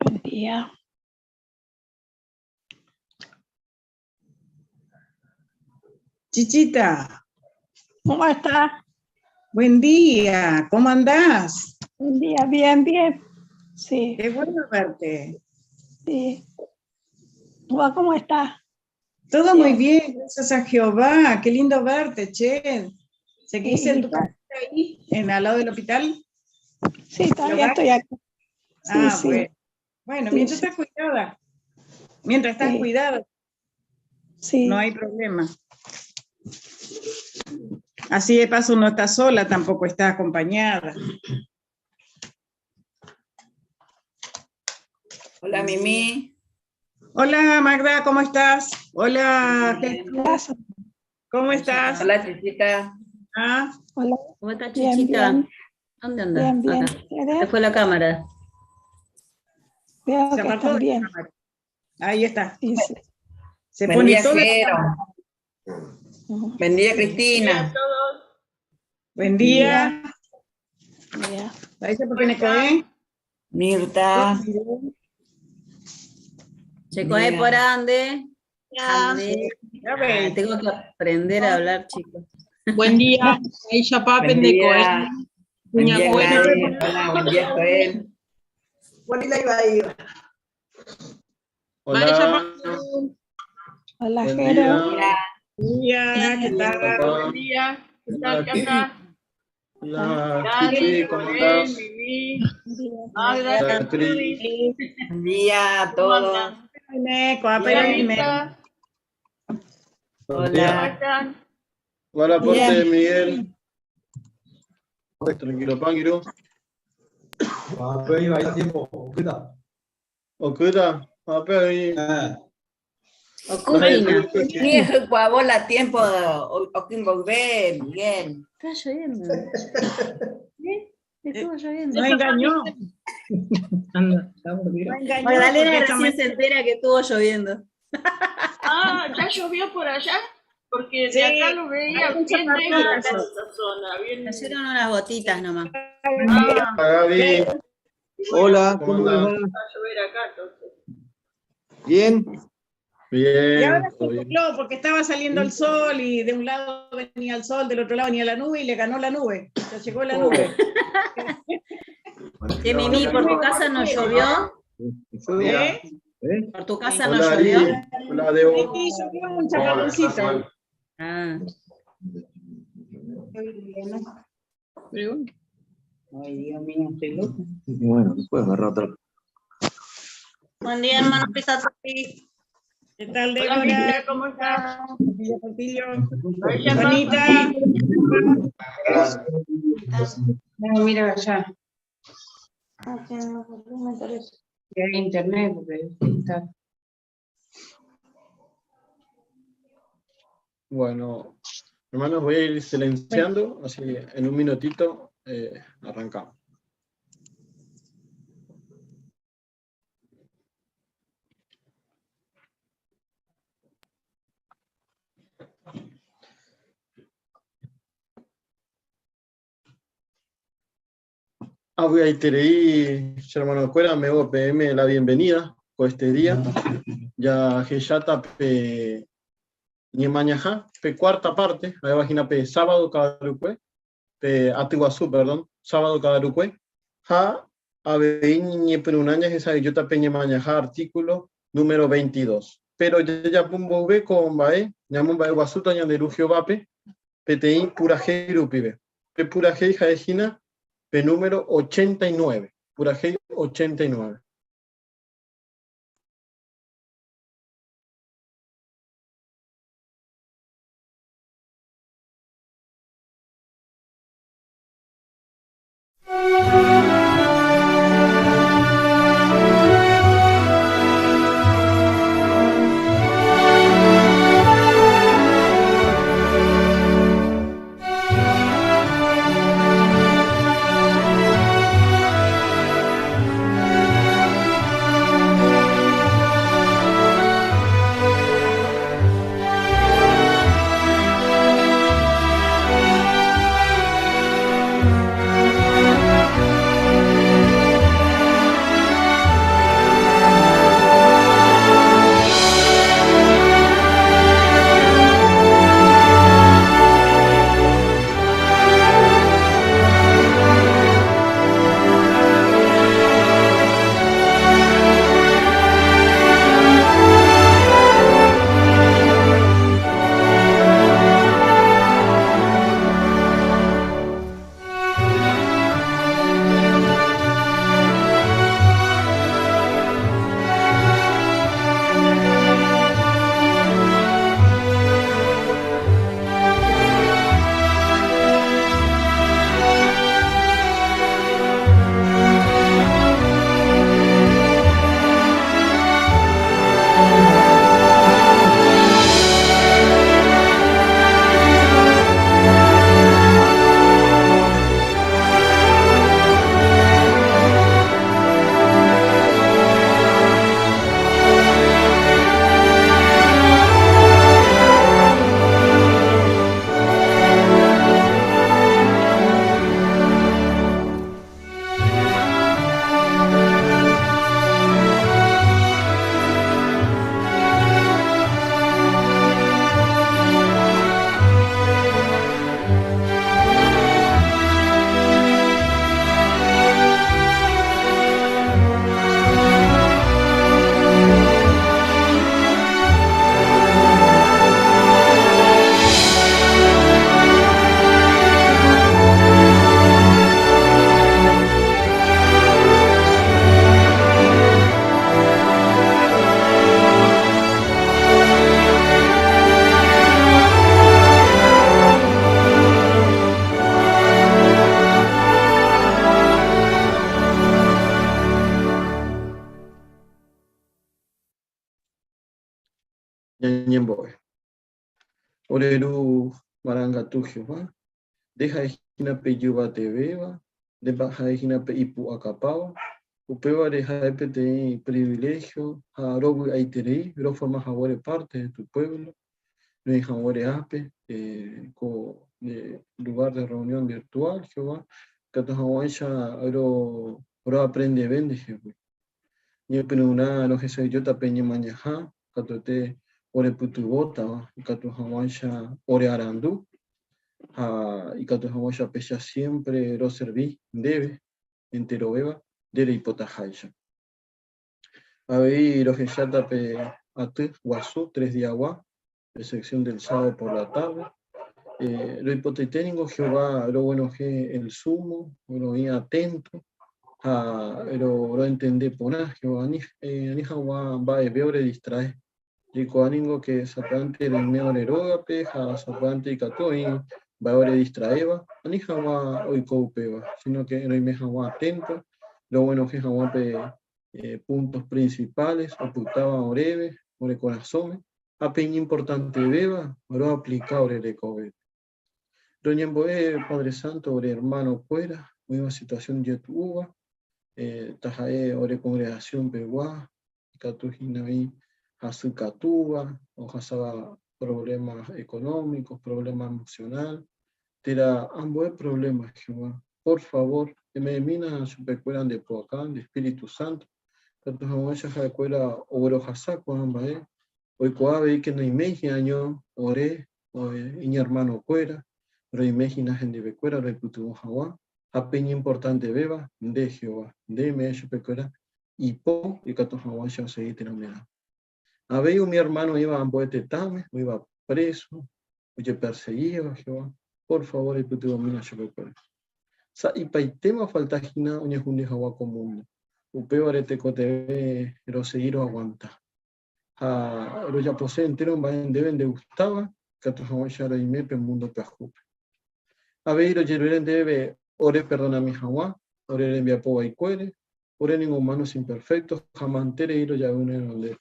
Buen día. Chichita. ¿Cómo está? Buen día, ¿cómo andás? Buen día, bien, bien. Sí. Qué bueno verte. Sí. ¿Cómo está? Todo muy bien, gracias a Jehová. Qué lindo verte, che. ¿Seguís en tu casa ahí, en al lado del hospital? Sí, todavía estoy aquí. Sí, ah, sí. bueno. Bueno, Sí, mientras sí. estás cuidada. Mientras estás Sí. cuidada, Sí. no hay problema. Así de paso no está sola, tampoco está acompañada. Hola, Mimi. Hola Magda, ¿cómo estás? Hola, Bien. Jesús, ¿cómo estás? Hola, Chichita. Ah, Hola, ¿Cómo estás, bien, Chichita? bien. ¿Dónde andas? Bien, bien. Acá. ¿Ustedes? Se fue la cámara. Veo se que apartó están de la bien. cámara. Ahí está. Sí, sí. Se Buen pone día, toda la Jero. Ujú. Buen día, Cristina. Buen día. Buen día. Ahí se pone Coé. Mirta. Checoé Bien. por ande. Ande. Ya Ah, ves. tengo que aprender a hablar, chicos. Buen día, Aisha Buen Papen de día. Coel. Buen día, Buena. Gladys. Hola, buen día, Joel. Hola. Hola, Buen Jero. día. Buen día, ¿qué tal? Papá. Buen día. ¿Qué tal? ¿Qué tal? Hola, Gladys, Chichi, ¿cómo Joel, estás? Mimi, Buen día. Magda, Beatriz. Buen día a ¿Cómo todos. andan? Hola, Mirta, Buen Hola. ¿Cómo día. están? Hola, aporte, Bien. Miguel. Tranquilo, Panguiro. Ah, pero iba tiempo, ¿qué Okuda, ah, pero ahí. tal? Ocupina. Ni es bola tiempo o o que volver, Miguel. Está lloviendo. ¿Eh? Estuvo lloviendo. No engañó. Anda, está No engañó. Magdalena porque esta recién se entera que estuvo lloviendo. Ah, ¿ya llovió por allá? Porque de Sí, acá lo veía hay mucha bien negro acá en parrilla. esta zona. Bien... Cayeron unas gotitas nomás. Ah, Gaby, Hola, ¿Cómo ¿cómo les andás? va? va a llover acá entonces. Bien. Y Bien, ahora se todo bien. nubló porque estaba saliendo el sol y de un lado venía el sol, del otro lado venía la nube y le ganó la nube. Se llegó la nube. Che, Mimi, ¿por tu casa no llovió? ¿Eh? ¿Eh? ¿Por tu casa no Hola, llovió? Ari. Hola, Debo. Sí, llovió un chaparroncito. Ah, Ay, Dios mío, estoy loca. Bueno, después agarrar otra. Buen día, hermano Pisatopi. ¿Qué tal, Hola, Débora? Mirta, ¿cómo estás? Portillo, Portillo. Aisha Juanita. No, mira allá, Ah, tiene más volumen, parece. que hay internet, porque está. Bueno, hermanos, voy a ir silenciando, así en un minutito arrancamos. Ah, voy a tereí, hermano Cuera, me voy PM la bienvenida con este día. Ya Jeyata pe Ñemañajá, pe cuarta parte, ahí vagina pe sábado cabarucue, pe Atiguazú, perdón, sábado cabarucue, ja, abeí ñeperunaña, esa yota pe Ñemañajá, artículo número 22. Pero ya ya pumbo ve con bae, ñamun bae guasuta ñanderu Jehová pe, peteí purajei rupibe. Pe purajei jaejina, pe número 89, purajei 89. Thank Ñembo'e. Ore Ru marangatu Jehová, nde ha'e hína pe ijyvatevéva, nde ha'e hína pe ipu'akapáva, upévare ha'e peteĩ priviléhio ha rovy'aiterei roforma haguére párte de tu puévlo, roĩ haguére ápe ko lugár de rreunión virtuál, Jehová, ikatu hag̃uáicha roaprendeve ndehegui. Ñepyrũrã rohesa'ỹijóta pe ñemañaha katuete orepytyvõtava ikatu hag̃uáicha ore arandu ha ikatu hag̃uáicha péicha siémpre roservi ndéve enterovéva nde reipotaháicha. Avei rohecháta pe aty guasu tres diagua, pe sección del sábado por la tarde. Roipotaite ningo Jehová roguenohẽ el sumo, roĩ atento ha roentende porã Jehová ani hag̃ua mba'eve oredistrae. Jaikuaa ningo ke sapy'ánte roime ore rógape ha sapy'ánte ikatu oĩ mba'e oredistraéva, ani hag̃ua oiko upéva, síno ke roime hag̃ua atento roguenohẽ hag̃ua pe puntos principales opytáva oréve, ore korasõme, ha pe iñimportantevéva roaplika ore rekovépe. Roñembo'e Padre Santo ore hermano-kuéra oĩva situación ijetu'úva, taha'e ore congregación pegua, ikatu hína oĩ hasykatúva, ohasáva problema económico, problema emocional, térã ambue problema, Jehová. Por favor, eme'ẽmína chupekuéra nde pu'aka, nde Espíritu Santo, katu hag̃uáicha ha'ekuéra oguerohasa ko'ã mba'e, oikuaa avei ke noiméi hi'año ore iñermanokuéra, roime hína hendivekuéra roipytyvõ hag̃ua, ha pe iñimportantevéva, nde, Jehová, nde eme'ẽ chupekuéra ipo ikatu hag̃uáicha osegi tenonderã. Avei umi ermáno oĩva ambue tetãme, oĩva préso, ojepersegíva, Jehová, por favór eipytyvõmína chupekuéra. Sa'ipaitéma ofalta hína oñehundi hag̃ua ko múndo, upévare tekotevẽ rosegi roaguanta. Ha rojapose entéro mba'e ndéve ndegustáva, ikatu hag̃uáicha roime pe múndo pyahúpe. Avei rojerure ndéve ore perdonami hag̃ua ore rembiapo vaikuére, Ore ningo humanos imperfectos ha manterei rojavy ne renondépe.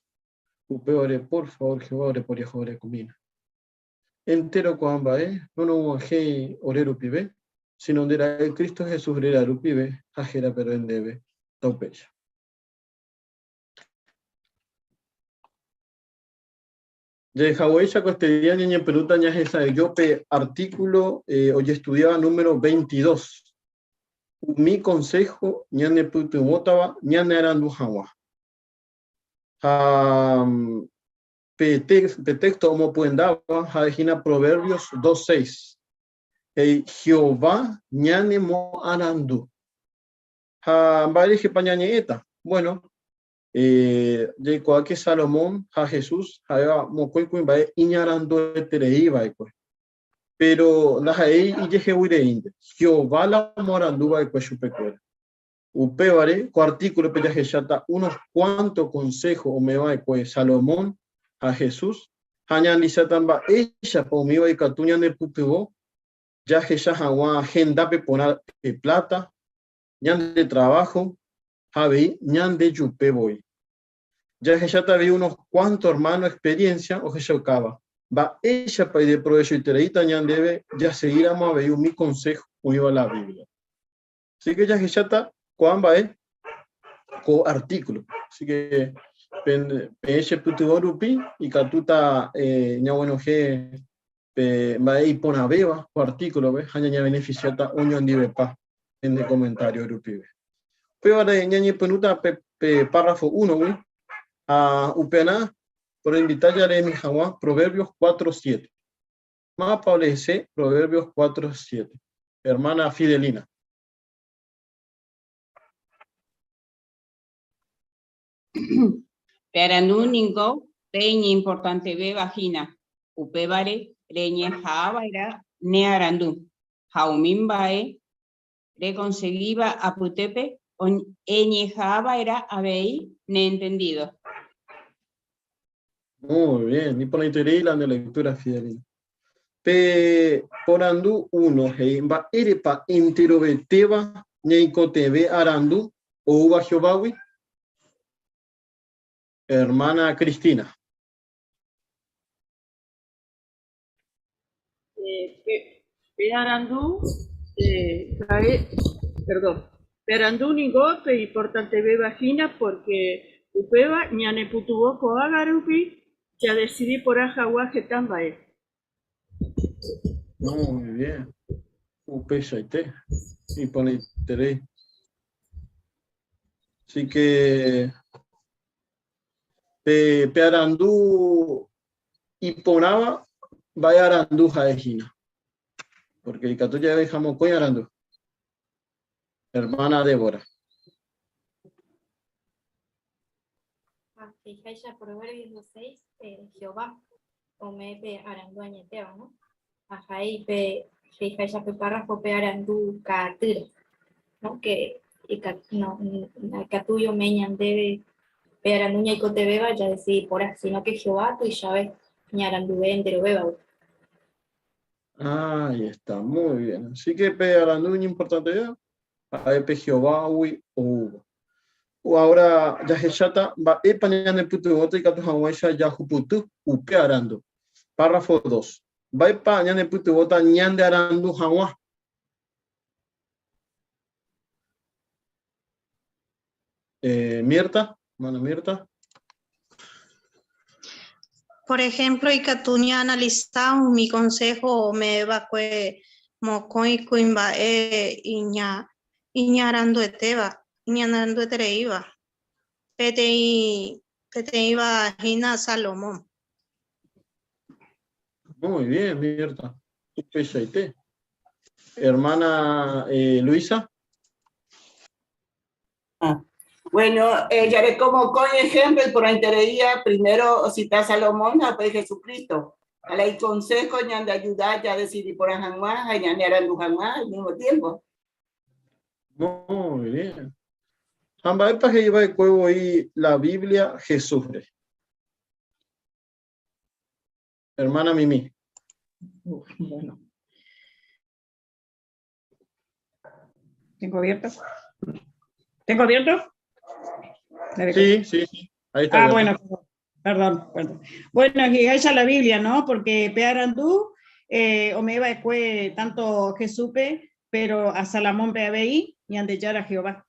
Upévare, por favor, Jehová oreporiahuverekomína. Entéro ko'ã mba'e noroguahẽi ore rupive, sino nde Ra'y Cristo Jesús réra rupive ha hérape ro'e ndéve. Taupéicha. Jahechaguéicha ko este día ñañepyrũta ñahesa'ỹijo pe artículo ojestudiáva número 22. Umi konsého ñanepytyvõtava ñanearandu hag̃ua. Ha pe téxto omopyendáva ha'e hína Proverbios 2.6. He'i, Jehová ñanemoarandu. Ha mba'érehepa ñañe'ẽta? Bueno, jaikuaa ke Salomón ha Jesús ha'éva mokõi kuimba'e iñarandueterei va'ekue. Péro ndaha'éi ijehegui reínte, Jehová la omoarandu va'ekue chupekuéra. Upévare, ko artíkulope jahecháta unos kuánto konsého ome'ẽ va'ekue Salomón ha Jesús, ha ñaanalisáta mba'éichapa umíva ikatu ñanepytyvõ jahecha hag̃ua hendápe porã pe pláta, ñande traváho ha avei ñandejupe voi. Jahecháta avei unos kuánto ermáno experiénsia ohechaukáva mba'éichapa ideprovechoitereíta ñandéve jasegíramo avei umi konsého oĩva la Bíbliape. Así ke jahecháta ko'ã mba'e ko artíkulope. Así ke peẽ chepytyvõ rupi ikatúta ñaguenohẽ pe mba'e iporãvéva ko artíkulope ha ñañevenefisiáta oñondivepa pende komentário rupive. Upévare ñañepyrũta pe, pe párrafo 1-gui ha upearã poroinvita jaleemi hag̃ua Proverbios 4.7. Mávapa olehese Proverbios 4.7? Hermana Fidelina. Pe arandu ningo pe iñimportantevéva hína, upévare reñeha'ãva'erã ne arandu ha umi mba'e rekonsegíva apytépe eñeha'ãva'erã avei ne entendído. Muy bien, iporãiterei la nde lectura, Fidelina. Pe porandu uno he'i, Mba'érepa enterovetéva ñaikotevẽ arandu oúva Jehovágui? Hermana Cristina. Pe arandu ha'e, perdón, pe arandu ningo pe importantevéva hína pórke upéva ñanepytyvõ ko'ág̃a rupi jadesidi porã hag̃ua heta mba'e. Muy bien. Upeichaite. Iporãiterei. Así que Pe, pe arandu iporãva mba'e arandu ha'e hína. Porque ikatu jave ha mokõi arandu. Hermana Débora. Ha he'iháicha Proverbios 6, eh, Jehová ome'ẽ pe arandu añetéva, no? Ha ha'e pe he'iháicha pe párrafo pe arandu ka'atýre, no? Que no, ikatúi ome'ẽ ñandéve pe arandu ñaikotevẽva jadesidi porã, sino que Jehová tuichave ñaranduve enterovévagui. Ahí está, muy bien. Así que pe arandu iñimportantevéva ha'e pe Jehovágui oúva. Ahora jahecháta mba'épa ñanepytyvõta ikatu hag̃uáicha jahupyty upe arandu. Párrafo 2. Mba'épa ñanepytyvõta ñandearandu hag̃ua? Eh, Mirta, mano Mirta. Por ejemplo, ikatu ñaanalisa umi consejo ome'ẽva'ekue mokõi kuimba'e iña, iñaranduetéva, iñaranduetereíva. Peteĩ, peteĩva hína Salomón. Muy bien, Mirta. Upeichaite. Hermana eh, Luisa. Ah. Bueno, eh, jareko mokõi ejemplo iporãitereía, primero osita Salomón ha upéi Jesucristo. Ha la iconsejo ñande ayuda jadecidi porã hag̃ua ha ñanearandu hag̃ua al mismo tiempo. Muy bien. Ha mba'épa he'iva'ekue voi la Biblia Jesús rehe? Hermana Mimi. Uf, bueno. ¿Tengo abierto? ¿Tengo abierto? Sí, sí, sí. Ahí está. Ah, bueno, perdón, perdón. Bueno, he'iháicha la Biblia, ¿no? Porque pe arandu eh, ome'ẽva'ekue tanto Jesúspe, pero a Salomónpe avei, Ñandejára Jehová.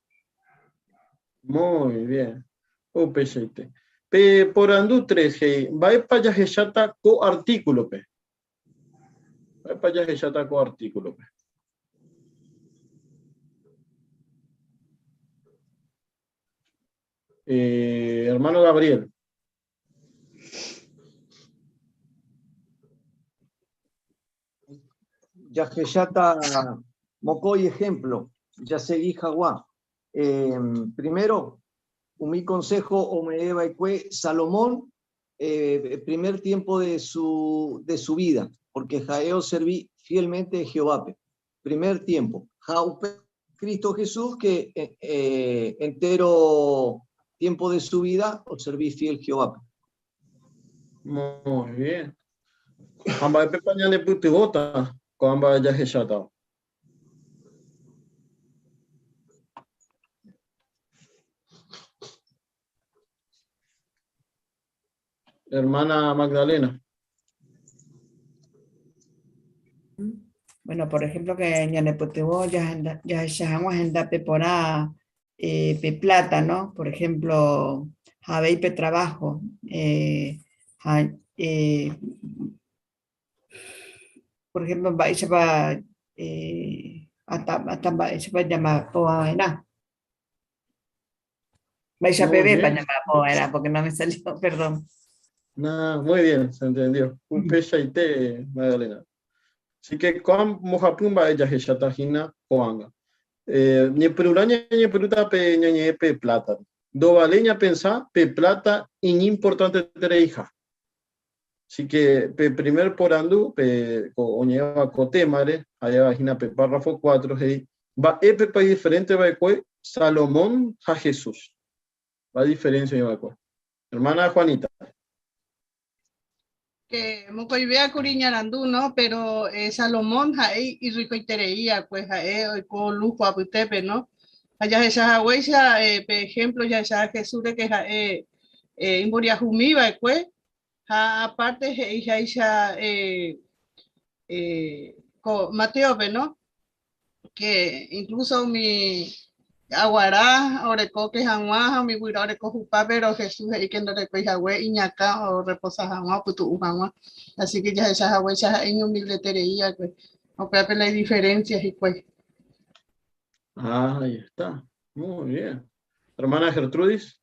Muy bien. Upeichaite. Pe porandu 3 he'i, mba'épa jahecháta ko artículope? Mba'épa jahecháta ko artículope? Eh, hermano Gabriel. Jahecháta mokõi ejemplo, jasegi hag̃ua. Eh, primero, umi consejo ome'ẽva'ekue Salomón eh, primer tiempo de su, de su vida, porque ha'e oservi fielmente Jehovápe. Primer tiempo. Ha upe Cristo Jesús que eh, eh, entero tiempo de su vida oservi fiel Jehovápe. Muy bien. Ha mba'épepa ñanepytyvõta ko'ã mba'e jahechátava? Hermana Magdalena. Bueno, por ejemplo, que ñanepytyvõ jahecha hag̃ua hendápe porã eh, pe plata, ¿no? Por ejemplo, ha avei pe trabajo. Eh, ha, eh, por ejemplo, mba'éichapa eh, hasta, hasta mba'éichapa ñamba'apova'erã. Mba'éicha Muy pevépa bien. ñamba'apova'erã, porque no me salió, perdón. No, muy bien, se entendió. Upeichaite, Magdalena. Así que ko'ã mbohapy mba'e jahecháta hína ko'ág̃a. Eh, ñepyrũrã ñañepyrũta pe ñañe'ẽ pe plátare. Ndovaléi ñapensa pe pláta iñimportantetereiha. Así que pe primer porandu pe ko oñe'ẽva ko témare, ha'éva hína pe párrafo 4, he'i, Mba'épepa idiferénte va'ekue Salomón ha Jesús? Mba'e diferénsia oĩ va'ekue? Hermana Juanita. Que mokõivéva kuri iñarandu, no? Pero eh, Salomón ha'e irrikoiterei akue, ha'e oiko lujo apytépe, no? Ha jahecha haguéicha eh, pe ejemplo jahecha Jesús rehe ha'e eh, imboriahumi va'ekue, ha aparte he'iháicha eh, eh, Ko Mateope, no? Que incluso umi aguara oreko oke hag̃ua ha umi guyra oreko hupa, pero Jesús he'i que ndorekói hague iñakã orreposa hag̃ua, opytu'u hag̃ua. Así que jahecha haguéicha ha'e iñumildeterei va'ekue. Upévape la idiferencia hikuái. Ah, ahí está. Muy bien. Hermana Gertrudis.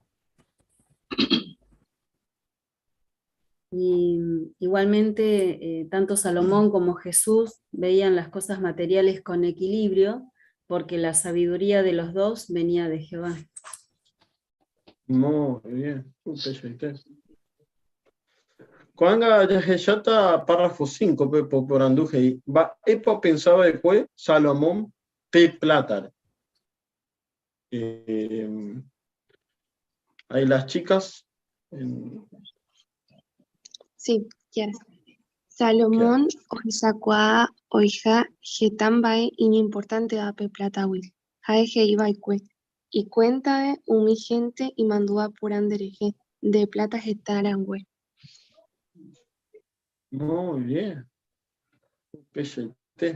Y igualmente, tanto Salomón como Jesús veían las cosas materiales con equilibrio, porque la sabiduría de los dos venía de Jehová. Muy bien. Ko'ág̃a jahecháta párrafo 5 pe poporandu he'i, Mba'épa opensa va'ekue Salomón pe plátare? Ahí las chicas. Sí, quiero. Salomón ohechakuaa oiha heta mba'e iñimportánteva pe plátagui. Ha'e he'i va'ekue, Ikuentave umi hénte imandu'a porã nderehe, nde pláta heta rangue. Muy bien. Upeichaite.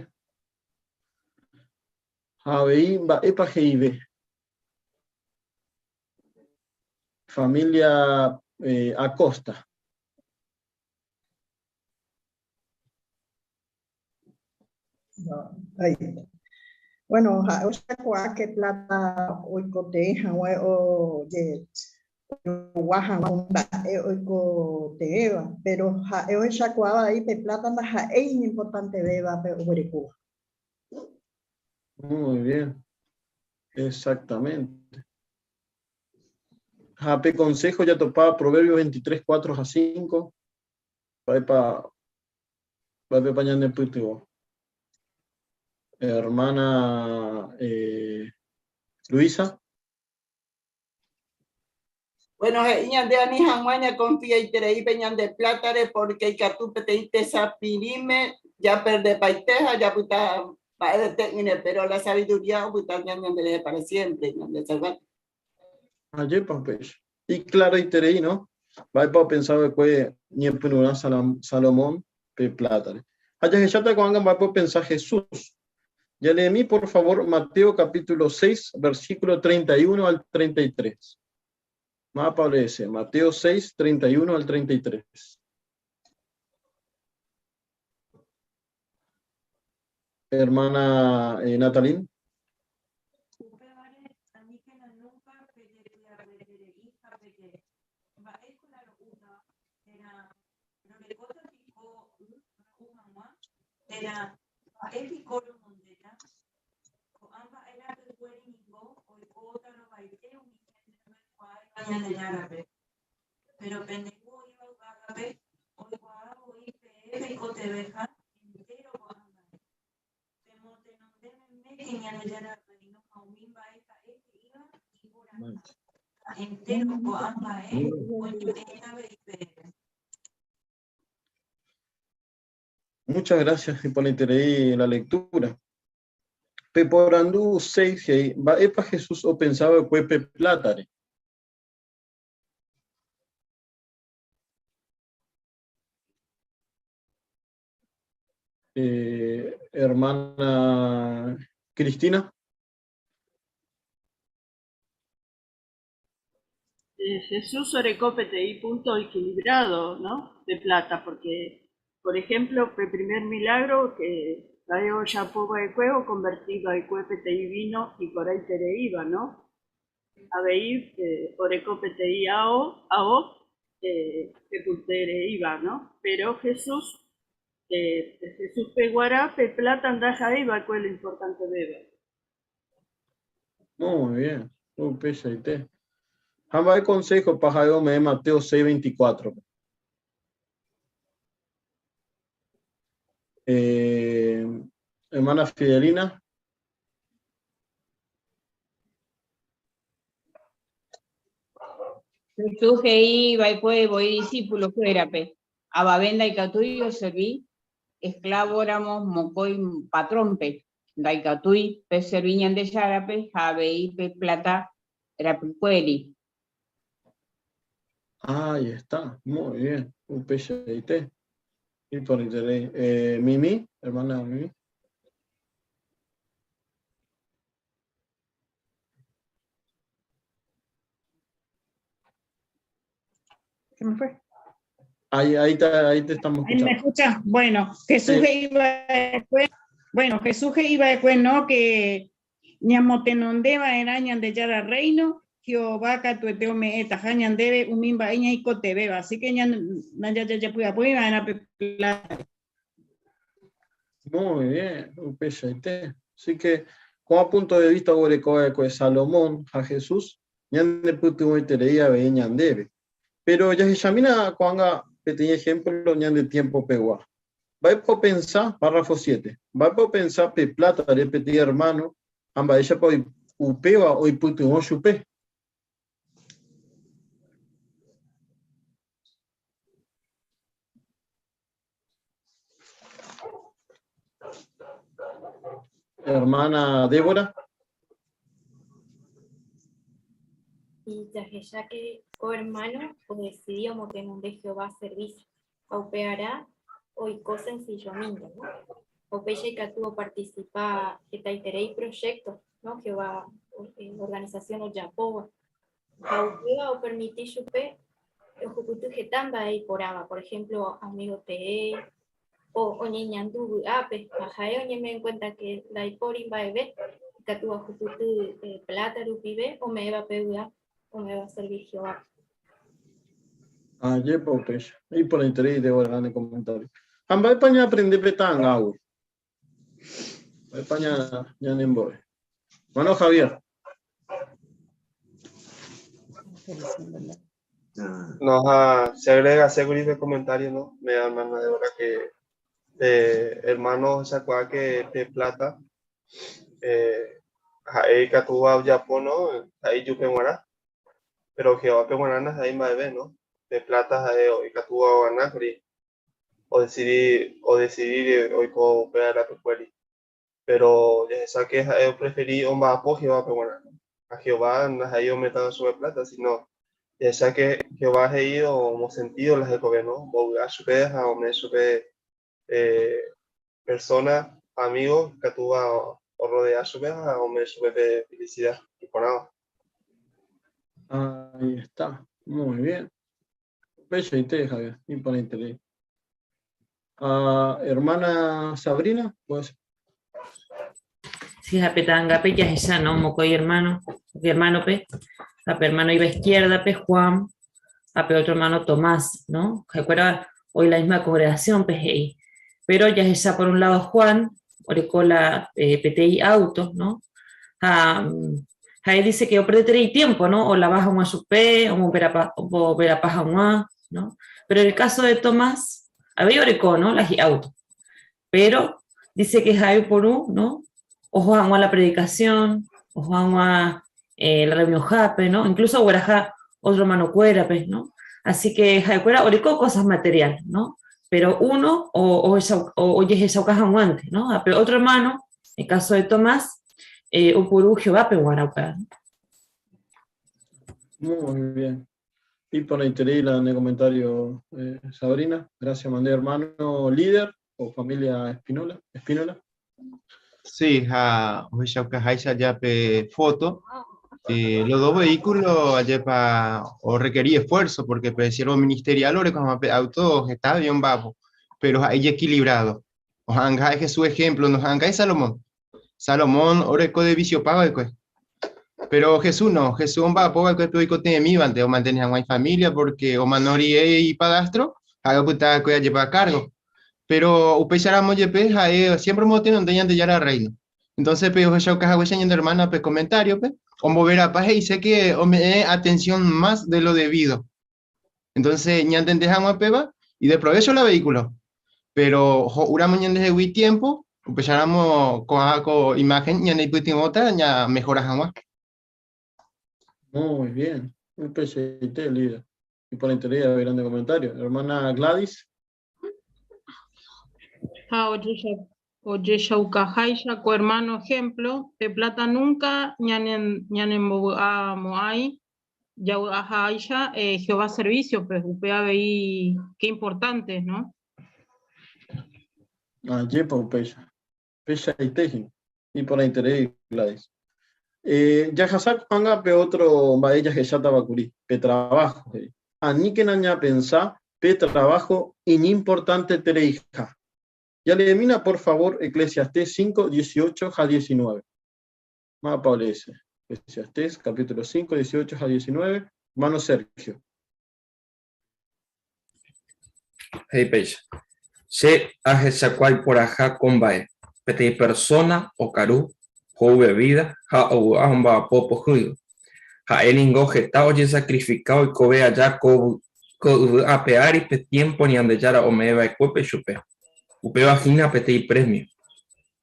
Ha avei mba'épa he'ive? Familia Acosta. Ahí. Bueno, ha'e ohechakuaa ke plata oikotevẽ hag̃ua ojogua hag̃ua umi mba'e oikotevẽva, péro ha'e ohechakuaáva avei pe plata ndaha'éi iñimportantevéva pe oguerekóva. Muy bien. Exactamente. Ha pe consejo jatopa Proverbios 23, 4 ha 5. Mba'épa mba'épepa ñanepytyvõ? Hermana eh, Luisa. Bueno, he'i ñande ani hag̃ua ñakonfiaiterei pe ñande plátare pórke ikatu peteĩ tesapirĩme japerdepaite ha japyta mba'evete'ỹre, péro la sabiduría opyta ñanderehe pára siémpre, ñandesalváta. Ajépa upéicha. Iklaroiterei, no? Mba'épa opensa va'ekue ñepyrũrã Salomón pe plátare. Ha jahecháta ko'ág̃a mba'épa opensa Jesús. Jaleemi por favor Mateo capítulo 6, versículo 31 al 33. Mávapa oleese? Mateo 6, 31 al 33. Hermana eh, Natalín. Upévare, aníkena núnka pejepy'apyeterei ha peje, Mba'éiko la ro'útava? Térã, Rorekóta piko y ro'u hag̃ua? Térã, Mba'e piko romondéta? Ko'ã mba'e rapykuéri ningo oiko otarovaite umi hénte ndoikuaáiva Ñandejárape. Péro pende Ru oĩva yvágape oikuaa voi peẽ peikotevẽha entéro ko'ã mba'e. Pemotenonde meméke Ñandejára Rréino ha umi mba'e ha'e he'íva iporãha, ha entéro ko'ã mba'e oñeme'ẽta avei peẽme. Muchas gracias iporãiterei la lectura. Peporandu 6 he'i, Mba'épa Jesús opensa va'ekue pe plátare? Eh, hermana Cristina. Eh, Jesús oreko peteĩ punto equilibrado, ¿no? De plata, porque, por ejemplo, pe primer milagro que ha'e ojapo va'ekue okonverti va'ekue peteĩ vino iporãitereíva, ¿no? Avei oreko peteĩ ao, ao hepytereíva, no? Péro Jesús, Jesúspe guarã pe pláta ndaha'éi va'ekue lo importantevéva. Muy bien, upeichaite. Ha mba'e konséhopa ha'e ome'ẽ Mateo 6:24-pe? Eh, hermana Fidelina. Jesús he'i va'ekue voi disípulo kuérape, Avave ndaikatúi oservi esclavo ramo mokõi patrónpe, ndaikatúi peservi Ñandejárape ha avei pe pláta rapykuéri. Ahí está, muy bien, upeichaite. Iporãiterei. Mimi, hermana Mimi. Se me fue. Ahí, ahí, te, ahí te estamos Ahí me escuchando. escucha. Bueno, Jesús Sí. he'i bueno, Jesús he'i va'ekue no que ñamotenondéva era Ñandejára Reino, Jehová katuete ome'ẽtaha ñandéve umi mba'e ñaikotevẽva. Así que ñandejajapy'apýi va'erã pe plata. Muy bien, upeichaite. Así que, ko'ã punto de vista oguereko va'ekue Salomón ha Jesús, ñandepytyvõiterei avei ñandéve. Pero jahechamína ko'ág̃a peteĩ ejemplo ñande tiempo pegua. Mba'épa opensa, párrafo 7, mba'épa opensa pe plátare peteĩ hermano ha mba'éichapa upéva oipytyvõ chupe? Hermana Débora. Y jahecha que ko hermano odecidi omotenonde Jehová servicio, ha upearã oiko sencillomínte, ¿no? Upéicha ikatu oparticipa hetaiterei proyecto, ¿no? Jehová eh, organización ojapóva. Ha upéva opermiti chupe ohupyty heta mba'e iporãva, por ejemplo, amigo tee, o oñeñandu vy'ápe, ha ha'e oñeme'ẽ en cuenta que ndaipóri mba'eve ikatúva ohupyty plata rupive ome'ẽva pe vy'a ome'ẽva oservi Jehovápe. Ajépa upéicha. Iporãiterei Débora ne comentario. Ha mba'épa ñaaprende pe ta'angágui? Mba'épa ñanembo'e? Hermano Javier. No, ja, se agrega seguro el comentario, ¿no? Me da hermana Débora que eh, hermano se que pe plata eh, ha'e ikatúva ojapo, ¿no? Ha'e ijupe g̃uarã, pero Jehovápe g̃uarã ndaha'éi mba'eve, ¿no? Pe plata ha'e ikatúva oganákuri odecidi odecidi oiko upéva rapykuéri. Pero jahecha que ha'e opreferi omba'apo Jehovápe g̃uarã. Ha Jehová ndaha'éi ome'ẽtava chupe plata, sino jahecha que Jehová he'i omosentido la hekove, ¿no? Ombovy'a chupe ha ome'ẽ chupe eh, persona, amigo ikatúva orrodea chupe ha ome'ẽ chupe pe felicidad iporãva. Ahí está, muy bien. Upeichaite, Javier, iporãiterei. Ah, hermana Sabrina, pues. Sí, ha pe ta'angápe jahecha, no? Mokõi hermano, hermano-pe, ha pe hermano iba izquierda-pe, Juan, ha pe otro hermano Tomás, no? Ha'ekuéra oĩ la misma congregación-pe he'i. Pero jahecha por un lado Juan, oreko la eh, peteĩ auto, no? Ha Ha'e dice que operdeterei tiempo, no? Olava hag̃ua chupe, omboverapa hag̃ua, no? Pero en el caso de Tomás, avei oreko, no? La hi'auto. Pero dice que ha'e oiporu, no? Oho hag̃ua la predicación, oho hag̃ua eh, la reunionhápe, no? Incluso ogueraha otro hermanokuérape, no? Así que ha'ekuéra oreko cosas material, no? Pero uno ojehechauka hag̃uánte, no? Ha pe otro hermano, en caso de Tomás, eh, oporu Jehovápe g̃uarã upéva. Muy bien. Iporãiterei la ne comentario, eh, Sabrina. Gracias, mandé hermano líder o familia Espinola. Espinola. Sí, ha ohechaukaháicha ja pe foto, eh, los dos vehículos ajépa o requerí esfuerzo porque pe siervo ministerial oreko hag̃ua pe auto heta avión mba'apo, pero ha'e ijequilibrado. Oha'anga ha'e Jesús ejemplo, noha'angái Salomón. Salomón oreko de visiopa va'ekue. Pero Jesús no, Jesús omba'apo va'ekue pe oikotevẽmívante omantene hag̃ua ifamilia porque omano rire ipadastro, ha'e opyta va'ekue ajepa a cargo. Pero upéicharamo jepe ha'e siempre omotenonde Ñandejára Reino. Entonces pe ohechauka haguéicha ñande hermana pe comentario-pe, omboverapa he'ise que ome'ẽ atención más de lo debido. Entonces, ñantende hag̃ua péva, ideprovecho la vehículo, pero ho'úramo ñandehegui tiempo, upéicharamo ko'ã ko imagen ñaneipytyvõta ñamejora hag̃ua. Muy bien, upeichaite, líder. Iporãiterei avei grande comentario. Hermana Gladys. Ha ojechaukaháicha ko hermano ejemplo, pe plata nunca ñanembovy'amo'ãi javy'aháicha eh, Jehová servicio-pe, upe avei qué importante, no? Ajépa upéicha. Peichaite hína. Iporãiterei, Gladys. Eh, jahasa ko'ág̃a pe otro mba'e jahechátava kuri, pe trabajo, he'i. Aníkena ñapensa pe trabajo iñimportantetereiha. Jaleemína por favor Eclesiastés 5, 18 ha 19. Mapa ese. Eclesiastés capítulo 5, 18 a 19. Hermano Sergio. He'i péicha, Che ahechakuaa iporaha ko mba'e, peteĩ persóna okaru, ho'u vevída ha ovy'a omba'apo pohýivo. Ha'e ningo heta ojesakrifika oikove aja ko yvy ape ári pe tiémpo Ñandejára ome'ẽ va'ekuépe chupe. Upéva hína peteĩ prémio.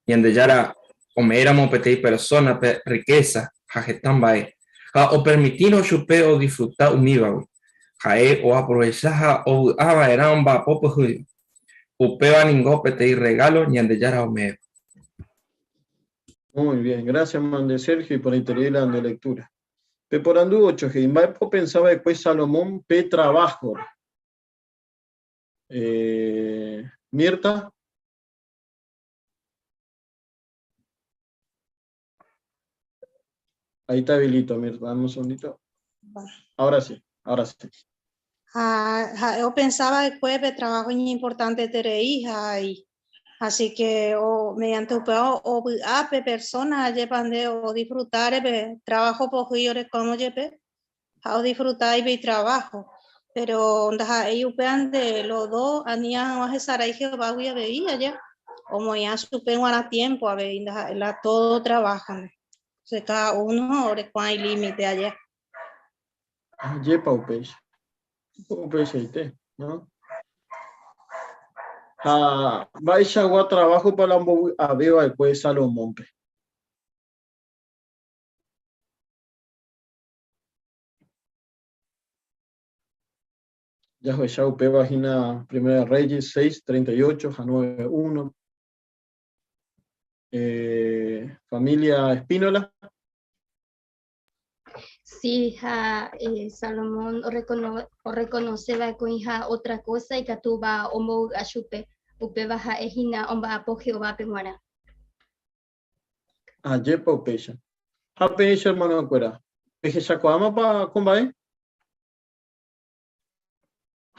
Ñandejára ome'ẽramo peteĩ persónape rrikésa ha heta mba'e, ha opermitírõ chupe odisfruta umívagui, ha'e oaprovecha ha ovy'a va'erã omba'apo pyhýivo. Upéva ningo peteĩ rregálo Ñandejára ome'ẽva. Muy bien, gracias mande Sergio y por interés la de lectura. Peporandu 8 he'i, Mba'épa opensa va'ekue Salomón pe trabajo-re? Eh, Mirta. Ahí te habilito, Mirta, dame un segundito. Ahora sí, ahora sí. Ha ha'e opensa va'ekue pe trabajo iñimportanteterei ha así que o, mediante upéva ovy'a pe persona ajépa nde odisfrutare pe trabajo pohýi orekómo jepe ha odisfruta ipe itrabajo. Pero ndaha'éi upéva nde los dos ani hag̃ua hesarái Jehovágui avei aja omoĩ'a chupe g̃uarã tiempo avei ndaha'éi la todo trabajo. Entonces cada uno orekuaa ilímite aja. Ajépa upéicha. Upeichaite, no? Ha mba'eichagua trabajo-pa la ombovy'ave va'ekue Salomónpe? Jahecha upéva hína Primera de Reyes 6, 38 ha 9, 1. Eh, familia Espínola. Sí, ha eh, Salomón orrekono, orrekonose va'ekue oĩha ótra kósa ikatúva ombovy'a chupe, upéva ha'e hína omba'apo Jehovápe g̃uarã. Ajépa upéicha. Ha peẽ che hermanokuéra, pehechakuaámapa ko mba'e?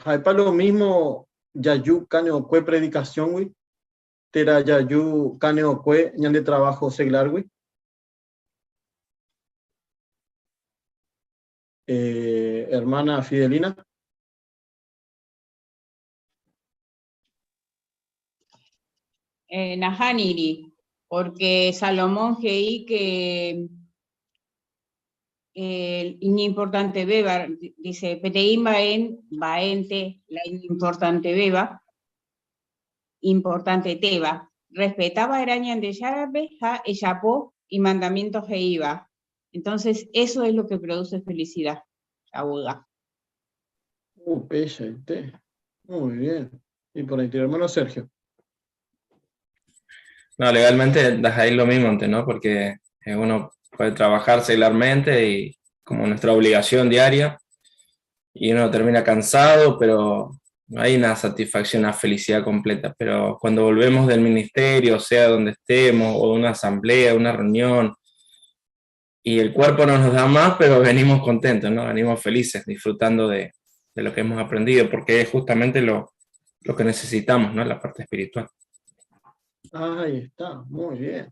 Ha'épa lo mismo jaju kane'õkue predikasióngui térã jaju kane'õkue ñande trabajo seglar-gui? Eh, hermana Fidelina. Eh, nahániri, porque Salomón he'i que eh, iñimportantevéva, dice, peteĩ mba'e, mba'énte la iñimportantevéva, importantetéva, respeta va'erã Ñandejárape ha ejapo imandamiento he'íva. Entonces, eso es lo que produce felicidad, avy'a. Upeichaite. Muy bien. Iporãite, hermano Sergio. No, legalmente das ahí lo mismo antes, ¿no? Porque eh, uno puede trabajar seglarmente y como nuestra obligación diaria, y uno termina cansado, pero no hay una satisfacción, una felicidad completa. Pero cuando volvemos del ministerio, sea donde estemos, o de una asamblea, una reunión, y el cuerpo no nos da más, pero venimos contentos, ¿no? Venimos felices, disfrutando de, de lo que hemos aprendido, porque es justamente lo, lo que necesitamos, ¿no? La parte espiritual. Ahí está, muy bien.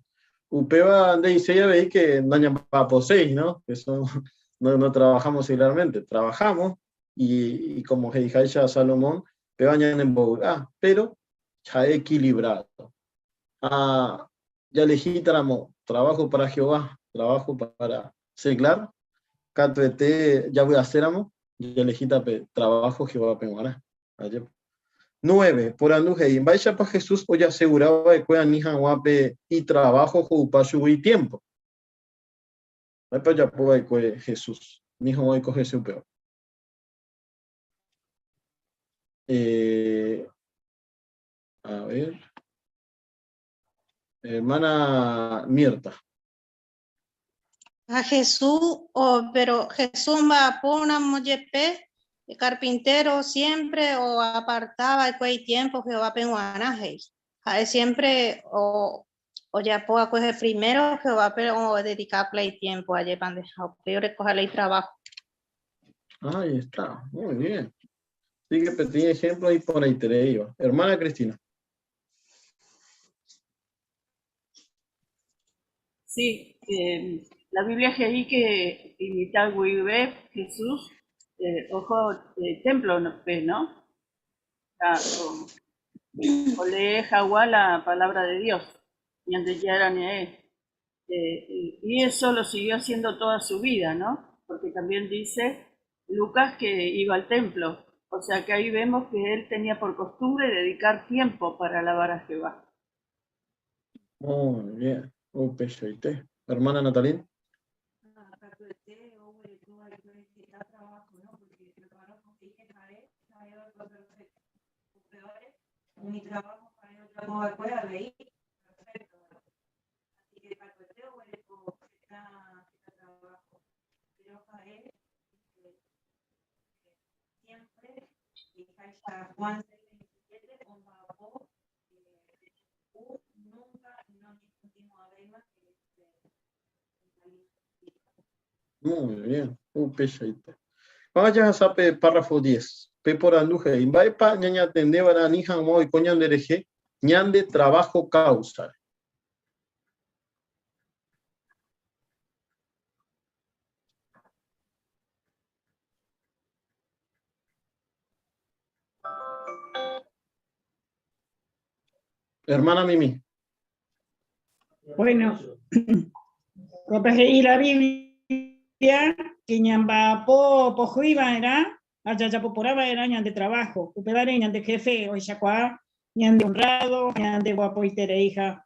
Upéva nde'iséi avei que nañamba'aposéi, ¿no? Que eso no, no trabajamos seglarmente, trabajamos y, y como he'iháicha Salomón, péva ñanembovy'a, pero ja'e equilibrado. Ha jalehítaramo trabajo para Jehová, trabajo para seglar, katuete javy'aséramo, jalehíta pe trabajo Jehovápe g̃uarã. Ajépa. 9. Porandu he'i, Mba'éichapa Jesús ojasegura va'ekue ani hag̃ua pe itraváho ho'upa chugui itiémpo? Mba'épa ojapo va'ekue Jesús ani hag̃ua oiko hese upéva? Eh, a ver. Hermana Mirta. Ha Jesús, o, pero Jesús omba'apóramo jepe, carpintero siempre oaparta va'ekue itiempo Jehovápe g̃uarã, he'i. Ha'e siempre o, ojapo va'ekue primero Jehovápe odedika play tiempo ajépa nde, ha upéi orekoha la itrabajo. Ahí está, muy bien. Así que peteĩ ejemplo iporãitereíva. Hermana Cristina. Sí, eh, la Biblia he'i que imitã guive Jesús eh, oho eh, templo pe, no? Ha, o, olee hagua la palabra de Dios, Ñandejára ñe'ẽ. Eh, y eso lo siguió haciendo toda su vida, ¿no? Porque también dice Lucas que iba al templo. O sea que ahí vemos que él tenía por costumbre dedicar tiempo para alabar a Jehová. Muy bien. Upeichaite. Hermana Natalín. Muy bien. Upeichaite. Ko'ág̃a jahasa pe párrafo 10. Pe porandu he'i, Mba'épa ñañatendeva'erã ani hag̃ua oiko ñanderehe ñande trabajo káusare? Hermana Mimi. Bueno, kópe he'i la Biblia que ñamba'apo pohýi va'erã ha jajapo porã va'erã ñande trabajo. Upévare ñande jefe ohechakuaa ñande honrado, ñande guapoitereiha.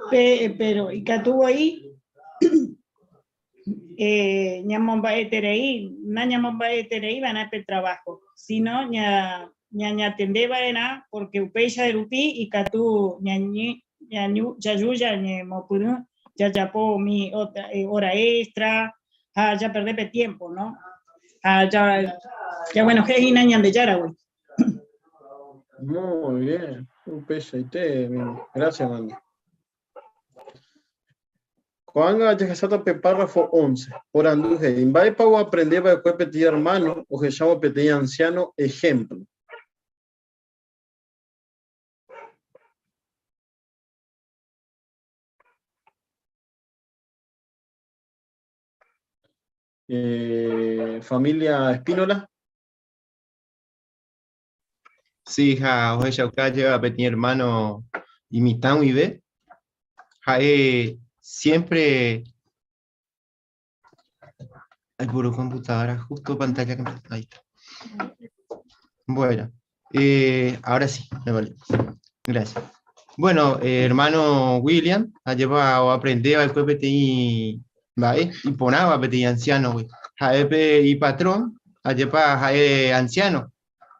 Pe, pero ikatu voi eh, ñamomba'eterei, nañamomba'eterei va'erã pe trabajo, sino ña, ñañatende va'erã porque upéicha rupi ikatu ñañe, ñañu, jaju ñañemopyrũ, jajapo umi otra, eh, hora extra, ha japerde pe tiempo, no? Ha ja, ja bueno, hína Ñandejára gui. Muy bien, upeichaite, Mimi. Gracias, mami. Ko'ág̃a jahesáta pe párrafo 11. Porandu he'i, Mba'épa oaprende va'ekue peteĩ ermáno ohechávo peteĩ ansiáno ehémplo? Eh, familia Espínola. Sí, ha ohechauka jeva peteĩ hermano imitã guive, ha'e siempre aipuru computadora justo pantalla que ahí está. Bueno, eh, ahora sí, me vale. Gracias. Bueno, eh, hermano William, lleva o aprendeva va'ekue peteĩ mba'e iporãva peteĩ anciano-gui. Ha'e pe ipatrón, ajépa ha'e anciano.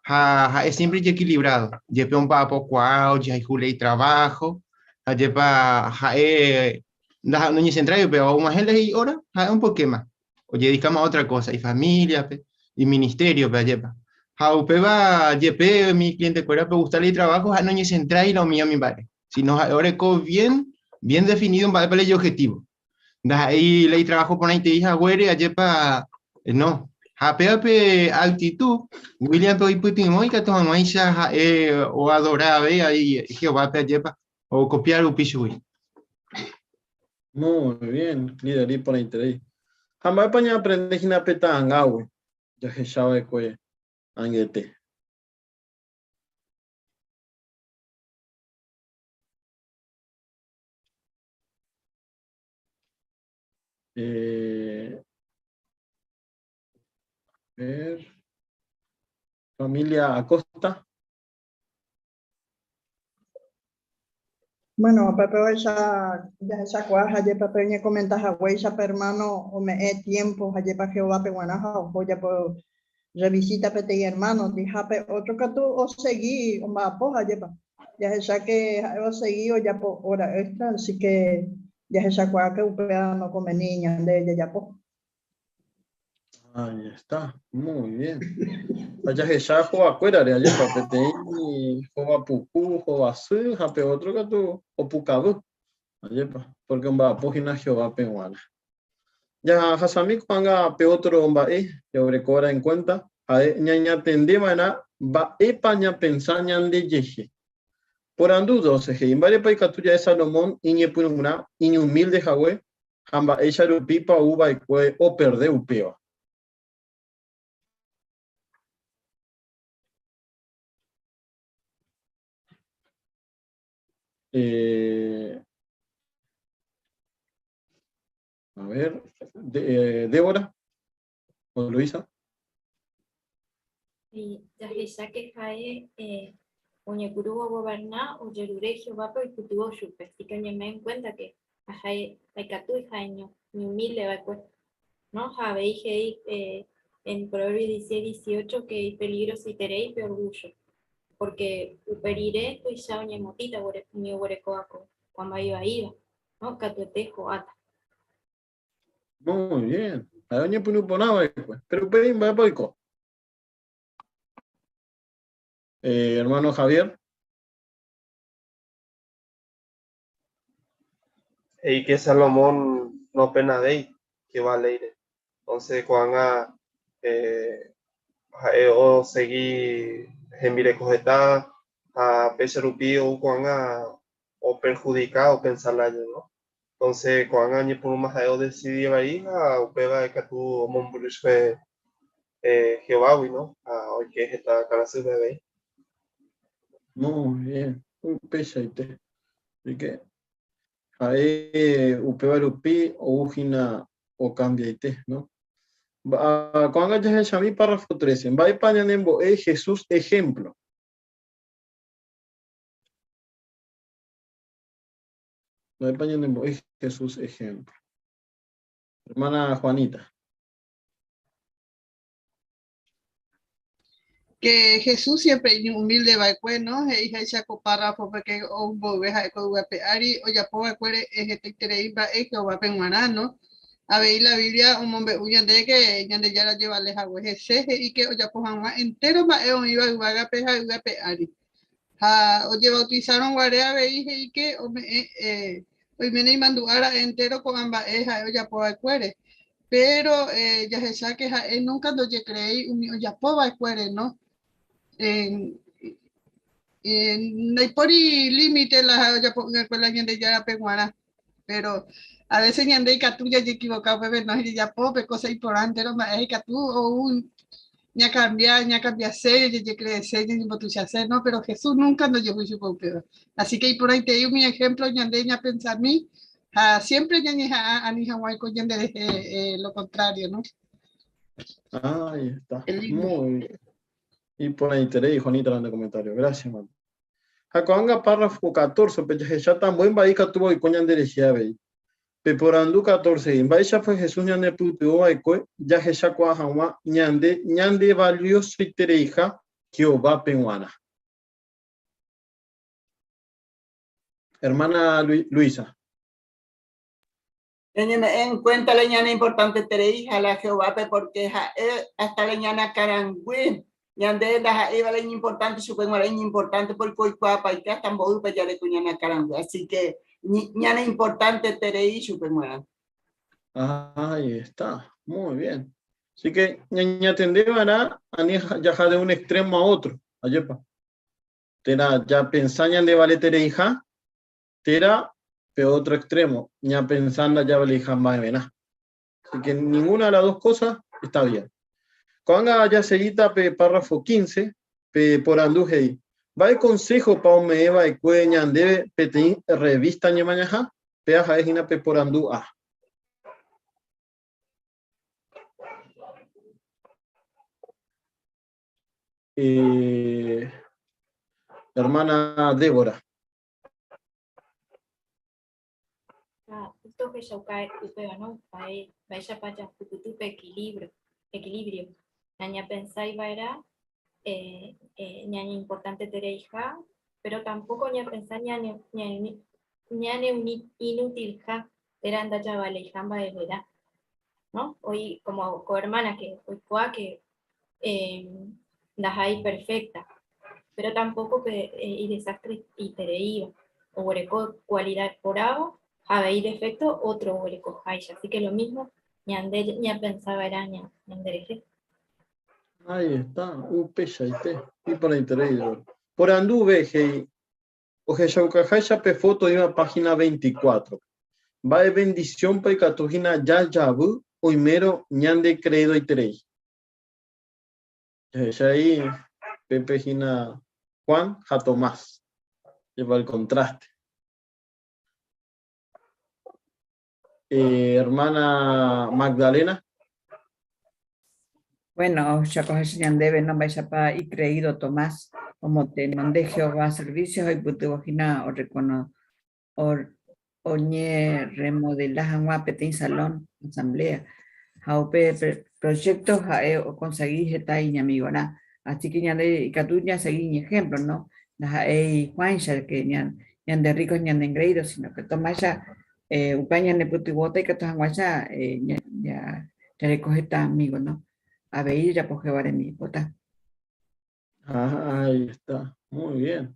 Ha ha'e siempre ijequilibrado, jepe omba'apokuaa, ojehayhu lei trabajo, ajépa ha'e ndaha noñecentrái upéva, og̃uahẽ la hi'óra, ha'e un pokéma, ojedicáma otra cosa, ifamíliape, iministériope, ajépa. Ha upéva jepe umi cliente-kuérape ogusta la itrabajo, ha'e noñecentrái la umi umi mba'e, sino ha'e oreko bien, bien definido mba'épa la ijobjetivo. Ndaha'éi la itrabajo porãitei haguére, ajépa, no. Ha péva pe actitud, William-pe oipytyvõ ikatu hag̃uáicha ha'e oadora avei Jehovápe, ajépa, okopia rupi chugui. Muy bien, líder iporãiterei. Ha mba'épa ñaaprende hína pe ta'angágui jahecha va'ekue angete? Eh, a ver. Familia Acosta. Bueno, pepe ohecha jahechakuaa ha jepe pe oñekomenta haguéicha pe hermano ome'ẽ tiempo ha jepa Jehovápe g̃uarã ha oho japo revisita peteĩ hermano ndi ha pe otro katu osegi omba'apo ha jepa jahecha que ha'e osegi ojapo hora extra así que jahechakuaa que upéva nokonveni ñande jajapo. Ahí está, muy bien. Ha jahecha hovakuérare, ajépa, peteĩ hova puku, hova sy, ha pe ótro katu opukavy, ajépa, pórke omba'apo hína Jehovápe g̃uarã. Jahasami ko'ág̃a pe ótro mba'e jaguerekóva'erã en cuenta, ha'e ñañatendeva'erã mba'épa ñapensa ñandejehe. Porandu 12 he'i, Mba'érepa ikatu ja'e Salomón iñepyrũrã iñumílde hague ha mba'éicha rupípa ou va'ekue operde upéva? A ver, Débora o Luisa. Jahecha que ha'e oñepyrũ ogoberna ojerure Jehovápe oipytyvõ chupe, así que oñeme'ẽ en cuenta que ha'e ndaikatúi ha'eño, iñumílde va'ekue, ¿no? Ha avei he'i en Proverbios 16, 18 que ipeligrosoiterei pe orgullo, porque upe rire tuicha oñemotĩta umi oguerekóva ko mba'e ivaíva, ¿no? Katuete ho'áta. Muy bien. Ha'e oñepyrũ porã va'ekue. Pero upéi mba'épa oiko? Hermano Javier. He'i que Salomón no penavéi Jehová léire. Entonces ko'ág̃a ha'e osegi hembireko heta ha péicha rupi ou ko'ág̃a operhudika opensa lája, no? Entonces ko'ág̃a oñepyrũma ha'e odesidi vai ha upéva ikatu omombyry chupe Jehovágui, no? Ha oike heta karasýpe avei. Muy bien, upeichaite. Así que ha'e upéva rupi ou hína okambiaite, no? Ko'ág̃a jahechami párrafo 13. Mba'épa ñanembo'e Jesús ehémplo? Mba'épa ñanembo'e Jesús ehémplo? Hermana Juanita. Que Jesús siempre humilde va'ekue, no? He'iháicha ko párrafo-pe que ou mboyve ha'e ko yvy ape ári ojapo va'ekuére hetaiterei mba'e Jehovápe g̃uarã, no? Avei la Biblia omombe'u ñandéve que Ñandejára ojevale hague hese he'i que ojapo hag̃ua entéro mba'e oĩva yvágape ha yvy ape ári. Ha ojebautizárõ guare avei he'i que ome'ẽ oiméne imandu'a ra'e entéro ko'ã mba'e ha'e ojapo va'ekuére. Péro jahecha ke ha'e núnka ndojekreéi umi ojapo va'ekuére, no? Ndaipóri límite la ha'e ojapo'ỹva'ekue la Ñandejárape g̃uarã. Péro a vése ñande ikatu jajekivoka upépe, no jajapo pe kósa iporãnterõ mba'e ikatu ou ñakambia, ñakambiase, jajekreese, ñañembotuichase, no? Péro Jesús núnka ndojehúi chupe upéva. Así ke iporãitei umi ehémplo ñande ñapensami ha siémpre ñañeha'ã ani hag̃ua oiko ñanderehe lo kontrário, no? Ahí está. Muy bien. Iporãiterei, Juanita, la nde comentario. Gracias, hermano. Ha ko'ág̃a párrafo 14-pe jahecháta ambue mba'e ikatúva oiko ñanderehe avei. Pe porandu 14 he'i, Mba'éichapa Jesús ñanepytyvõ va'ekue jahechakuaa hag̃ua ñande ñandevaliosoitereiha Jehovápe g̃uarã? Hermana Luisa. Ñañeme'ẽ en cuenta la ñane importantetereiha la Jehovápe porque ha'e hasta la ñane akãrangue ñande ndaha'éiva la iñimportante chupe g̃uarã iñimportante porque oikuaapaite hasta mboýpa jareko ñane akãrangue. Así que ñane importanteterei chupe g̃uarã. Ahí está, muy bien. Así que ñañatende va'erã ani jaha de un extremo a otro, ajépa. Térã japensa ñandevaletereiha Térã pe otro extremo, ñapensa ndajaveleiha mba'everã. Así que ninguna de las dos cosas está bien. Ko'ág̃a jasegíta pe párrafo 15, pe porandu he'i, Mba'e konséhopa ome'ẽ va'ekue ñandéve peteĩ rrevísta ñemañaha? Péva ha'e hína pe porandu A. Hermana Débora. Ha justo ohechauka upéva, no? Mba'e, mba'éichapa jahupyty pe equilibrio, equilibrio. Nañapensái va'erã eh, eh, ñañeimportantetereiha, pero tampoco ñapensa ñane, ñane, ñane inutilha térã ndajavaleiha mba'everã, no? Oĩ como ko hermana que oikuaa que eh, ndaha'éi perfecta, pero tampoco pe eh, idesastre itereíva, oguereko cualidad porãva ha avei defecto otro oguerekoháicha, así que lo mismo Ñande ñapensa va'erã ñanderehe. Ahí está, upeichaite, iporãiterei. Poranduve he'i, ohechaukaháicha pe foto oĩva página 24. Mba'e bendiciónpa ikatu hína jajavy oimérõ ñande creídoiterei? Jahecha ahí pépe hína Juan ha Tomás. Lleva el contraste. Eh, hermana Magdalena. Bueno, ohechakuaháicha ñandéve no mba'éichapa icreído Tomás omotenonde Jehová servicio ha oipytyvõ hína orrekono oñerremodela hag̃ua peteĩ salón asamblea. Ha upe proyecto ha'e okonsegi heta iñamigorã. Así que ñande ikatu ñasegi iñejemplo, no? Ndaha'éi Juáncha que ñande ricos ñande engreído, sino que Tomáscha upe ñanepytyvõta ikatu hag̃uáicha jareko heta amigo, no? Avei jajapo Jehová rembipota. Ah, ahí está. Muy bien.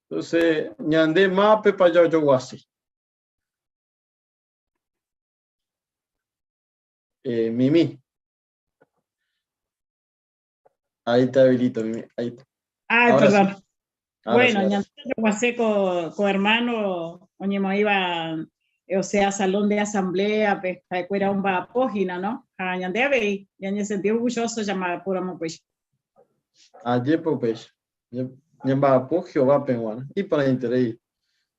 Entonces, ñande mápepa jajoguase. Eh, Mimi. Ahí te habilito, Mimi. Ahí está. Ay, Ahora sí. perdón. Ahora Bueno, sí, ahora ñande jajoguase ko, ko hermano oñemoĩva, o sea, salón de asamblea, pe, ha'ekuéra omba'apo hína, no? Ha ñande avei, ñañesenti orgulloso llamapóramo upéicha. Ajépa upéicha. Ñamba'apo Jehovápe g̃uarã. Iporãiterei.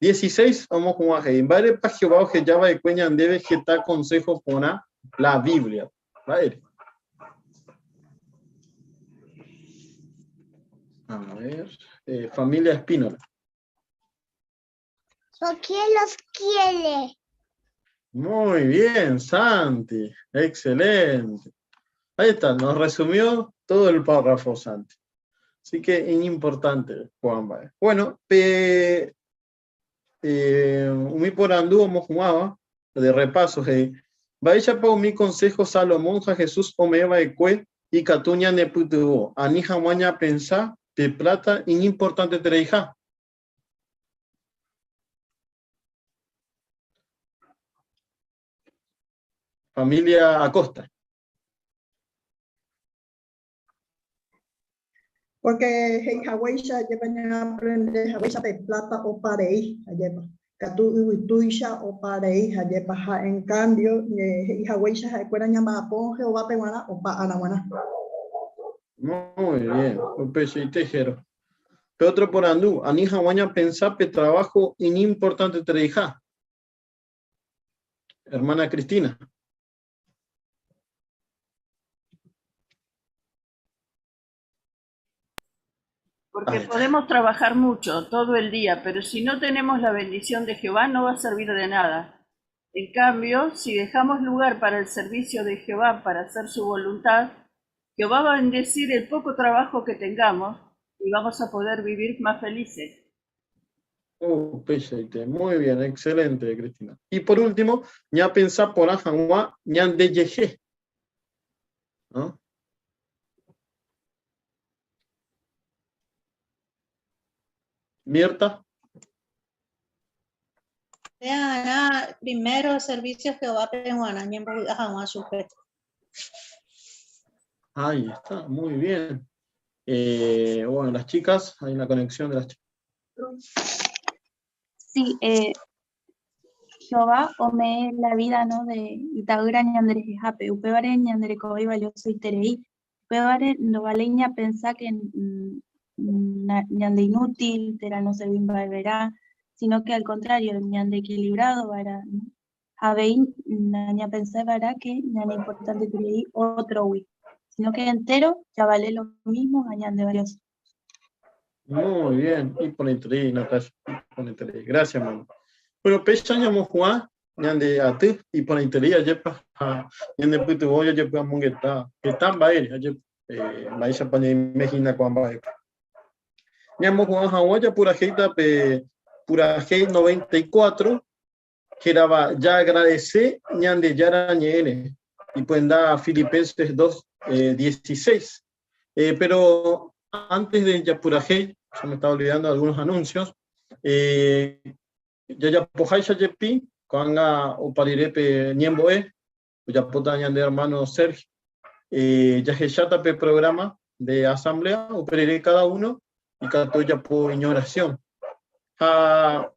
16 omohu'ã he'i, Mba'érepa Jehová oheja va'ekue ñandéve heta konsého porã la Bíbliape? Mba'ére? A ver, eh, familia Espínola. Porque los quiere. Muy bien, Santi. Excelente. Ahí está, nos resumió todo el párrafo, Santi. Así que es importante, Juan. Bueno, pe, eh, umi porandu omohu'ãva de repaso he'i, Mba'éichapa umi consejo Salomón ha Jesús ome'ẽ va'ekue ikatu ñanepytyvõ ani hag̃ua ñapensa pe pláta iñimportantetereiha? Familia Acosta. Porque he'i haguéicha ajépa ñaaprende haguéicha pe plata opa rei, ajépa. Katu yvytúicha opa rei, ajépa. Ha en cambio, he'i haguéicha ha'ekuéra ñamba'apo Jehovápe g̃uarã opa ára g̃uarã. Muy bien, upeichaite jero. Pe otro porandu, ani hag̃ua ñapensa pe trabajo iñimportantetereiha. Hermana Cristina. Porque podemos trabajar mucho, todo el día, pero si no tenemos la bendición de Jehová no va a servir de nada. En cambio, si dejamos lugar para el servicio de Jehová, para hacer su voluntad, Jehová va a bendecir el poco trabajo que tengamos y vamos a poder vivir más felices. Upeichaite. Muy bien, excelente, Cristina. Y por último, ñapensa porã hag̃ua ñandejehe. ¿No? Mirta. Pearã primero servicio Jehovápe g̃uarã ñembovy'a hag̃ua chupe. Ahí está, muy bien. Eh, bueno, las chicas, hay una conexión de las chicas. Sí, eh, Jehová ome'ẽ la vida no de ita'ýra ñanderehehápe, upévare ñande rekove ivaliosoiterei, upévare ndovaléi ñapensa que ñande inútil térã no serví mba'everã, sino que al contrario, ñande equilibrado va'erã, ¿no? Ha avei nañapensái va'erã que ñane importanteterei ótrogui, sino que entero javale lo mismo ha ñande valioso. Muy bien, iporãiterei, Natasha, iporãiterei. Gracias, mano. Bueno, péicha ñamohu'ã ñande aty iporãiterei ajépa ha ñanepytyvõ jajepy'amongeta heta mba'ére, ajépa eh, mba'éichapa ñaime hína ko'ã mba'épe. Ñamohu'ã hag̃ua japurahéita pe purahéi 94 hérava Jaagradese Ñandejára Ñe'ẽre, ipyenda Filipenses 2, 16. Eh, pero antes de japurahéi, ya me estaba olvidando algunos anuncios, eh, jajapoháicha jepi, ko'ág̃a opa rire pe ñembo'e. Ojapóta ñande hermano Sergio. Jahecháta pe programa de asamblea, upe rire cada uno ikatu ojapo iñoración. Ha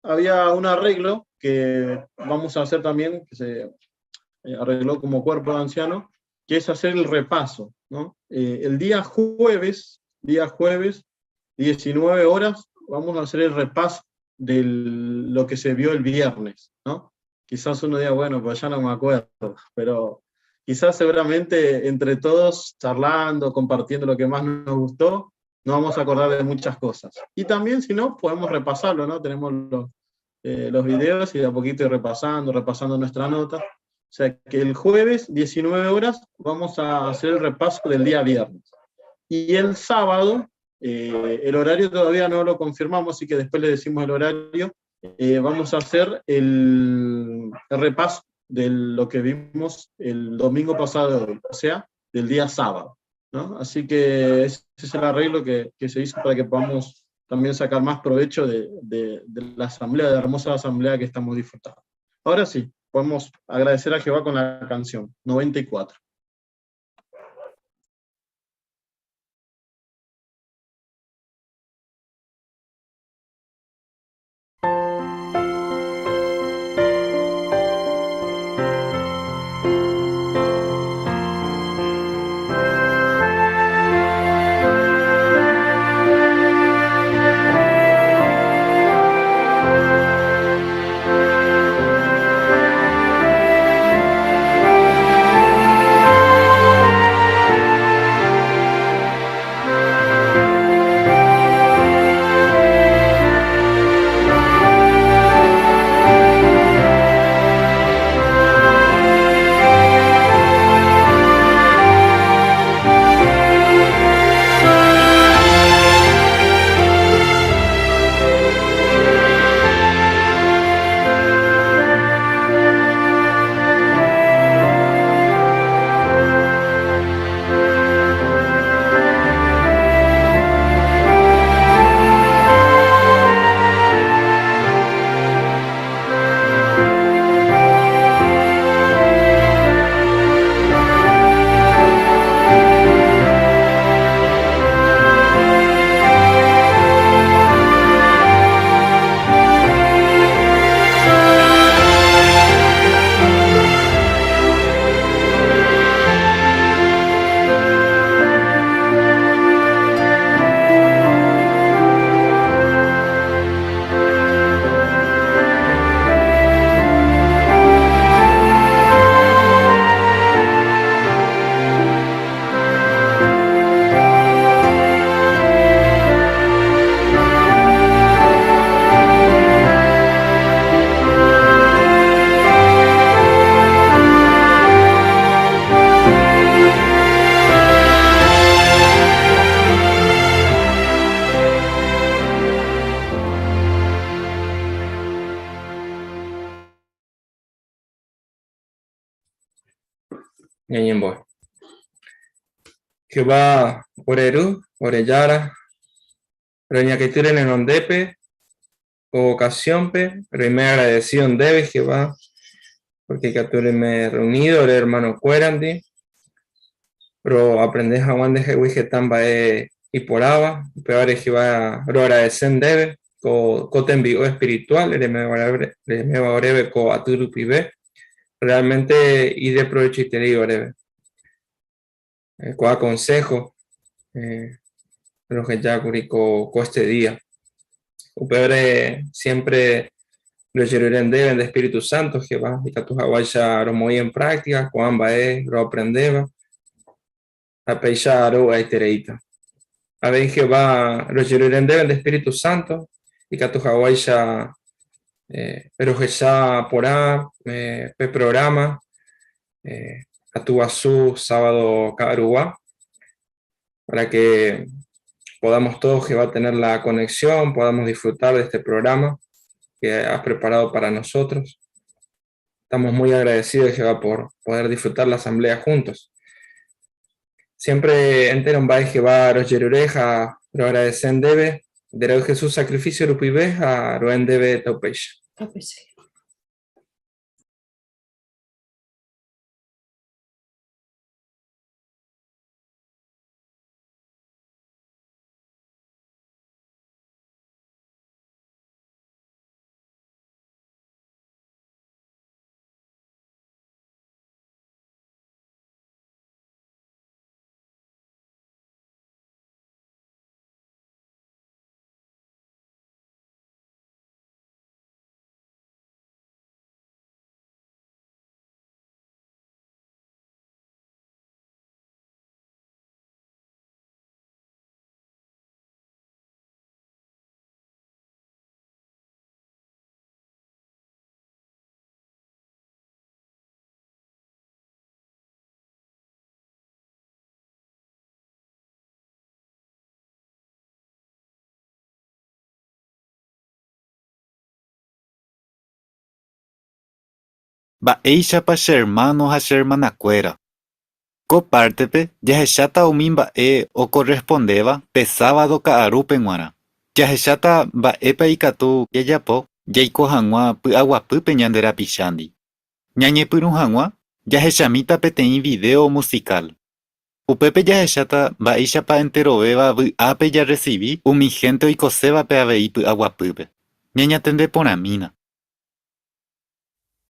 había un arreglo que vamos a hacer también, que se arregló como cuerpo de anciano, que es hacer el repaso, ¿no? El día jueves, 19 horas, vamos a hacer el repaso de lo que se vio el viernes, ¿no? Quizás uno diga, bueno, pues ya no me acuerdo, pero quizás seguramente entre todos, charlando, compartiendo lo que más nos gustó, nos vamos a acordar de muchas cosas. Y también, si no, podemos repasarlo, ¿no? Tenemos los videos y de a poquito ir repasando nuestra nota. O sea que el jueves, 19 horas, vamos a hacer el repaso del día viernes. Y el sábado, el horario todavía no lo confirmamos, así que después le decimos el horario, vamos a hacer el repaso de lo que vimos el domingo pasado de hoy, o sea, del día sábado, ¿no? Así que ese es el arreglo que se hizo para que podamos también sacar más provecho de la asamblea, de la hermosa asamblea que estamos disfrutando. Ahora sí, podemos agradecer a Jehová con la canción 94. Jehová oreru, oreyara, reñaqueture nenondepe, convocaciónpe, pero me agradecido en debe Jehová, porque cature me reunido, ore hermano cuerandi, pero aprendes a Juan de Jehuije tambae y poraba, pero ahora Jehová lo agradecen debe, co te envió espiritual, le me va orebe co aturupibe, realmente y de provecho y te digo orebe. Co aconsejo lo que ya curico co este día. Upebre siempre lo llevarán deben de Espíritu Santo, Jehová, y que tus aguayas lo muy en práctica, cuán va es, lo aprendeba, a peixar o a itereita. A ver, Jehová, lo llevarán deben de Espíritu Santo, y que tus aguayas pero que ya por a pe programa a tu azú sábado caruá, para que podamos todos, Jehová, tener la conexión, podamos disfrutar de este programa que has preparado para nosotros. Estamos muy agradecidos, Jehová, por poder disfrutar la asamblea juntos. Siempre entero en Valle, Jehová, los yerureja, lo agradecen debe, de Jesús sacrificio rupibeja, roen debe taupeya. Taupeya. Mba'éichapa che hermano ha che hermanakuéra? Ko pártepe jahecháta umi mba'e okorrespondéva pe sábado ka'arúpe g̃uarã. Jahecháta mba'épa ikatu jajapo jaiko hag̃ua py'aguapýpe ñande rapichándi. Ñañepyrũ hag̃ua, jahechamíta peteĩ vidéo musikál. Upépe jahecháta mba'éichapa enterovéva vy'ápe jarresivi umi hénte oikosévape avei py'aguapýpe. Ñañatende porãmína.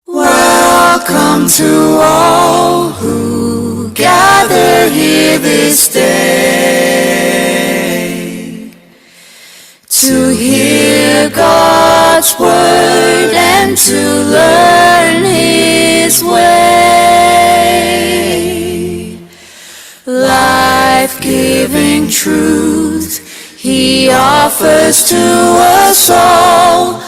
Welcome to all who gather here this day to hear God's word and to learn His way. Life-giving truth He offers to us all.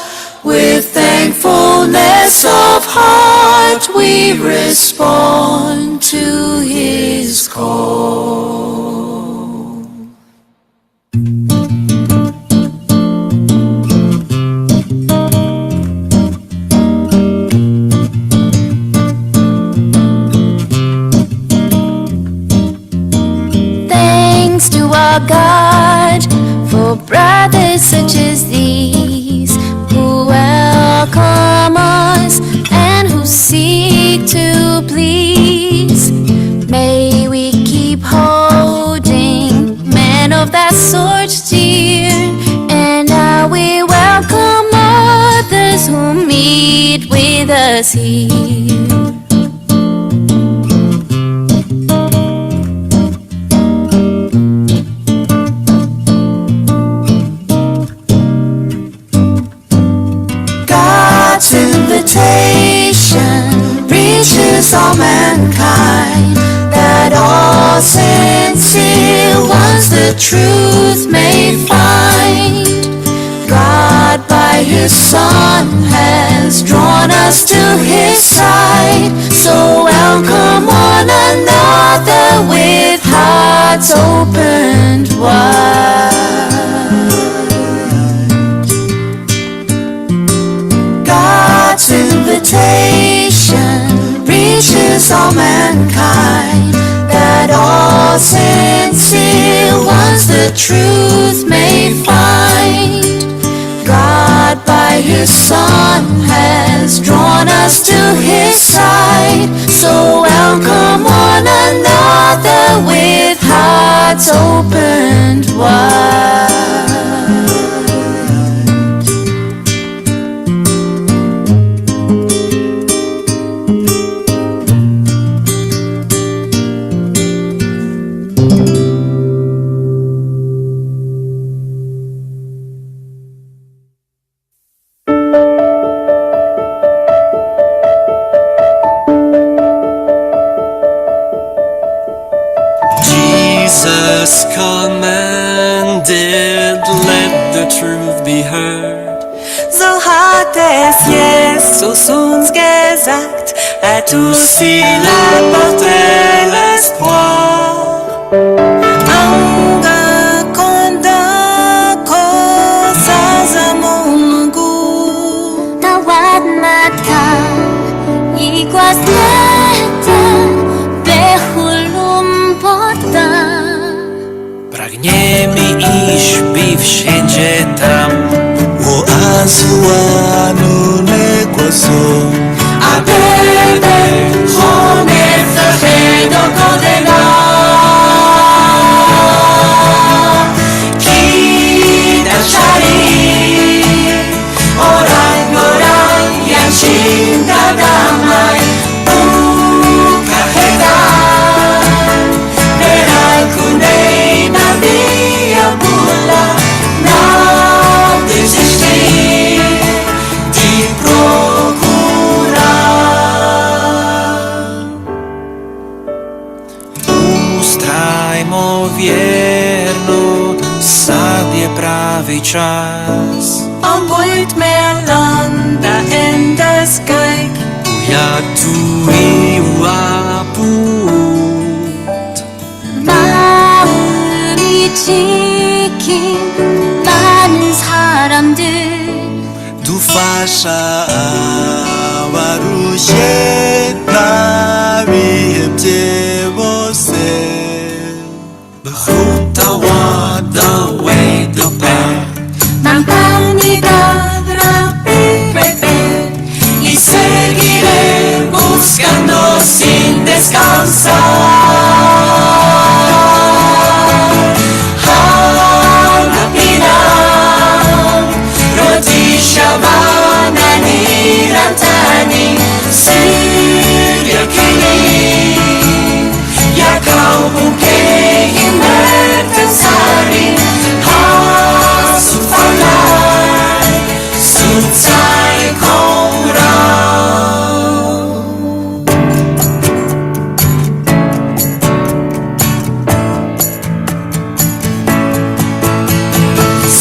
With thankfulness of heart we respond to His call. Thanks to our God for brothers such as these who welcome us and who seek to please. May we keep holding men of that sort dear, and how we welcome others who meet with us here. God's invitation reaches all mankind, that all sincere ones the truth may find. God by His Son has drawn us to His side, so welcome one another with hearts opened wide. God's invitation reaches all mankind, that all sincere ones the truth may find. God by His Son has drawn us to His side, so welcome one another with hearts opened wide. Jesus commanded, let the truth be heard. So hat es Jesus uns gesagt, à tous il apportait l'espoir. Anga konda kosaza Mungu Tawad mata iguasleta behulum pota. Pragniemy iść, by wszędzie tam Abebe honefedo kodena Kita cari orang-orang yang cinta damai bukan hebat Merangkul Nabi pula Nabi Sisi di procura. Ustrajmo wierno, sadie prawy czas. On bult mer landa en das Geig. Ja tu i uaput. 마음이 지킨 많은 사람들. Tufasha abarushye n'abihebye bose. The route, the one, the way, the path. Y seguiré buscando sin descansar. Hanapina, Roti Shabanani Rantani, Suryakini, Yakaubuke Imertensari, Hasutfalai, Sutsai Kora.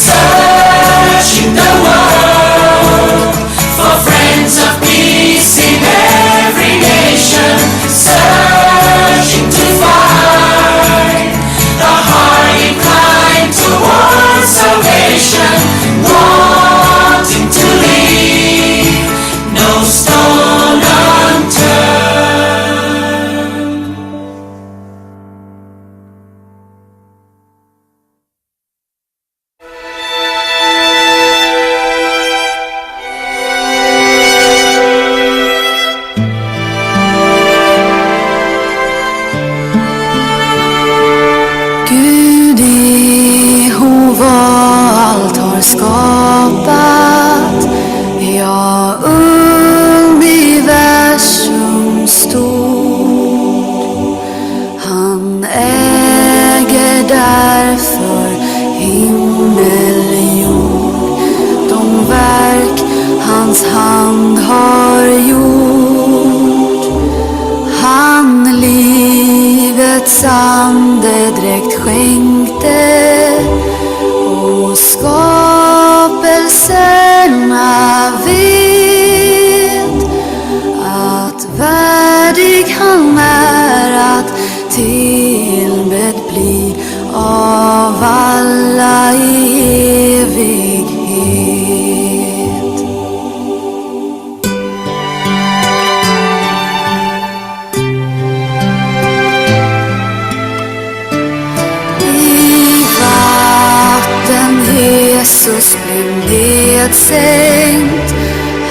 Searching the world for friends of peace in every nation, searching to find the heart inclined towards salvation, wanting to leave no stone unturned. Gud Jehova allt har skapat, ja, universum stort. Han äger därför himmel, jord, de verk hans hand har gjort. Han livets andedräkt skänkte och skapelserna vet att värdig han är att tillbedd bli av alla i evighet. I vatten Jesus blev nedsänkt.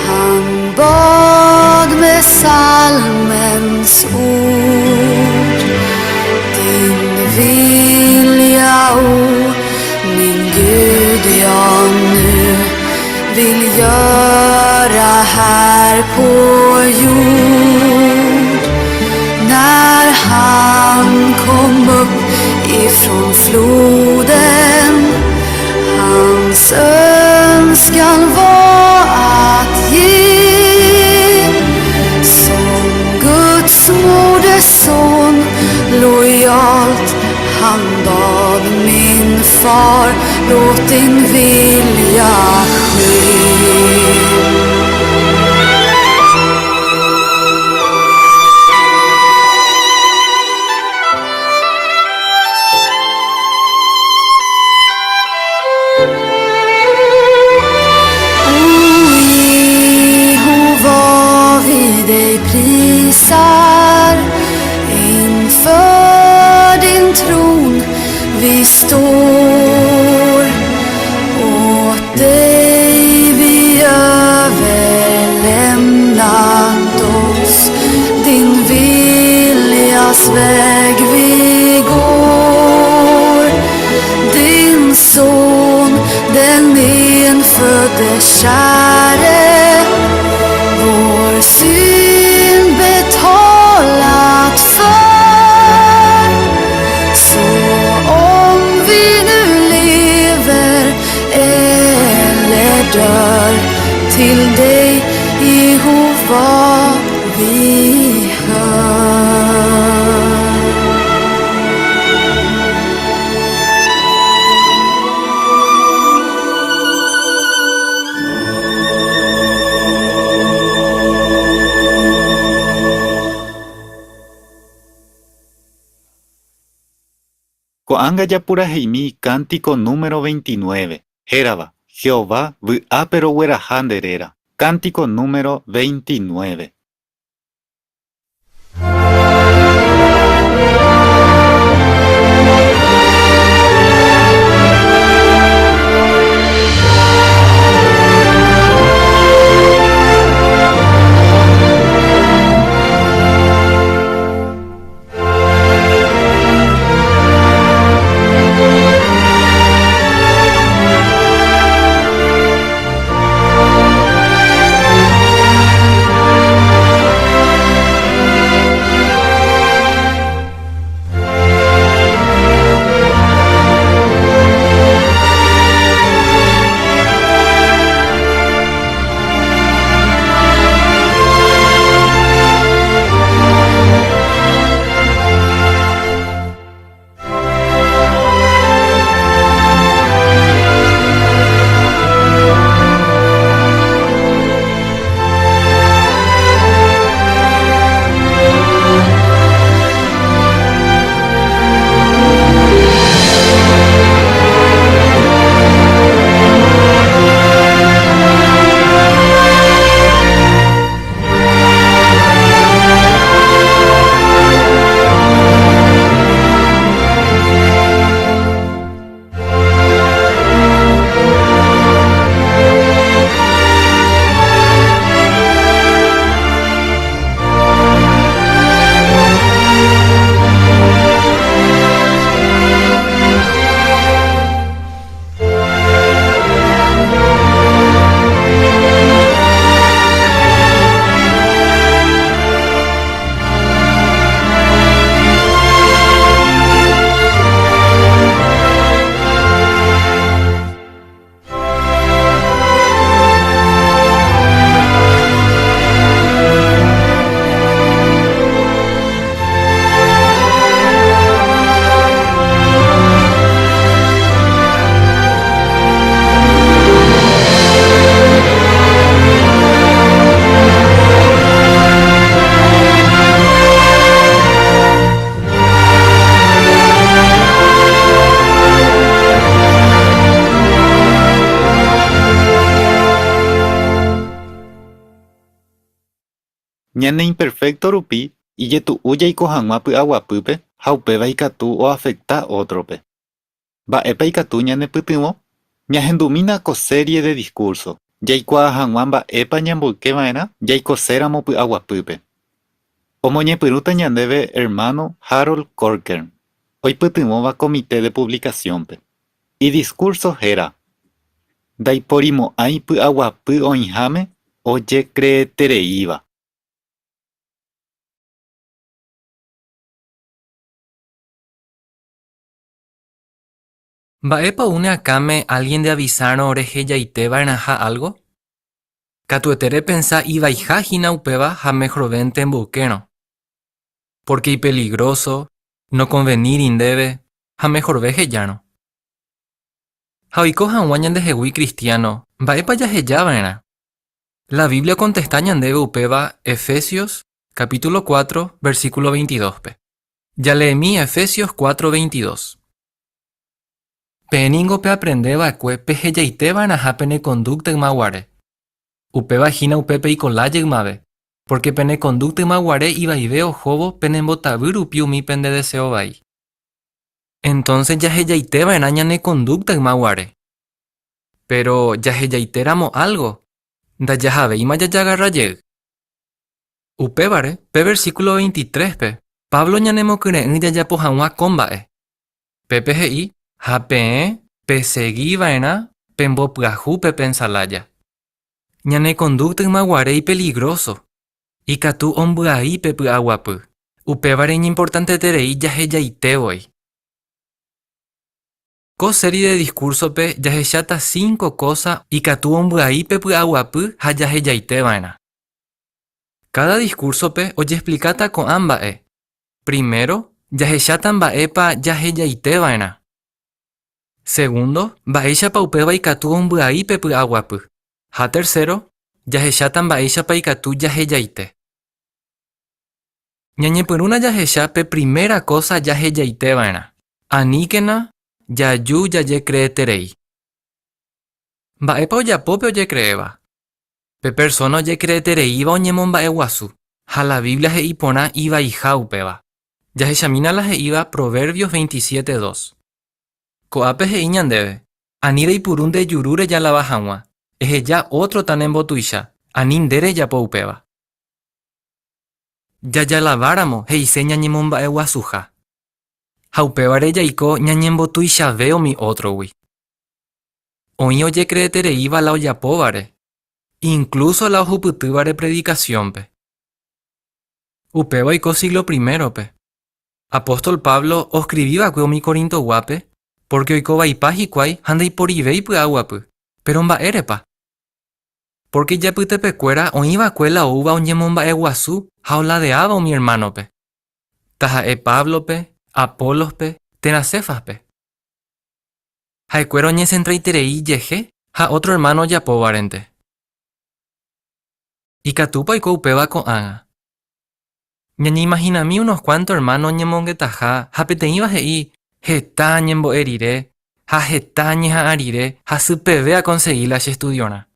Han bad med psalmens ord. Din vilja, o min Gud, jag nu vill göra här på jord. När han kom upp ifrån floden, hans önskan var att ge som Guds moders son lojalt han bad min far, låt din vilja ske. O Jehova, vi dig prisar. Inför din tron vi står. Åt dig vi överlämnat oss. Din viljas väg vi går. Din son, den enfödde käre, vår synd betalat för. Så om vi nu lever eller dör, till dig Jehova vi hör. Ko'ág̃a japuraheimi Cántico número 29, hérava. Jehová, vy'ápe rogueraha nde réra. Cántico número 29. Ñaneimperfékto rupi ijetu'u jaiko hag̃ua py'aguapýpe ha upéva ikatu oafekta ótrope. Mba'épa ikatu ñanepytyvõ? Ñahendumína ko série de diskúrso, jaikuaa hag̃ua mba'épa ñamboyke va'erã jaikoséramo py'aguapýpe. Omoñepyrũta ñandéve ermáno Harold Corkern, oipytyvõva Comité de Publicaciónpe. Idiskúrso héra, Ndaiporimo'ãi py'aguapy oĩháme ojekreetereíva. Mba'épa ou ne akãme álgien ndeavisárõ rehejaite va'erãha álgo? Katuete repensa ivaiha hína upéva ha mehorvénte emboykérõ. Pórke ipeligróso, nokonveníri ndéve ha mehorve hejárõ. Ha oiko hag̃ua ñandehegui kristiáno, mba'épa jaheja va'erã? La Biblia okontesta ñandéve upéva Efesios capítulo 4, versículo 22-pe. Jaleemi Efesios 4:22. Peẽ ningo peaprende va'ekue pehejaite va'erãha pene kondúkta ymaguare. Upéva hína upe peiko lája ymave, pórke pene kondúkta ymaguare ivaive ohóvo penembotavy rupi umi pende deséo vai. Entónse jahejaite va'erã ñane kondúkta ymaguare. Péro jahejaitéramo álgo, ndajahavéima jajagarra jey. Upévare, pe versíkulo 23-pe, Pablo ñanemokyre'ỹ jajapo hag̃ua ko mba'e. Pépe he'i, Ha peẽ pesegi va'erã pembopyahu pepensa lája. Ñane kondúkta ymaguare ipeligróso, ikatu ombyai pe py'aguapy. Upévare iñimportanteterei jahejaite voi. Ko série de diskúrsope jahecháta cinco kósa ikatu ombyai pe py'aguapy ha jahejaite va'erã. Káda diskúrsope ojexplikáta ko'ã mba'e. Primero, jahecháta mba'épa jahejaite va'erã. Segundo, mba'éichapa upéva ikatu ombyai pe py'aguapy. Ha tercero, jahecháta mba'éichapa ikatu jahejaite. Ñañepyrũna jahecha pe primera kósa jahejaite va'erã. Aníkena jaju jajekreeterei. Mba'épa ojapo pe ojekreéva? Pe persóna ojekreetereíva oñemomba'eguasu, ha la Biblia he'i porã ivaiha upéva. Jahechamína la he'íva Proverbios 27, 2. Ko'ápe he'i ñandéve, Ani reipuru nde juru rejalava hag̃ua, eheja ótro tanembotuicha, ani nde rejapo upéva. Jajalaváramo he'ise ñañemomba'eguasuha. Ha upévare jaiko ñañembotuichave umi ótrogui. Oĩ ojekreetereíva la ojapóvare, inklúso la ohupytývare predikasiónpe. Upéva oiko síglo primérope. Apóstol Pablo oskrivi va'ekue umi Corintoguápe pórke oiko vaipa hikuái ha ndaiporivéi py'aguapy. Péro mba'érepa? Pórke ijapytepekuéra oĩ va'ekue la oúva oñemomba'eguasu ha oladeáva umi ermánope, taha'e Páblope, Apólospe térã Céfaspe. Ha'ekuéra oñesentraiterei ijehe ha ótro ermáno ojapóvarente. Ikatúpa oiko upéva ko'ág̃a? Ñañeimahinami unos kuánto ermáno oñemongetaha ha peteĩva he'i, Heta añembo'e rire ha heta añeha'ã rire hasypeve akonsegi la che estudiorã.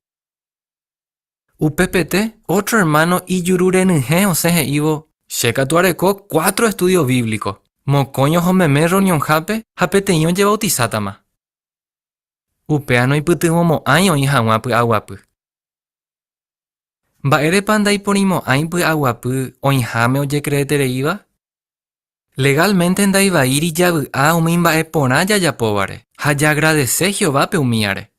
Upepete, ótro ermáno ijuru renyhẽ osẽ he'ívo, Che katu areko cuatro estúdio bíblico, mokõi oho meme rreunionhápe ha peteĩ ojevautisátama. Upéva noipytyvõmo'ãi oĩ hag̃ua py'aguapy. Mba'érepa ndaiporimo'ãi py'aguapy oĩháme ojekreetereíva? Legálmente ndaivaíri javy'a umi mba'e porã jajapóvare ha jaagradese Jehovápe umíare.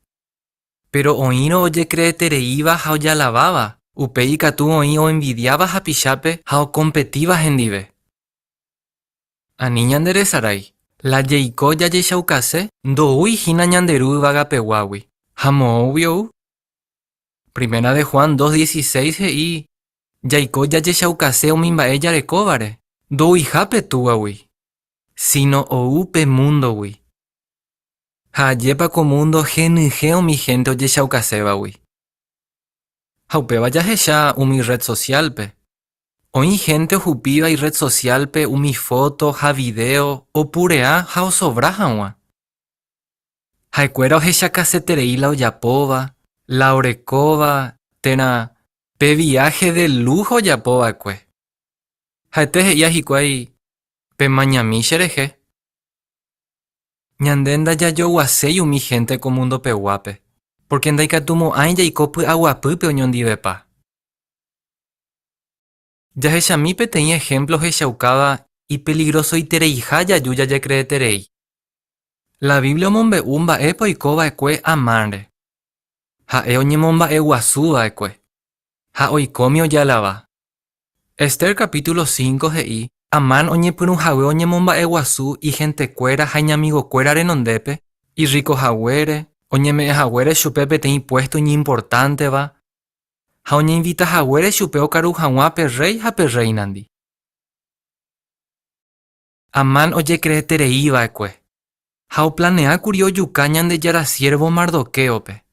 Péro oĩrõ ojekreetereíva ha ojalaváva, upéi ikatu oĩ oenvidiáva hapichápe ha okompetíva hendive. Ani ñanderesarái, la jeiko jajechaukase ndoúi hína ñande Ru yvagapeguágui, ha moõgui ou? Primera de Juan 2:16 he'i, Jaiko jajechaukase umi mba'e jarekóvare, ndouiha pe Túvagui, síno ou pe múndogui. Ha ajépa ko múndo henyhẽ umi hénte ojechaukasévagui. Ha upéva jahecha umi rred sosiálpe. Oĩ hénte ohupíva irred sosiálpe umi fóto ha vidéo opurea ha osovra hag̃ua. Ha'ekuéra ohechakaseterei la ojapóva, la orekóva térã pe viáhe de lúho ojapo va'ekue. Ha'ete he'íva hikuái, Pemañami cherehe. Ñande ndajajoguaséi umi hénte ko mundopeguápe, pórke ndaikatumo'ãi jaiko py'aguapýpe oñondivepa. Jahechami peteĩ ehémplo ohechaukáva ipeligrosoitereiha jaju jajekreeterei. La Biblia omombe'u mba'épa oiko va'ekue Amánre. Ha'e oñemomba'eguasu va'ekue, ha oikómi ojalava. Ester kapítulo 5 he'i Amán oñepyrũ hague oñemomba'eguasu ihentekuéra ha iñamigokuéra renondépe, irríko haguére, oñeme'ẽ haguére chupe peteĩ puésto iñimportánteva, ha oñeinvita haguére chupe okaru hag̃ua pe rréi ha pe rréinandi. Amán ojekreeterei va'ekue, ha oplanea kuri ojuka Ñandejára siérvo Mardoquéope.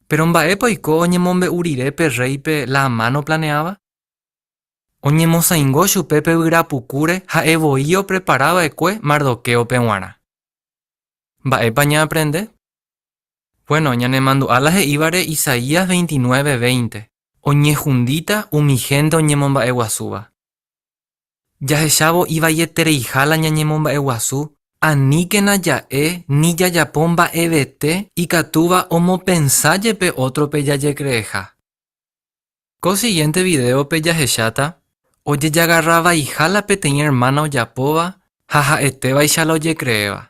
Péro mba'épa oiko oñemombe'u rire pe rréipe la Amán oplaneáva? Oñemosaingo chupe pe yvyra pukúre ha'e voi oprepara va'ekue Mardoquéope g̃uarã. Mba'épa ñaaprende? Vuéno, ñanemandu'a la he'ívare Isaías 29, 20, Oñehundíta umi hénte oñemomba'eguasúva. Jahechávo ivaietereiha la ñañemomba'eguasu, aníkena ja'e ni jajapo mba'evete ikatúva omopensa jepe ótrope jajekreeha. Ko sigiénte vidéope jahecháta ojejagarra vaiha la peteĩ ermána ojapóva ha ha'etévaicha la ojekreéva.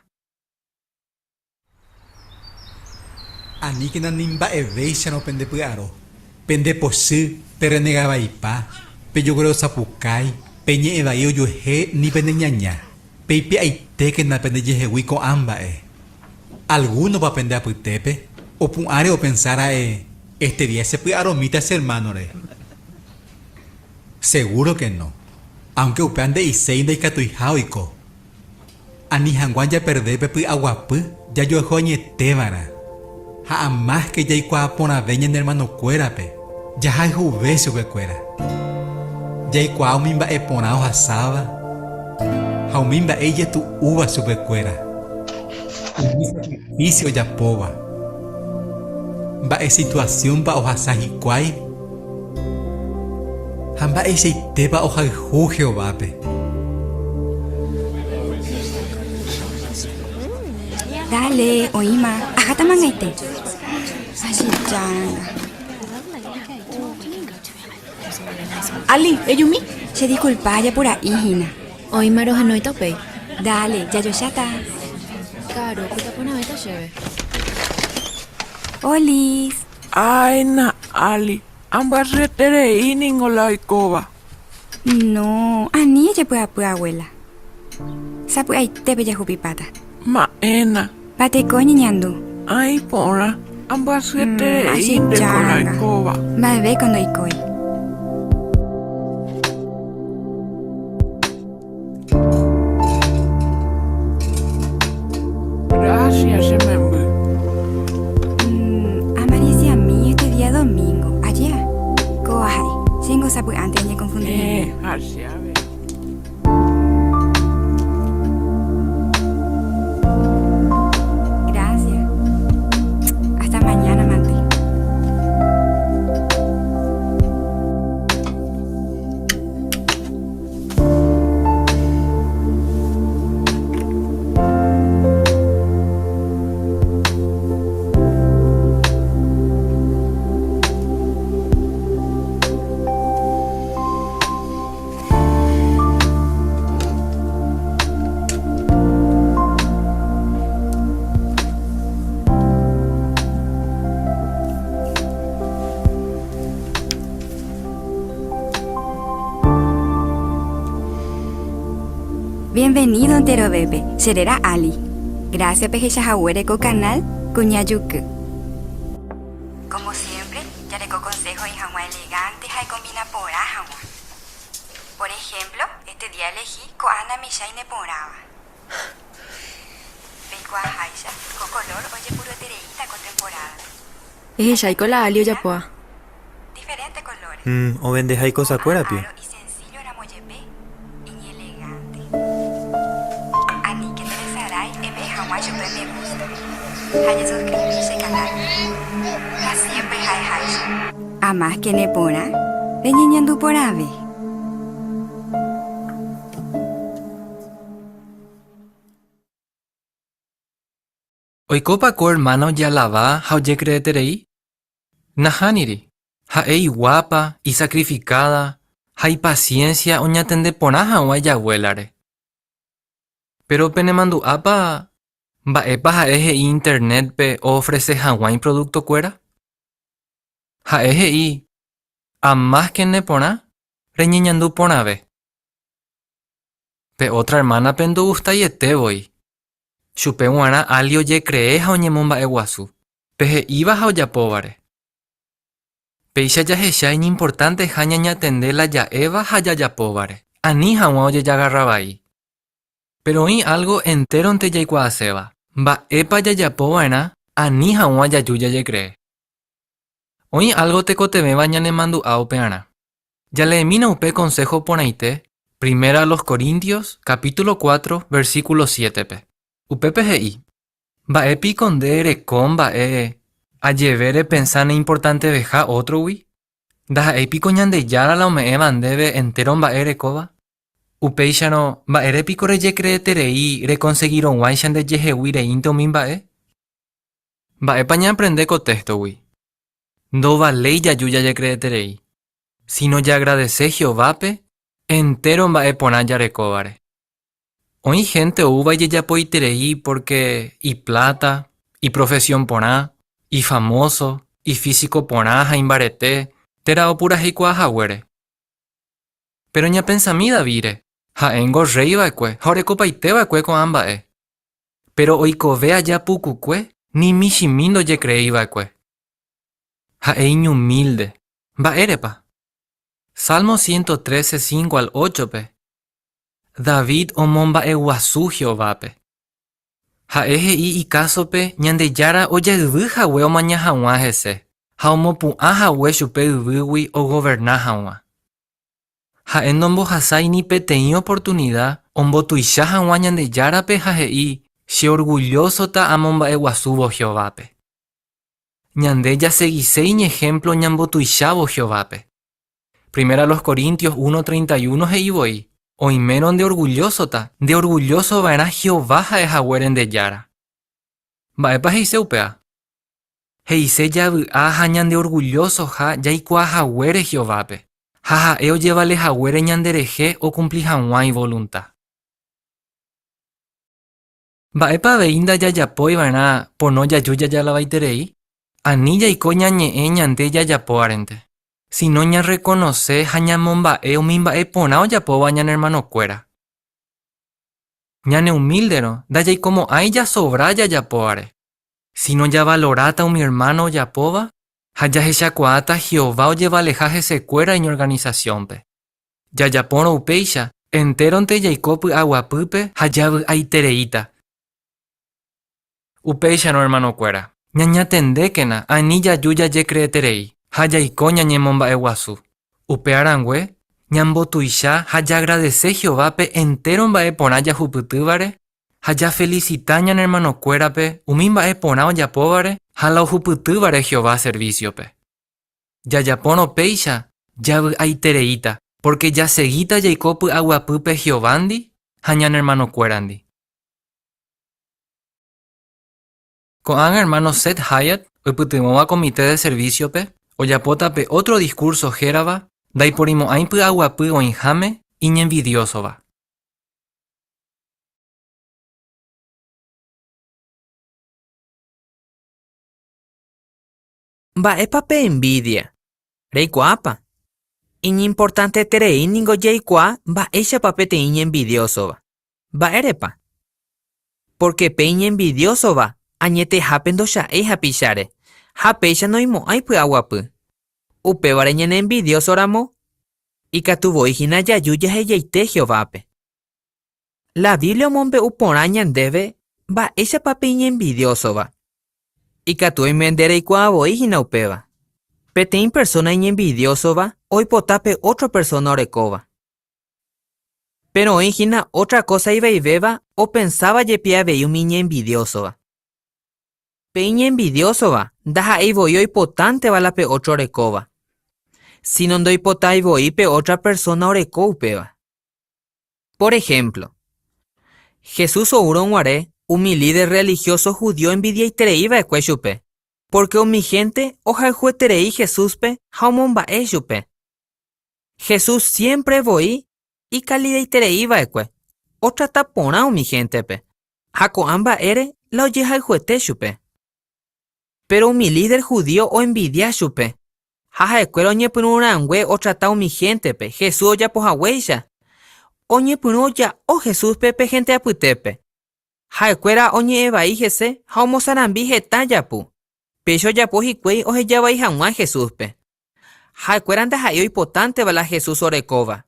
Aníkena ni mba'evéicharõ pende py'aro, pende pochy, perrenega vaipa, pejoguerosapukái, peñe'ẽ vai ojuehe ni pene ñaña. Peipe'aitékena pende jehegui ko'ã mba'e. Algúnopa pende apytépe opu'ãre opensa ra'e, Este día che py'aromíta che ermánore? Segúro ke no. Aunke upéva nde'iséi ndaikatuiha oiko. Ani hag̃ua japerde pe py'aguapy jajoayhu añetévarã, ha amáske jaikuaa porãve ñane ermanokuérape, jahayhuve chupekuéra. Jaikuaa umi mba'e porã ohasáva ha umi mba'e ijetu'úva chupekuéra, umi sakrifísio ojapóva. mba'e situasiónpa ohasa hikuái ha mba'eichaitépa ohayhu Jehovápe. Dale, oĩma, aháta mang̃aite. Achecháranga. Ali, ejumi. Che disculpa ajapura'i hína. Oĩma rohenóita upéi. Dale, jajocháta. Ka'aru opyta porãvéta chéve. Olis. Áina, Ali, ambyasyeterei ningo la oikóva. No, ani ejepy'apy abuela. Sapy'aitépe jahupipáta. Ma'ẽna. Pateko ñeñandu. Aĩ porã, ambyasyeterei ndéko la oikóva. Mba'evéko ndoikói. Gracias, che memby. Amaneciami este día domingo, ajéa? Kóva ha'e, chéngo sapy'ánte añeconfundi. Héẽ, ha che avei. Gracias. Hasta mañana mante. Bienvenido enterovépe, che réra Ali. Gracias pehecha haguére ko canal Kuña Juky. Como siempre, jareko consejo oĩ hag̃ua elegante ha ekombina porã hag̃ua. Por ejemplo, este día elegí ko'ã namichãi neporãva. Peikuaaháicha, ko color ojepuruetereíta ko temporada-pe. Ehecháiko la Ali ojapóva. Diferente colores. Ovendeha ikosakuéra pio. Ko'ã aro isencillo ramo jepe, iñelegante. Aníke nderesarái eme'ẽ hag̃ua chupe me gusta ha ejesuscribi che canal-pe. Ha siempre ha'eháicha. Amáske neporã, reñeñandu porãve. Oikópa ko ermáno ojealava ha ojekreeterei? Nahániri, ha'e iguápa, isakrifikáda ha ipasiénsia oñatende porã hag̃ua ijavuélare. Péro penemandu'ápa mba'épa ha'e he'i Internétpe oofrese hag̃ua iproduktokuéra? Ha'e he'i, Amáske neporã, reñeñandu porãve. Pe ótra ermánape ndogustaiete voi. Chupe g̃uarã Ali ojekree ha oñemomba'eguasu, pe he'íva ha ojapóvare. Péicha jahecha iñimportanteha ñañatende la ja'éva ha jajapóvare, ani hag̃ua ojejagarra vai. Péro oĩ álgo entéronte jaikuaaséva, mba'épa jajapo va'erã ani hag̃ua jaju jajekree. Oĩ álgo tekotevẽva ñanemandu'a upearã. Jaleemína upe konsého porãite Primera a los Corintios capítulo 4 versículo 7-pe. Upépe he'i, Mba'e piko nde ereko mba'e ajeve repensa neimportanteveha ótrogui? Ndaha'éi piko Ñandejára la ome'ẽva ndéve entéro mba'e erekóva? Upéicharõ, mba'ére piko rejekreeterei rekonsegirõguáicha ndejehegui reínte umi mba'e? Mba'épa ñaaprende ko téxtogui? Ndovaléi jaju jajekreeterei, síno jaagradese Jehovápe entéro mba'e porã jarekóvare. Oĩ hénte oúva ijejapoiterei pórke ipláta, iprofesión porã, ifamóso, ifísiko porã ha imbarete, térã opuraheikuaa haguére. Péro ñapensami Davídre, ha'éngo rréi va'ekue ha orekopaite va'ekue ko'ã mba'e. Péro oikove aja pukukue ni michĩmi ndojekreéi va'ekue. Ha'e iñumílde. Mba'érepa? Salmo 113, 5 al 8-pe, David omomba'eguasu Jehovápe. Ha'e he'i ikásope Ñandejára ojayvy hague omaña hag̃ua hese ha omopu'ã hague chupe yvýgui ogoverna hag̃ua. Ha'e nombohasái ni peteĩ oportunida ombotuicha hag̃ua Ñandejárape ha he'i, Cheorgullósota amomba'eguasúvo Jehovápe. Ñande jasegise iñehémplo ñambotuichávo Jehovápe. Primera a los Corintios 1:31 he'i voi, Oimérõ ndeorgullósota, ndeorgullóso va'erã Jehová ha'e haguére nde Jára. Mba'épa he'ise upéva? He'ise javy'a ha ñandeorgullosoha jaikuaa haguére Jehovápe, ha ha'e ojevale haguére ñanderehe okumpli hag̃ua ivolunta. Mba'épa avei ndajajapói va'erã pono jaju jajalavaiterei? Ani jaiko ñañe'ẽ ñande jajapóvarente, síno ñarrekonose ha ñamomba'e umi mba'e porã ojapóva ñane ermanokuéra. Ñaneumílderõ ndajaikomo'ãi jasovra jajapóvare, síno javaloráta umi ermáno ojapóva ha jahechakuaáta Jehová ojevaleha hesekuéra iñorganisasiónpe. Jajapórõ upéicha, entéronte jaiko py'aguapýpe ha javy'aitereíta. Upéicharõ ermanokuéra, ñañatendékena ani jaju jajekreeterei ha jaiko ñañemomba'eguasu. Upéva rangue, ñambotuicha ha jaagradese Jehovápe entéro mba'e porã jahupytývare ha jafelisita ñane ermanokuérape umi mba'e porã ojapóvare ha la ohupytývare Jehová servísiope. Jajapórõ péicha, javy'aitereíta, pórke jasegíta jaiko py'aguapýpe Jehovándi ha ñane ermanokuérandi. Ko'ág̃a ermáno Seth Hyatt, oipytyvõva Comité de Servicio-pe, ojapóta pe ótro diskúrso hérava Ndaiporimo'ãi py'aguapy oĩháme iñenvidiósova. Mba'épa pe envidia? Reikuaápa? Iñimportanteterei ningo jaikuaa mba'éichapa peteĩ iñenvidiósova. Mba'érepa? Pórke pe iñenvidiósova añetehápe ndocha'éi hapicháre, ha péicha noimo'ãi py'aguapy. Upévare ñaneenvidiósoramo, ikatu voi hína jaju jahejaite Jehovápe. La Biblia omombe'u porã ñandéve mba'éichapa pe iñenvidiósova. Ikatu oime nde reikuaa voi hína upéva. Peteĩ persóna iñenvidiósova oipota pe ótro persóna orekóva. Péro oĩ hína ótra kósa ivaivéva opensáva jepi avei umi iñenvidiósova. Pe iñenvidiósova ndaha'éi voi oipotánteva la pe ótro orekóva, síno ndoipotái voi pe ótra persóna oreko upéva. Por ehémplo, Jesús oúrõ guare, umi líder rrelihióso hudío oenvidiaiterei va'ekue chupe, pórke umi hénte ohayhueterei Jesúspe ha omomba'e chupe. Jesús siémpre voi ikalidaiterei va'ekue, otrata porã umi héntepe, ha ko'ã mba'ére la ojehayhuete chupe. Péro umi líder hudío oenvidia chupe, Ha ha'ekuéra oñepyrũ rangue otrata umi héntepe Jesús ojapo haguéicha, oñepyrũ oja'o Jesúspe pe hénte apytépe. Ha'ekuéra oñe'ẽ vai hese ha omosarambi heta japu. Péicha ojapo hikuái oheja vai hag̃ua Jesúspe. Ha'ekuéra ndaha'éi oipotánteva la Jesús orekóva,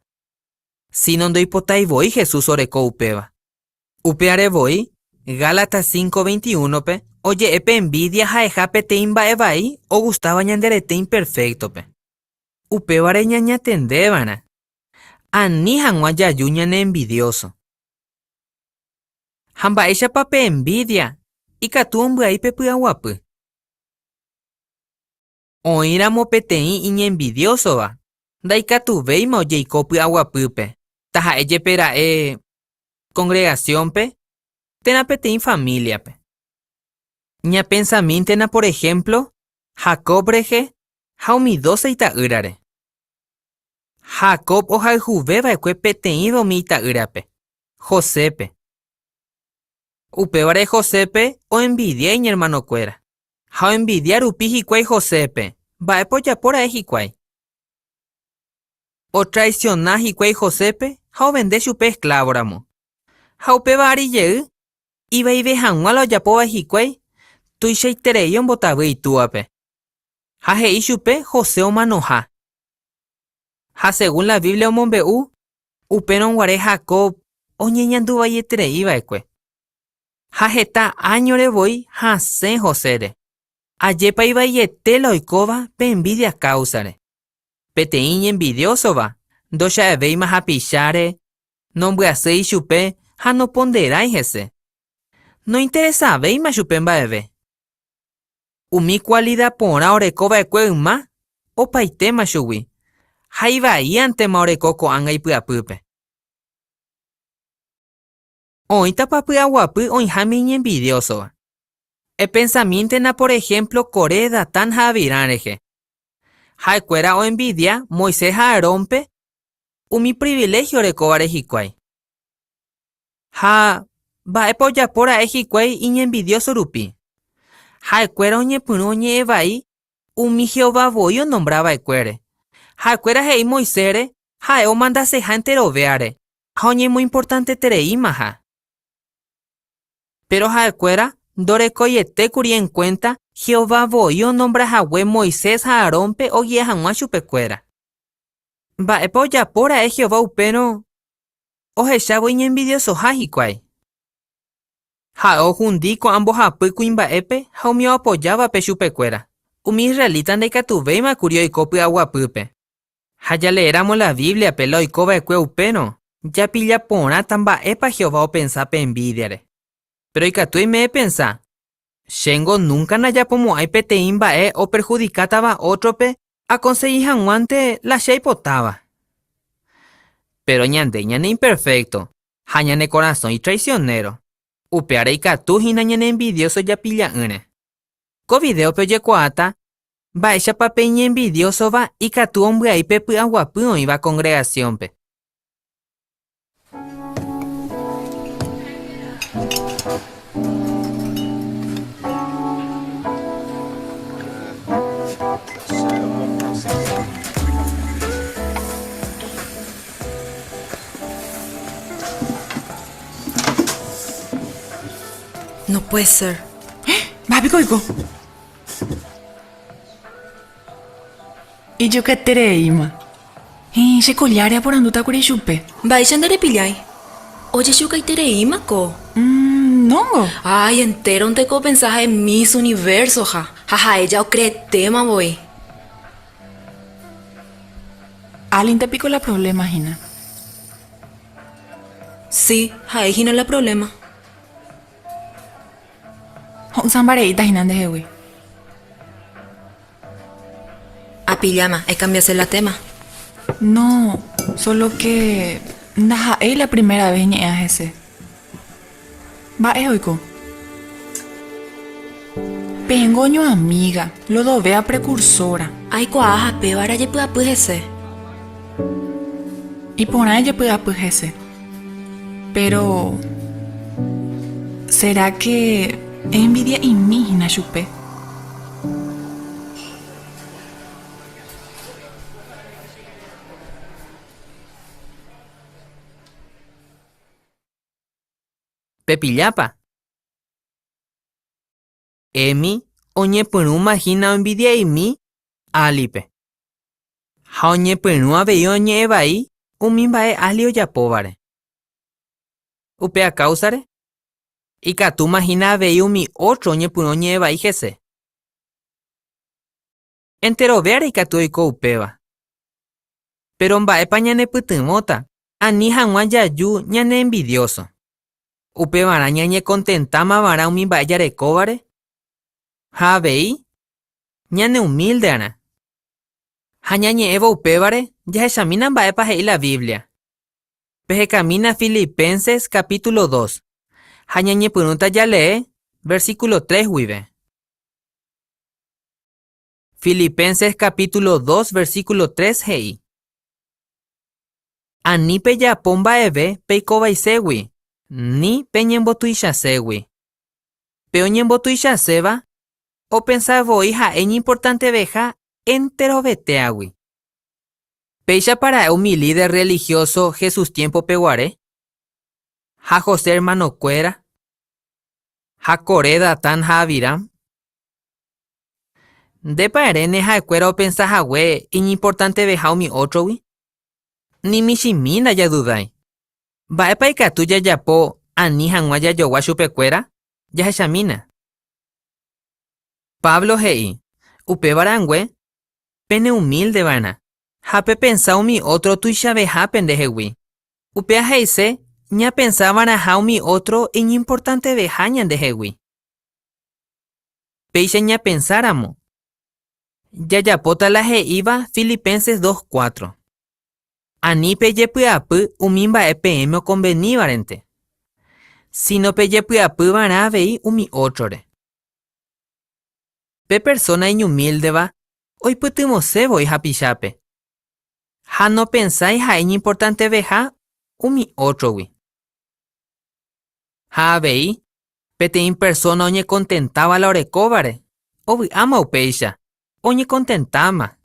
síno ndoipotái voi Jesús oreko upéva. Upévare voi, Gálatas 5:21-pe oje'e pe envídia ha'eha peteĩ mba'e vai ogustáva ñande rete imperféktope. Upévare ñañatendeva'erã ani hag̃ua jaju ñaneenvidióso. Ha mba'éichapa pe envídia ikatu ombyai pe py'aguapy? Oĩramo peteĩ iñenvidiósova, ndaikatuvéima ojeiko py'aguapýpe, taha'e jepe ra'e kongregasiónpe térã peteĩ famíliape. Ñapensamíntena por ehémplo Jacob rehe ha umi dóse ita'ýrare. Jacob ohayhuve va'ekue peteĩva umi ita'ýrape, Josépe. Upévare Josépe oenvidia iñermanokuéra. Ha oenvidia rupi hikuái Josépe, mba'épa ojapo ra'e hikuái? Otraisiona hikuái Josépe ha ovende chupe esklávoramo. Ha upéva ári jey, ivaive hag̃ua la ojapóva hikuái, tuichaiterei ombotavy itúape. Ha he'i chupe José omanoha. Ha según la Biblia omombe'u, upérõ guare Jacob oñeñandu vaieterei va'ekue. Ha heta áñore voi hasẽ Josére. Ajépa ivaiete la oikóva pe envidia káusare. Peteĩ iñenvidiósova ndocha'evéima hapicháre, nombyasýi chupe ha noponderái hese. Nointeresavéima chupe mba'eve. Umi kualida porã oreko va'ekue yma, opaitéma chugui, ha ivaíantema oreko ko'ág̃a ipy'apýpe. Oĩtapa py'aguapy oĩháme iñenvidiósova? Epensamíntena por ehémplo Coré, Datán ha Abirán rehe. Ha'ekuéra oenvidia Moisés ha Aarónpe umi priviléhio orekóvare hikuái. Ha mba'épa ojapo ra'e hikuái iñenvidióso rupi? Ha'ekuéra oñepyrũ oñe'ẽ vai umi Jehová voi onombra va'ekuére. Ha'ekuéra he'i Moisésre ha'e omandaseha enterovéare ha oñemoimportantetereímaha. Péro ha'ekuéra ndorekoiete kuri enkuénta Jehová voi onombra hague Moisés ha Aarónpe ogia hag̃ua chupekuéra. Mba'épa ojapo ra'e Jehová upérõ ohechávo iñenvidiosoha hikuái? Ha'e ohundi ko'ã mbohapy kuimba'épe ha umi oapojávape chupekuéra. Umi israelita ndaikatuvéima kuri oiko py'aguapýpe. Ha jaleéramo la Bíbliape la oiko va'ekue upérõ, japilla porãta mba'épa Jehová opensa pe envídiare. Péro ikatu oime epensa, Chéngo núnka ndajapomo'ãi peteĩ mba'e operhudikátava ótrope akonsegi hag̃uánte la che aipotáva. Péro ñande ñaneimperfékto ha ñane korasõ itraisionéro, upévare ikatu hína ñaneenvidióso japilla'ỹre. Ko vidéope ojekuaáta Mba'éichapa pe iñenvidiósova ikatu ombyai pe py'aguapy oĩva kongregasiónpe? No puede ser. Mba'e piko oiko? Ijukaitereíma. Héẽ, che kolláre aporandúta kuri chupe. Mba'éicha nderepillái? Ojejukaitereíma ko. Umm, nóngo. Ay, entéronteko opensa ha'e Miss Universo-ha, ha ha'e ja okreetéma voi. Álinte piko la problema hína. Si, ha'e hína la problema. Ho'ysãmbareíta hína ndehegui. Apilláma, ekambiase la téma. No, sólo ke ndaha'éi la primera ves ñe'ẽa hese. Mba'e oiko? Peẽngo oñoamíga, lodovéa prekursóra. Aikuaa ha péva rajepy'apy hese. Iporã ejepy'apy hese. Péro, sera ke envidia'imi hína chupe? Pepillápa? Amy oñepyrũma hína oenvidia'imi Álipe. Ha oñepyrũ avei oñe'ẽ vai umi mba'e Ali ojapóvare. Upéva káusare, ikatúma hína avei umi ótro oñepyrũ oñe'ẽ vai hese. Enterovéare ikatu oiko upéva. Péro mba'épa ñanepytyvõta ani hag̃ua jaju ñaneenvidióso? Upevarã ñañekontentáma va'erã umi mba'e jarekóvare ha avei ñaneumíldearã. Ha ñañe'ẽvo upévare, jahechamína mba'épa he'i la Biblia. Pehekamína Filipenses capítulo 2, ha ñañepyrũta jalee versículo 3 guive. Filipenses capítulo 2 versículo 3 he'i, Ani pejapo mba'eve peikovaiségui, ni peñembotuichaségui. Pe oñembotuichaséva opensa voi ha'e iñimportanteveha enterovetéagui. Péichapa ra'e umi líder rrelihióso Jesús tiémpope guare? Ha José ermanokuéra? Ha Coré, Datán ha Abiram? Ndépa eréne ha'ekuéra opensa hague iñimportanteveha umi ótrogui? Ni michĩmi ndajadudái. Mba'épa ikatu jajapo ani hag̃ua jajogua chupekuéra? Jahechamína. Pablo he'i, Upéva rangue, peneumílde va'erã ha pepensa umi ótro tuichaveha pendehegui. Upéva he'ise ñapensa va'erãha umi ótro iñimportanteveha ñandehegui. Péicha ñapensáramo, jajapóta la he'íva Filipenses 2:4, Ani pejepy'apy umi mba'e peẽme okonvenívarente, síno pejepy'apy va'erã avei umi ótrore. Pe persóna iñumíldeva oipytyvõse voi hapichápe, ha nopensái ha'e iñimportanteveha umi ótrogui. Ha avei, peteĩ persóna oñekontentáva la orekóvare, ovy'áma upéicha, oñekontentáma.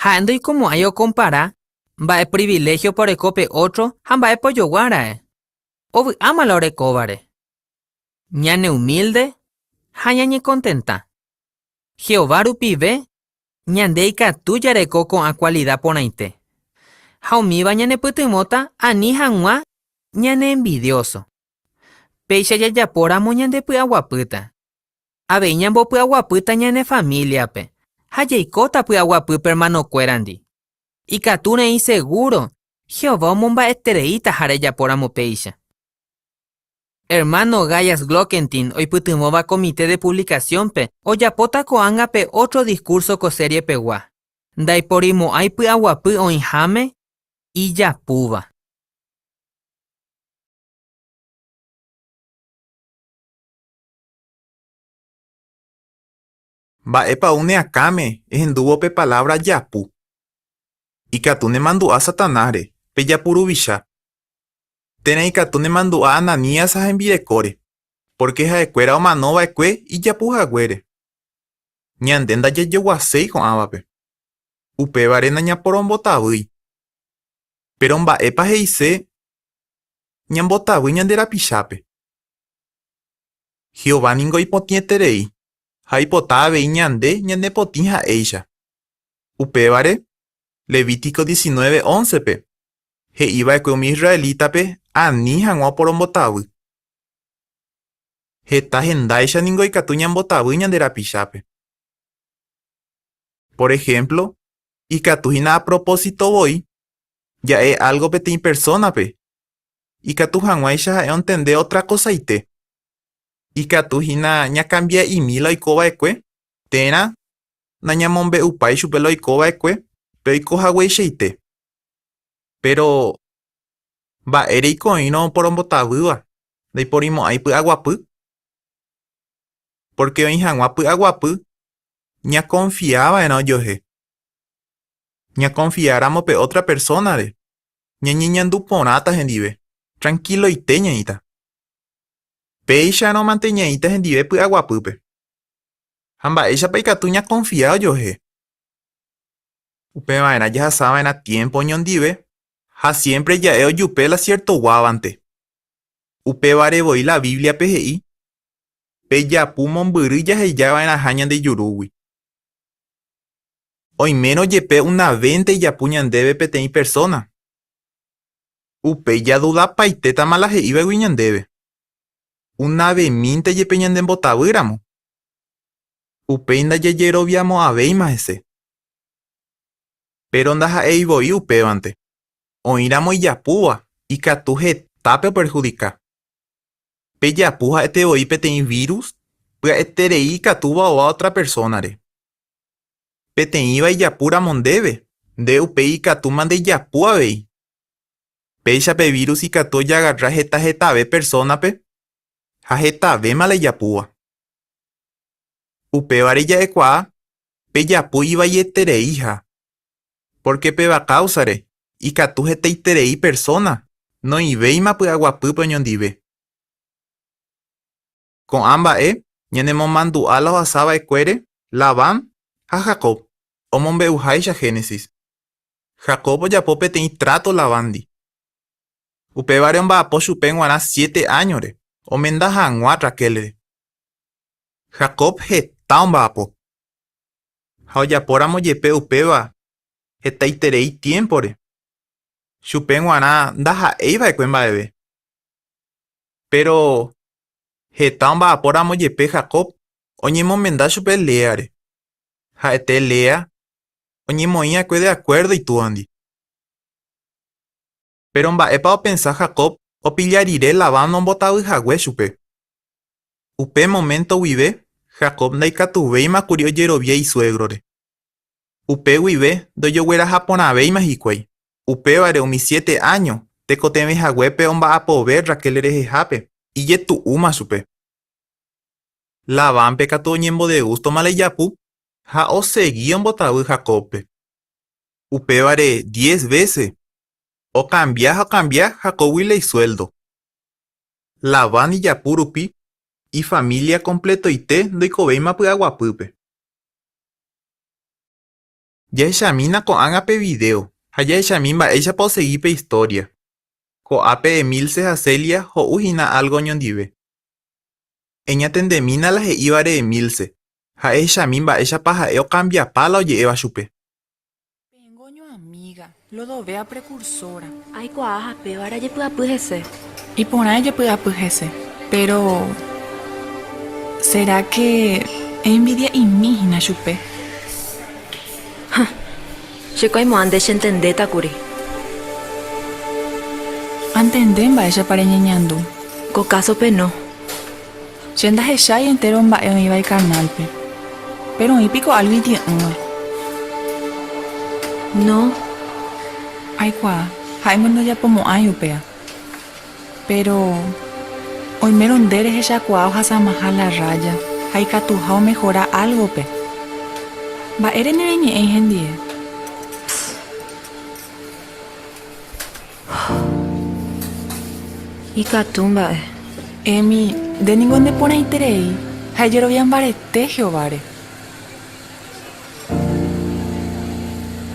Ha'e ndoikomo'ãi okompara mba'e priviléhiopa oreko pe ótro ha mba'épa ojogua ra'e. Ovy'áma la orekóvare. Ñaneumílde ha ñañekontenta. Jehová rupive ñande ikatu jareko ko'ã kualida porãite. Ha umíva ñanepytyvõta ani hag̃ua ñaneenvidióso. Péicha jajapóramo ñandepy'aguapýta. Avei ñambopy'aguapýta ñane famíliape ha jaikóta py'aguapýpe ermanokuérandi. Ikatu reĩ segúro Jehová omomba'etereítaha rejapóramo péicha. Ermáno Gaius Glockentin oipytyvõva Comité de Publicaciónpe ojapóta ko'ág̃a pe ótro diskúrso ko seriepegua, Ndaiporimo'ãi py'aguapy oĩháme ijapúva. Mba'épa ou ne akãme ehendúvo pe palávra japu? Ikatu nemandu'a Satanásre, pe japu ruvicha. Térã ikatu nemandu'a Ananías ha hembirekóre, pórke ha'ekuéra omano va'ekue ijapu haguére. Ñande ndajajoguaséi ko'ãvape. Upévare nañaporombotavýi. Péro mba'épa he'ise ñambotavy ñande rapichápe? Jehová ningo ipotĩeterei ha oipota avei ñande ñanepotĩ ha'éicha. Upévare, Levítico 19:11-pe he'i va'ekue umi israelítape ani hag̃ua oporombotavy. Heta hendáicha ningo ikatu ñambotavy ñande rapichápe. Por ehémplo, ikatu hína a propósito voi ja'e álgo peteĩ persónape ikatu hag̃uáicha ha'e ontende ótra kosaite. Ikatu hína ñakambia'imi la oiko va'ekue térã nañamombe'upái chupe la oiko va'ekue pe oiko hagueichaite. Péro, mba'éreiko oĩrõ oporombotavýva ndaiporimo'ãi py'aguapy? Pórke oĩ hag̃ua py'aguapy ñakonfia va'erã ojuehe. Ñakonfiáramo pe ótra persónare, ñañeñandu porãta hendive, trankiloite ñaĩta. Péicharõmante ñaĩta hendive py'aguapýpe. Ha mba'éichapa ikatu ñakonfia ojuehe? Upeva'erã jahasava'erã tiémpo oñondive ha siémpre ja'e ojupe la siertoguávante. Upévare voi la Bíbliape he'i, Pe japu mombyry jahejava'erãha ñande jurúgui. Oimérõ jepe una vénte ijapu ñandéve peteĩ persóna, upéi jadudapaitétama la he'ívagui ñandéve. Una vemínte jepe ñandembotavýramo, upéi ndajajeroviamo'ãvéima hese. Péro ndaha'éi voi upévante, oĩramo ijapúva ikatu hetápe operhudika. Pe japu ha'ete voi peteĩ vírus pya'eterei ikatúva ova ótra persónare. Peteĩva ijapúramo ndéve, nde upéi ikatúma ndejapu avei. Péicha pe vírus ikatu ojagarra heta hetave persónape ha hetavéma la ijapúva. Upévare ja'ekuaa pe japu ivaietereiha, pórke péva káusare ikatu hetaiterei persóna noĩvéima py'aguapýpe oñondive. Ko'ã mba'e ñanemomandu'a la ohasa va'ekuére Labán ha Jacob, omombe'uháicha Génesis. Jacob ojapo peteĩ tráto Labándi. Upévare omba'apo chupe g̃uarã siete áñore omenda hag̃ua Raquélre. Jacob heta omba'apo. Ha ojapóramo jepe upéva hetaiterei tiémpore, chupe g̃uarã ndaha'éi va'ekue mba'eve. Péro heta omba'apóramo jepe Jacob oñemomenda chupe Léare. Ha'ete Lea oñemoĩ va'ekue de akuérdo itúandi. Péro mba'épa opensa Jacob opilla rire Labán ombotavy hague chupe? Upe moménto guive. Jacob ndaikatuvéima kuri ojerovia isuégrore. Upe guive ndojogueraha porãvéima hikuái. Upévare umi siete áño tekotevẽ haguépe omba'apove Raquel rehehápe, ijetu'úma chupe. Labánpe katu oñembodegústoma la ijapu ha osegi ombotavy Jacóbpe. Upévare diez vése okambia ha okambia Jacóbgui la isuéldo. Labán ijapu rupi, ifamília kompletoite ndoikovéima py'aguapýpe. Jahechamína ko'ág̃a pe vidéo ha jahechami mba'éichapa osegi pe istória. Ko'ápe Emilce ha Celia ho'u hína álgo oñondive. Eñatendemína la he'ívare Emilce ha ehechami mba'éichapa ha'e okambiapa la oje'éva chupe. Peẽngo oñoamíga, Lodovéa prekursóra. Aikuaa ha péva rajepy'apy hese. Iporã ejepy'apy hese, péro sera ke einvidia'imi hína chupe? Ha, chéko aimo'ã nde chentendéta kuri. Antende mba'éichapa reñeñandu. Ko kásope no. Che ndahechái entéro mba'e oĩva ikanálpe. Péro oĩ piko álgo itie'ỹva? No. Aikuaa, ha'éngo ndojapomo'ãi upéva. Péro oimérõ nde rehechakuaa ohasamaha la rrája ha ikatuha omehora álgope, mba'ére nereñe'ẽi hendie? Ikatu mba'e. Emi, nde ningo neporãiterei ha ejerovia mbarete Jehováre.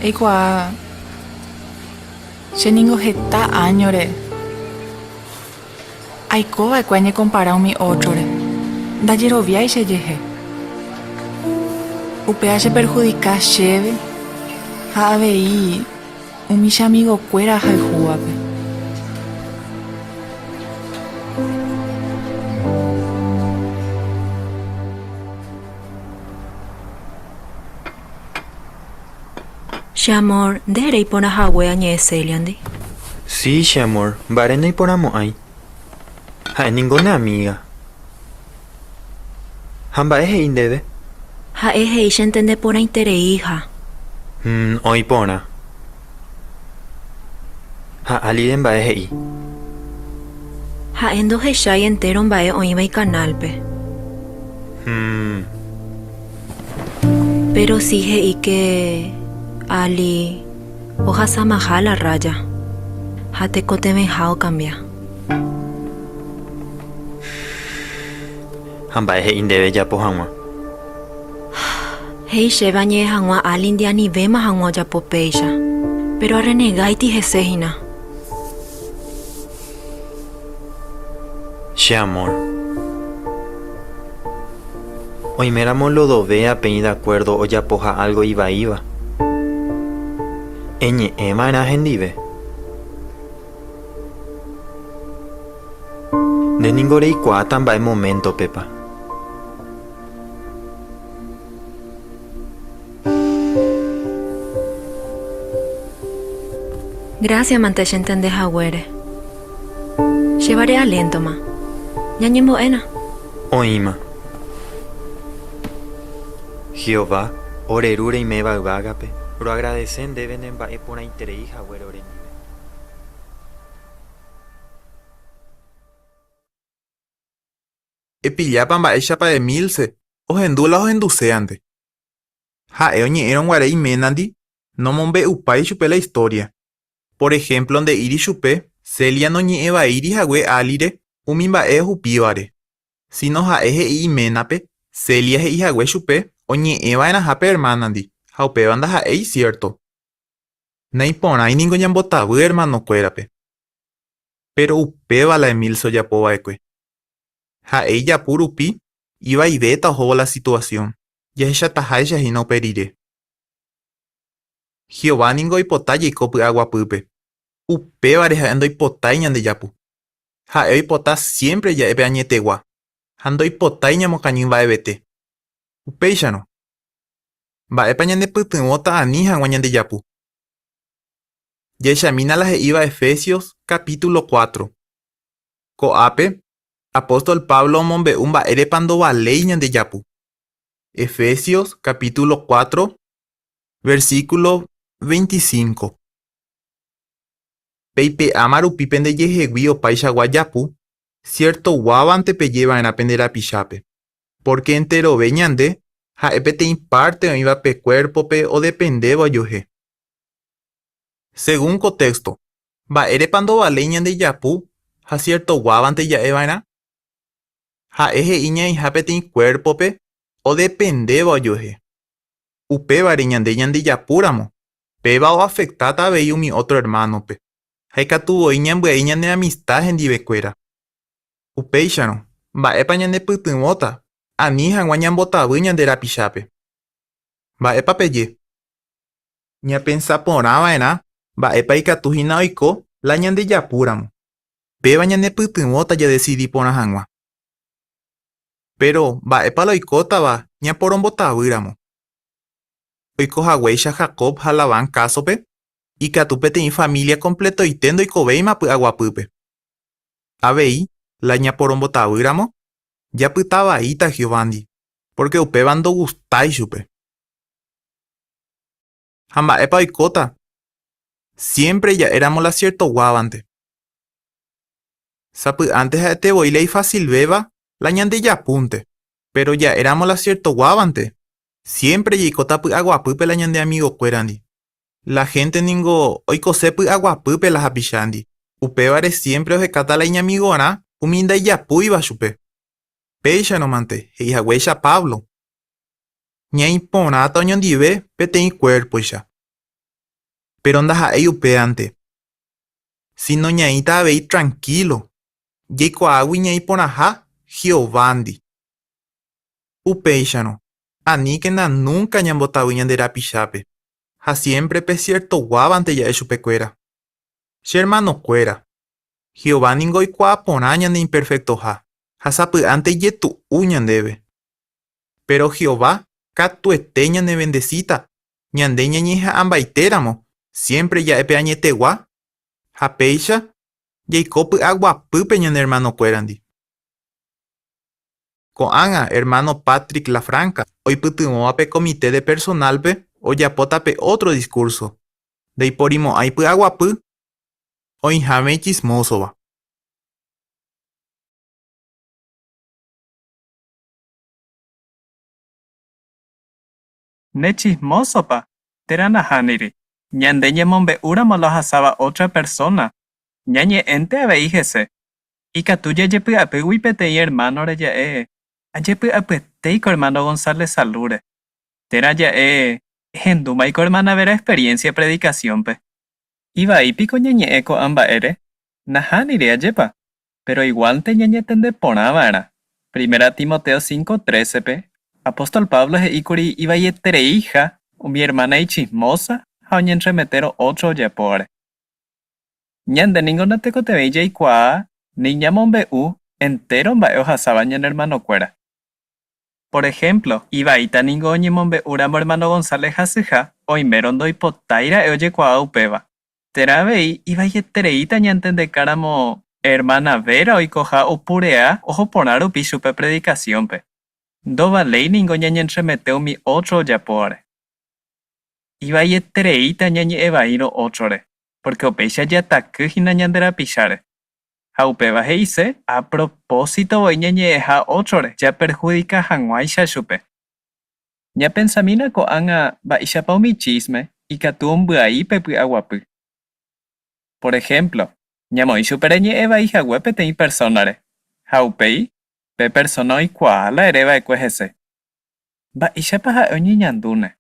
Eikuaa, che ningo heta áñore aiko va'ekue añekompara umi ótrore, ndajeroviái chejehe. Upéva cheperhudika chéve ha avei Umi che amigokuéra ahayhúvape. Che amor, nde ere iporã hague añe'ẽ Céliandi? Si, che amor, mba'ére naiporãmo'ãi. Ha'e ningo ne amíga. Ha mba'e he'i ndéve? Ha'e he'i chentende porãitereíha. Hmm, oĩ porã. Ha Álide mba'e he'i? Ha'e ndohechái entéro mba'e oĩva ikanálpe. Hmm. Péro si he'i ke Ali ohasamaha la rrája ha tekotevẽha okambia. Ha mba'e he'i ndéve ejapo hag̃ua? He'i chéve añe'ẽ hag̃ua Álindi anivéma hag̃ua ojapo péicha, péro arrenegáiti hese hína. Che amor. Oiméramo Lodovéa peĩ de acuerdo ojapoha algo ivaíva, eñe'ẽ va'erã hendive. Nde ningo reikuaáta mba'e moméntopepa. Grásiamante chentende haguére. Chévare aléntoma. Ñañembo'éna. Oĩma. Jehová, ore Ru reiméva yvágape, roagradese ndéve ne mba'e porãiterei haguére orendive. Epillápa mba'éichapa Emilce ohendu la ohenduséante. Ha'e oñe'ẽrõ guare iménandi nomombe'upái chupe la istória. Por ehémplo nde'íri chupe Celia noñe'ẽvaíri hague Álire umi mba'e ohupívare, síno ha'e he'i iménape Celia he'i hague chupe oñe'ẽ va'erãha pe ermánandi ha upéva ndaha'éi siérto. Naiporãi ningo ñambotavy ermanokuérape. Péro upéva la Emilce ojapo va'ekue. Ha'e ijapu rupi ivaivéta ohóvo la situasión, jahechataháicha hína upe rire. Jehová ningo oipota jaiko py'aguapýpe, upévare ha'e ndoipotái ñandejapu. Ha'e oipota siémpre ja'e pe añetegua ha ndoipotái ñamokañy mba'evete. Upéicharõ, mba'épa ñanepytyvõta ani hag̃ua ñandejapu? Jahechamína la he'íva Efesios capítulo cuatro. Ko'ápe, apóstol Pablo omombe'u mba'érepa ndovaléi ñandejapu. Efesios capítulo 4, versículo 25. Peipe'áma rupi pendejehegui opaichagua japu, siertoguávante peje va'erã pende rapichápe, pórke enterove ñande ha'e peteĩ párte oĩva pe kuérpope odependéva ojuehe. Según ko téxto, mba'érepa ndovaléi ñande japu ha siertoguávante ja'e va'erã? Ha'e he'i ñaĩha peteĩ kuérpope odependéva ojuehe. Upévare ñande ñandejapúramo, péva oafektáta avei umi ótro ermánope, ha ikatu voi ñambyai ñane amista hendivekuéra. Upéicharõ, mba'épa ñanepytyvõta ani hag̃ua ñambotavy ñande rapichápe? Mba'épa peje? Ñapensa porã va'erã mba'épa ikatu hína oiko la ñandejapúramo. Péva ñanepytyvõta jadesidi porã hag̃ua. Péro, mba'épa la oikótava ñaporombotavýramo? Oiko haguéicha Jacob ha Labán kásope, ikatu peteĩ família kompletoite ndoikovéima py'aguapýpe. Avei, la ñaporombotavýramo, japyta vaíta Jehovándi, pórke upéva ndogustái chupe. Ha mba'épa oikóta siémpre ja'éramo la siertoguávante? Sapy'ánte ha'ete voi la ifasilvéva la ñandejapúnte, péro ja'éramo la siertoguávante, siémpre jaikóta py'aguapýpe la ñande amigokuérandi. La hénte ningo oikose py'aguapýpe la hapichándi, upévare siémpre ohekáta la iñamigorã umi ndaijapúiva chupe. Péicharõmante, he'i haguéicha Pablo, ñaĩ porãta oñondive peteĩ kuérpoicha. Péro ndaha'éi upévante, síno ñaĩta avei trankílo, jaikuaágui ñaĩ porãha Jehovándi. Upéicharõ, aníkena núnka ñambotavy ñande rapichápe, ha siémpre pe siertoguávante ja'e chupekuéra. Che ermanokuéra, Jehová ningo oikuaa porã ñaneimperfektoha ha sapy'ánte ijetu'u ñandéve. Péro Jehová katuete ñanevendesíta ñande ñañeha'ãmbaitéramo siémpre ja'e pe añetegua ha péicha jaiko py'aguapýpe ñane ermanokuérandi. Ko'ág̃a ermáno Patrick LaFranca oipytyvõva pe Komite de Personálpe ojapóta pe ótro diskúrso, Ndaiporimo'ãi py'aguapy oĩháme ichismósova. Ne chismósopa, térã nahániri? Ñande ñamombe'úramo la ohasáva ótra persóna, ñañe'ẽnte avei hese. Ikatu jajepy'apýgui peteĩ ermánore ja'e, Ajepy'apyetéiko ermáno González salúre. Térã ja'e, Ehendúmaiko ermána Vera experiencia predikasiónpe. Ivai piko ñañe'ẽ ko'ã mba'ére? Nahániri, ajépa? Péro iguálnte ñañatende porã va'erã. Primera Timoteo 5:13-pe, apóstol Pablo he'i kuri ivaietereiha umi ermána ichismósa ha oñentremetérõ ótro ojapóvare. Ñande ningo natekotevẽi jaikuaa ni ñamombe'u entéro mba'e ohasáva ñane ermanokuéra. Por ehémplo, ivaíta ningo oñemombe'úramo ermáno González hasyha oimérõ ndoipotáira'e ojekuaa upéva. Térã avei ivaietereíta ñantendekáramo ermána Vera oikoha opurea oho porã rupi chupe predikasiónpe. Ndovaléi ningo ñañentremete umi ótro ojapóvare. Ivaietereíta ñañe'ẽ vaírõ ótrore, pórke upéicha jataky hína ñande rapicháre. Ha upéva he'ise a propósito voi ñañe'ẽha ótrore japerhudika hag̃uáicha chupe. Ñapensamína ko'ág̃a mba'éichapa umi chísme ikatu ombyai pe py'aguapy. Por ehémplo, ñamoĩ chupe reñe'ẽ vai hague peteĩ persónare, ha upéi pe persóna oikuaa la ere va'ekue hese. Mba'éichapa ha'e oñeñandúne?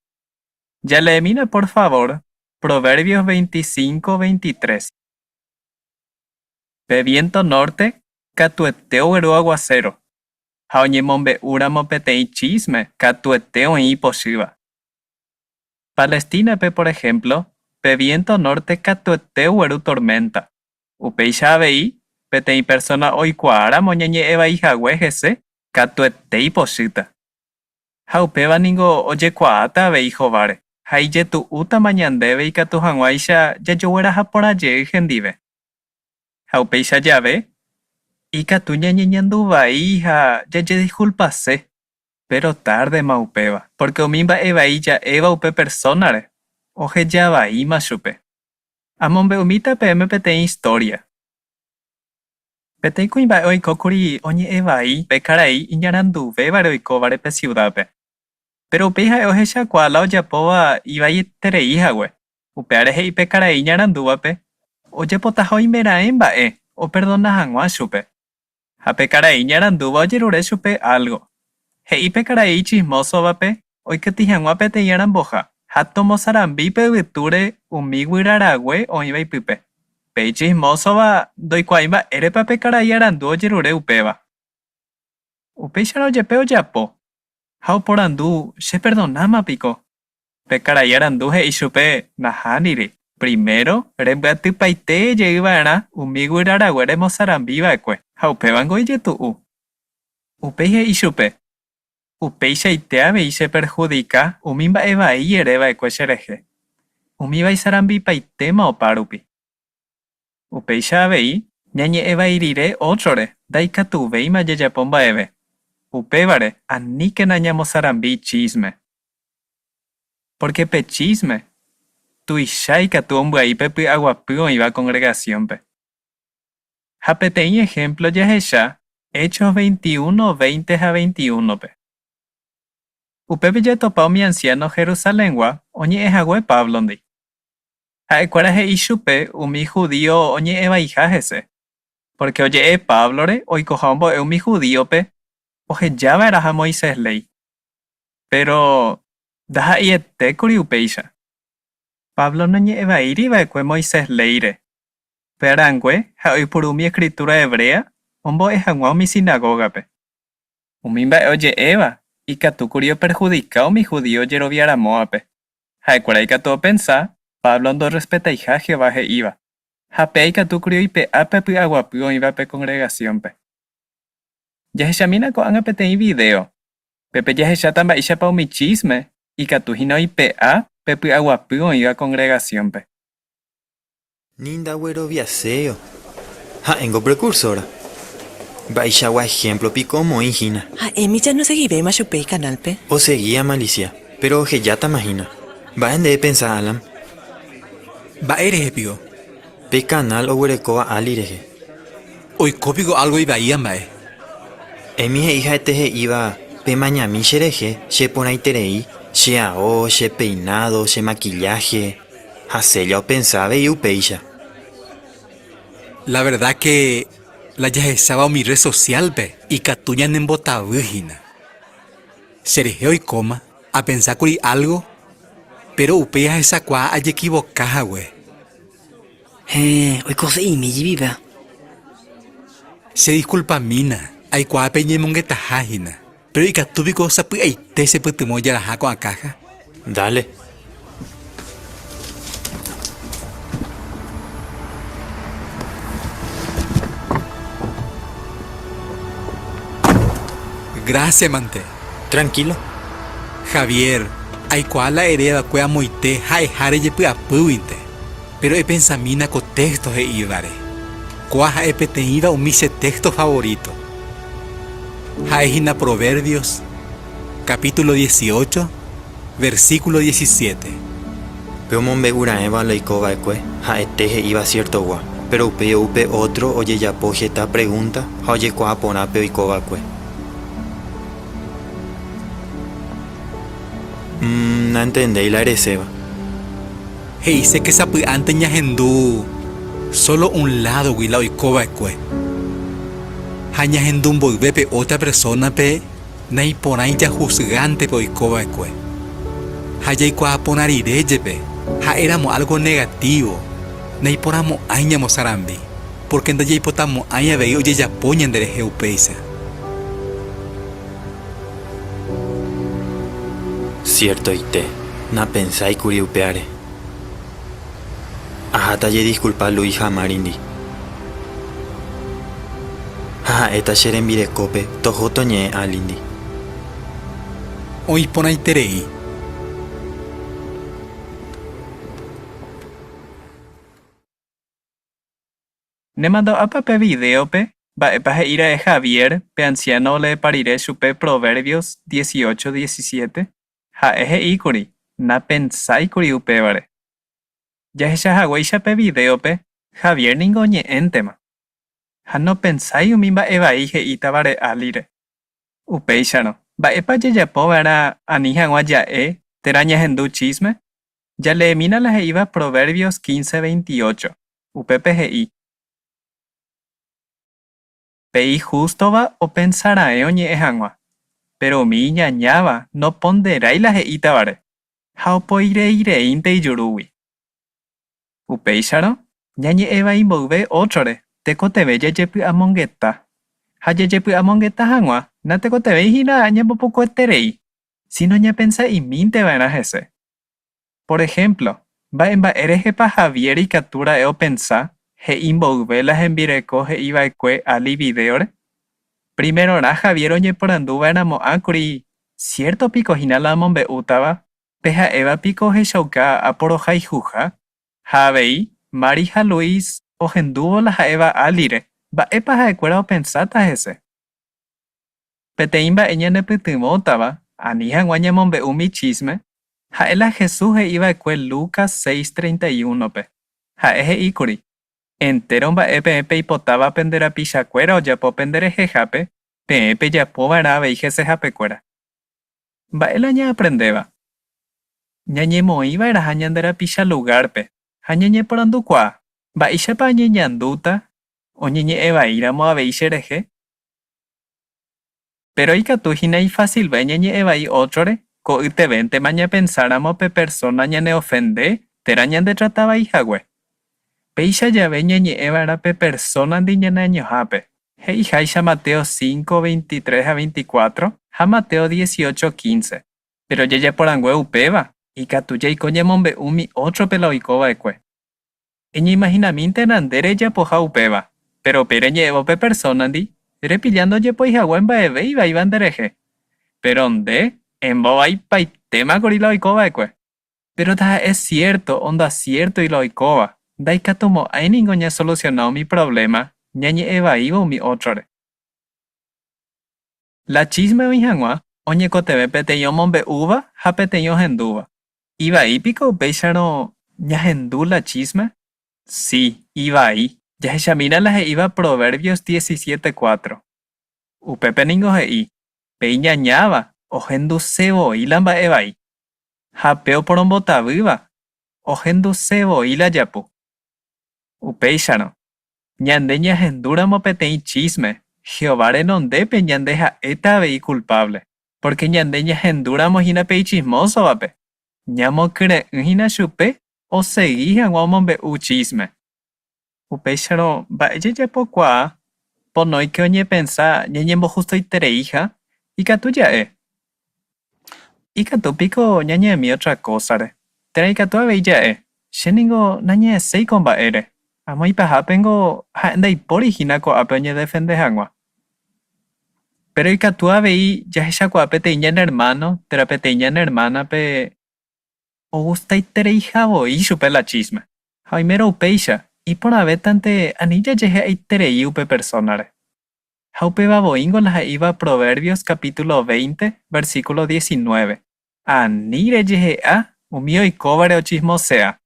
Jaleemína por favór Proverbios 25, 23. Pe viénto nórte katuete ogueru aguaséro, ha oñemombe'úramo peteĩ chísme katuete oĩ ipochýva. Palestínape, por ehémplo, pe viénto nórte katuete ogueru torménta. Upéicha avei, peteĩ persóna oikuaáramo ñañe'ẽ vai hague hese, katuete ipochýta. Ha upéva ningo ojekuaáta avei hováre, ha ijetu'útama ñandéve ikatu hag̃uáicha jajogueraha porã jey hendive. Ha upéicha jave, ikatu ñañeñandu vai ha jajediskulpase. Péro tárdema upéva, pórke umi mba'e vai ja'éva upe persónare, oheja vaíma chupe. Amombe'umíta peẽme peteĩ istória. Peteĩ kuimba'e oiko kuri oñe'ẽ vai pe karai iñaranduvévare oikóvare pe siudápe. Péro upéi ha'e ohechakuaa la ojapóva ivaieterei hague. Upévare he'i pe karai iñarandúvape ojapotaha oimeraẽ mba'e operdona hag̃ua chupe. Ha pe karai iñarandúva ojerure chupe álgo. He'i pe karai ichismósovape oikytĩ hag̃ua peteĩ aramboha ha tomosarambi pe yvytúre umi guyra rague oĩva ipype. Pe ichismósova ndoikuaái mba'érepa pe karai arandu ojerure upéva. Upéicharõ jepe ojapo, ha oporandu, Cheperdonáma piko? Pe karai arandu he'i chupe, Nahániri, primero rembyatypaite jey va'erã umi guyra rague remosarambi va'ekue, ha upévango ijetu'u. Upéi he'i chupe, Upeichaite avei cheperhudika umi mba'e vai ere va'ekue cherehe, umíva isarambipaitéma opárupi. Upéicha avei, ñañe'ẽ vai rire ótrore ndaikatuvéima jajapo mba'eve. Upévare, aníkena ñamosarambi chísme. Pórke pe chísme tuicha ikatu ombyai pe py'aguapy oĩva kongregasiónpe. Ha peteĩ ehémplo jahecha Hechos 21, 20 ha 21-pe. Upépe jatopa umi ansiáno Jerusalengua oñe'ẽ hague Páblondi. Ha'ekuéra he'i chupe umi judío oñe'ẽ vaiha hese, pórke oje'e Páblore oikoha ombo'e umi judíope oheja va'erãha Moisés léi. Péro ndaha'eietékuri upéicha. Pablo noñe'ẽvaíri va'ekue Moisés léire. Upéva rangue ha'e oipuru umi Escritura Hebrea ombo'e hag̃ua umi sinagógape. Umi mba'e oje'éva ikatúkuri operhudika umi judío ojerovia ramóvape. Ha'ekuéra ikatu opensa Pablo ndorrespetaiha Jehová he'íva, ha péa ikatúkuri oipe'a pe py'aguapy oĩva pe kongregasiónpe. Jahechamína ko'ág̃a peteĩ vidéo. Pépe jahecháta mba'éichapa umi chísme ikatu hína oipe'a pe py'aguapy oĩva kongregasiónpe. Ni ndagueroviaséiva. Ha'éngo prekursóra. Mba'eichagua ehémplo piko omoĩ hína? Ha'émi ja nosegivéima chupe ikanálpe. Osegi amalisia, péro ohejátama hína. Mba'e nde epensa, Alan? Mba'e rehe piko? Pe kanál oguerekóva Ali rehe. Oiko piko álgo ivaíva mba'e? Amy he'i ha'ete he'íva, Pemañami cherehe, cheporãiterei, che ao, che peinádo, che makillaje. Ha Celia opensa avei upéicha. La verdad ke la jahecháva umi red social-pe ikatu ñanembotavy hína. Cherehe oikóma, apensa kuri álgo, péro upéi ahechakuaa ajekivoka hague. Héẽ, oikose'imi jepive. Che diskulpamína, aikuaa peñemongetaha hína, péro ikatu piko sapy'aite chepytyvõ jaraha ko'ã káha? Dale. Grásia mante. Trankílo. Javier, aikuaa la ere va'ekue amoite ha'eha rejepy'apýguinte. Péro epensamína ko téxto he'ívare. Kóa ha'e peteĩva umi che téxto favoríto. Ha'e hína Proverbios, capítulo 18, versículo 17. Pe omombe'u raẽva la oiko va'ekue ha'ete he'íva siertogua, péro upéi ou pe ótro ojejapo heta pregúnta ha ojekuaa porã pe oiko va'ekue. Naentendéi la ereséva. He'ise ke sapy'ánte ñahendu sólo un ládogui la oiko va'ekue. Ha ñahendu mboyve pe ótra persónape naiporãi jahusgánte pe oiko va'ekue. Ha jaikuaa porã rire jepe ha'éramo álgo negatívo, naiporãmo'ãi ñamosarambi, pórke ndajaipotamo'ãi avei ojejapo ñanderehe upéicha. Siertoite, napensái kuri upéare. Aháta ajediskulpa Luis ha Márindi. Ha ha'éta che rembirekópe toho toñe'ẽ Álindi. Oĩ porãiterei. Nemandu'ápa pe vidéope? Mba'épa he'i ra'e Javier, pe ansiáno oleepa rire chupe Proverbios 18, 17? Ha'e he'i kuri, Napensái kuri upévare. Jahecha haguéicha pe vidéope, Javier ningo oñe'ẽntema. Ha nopensái umi mba'e vai he'ítavare Álire. Upéicharõ, mba'épa jajapo va'erã ani hag̃ua ja'e térã ñahendu chísme? Jaleemína la he'íva Proverbios 15, 28. Upépe he'i, Pe ihústova opensa raẽ oñe'ẽ hag̃ua, péro umi iñañáva noponderái la he'ítavare ha opoireireínte ijurúgui. Upéicharõ, ñañe'ẽ vai mboyve ótrore tekotevẽ jajepy'amongeta. Ha jajepy'amongeta hag̃ua natekotevẽi hína ñambopukueterei, síno ñapensa'imínte va'erã hese. Por ehémplo, mba'e mba'e rehepa Javier ikatu ra'e opensa he'i mboyve la hembireko he'i va'ekue Ali vidéore? Primerorã Javier oñeporandu va'erãmo'ã kuri, Siérto piko hína la amombe'útava? Pe ha'éva piko ohechauka aporohayhuha? Ha avei, Mary ha Luis ohendúvo la ha'éva Alire, mba'épa ha'ekuéra opensáta hese? Peteĩ mba'e ñanepytyvõtava ani hag̃ua ñamombe'u umi chísme, ha'e la Jesús he'i va'ekue Lucas 6:31-pe. Ha'e he'i kuri, Entéro mba'e peẽ peipotáva pende rapichakuéra ojapo penderehehápe, peẽ pejapo va'erã avei hesehapekuéra. Mba'e la ñaaprendéva? Ñañemoĩ va'erãha ñande rapicha lugárpe ha ñañeporandukuaa, Mba'éichapa añeñandúta oñeñe'ẽ vaíramo avei cherehe? Péro ikatu hína ifasilve ñañe'ẽ vai ótrore, ko'ytevéntema ñapensáramo pe persóna ñaneofende térã ñandetrata vai hague. Péicha jave ñañe'ẽ va'erã pe persónandi ñaneañohápe, he'iháicha Mateo 5, 23 ha 24 ha Mateo 18, 15. Péro jajaporangue upéva, ikatu jaiko ñamombe'u umi ótrope la oiko va'ekue. Eñeimahinamíntena nde rejapoha upéva, péro upéi reñe'ẽvo pe persónandi, repilla ndojepoi hague mba'eve ivaíva nderehe. Péro nde embovaipaitéma kuri la oiko va'ekue. Péro taha'e siérto o ndasiértoi la oikóva, ndaikatumo'ãi ningo ñasolusiona umi provléma ñañe'ẽ vaívo umi ótrore. La chísme oĩ hag̃ua, oñekotevẽ peteĩ omombe'úva ha peteĩ ohendúva. Ivai piko upéicharõ ñahendu la chísme? Si, ivai. Jahechamína la he'íva Proverbios 17, 4. Upépe ningo he'i, Pe iñañáva ohenduse voi la mba'e vai, ha pe oporombotavýva ohenduse voi la japu. Upéicharõ, ñande ñahendúramo peteĩ chísme, Jehová renondépe ñande ha'éta avei kulpávle. Pórke ñande ñahendúramo hína pe ichismósovape, ñamokyre'ỹ hína chupe osegi hag̃ua omombe'u chísme. Upéicharõ, mba'e jajapokuaa ponóike oñepensa ñañembohustoitereiha? Ikatu ja'e, Ikatu piko ñañe'ẽmi ótra kósare? Térã ikatu avei ja'e, Che ningo nañe'ẽséi ko mba'ére, amo ipahápengo ha'e ndaipóri hína ko'ápe oñedefende hag̃ua. Péro ikatu avei jahechakuaa peteĩ ñane ermáno térã peteĩ ñane ermánape ogustaitereiha voi chupe la chísme. Ha oimérõ upéicha, iporãvétante ani jajehe'aiterei upe persónare. Ha upéva voíngo la he'íva Proverbios capítulo 20, versículo 19, Ani rejehe'a umi oikóvare ochismosea.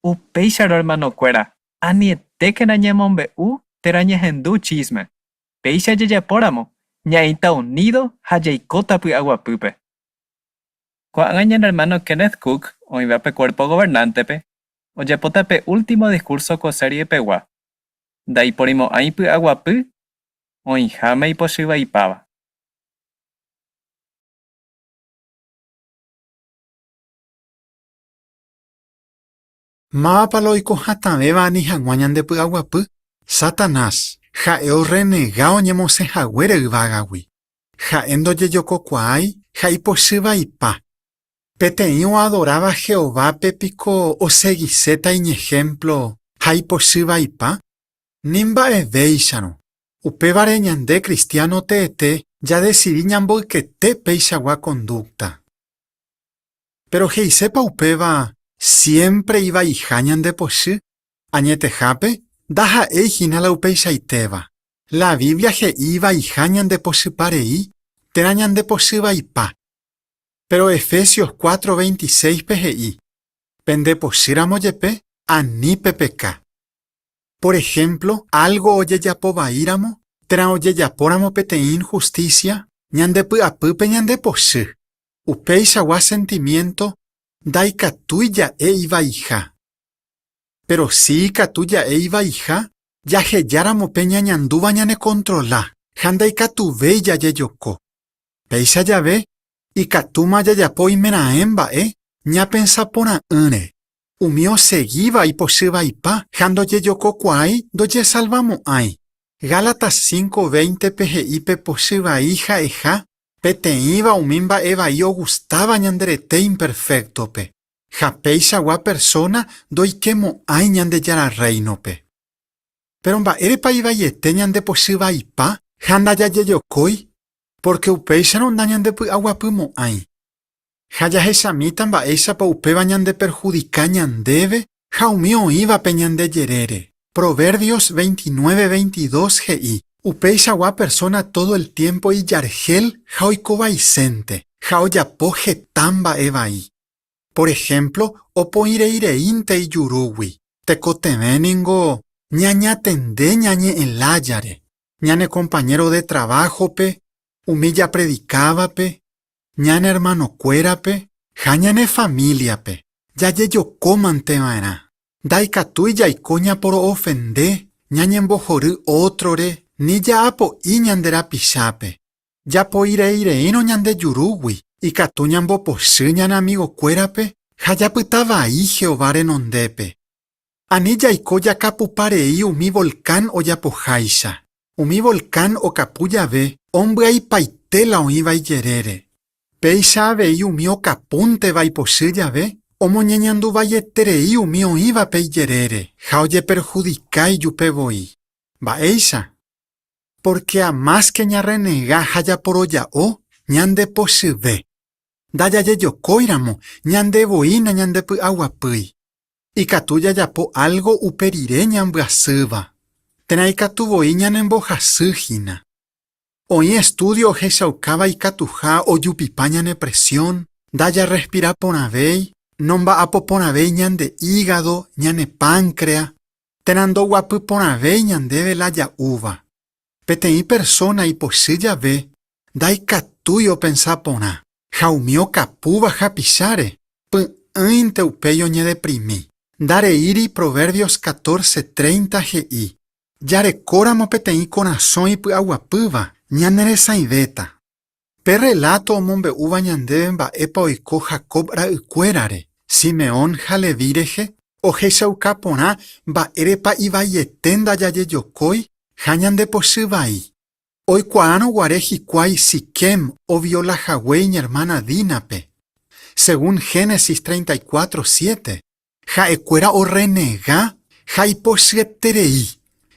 Upéicharõ ermanokuéra, anietékena ñamombe'u térã ñahendu chísme. Péicha jajapóramo, ñaĩta unído ha jaikóta py'aguapýpe. Ko'ág̃a ñane ermáno Kenneth Cook, oĩva pe Cuerpo Gobernante-pe, ojapóta pe último diskúrso ko seriepegua, Ndaiporimo'ãi py'aguapy oĩháme ipochyvaipáva. Mávapa la oiko hatãvéva ani hag̃ua ñandepy'aguapy? Satanás, ha'e orrenega oñemosẽ haguére yvágagui. Ha'e ndojejokokuaái ha ipochy vaipa. Peteĩ oadoráva Jehovápe piko osegiséta iñehémplo ha ipochy vaipa? Ni mba'evéicharõ. Upévare ñande kristiáno teete jadesidi ñamboykete peichagua kondúkta. Péro he'isépa upéva siémpre ivaiha ñandepochy? Añetehápe, ndaha'éi hína la upeichaitéva. La Biblia he'i ivaiha ñandepochypa rei térã ñandepochy vaipa. Péro Efesios 4:26-pe he'i, Pendepochýramo jepe, ani pepeka. Por ehémplo, álgo ojejapo vaíramo térã ojejapóramo peteĩ inhustísia, ñandepy'apýpe ñandepochy. Upeichagua sentimiénto ndaikatúi ja'e ivaiha. Péro si ikatu ja'e ivaiha jahejáramo pe ñañandúva ñanekontrola ha ndaikatuvéi jajejoko. Péicha jave, ikatúma jajapo oimeraẽ mba'e ñapensa porã'ỹre. Umi osegíva ipochy vaipa ha ndojejokokuaái ndojesalvamo'ãi. Gálatas 5:20-pe he'i pe pochy vai ha'eha peteĩva umi mba'e vai ogustáva ñande rete imperféktope, ha peichagua persóna ndoikemo'ãi Ñandejára Rréinope. Péro mba'érepa ivaiete ñandepochy vaipa ha ndajajejokói? Pórke upéicharõ nañandepy'aguapymo'ãi. Ha jahechamíta mba'éichapa upéva ñandeperhudika ñandéve ha umi oĩvape ñande jerére. Proverbios 29, 22 he'i, Upeichagua persóna tódo el tiémpo ijarhél ha oikovaisénte, ha ojapo heta mba'e vai. Por ehémplo, opoĩreireínte ijurúgui. Tekotevẽ ningo ñañatende ñañe'ẽ lájare, ñane kompañéro de traváhope, umi japredikávape, ñane ermanokuérape ha ñane famíliape, jajejokómante va'erã. Ndaikatúi jaiko ñaporo'ofende, ñañembohory ótrore ni ja'apo'i ñande rapichápe. Japoireireírõ ñande jurúgui, ikatu ñambopochy ñane amigokuérape ha japyta vai Jehová renondépe. Ani jaiko jakapupa rei umi volkán ojapoháicha. Umi volkán okapu jave ombyaipaite la oĩva ijerére. Péicha avei umi okapúnteva ipochy jave omoñeñandu vaieterei umi oĩvape ijerére ha ojeperhudika ijupe voi. Mba'éicha? Pórke amáske ñarrenega ha japoroja'o, ñandepochyve. Ndajajejokóiramo, ñande voi nañandepy'aguapýi. Ikatu jajapo álgo upe rire ñambyasýva, térã ikatu voi ñanembohasy hína. Oĩ estúdio ohechaukáva ikatuha ojupipa ñane presión, ndajarrespira porãvéi, nomba'apo porãvéi ñande ígado, ñane pánkrea, térã ndoguapy porãvéi ñandéve la ja'úva. Peteĩ persóna ipochy jave ndaikatúi opensa porã, ha umi okapúva hapicháre, py'ỹinte upéi oñedeprimi. Ndareíri Proverbios 14:30 he'i, Jarekóramo peteĩ korasõ ipy'aguapýva, ñaneresãivéta. Pe rreláto omombe'úva ñandéve mba'épa oiko Jacob ra'ykuérare, Simeón ha Leví rehe, ohechauka porã mba'érepa ivaiete ndajajejokói ha ñandepochy vai. Oikuaárõ guare hikuái Siquem oviola hague iñermána Dínape, según Génesis 34, 7, ha'ekuéra orrenega ha ipochyeterei.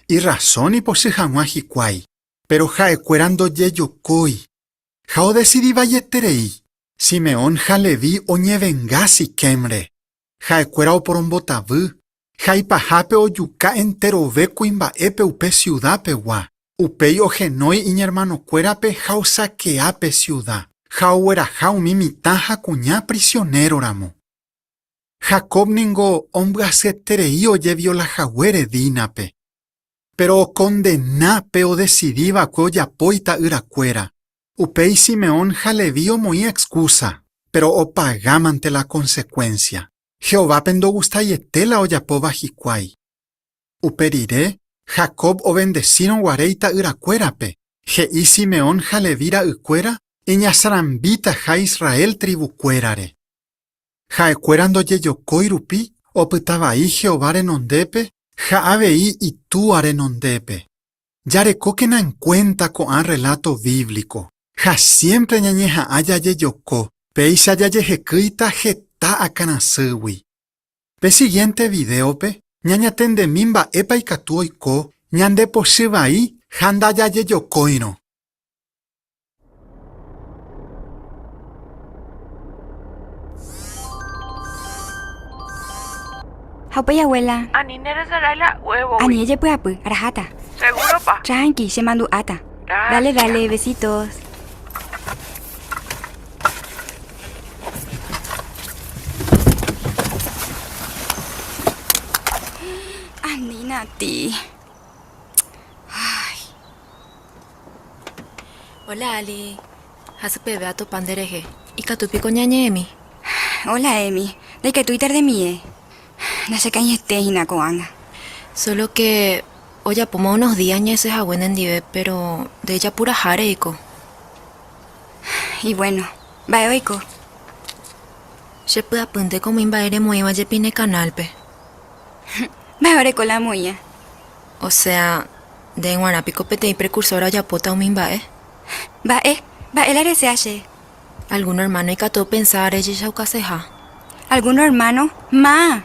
Irrasón ipochy hag̃ua hikuái. Péro ha'ekuéra ndojejokói ha odesidi vaieterei. Simeón ha Leví oñevenga Siquémre. Ha'ekuéra oporombotavy ha ipahápe ojuka enterove kuimba'épe upe siudapegua. Upéi ohenói iñermanokuérape ha osakea pe siuda, ha ogueraha umi mitã ha kuña prisionéroramo. Jacob ningo ombyasyeterei ojeviola haguére Dínape. Péro okondena pe odesidi va'ekue ojapo ita'yrakuéra. Upéi Simeón ha Leví omoĩ exkúsa, péro opagámante la konsekuénsia. Jehovápe ndogustaiete la ojapóva hikuái. Upe rire, Jacob ovendesírõ guare ita'yrakuérape, he'i Simeón ha Leví ra'ykuéra iñasarambitaha Israel trivukuérare. Ha'ekuéra ndojejokói rupi opyta vai Jehová renondépe ha avei Itúa renondépe. Jarekókena enkuénta ko'ã rreláto bíblico ha siémpre ñañeha'ã jajejoko, péicha jajehekýita heta akãrasýgui. Pe sigiénte vidéope ñañatendemi mba'épa ikatu oiko ñandepochy vai ha ndajajejokóirõ. Ha upéi abuela. Ani nderesarái la huévogui. Ani ejepy'apy, araháta. Seguro-pa? Tranqui, chemandu'áta. Dale, dale, besitos. Anína, ti. Ay. Hola, Ali. Hasypeve atopa nderehe. Ikatu piko ñañe'ẽmi? Hola, Emi. Ndaikatúi tardemie. Ndachekañete hína ko'ág̃a. Solo que ojapóma unos días ñaisẽ hague nendive, pero nde ejapuraha reiko. Y bueno, mba'e oiko? Che py'apýnteko umi mba'e remoĩva jepi ne canal-pe. Mba'e oreko la amoĩa? O sea, nde g̃uarã piko peteĩ precursora ojapóta umi mba'e? Mba'e? Mba'e la resea che? Algúno ermáno ikatu opensa rejechaukaseha. Algúno ermáno? Ma!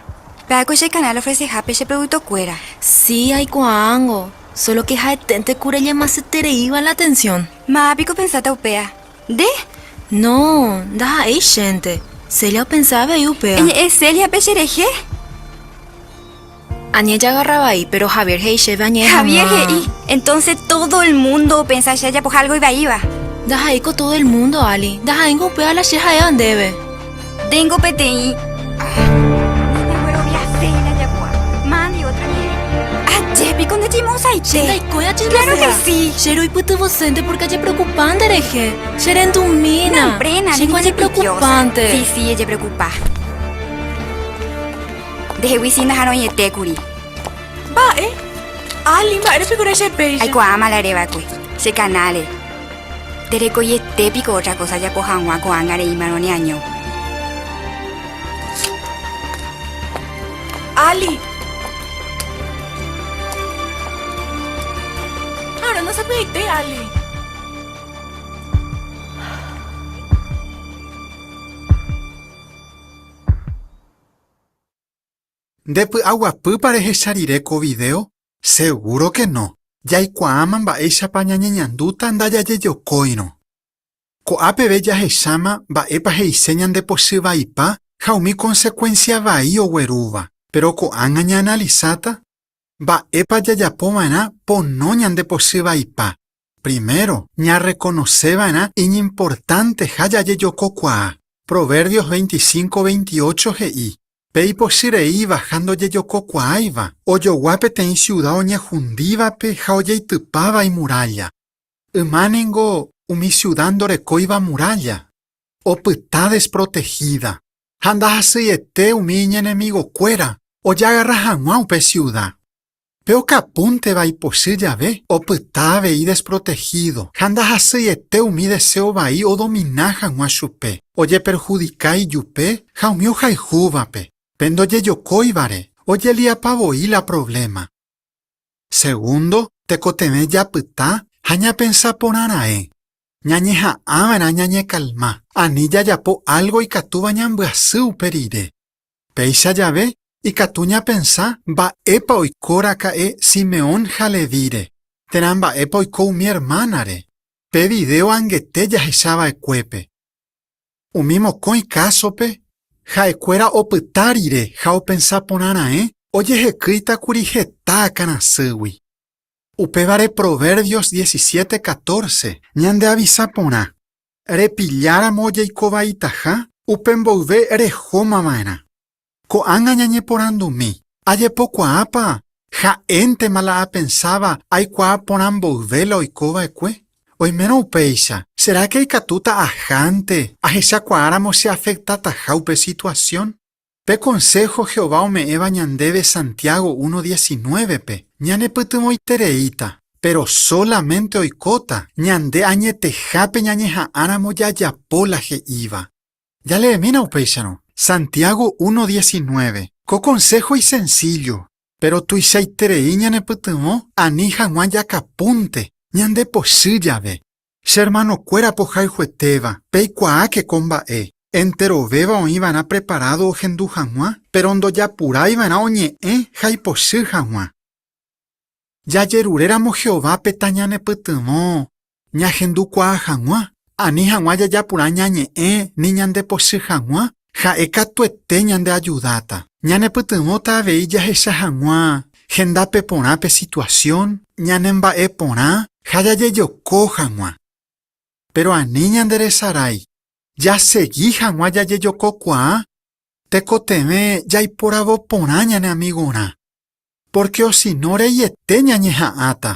Pe'áko che canal ofresehápe che producto-kuéra. Si, aikuaángo. Solo ke ha'eténte ku reñemasetereíva la atención. Ma piko opensáta upéa? Nde? No, ndaha'éi chénte. Celia opensa avei upéva. Eñe'ẽ Céliape cherehe? Ani ejagarra vai, pero Javier he'i chéve añe'ẽ hag̃ua. Javier he'i, Entonce todo el mundo opensa che ajapoha algo ivaíva. Ndaha'éiko todo el mundo, Ali. Ndaha'éingo upéva la che ha'éva ndéve. Tengo peteĩ. Ndagueroviaséi la ajapoha. Mandi otra ñe'ẽ. Aje piko nde chimosaite. Che ndaikói achismosea. Claro que sí. Che roipytyvõsénte porque ajepreocupa nderehe. Che rendumína. No, Brena, Chéngo ajepreocupánte. Sí, sí, ejepreocupa. Ndehegui si ndaharõiete kuri. Mba'e? Ali, mba'ére piko reche péicha? Aikuaáma la ereva'ekue. Che kanále. Nderekoiete piko ótra kósa ajapo hag̃ua ko'ág̃a reĩmarõ neaño. Ali! Ahora ndasapy'aite, Ali. Nde py'aguapýpa rehecha rire ko vidéo? Segúro ke no! Jaikuaáma mba'éichapa ñañeñandúta ndajajejokóirõ. Ko'a peve jahecháma mba'épa he'ise ñandepochy vaipa ha umi konsekuénsia vai oguerúva. Péro ko'ág̃a ñaanalisáta mba'épa jajapo va'erã pono ñandepochy vaipa. Primero, ñarrekonose va'erã iñimportanteha jajejokokuaa. Proverbios 25, 28 he'i, Pe ipochy reíva ha ndojejokokuaáiva, ojogua peteĩ siuda oñehundívape ha ojeitypáva imurálla. Yma ningo umi siuda ndorekóiva murálla, opyta desprotehída, ha ndahasyiete umi iñenemigokuéra ojagarra hag̃ua upe siuda. Pe okapúnteva ipochy jave, opyta avei desprotehido ha ndahasyiete umi deseo vai odomina hag̃ua chupe, ojeperhudika ijupe ha umi ohayhúvape. Pe ndojejokóivare, ojeliapa voi la provléma. Segundo, tekotevẽ japyta ha ñapensa porã raẽ. Ñañeha'ãva'erã ñañekalma, ani jajapo álgo ikatúva ñambyasy upe rire. Péicha jave, ikatu ñapensa mba'épa oiko raka'e Simeón ha Levíre, térã mba'épa oiko umi ermánare, pe vidéo angete jahecha va'ekuépe. Umi mokõi kásope, ha'ekuéra opyta rire ha opensa porã raẽ ojehekýita kuri heta akãrasýgui. Upévare Proverbios 17:14 ñandeavisa porã, Repilláramo ojeikovaitaha, upe mboyve rehóma va'erã. Ko'ág̃a ñañeporandumi, Ajepokuaápa ha'éntema la apensáva aikuaa porã mboyve la oiko va'ekue? Oimérõ upéicha, sera ke ikatúta ahánte ahechakuaáramo cheafektataha upe situasión? Pe konsého Jehová ome'ẽva ñandéve Santiago 1:19-pe ñanepytyvõitereíta, péro sólamente oikóta ñande añetehápe ñañeha'ãramo jajapo la he'íva. Jaleemína upéicharõ, Santiago 1:19. Ko konsého isensíllo, péro tuichaiterei ñanepytyvõ ani hag̃ua jakapúnte ñandepochy jave. Che ermanokuéra pohayhuetéva, peikuaáke ko mba'e, enterovéva oĩ va'erã preparádo ohendu hag̃ua, péro ndojapurái va'erã oñe'ẽ ha ipochy hag̃ua. Jajeruréramo Jehovápe tañanepytyvõ ñahendukuaa hag̃ua, ani hag̃ua jajapura ñañe'ẽ ni ñandepochy hag̃ua, ha'e katuete ñandeajudáta. Ñanepytyvõta avei jahecha hag̃ua. hendápe porã pe situasión, ñanemba'eporã ha jajejoko hag̃ua. Péro ani ñanderesarái, jasegi hag̃ua jajejokokuaa, tekotevẽ jaiporavo porã ñane amigorã, pórke osino reiete ñañeha'ãta.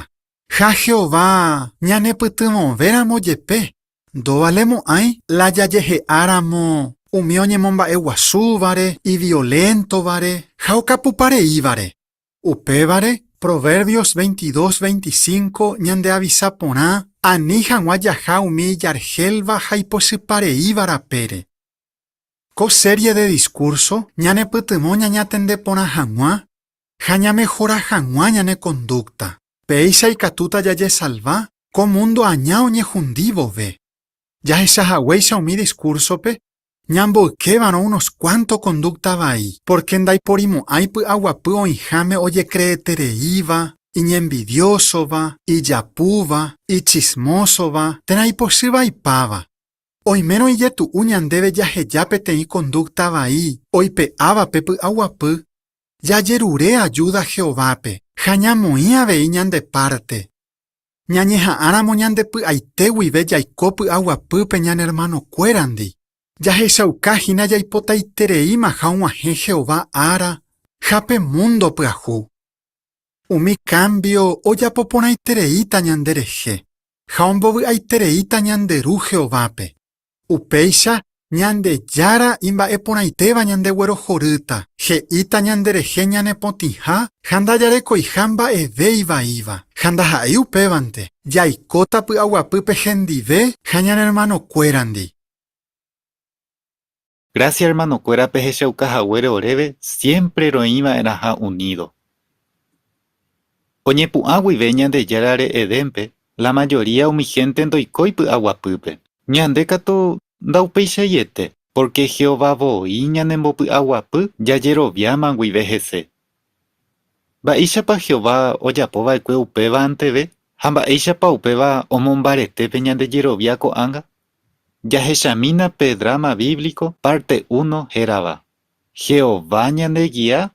Ha Jehová ñanepytyvõvéramo jepe, ndovalemo'ãi la jajehe'áramo umi oñemomba'eguasúvare, ivioléntovare ha okapupareívare. Upévare, Proverbios 22, 25 ñandeavisa porã ani hag̃ua jaha umi ijarhélva ha ipochypareíva rapére. Ko série de diskúrso ñanepytyvõ ñañatende porã hag̃ua ha ñamehora hag̃ua ñane kondúkta. Péicha ikatúta jajesalva ko múndo aña oñehundi vove. Jahecha haguéicha umi diskúrsope, ñamboykévarõ unos kuánto kondúkta vai, pórke ndaiporimo'ãi py'aguapy oĩháme ojekreetereíva, iñenvidiósova, ijapúva, ichismósova térã ipochyvaipáva. Oimérõ ijetu'u ñandéve jaheja peteĩ kondúkta vai oipe'áva pe py'aguapy, jajerure ajúda Jehovápe ha ñamoĩ avei ñande párte. Ñañeha'ãramo ñande py'aite guive jaiko py'aguapýpe ñane ermanokuérandi, jahechauka hína jaipotaitereímaha og̃uahẽ Jehová ára ha pe múndo pyahu. Umi kámbio ojapo porãitereíta ñanderehe. Ha ombovy'aitereíta ñande Ru Jehovápe. Upéicha, Ñandejára imba'eporãitéva ñandeguerohorýta, he'íta ñanderehe ñanepotĩha ha ndajarekoiha mba'eve ivaíva. Ha ndaha'éi upévante, jaikóta py'aguapýpe hendive ha ñane ermanokuérandi. Grásia ermanokuéra pehechauka haguére oréve siémpre roĩ va'erãha unído. Oñepu'ã guive Ñandejárare Edénpe, la majoría umi hénte ndoikói py'aguapýpe. Ñande katu ndaupeichaiete, pórke Jehová voi ñanembopy'aguapy jajeroviáma guive hese. Mba'éichapa Jehová ojapo va'ekue upéva anteve ha mba'éichapa upéva omombarete pe ñande jerovia ko'ág̃a? Jahechamína pe dráma bíblico párte uno hérava, Jehová ñandegia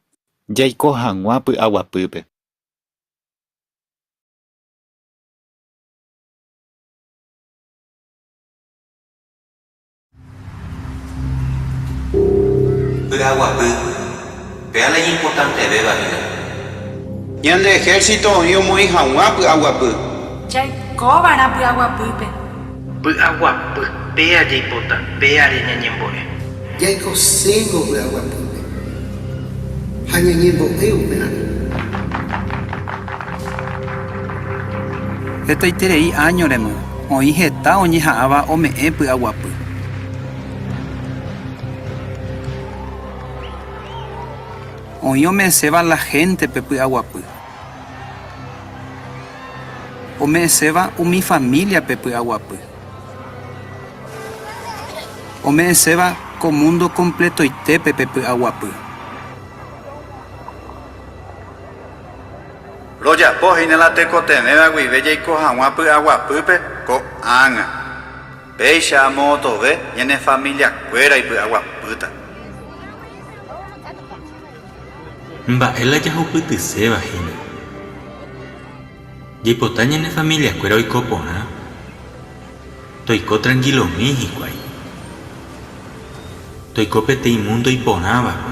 jaiko hag̃ua py'aguapýpe. Py'aguapy, péa la iñimportantevéva hína. Ñande ejército oĩ omoĩ hag̃ua py'aguapy. Jaikova'erã py'aguapýpe. Py'aguapy, péa jaipota, péare ñañembo'e. Jaikoséngo py'aguapýpe ha ñañembo'e upearã. Hetaiterei áñorema oĩ heta oñeha'ãva ome'ẽ py'aguapy. Oĩ ome'ẽséva la héntepe py'aguapy. Ome'ẽséva umi famíliape py'aguapy. Ome'ẽséva ko múndo kompletoitépe pe py'aguapy. Rojapo hína la tekotevẽva guive jaiko hag̃ua py'aguapýpe ko'ág̃a. Péicha amootove ñane familiakuéra ipy'aguapýta. Mba'e la jahupytyséva hína. Jaipota ñane familiakuéra oiko porã, toiko trankilomi hikuái, toiko peteĩ múndo iporãvape.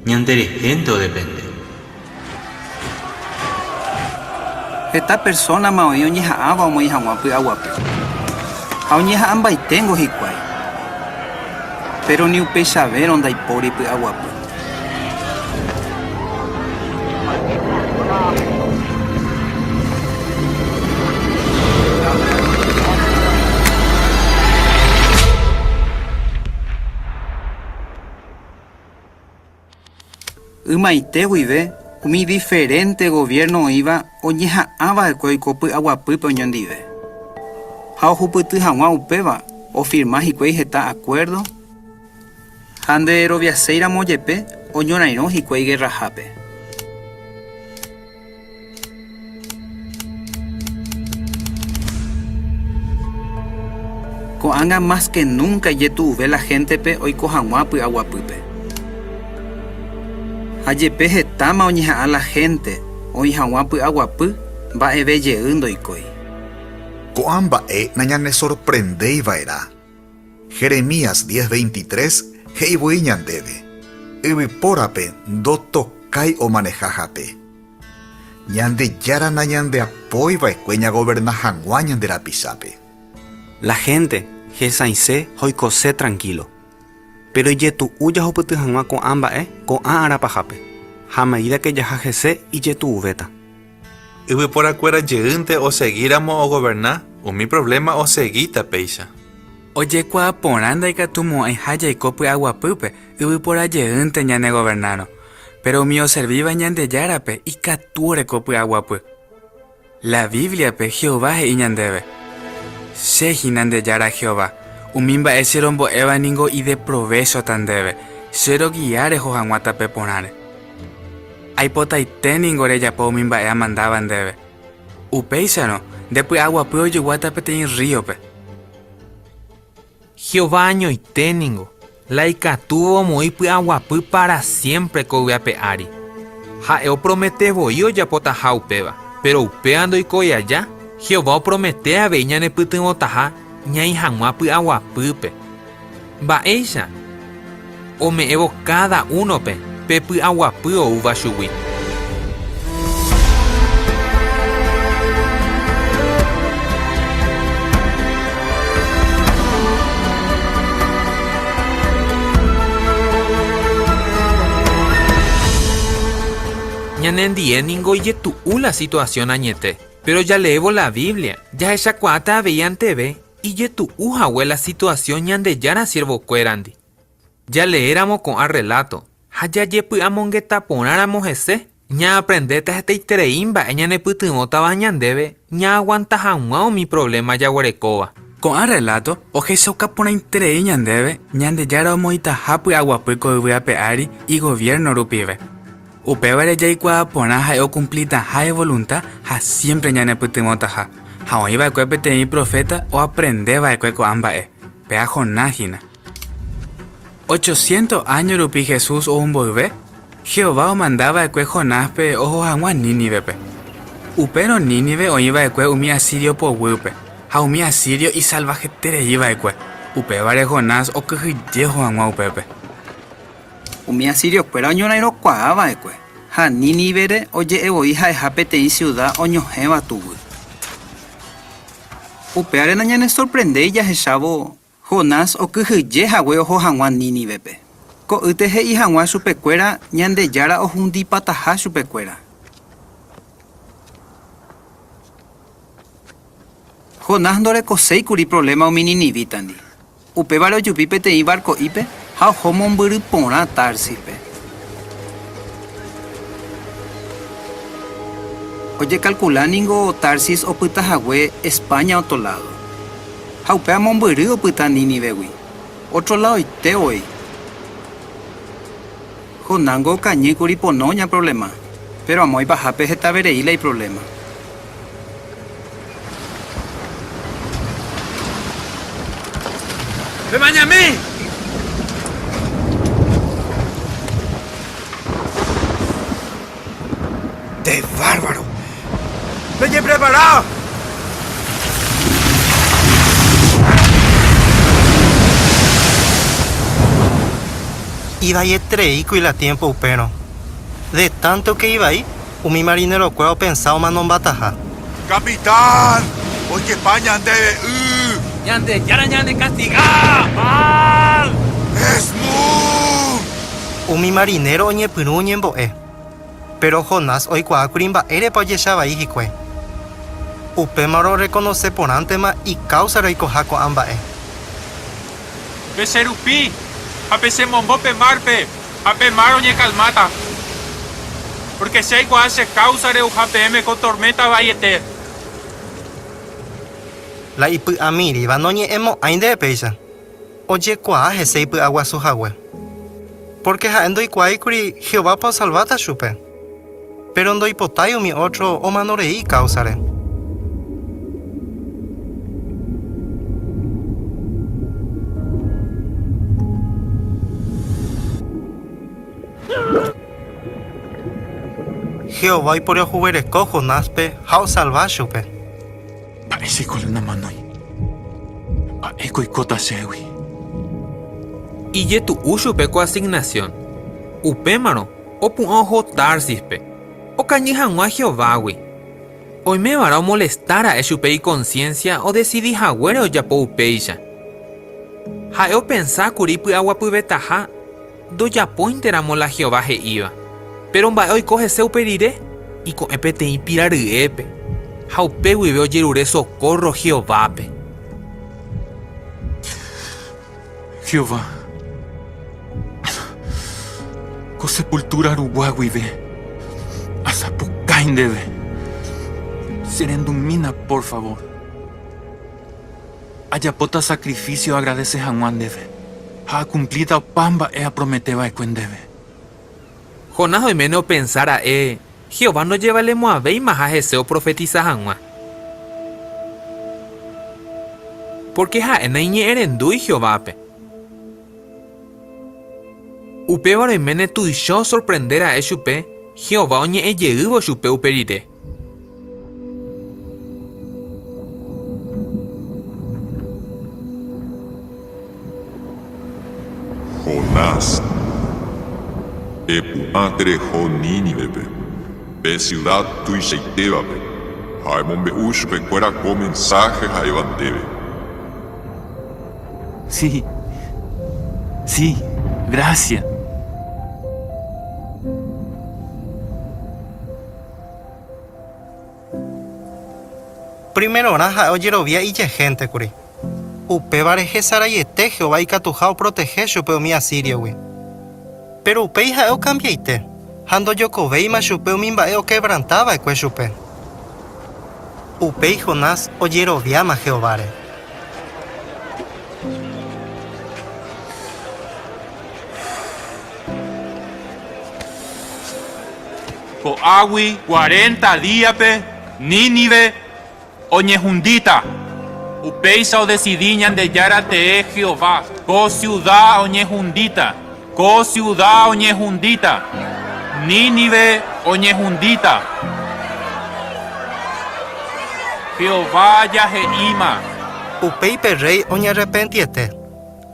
Ñanderehénte odepende. Heta persónama oĩ oñeha'ãva omoĩ hag̃ua py'aguapy. Ha oñeha'ãmbaiténgo hikuái. Péro ni upeichavérõ ndaipóri py'aguapy. Ymaite guive umi diferénte goviérno oĩva oñeha'ã va'ekue oiko py'aguapýpe oñondive. Ha ohupyty hag̃ua upéva ofirma hikuái heta akuérdo ha nderoviaséiramo jepe oñorairõ hikuái gerrahápe. Ko'ág̃a mas ke núnka ijetu'uve la héntepe oiko hag̃ua py'aguapýpe. Ha jepe hetáma oñeha'ã la hénte oĩ hag̃ua py'aguapy, mba'eve jey ndoikói. Ko'ã mba'e nañanesorprendéi va'erã. Jeremías 10:23 he'i voi ñandéve, Yvypórape ndotokái omaneha hape. Ñandejára nañandeapói va'ekue ñagoverna hag̃ua ñande rapichápe. La hénte hesãise ha oikose trankílo. Péro ijetu'u jahupyty hag̃ua ko'ã mba'e ko'ã ára pahápe, ha amedída ke jaha hese ijetu'uvéta. Yvyporakuéra jeýnte osegíramo ogoverna, umi provléma osegíta péicha. Ojekuaa porã ndaikatumo'ãiha jaiko py'aguapýpe yvypóra jeýnte ñanegovernárõ, péro umi oservíva Ñandejárape ikatu oreko py'aguapy. La Bíbliape Jehová he'i ñandéve, Che hína nde Jára Jehová, umi mba'e che rombo'éva ningo ideprovéchota ndéve, che rogia reho hag̃ua tape porãre. Aipotaite ningo rejapo umi mba'e amandáva ndéve. Upéicharõ, nde py'aguapy ojoguáta peteĩ rríope. Jehová añoite ningo la ikatúva omoĩ py'aguapy pára siémpre ko yvy ape ári. Ha'e opromete voi ojapotaha upéva, péro upéva ndoikói aja, Jehová opromete avei ñanepytyvõtaha ñaĩ hag̃ua py'aguapýpe. Mba'éicha? Ome'ẽvo káda únope pe py'aguapy oúva chugui. Ñanendie ningo ijetu'u la situasión añete, péro jaleévo la Biblia jahechakuaáta avei anteve Ijetu'u hague la situasión Ñandejára siervokuérandi. Jaleéramo ko'ã rreláto ha jajepy'amongeta porãramo hese, ñaaprendéta hetaiterei mba'e ñanepytyvõtava ñandéve ñaaguanta hag̃ua umi provléma jaguerekóva. Ko'ã rreláto ohechauka porãiterei ñandéve Ñandejára omoĩtaha py'aguapy ko yvy ape ári igoviérno rupive. Upévare jaikuaa porã ha'e okumplitaha ivolunta ha siémpre ñanepytyvõtaha. Ha oĩ va'ekue peteĩ proféta oaprende va'ekue ko'ã mba'e, péa Jonás hína. Ochociénto áño rupi Jesús ou mboyve, Jehová omanda va'ekue Jonáspe oho hag̃ua Nínivepe. Upérõ Nínive oĩ va'ekue umi asírio poguýpe, ha umi asírio isalvaheterei va'ekue, upévare Jonás okyhyje oho hag̃ua upépe. Umi asiriokuéra oñorairõkuaa va'ekue, ha Nínivere oje'e voi ha'eha peteĩ siuda oñohẽva tuguy. Upévare nañanesorprendéi jahechávo Jonás okyhyje hague oho hag̃ua Nínivepe, ko'ýte he'i hag̃ua chupekuéra Ñandejára ohundipataha chupekuéra. Jonás ndorekoséi kuri provléma umi ninivítandi. Upévare ojupi peteĩ varko'ípe ha oho mombyry porã Társispe. Ojekalkula ningo Tarsis opyta hague España ótro ládo. Ha upéva mombyry opyta Nínivegui, ótro ladoite voi. Jonángo okañy kuri pono ñaprovlema, péro amo ipahápe hetaverei la iprovléma. ¡Pemañami! ¡Nde bárbaro! ¡Pejeprepara! Ivaietereíkuri la tiémpo upérõ. De tánto ke ivai, umi marinerokuéra opensa omanombataha. Capitán! Oikepa ñandéve y! Ñandejára ñandekastiga! Mal! Esmu! Umi marinéro oñepyrũ oñembo'e. Péro Jonás oikuaákuri mba'érepa ojecha vai hikuái. Upémarõ orrekonose porãntema ikáusare oikoha ko'ã mba'e. Pecherupi ha pechemombo pe márpe ha pe mar oñekalmáta, pórke che aikuaa che káusare ouha peẽme ko torménta vaiete. La ipy'amirĩva noñe'ẽmo'ãi ndéve péicha. Ojekuaa hese ipy'aguasu hague. Pórke ha'e ndoikuaáikuri Jehovápa osalváta chupe. Péro ndoipotái umi ótro omano rei ikáusare. Jehová oiporiahuvereko Jonáspe ha osalva chupe. Mba'éichaiko la namanói? Mba'éiko oikóta chehegui? Ijetu'u chupe ko asignasión. Upémarõ opu'ã oho Társispe, okañy hag̃ua Jehovágui. Oimeva'erã omolesta ra'e chupe ikonsiénsia odesidi haguére ojapo upéicha. Ha'e opensa kuri py'aguapyvetaha ndojapóinteramo la Jehová he'íva. Péro mba'e oiko hese upe rire? Iko'ẽ peteĩ pira ryépe, ha upe guive ojerure sokórro Jehovápe. Jehová, ko sepultúra rugua guive asapukái ndéve, cherendumína por favór. Ajapóta sakrifísio aagradese hag̃ua ndéve, ha akumplíta opa mba'e apromete va'ekue ndéve. Jonás oiméne opensa ra'e Jehová ndojevalemo'ãvéimaha hese oprofetisa hag̃ua. Pórke ha'e naiñe'ẽrendúi Jehovápe. Upévare oiméne tuicha osorprende ra'e chupe Jehová oñe'ẽ jeývo chupe upe rire. Jonás, epu'ã tereho Nínivepe, pe siuda tuichaitévape, ha emombe'u chupekuéra ko mensáhe ha'éva ndéve. Sí, sí, grásia. Primerorã ha'e ojerovia ijehénte kuri. Upévare hesaraiete Jehová ikatuha oprotehe chupe umi asíriogui. Péro upéi ha'e okambiaite, ha ndojokovéima chupe umi mba'e okevranta va'ekue chupe. Upéi Jonás ojeroviáma Jehováre. Ko'águi cuarenta díape Nínive oñehundíta. Upéicha odesidi Ñandejára tee Jehová, ko siuda oñehundíta, ko siuda oñehundíta, Nínive oñehundíta. Jehová ja he'íma. Upéi pe rréi oñarrepentiete,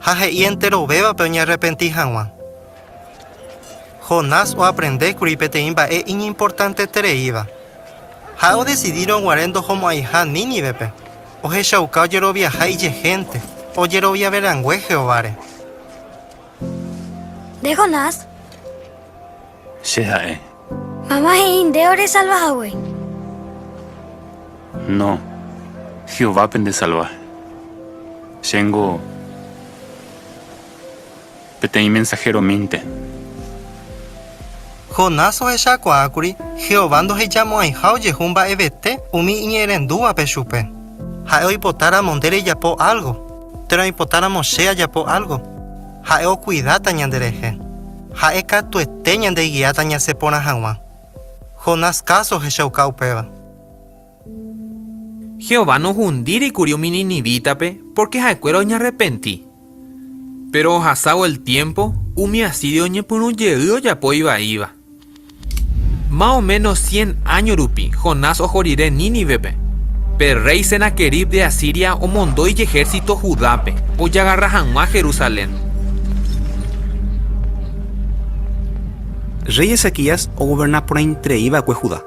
ha he'i enterovévape oñarrepenti hag̃ua. Jonás oaprende kuri peteĩ mba'e iñimportantetereíva. Ha'e odesidírõ guare ndohomo'ãiha Nínivepe, ohechauka ojeroviaha ijehénte, ojeroviave rangue Jehováre. Nde Jonás? Che ha'e. Mama he'i nde oresalva hague. No, Jehová pendesalva. Chéngo. Peteĩ mensaheromínte. Jonás ohechakuaákuri Jehová ndohejamo'ãiha ojehu mba'evete umi iñe'ẽrendúvape chupe. Ha'e oipotáramo nde rejapo álgo, térã oipotáramo che ajapo álgo, ha'e okuidáta ñanderehe. Ha'e katuete ñandegiáta ñasẽ porã hag̃ua. Jonás káso ohechauka upéva. Jehová nohundíri kuri umi ninivítape pórke ha'ekuéra oñarrepenti. Péro ohasávo el tiémpo, umi asirio oñepyrũ jey ojapo ivaíva. Má o ménos cien áño rupi Jonás oho rire Nínivepe, pe rréi Senaquerib de Asiria omondo ijehérsito Judápe ojagarra hag̃ua Jerusalén. Rréi Ezequías ogoverna porãiterei va'ekue Judá.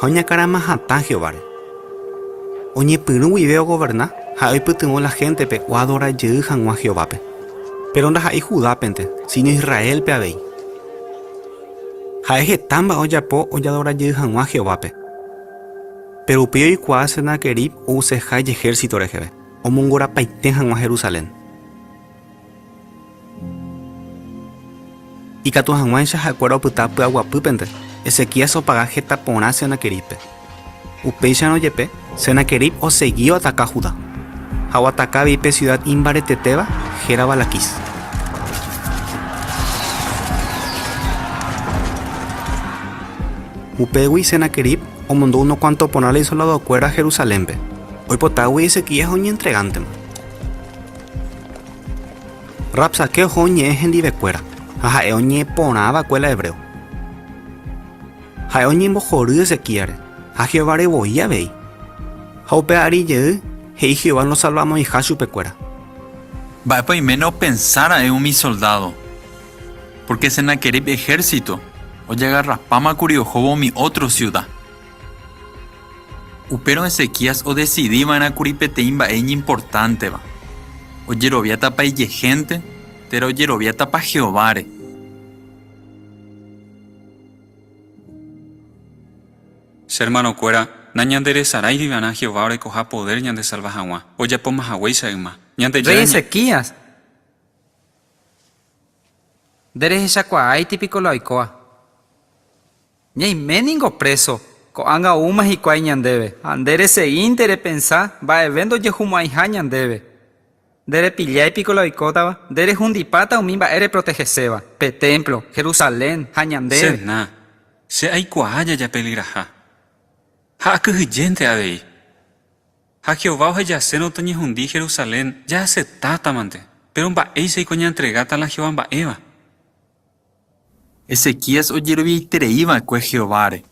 ha oñakarama hatã Jehováre. Oñepyrũ guive ogoverna, ha'e oipytyvõ la héntepe oadora jey hag̃ua Jehovápe. Péro ndaha'éi Judápente, síno Israélpe avei. Ha'e heta mba'e ojapo ojadora jey hag̃ua Jehovápe. Péro upéi oikuaa Senaquerib ouseha ijehérsito reheve, omongorapaite hag̃ua Jerusalén. Ikatu hag̃uáicha ha'ekuéra opyta py'aguapýpente, Ezequías opaga heta porã Senaqueríbpe. Upéicharõ jepe, Senaquerib osegi oataka Judá, ha oataka avei pe siuda imbaretetéva hérava Lakís. Upégui Senaquerib omondo unos kuánto porã la isoldadokuéra Jerusalénpe, oipotágui Ezequías oñentregántema. Rabsaqué oho oñe'ẽ hendivekuéra, ha ha'e oñe'ẽ porã va'ekue la hebreo. Ha'e oñembohory Ezequíasre ha Jehováre voi avei. Ha upe ary jey he'i Jehová ndosalvamo'ãiha chupekuéra. Mba'épa oiméne opensa ra'e umi soldádo? Pórke Senaquerib ehérsito ojagarrapáma kuri ohóvo umi ótro siuda. Upérõ Ezequías odesidi va'erã kuri peteĩ mba'e iñimportánteva, ojeroviátapa ijehénte térã ojeroviátapa Jehováre. Che ermanokuéra, nañanderesaráiri va'erã Jehová orekoha podér ñandesalva hag̃ua, ojapóma haguéicha yma. Ñandejára Rréi Ezequías, nderehechakuaáiti piko la oikóva? Ñaime ningo préso, ko'ág̃a oúma hikuái ñandéve, ha nde resegínte repensa mba'eve ndojehumo'ãiha ñandéve. Nderepillái piko la oikótava? Nde rehundipáta umi mba'e reproteheséva, pe témplo, Jerusalén, ha ñandéve. Che na, che aikuaa jajapeligraha. Ha akyhyjénte avei. Ha Jehová ohejasérõ toñehundi Jerusalén, jaaceptátamante. Péro mba'éichaiko ñantregáta la Jehová mba'éva? Ezequías ojeroviaiterei va'ekue Jehováre,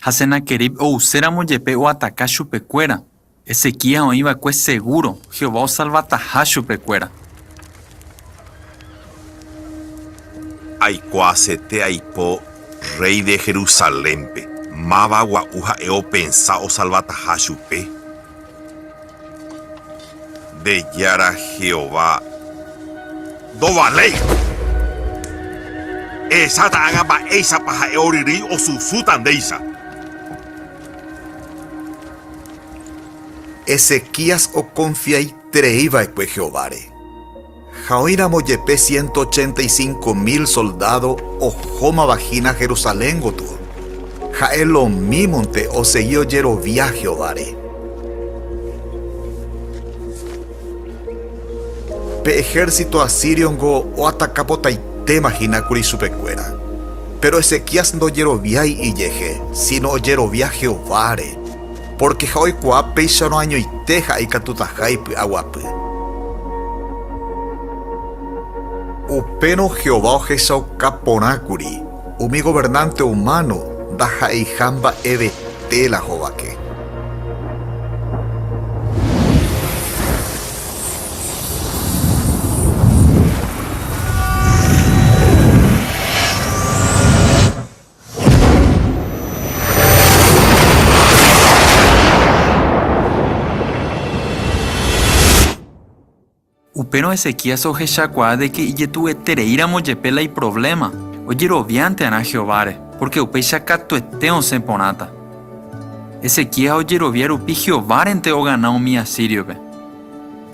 ha Senaquerib ouséramo jepe oataka chupekuéra, Ezequías oĩ va'ekue segúro Jehová osalvataha chupekuéra. Aikuaasete aipo rréi de Jerusalénpe, máva gua'u ha'e opensa osalvataha chupe? Nde Jára Jehová ndovaléi. Ehecháta ág̃a mba'éichapa ha'e oryrýi osusũta ndéicha. Ezequías okonfiaiterei va'ekue Jehováre. Ha oĩramo jepe 185 mil soldádo ohómava hína Jerusalén gotyo, ha'e lomímonte osegi ojerovia Jehováre. Pe ehérsito asíriongo oatakapotaitéma hína kuri chupekuéra. Péro Ezequías ndojeroviái ijehe, síno ojerovia Jehováre, pórke ha'e oikuaa péicharõ añoite ha'e ikatutaha ipy'aguapy. Upérõ Jehová ohechauka porã kuri umi governánte umáno ndaha'eiha mba'evete la hovake. Upérõ Ezequías ohechakuaa de ke ijetu'uetereíramo jepe la iprovléma, ojeroviántearã Jehováre, pórke upéicha katuete osẽ porãta. Ezequías ojerovia rupi Jehovárente ogana umi asíriope.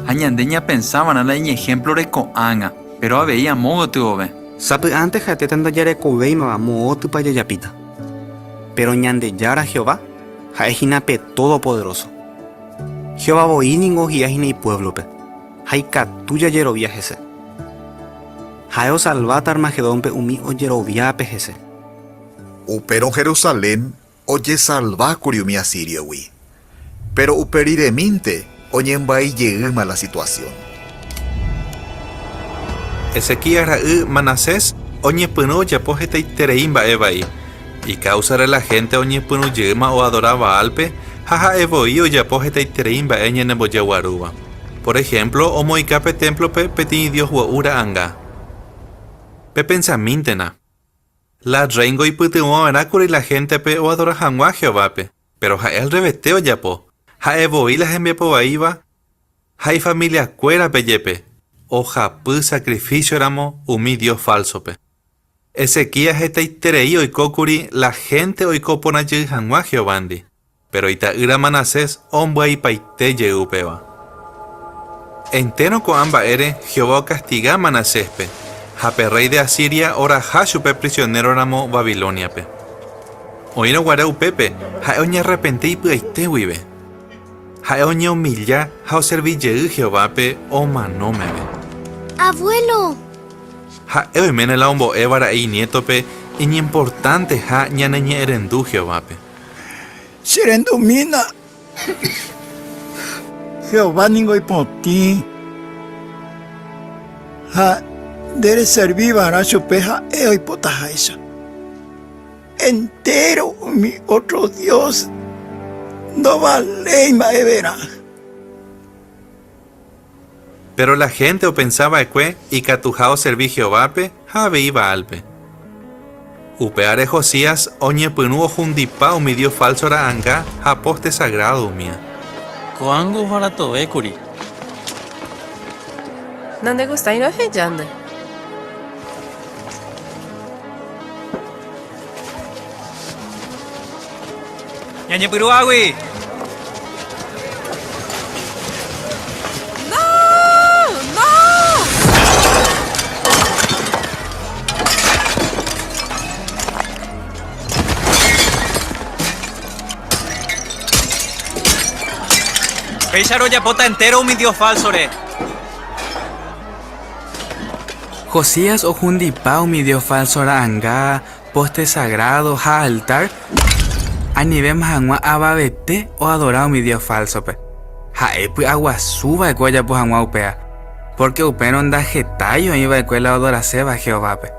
Ha ñande ñapensava'erã la iñehémplore ko'ág̃a, péro avei amo gotyove. Sapy'ánte ha'etéta ndajarekovéimava moõtypa jajapíta. Péro Ñandejára Jehová ha'e hína pe Todopoderóso. Jehová voi ningo ogia hína ipuévlope, ha ikatu jajerovia hese. Ha'e osalváta Armagedónpe umi ojeroviápe hese. Upérõ Jerusalén ojesalvákuri umi asíriogui. Péro upe riremínte oñembyai jeýma la situasión. Ezequías ra'y Manasés oñepyrũ ojapo hetaiterei mba'e vai. Ikáusare la hénte oñepyrũ jeýma oadora Baálpe ha ha'e voi ojapo hetaiterei mba'e ñanembojaguarúva. Por ehémplo, omoĩka pe témplope peteĩ dios gua'u ra'anga. Pepensamíntena! La rréingo oipytyvõ va'erã kuri la héntepe oadora hag̃ua Jehovápe, péro ha'e alrevete ojapo. Ha'e voi la hembiapo vaíva ha ifamiliakuérape jepe ohapy sakrifísioramo umi dios fálsope. Ezequías hetaiterei oiko kuri la hénte oiko porã jey hag̃ua Jehovándi, péro ita'ýra Manasés ombyaipaite jey upéva. Entéro ko'ã mba'ére Jehová okastiga Manaséspe, ha pe rréi de Asiria oraha chupe prisionéroramo Babilóniape. Oĩrõ guare upépe, ha'e oñarrepenti ipy'aite guive. Ha'e oñeumilla ha oservi jey Jehovápe omano meve. Avuélo! Ha'e oiméne la ombo'éva ra'e iniétope iñimportanteha ñaneñe'ẽrendu Jehovápe. Che rendumína, Jehová ningo ipotĩ ha nde reservi va'erã chupe ha'e oipotaháicha. Entéro umi ótro dios ndovaléi mba'everã. Péro la hénte opensa va'ekue ikatuha oservi Jehovápe ha avei Baálpe. Upévare Josías oñepyrũ ohundipa umi dios fálso ra'anga ha póste sagrádo umía. Ko'ág̃a ovaratovékuri. Nandegustáirõ eheja nde. Ñañepyrũ águi! No! No! Péicha rojapóta entéro umi dios fálsore. Josías ohundipa umi dios fálso ra'anga, póste sagrádo ha altár, anivéma hag̃ua avavete oadora umi dios fálsope. Ha'e py'aguasu va'ekue ojapo hag̃ua upéva, pórke upérõ ndahetái oĩ va'ekue la oadoraséva Jehovápe.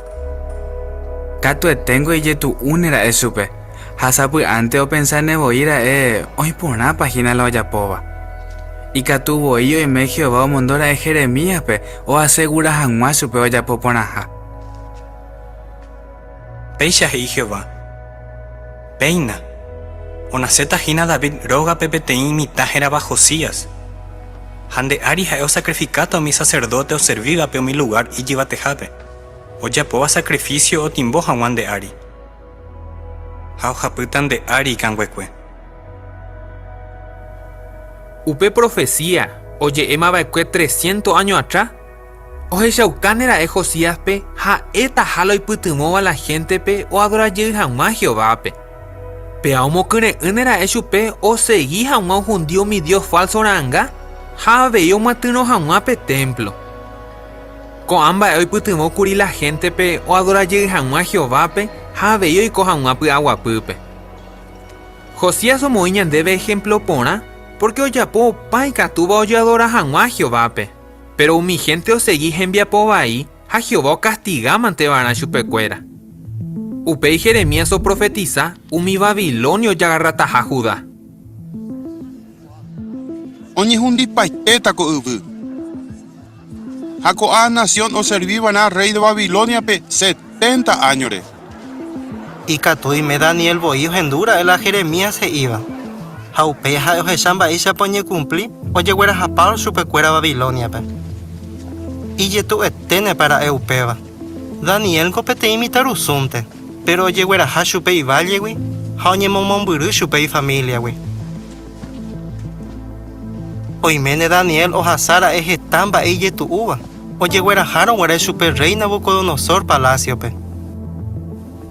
Katueténgo ijetu'úne ra'e chupe, ha sapy'ánte opensáne voi ra'e oĩ porãpa hína la ojapóva. Ikatu voi oime Jehová omondo ra'e Jeremíaspe oasegura hag̃ua chupe ojapo porãha. Péicha he'i Jehová, 'Péina, onaséta hína David rógape peteĩ mitã hérava Josías, ha nde ári ha'e osakrifikáta umi saserdóte oservívape umi lugár ijyvatehápe, ojapóva sakrifísio otimbo hag̃ua nde ári, ha ohapýta nde ári ikanguekue. Upe profesía oje'éma va'ekue tresciento áño atrás, Ohechaukáne ra'e Josíaspe ha'étaha la oipytyvõva la héntepe oadora jey hag̃ua Jehovápe. Péva omokyre'ỹne ra'e chupe osegi hag̃ua ohundi umi dios fálso ra'anga ha avei omyatyrõ hag̃ua pe témplo. Ko'ã mba'e oipytyvõ kuri la héntepe oadora jey hag̃ua Jehovápe ha avei oiko hag̃ua py'aguapýpe. Josías omoĩ ñandéve ehémplo porã pórke ojapo opa ikatúva ojeadora hag̃ua Jehovápe. Péro umi hénte osegi hembiapo vai ha Jehová okastigámante va'erã chupekuéra. Upéi Jeremías oprofetisa umi babilonio ojagarrataha Judá. Oñehundipaitéta ko yvy. Ha ko'ã nasión oservi va'erã rréi de Babilóniape setenta áñore. Ikatu oime Daniel voi ohendu ra'e la Jeremías he'íva, ha upéi ha'e ohecha mba'éichapa oñekumpli ojeguerahapárõ chupekuéra Babilóniape. Ijetu'eténepa ra'e upéva! Daniélngo peteĩ mitãrusúnte, péro ojegueraha chupe ivállegui ha oñemomombyry chupe ifamíliagui. Oiméne Daniel ohasa ra'e heta mba'e ijetu'úva ojeguerahárõ guare chupe rréi Nabucodonosor palásiope.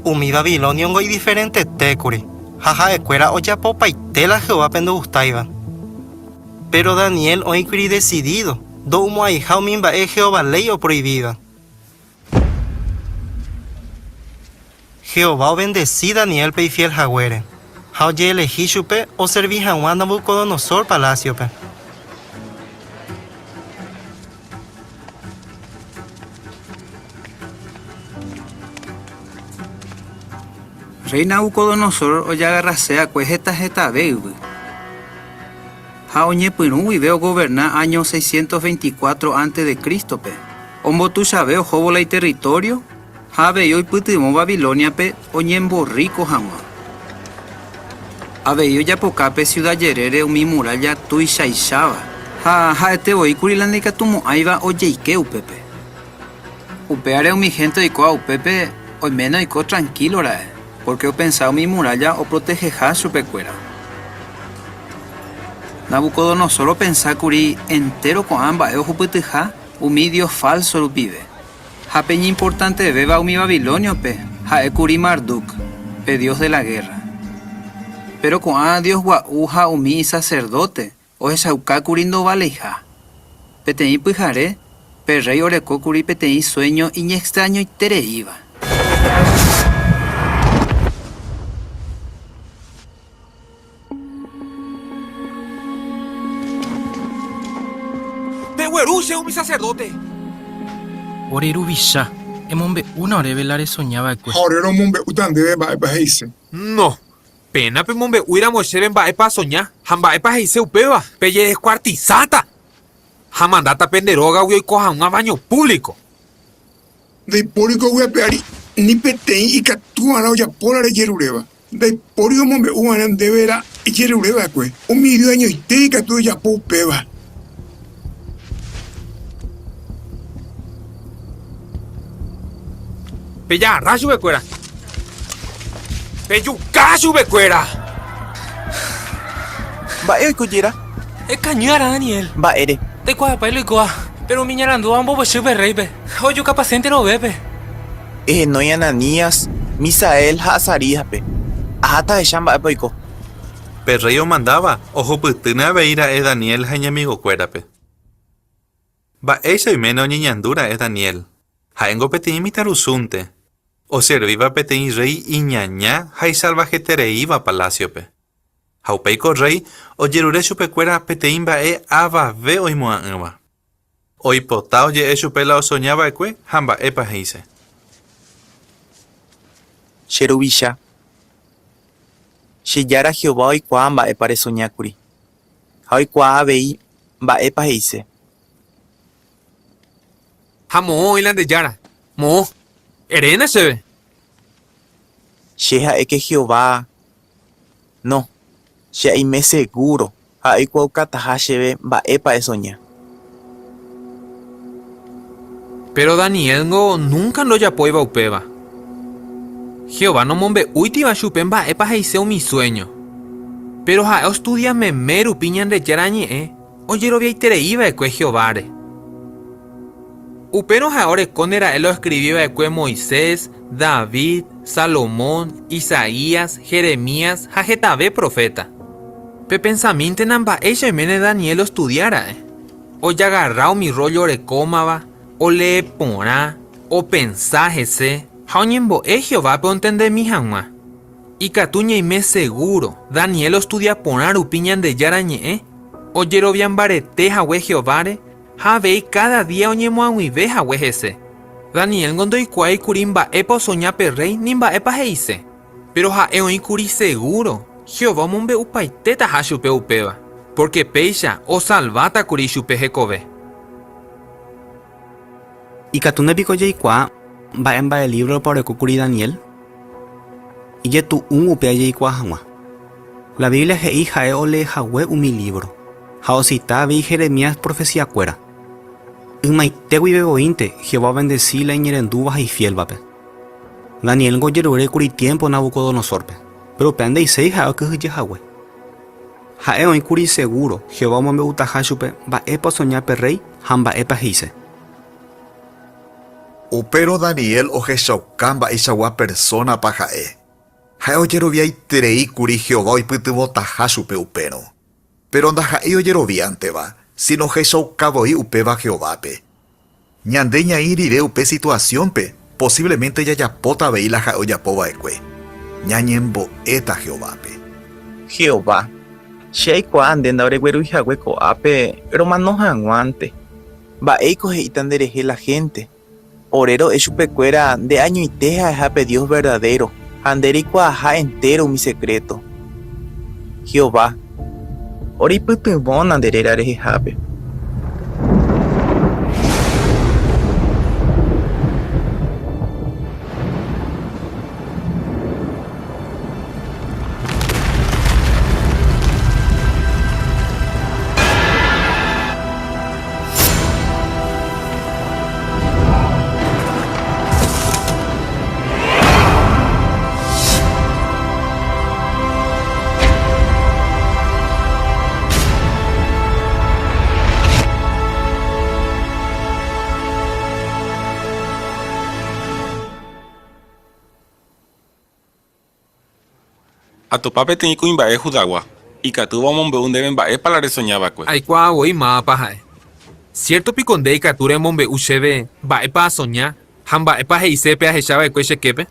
Umi babiloniongo idiferentete kuri, ha ha'ekuéra ojapopaite la Jehovápe ndogustáiva. Péro Daniel oĩ kuri desidído ndo'umo'ãiha umi mba'e Jehová léi oproivíva. Jehová ovendesi Daniélpe ifiél haguére, ha ojeelehi chupe oservi hag̃ua Nabucodonosor palásiope. Rréi Nabucodonosor ojagarrase akue heta hetave yvy. Ha oñepyrũ guive ogoverna áño 624 ánte de Crístope, ombotuichave ohóvo la iterritório ha avei oipytyvõ Babilóniape oñemborríko hag̃ua. Avei ojapoka pe siuda jerére umi murálla tuichaicháva, ha ha'ete voi kuri la ndaikatumo'ãiva ojeike upépe. Upévare umi hénte oikóva upépe oiméne oiko trankílo ra'e, pórke opensa umi murálla oproteheha chupekuéra. Nabucodonosor opensa kuri entéro ko'ã mba'e ohupytyha umi dios fálso rupive. Ha pe iñimportantevéva umi babilóniope ha'e kuri Marduk, pe dios de la gérra. Péro ko'ã dios gua'u ha umi isaserdóte ohechauka kuri ndovaleiha. Peteĩ pyhare, pe rréi oreko kuri peteĩ suéño iñextrañoitereíva. Pegueru che umi saserdóte. Ore Ruvicha, Emombe'úna oréve la resoña va'ekue. Ha ore romombe'úta ndéve mba'épa he'ise. No. Péna pemombe'úiramo chéve mba'épa asoña ha mba'épa he'ise upéva, pejedeskuartisáta! Ha amandáta pende rógagui oiko hag̃ua baño público. Ndaipóri ko yvy ape ári ni peteĩ ikatuva'erã ojapo la rejeruréva. Ndaipóri omombe'uva'erã ndéve la ejerure va'ekue. Umi dios añoite ikatu ojapo upéva. Pejagarra chupekuéra. Pejuka chupekuéra. Mba'e oiko jera? Ekañy arã, Daniel. Mba'ére? Ndaikuaapái la oikóva, péro umi iñarandúva ombopochy pe rréipe ha ojukapase enterovépe. Ehenói Ananías, Misael ha Azaríaspe. Aháta ahecha mba'épa oiko. Pe rréi omandáva ohupytýne avei ra'e Daniel ha iñamigokuérape. Mba'éicha oiméne oñeñandu ra'e Daniel? Ha'éngo peteĩ mitãrusúnte, oservíva peteĩ rréi iñaña ha isalvahetereíva palásiope. Ha upéi ko rréi ojerure chupekuéra peteĩ mba'e avave oimo'ã'ỹva. Oipota oje'e chupe la osoña va'ekue ha mba'épa he'ise. Che ruvicha, che Jára Jehová oikuaa mba'épa resoña kuri, ha oikuaa avei mba'épa he'ise. Ha moõ oĩ la nde Jára? Moõ? Eréna chéve. Che ha'e ke Jehová No, che aime segúro ha aikuaaukataha chéve mba'épa esoña. Péro Daniélngo núnka ndojapóiva upéva. Jehová nomombe'úitiva chupe mba'épa he'ise umi suéño. Péro ha'e ostudia meme rupi Ñandejára Ñe'ẽ ojeroviaiterei va'ekue Jehováre. Upérõ ha'e orekóne ra'e la oeskrivi va'ekue Moisés, David, Salomón, Isaías, Jeremías ha hetave proféta. Pepensamíntena mba'éicha oiméne Daniel ostudia ra'e. Ojagarra umi rróllo orekómava, olee porã, opensa hese ha oñembo'e Jehovápe ontendemi hag̃ua. Ikatu ñaime segúro Daniel ostudia porã rupi Ñandejára Ñe'ẽ, ojerovia mbarete hague Jehováre ha avei káda día oñemoag̃uive hague hese. Daniélngo ndoikuaái kuri mba'épa osoña pe rréi ni mba'épa he'ise. Péro ha'e oĩ kuri segúro Jehová omombe'upaitetaha chupe upéva, pórke péicha osalváta kuri chupe hekove. Ikatúne piko jaikuaa mba'e mba'e lívropa oreko kuri Daniel? Ijetu'u upéva jaikuaa hag̃ua. La Biblia he'i ha'e olee hague umi lívro, ha osita avei Jeremías profesiakuéra. Ymaite guive voínte Jehová ovendesi la iñerendúva ha ifiélvape. Daniélngo ojerure kuri tiémpo Nabucodonosórpe, péro upéva nde'iséi ha'e okyhyje hague. Ha'e oĩ kuri segúro Jehová omombe'utaha chupe mba'épa osoña pe rréi ha mba'épa he'ise. Upérõ Daniel ohechauka mba'eichagua persónapa ha'e. Ha'e ojeroviaiterei kuri Jehová oipytyvõtaha chupe upérõ. Péro ndaha'éi ojeroviánteva, síno ohechauka voi upéva Jehovápe. Ñande ñaĩ rire upe situasiónpe, posívlemente jajapóta avei la ha'e ojapo va'ekue, ñañembo'éta Jehovápe. Jehová, che aikuaa nde ndaoreguerúi hague ko'ápe romano hag̃uánte. Mba'éiko he'íta nderehe la hénte? Ore ro'e chupekuéra nde añoite ha'eha pe Dios verdadéro ha nde reikuaaha entéro umi sekréto. Jehová, oreipytyvõna nde réra rehehápe. Atopa peteĩ kuimba'e Judagua, ikatúva omombe'u ndéve mba'épa la resoña va'ekue. Aikuaa voi mávapa ha'e. Siérto piko nde ikatu remombe'u chéve mba'épa asoña ha mba'épa he'ise pe ahecha va'ekue che képe?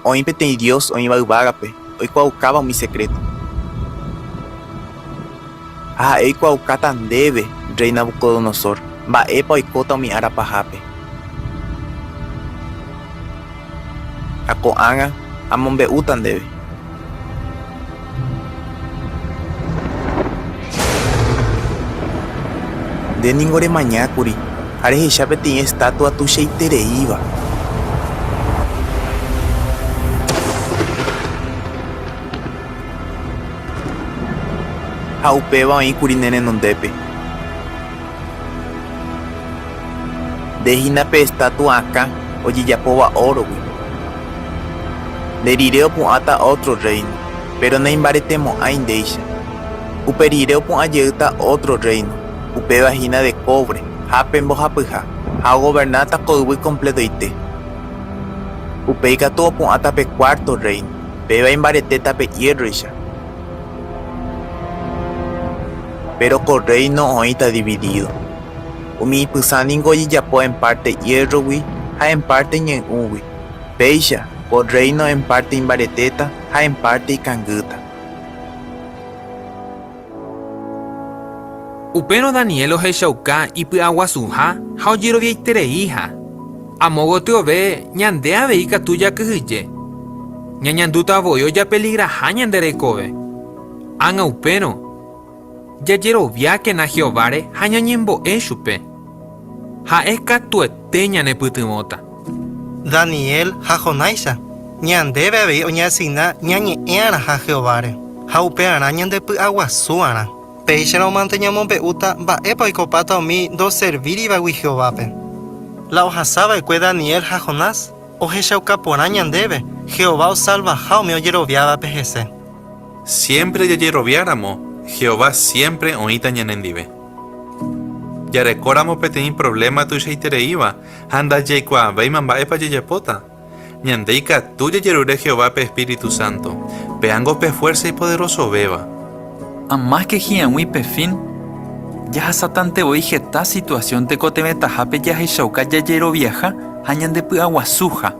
Oĩ peteĩ Dios oĩva yvágape oikuaaukáva umi sekréto. Ha ha'e oikuaaukáta ndéve, rréi Nabucodonosor, mba'épa oikóta umi ára pahápe. Ha ko'ág̃a amombe'úta ndéve. Nde ningo remañákuri ha rehecha peteĩ estátua tuichaitereíva. Ha upéva oĩkuri ne renondépe. Nde hína pe estátua akã ojejapóva órogui. Nde rire opu'ãta ótro rréino, péro naimbaretemo'ãi ndéicha. Upe rire opu'ã jeýta ótro rréino, upéva hína de kóvre ha pe mbohapyha, ha ogovernáta ko yvy kompletoite. Upéi katu opu'ãta pe cuarto rréino, péva imbaretéta pe iérroicha. Péro ko rréino oĩta dividído. Umi ipysã ningo ojejapo en párte iérrogui ha en párte ñai'ũgui. Péicha, ko rréino en párte imbaretéta ha en párte ikangýta. Upérõ Daniel ohechauka ipy'aguasuha ha ojeroviaitereiha. Amo gotyove ñande avei katu jakyhyje. Ñañandúta voi ojapeligraha ñande rekove. Ág̃a upérõ, jajeroviákena Jehováre ha ñañembo'e chupe. Ha'e katuete ñanepytyvõta. Daniel ha Jonáicha, ñandéve avei oñeasigna ñañe'ẽ'arãha Jehováre, ha upearã ñandepy'aguasu'arã. Péicharõmante ñamombe'úta mba'épa oikopáta umi ndoservírivagui Jehovápe. La ohasa va'ekue Daniel ha Jonás ohechauka porã ñandéve Jehová osalvaha umi ojeroviávape hese. Siémpre jajeroviáramo, Jehová siémpre oĩta ñanendive. Jarekóramo peteĩ provléma tuichaitereíva ha ndajaikuaavéima mba'épa jajapóta, ñande ikatu jajerure Jehovápe espíritu sánto, péango pe fuérsa ipoderosovéva. Amáske hi'ag̃ui pe fin, jahasátante voi heta situasión tekotevẽtahápe jahechauka jajeroviaha ha ñandepy'aguasuha.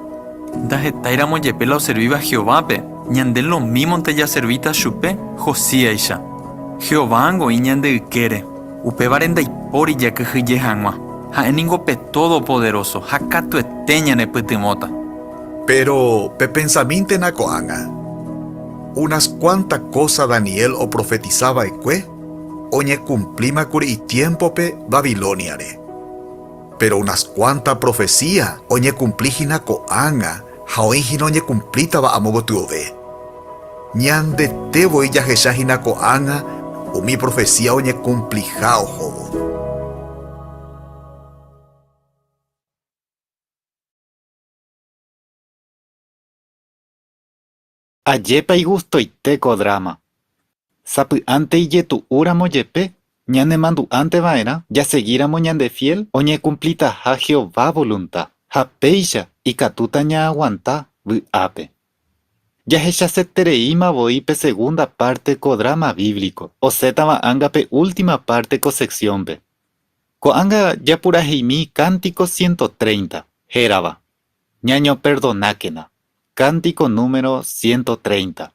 Ndahetáiramo jepe la oservíva Jehovápe, ñande lomímonte jaservíta chupe Josíaicha. Jehovángo oĩ ñande ykére, upévare ndaipóri jakyhyje hag̃ua. Ha'e ningo pe Todopoderóso ha katuete ñanepytyvõta. Péro pepensamíntena ko'ág̃a, unas kuánta kósa Daniel oprofetisa va'ekue oñekumplíma kuri itiémpope Babilóniare. Péro unas kuánta profesía oñekumpli hína ko'ág̃a ha oĩ hína oñekumplítava amo gotyove. Ñandete voi jahecha hína ko'ág̃a umi profesía oñekumpliha ohóvo. Ajépa igustoite ko drama. Sapy'ánte ijetu'úramo jepe, ñanemandu'ánte va'erã jasegíramo ñandefiél oñekumplitaha Jehová volunta, ha péicha ikatúta ñaaguanta vy'ápe. Jahechasetereíma voi pe segunda párte ko drama bíblico, osẽtava anga pe última párte ko seksiónpe. Ko'ág̃a japuraheimi Cántico 130, hérava, Ñañoperdonákena. Cántico número 130.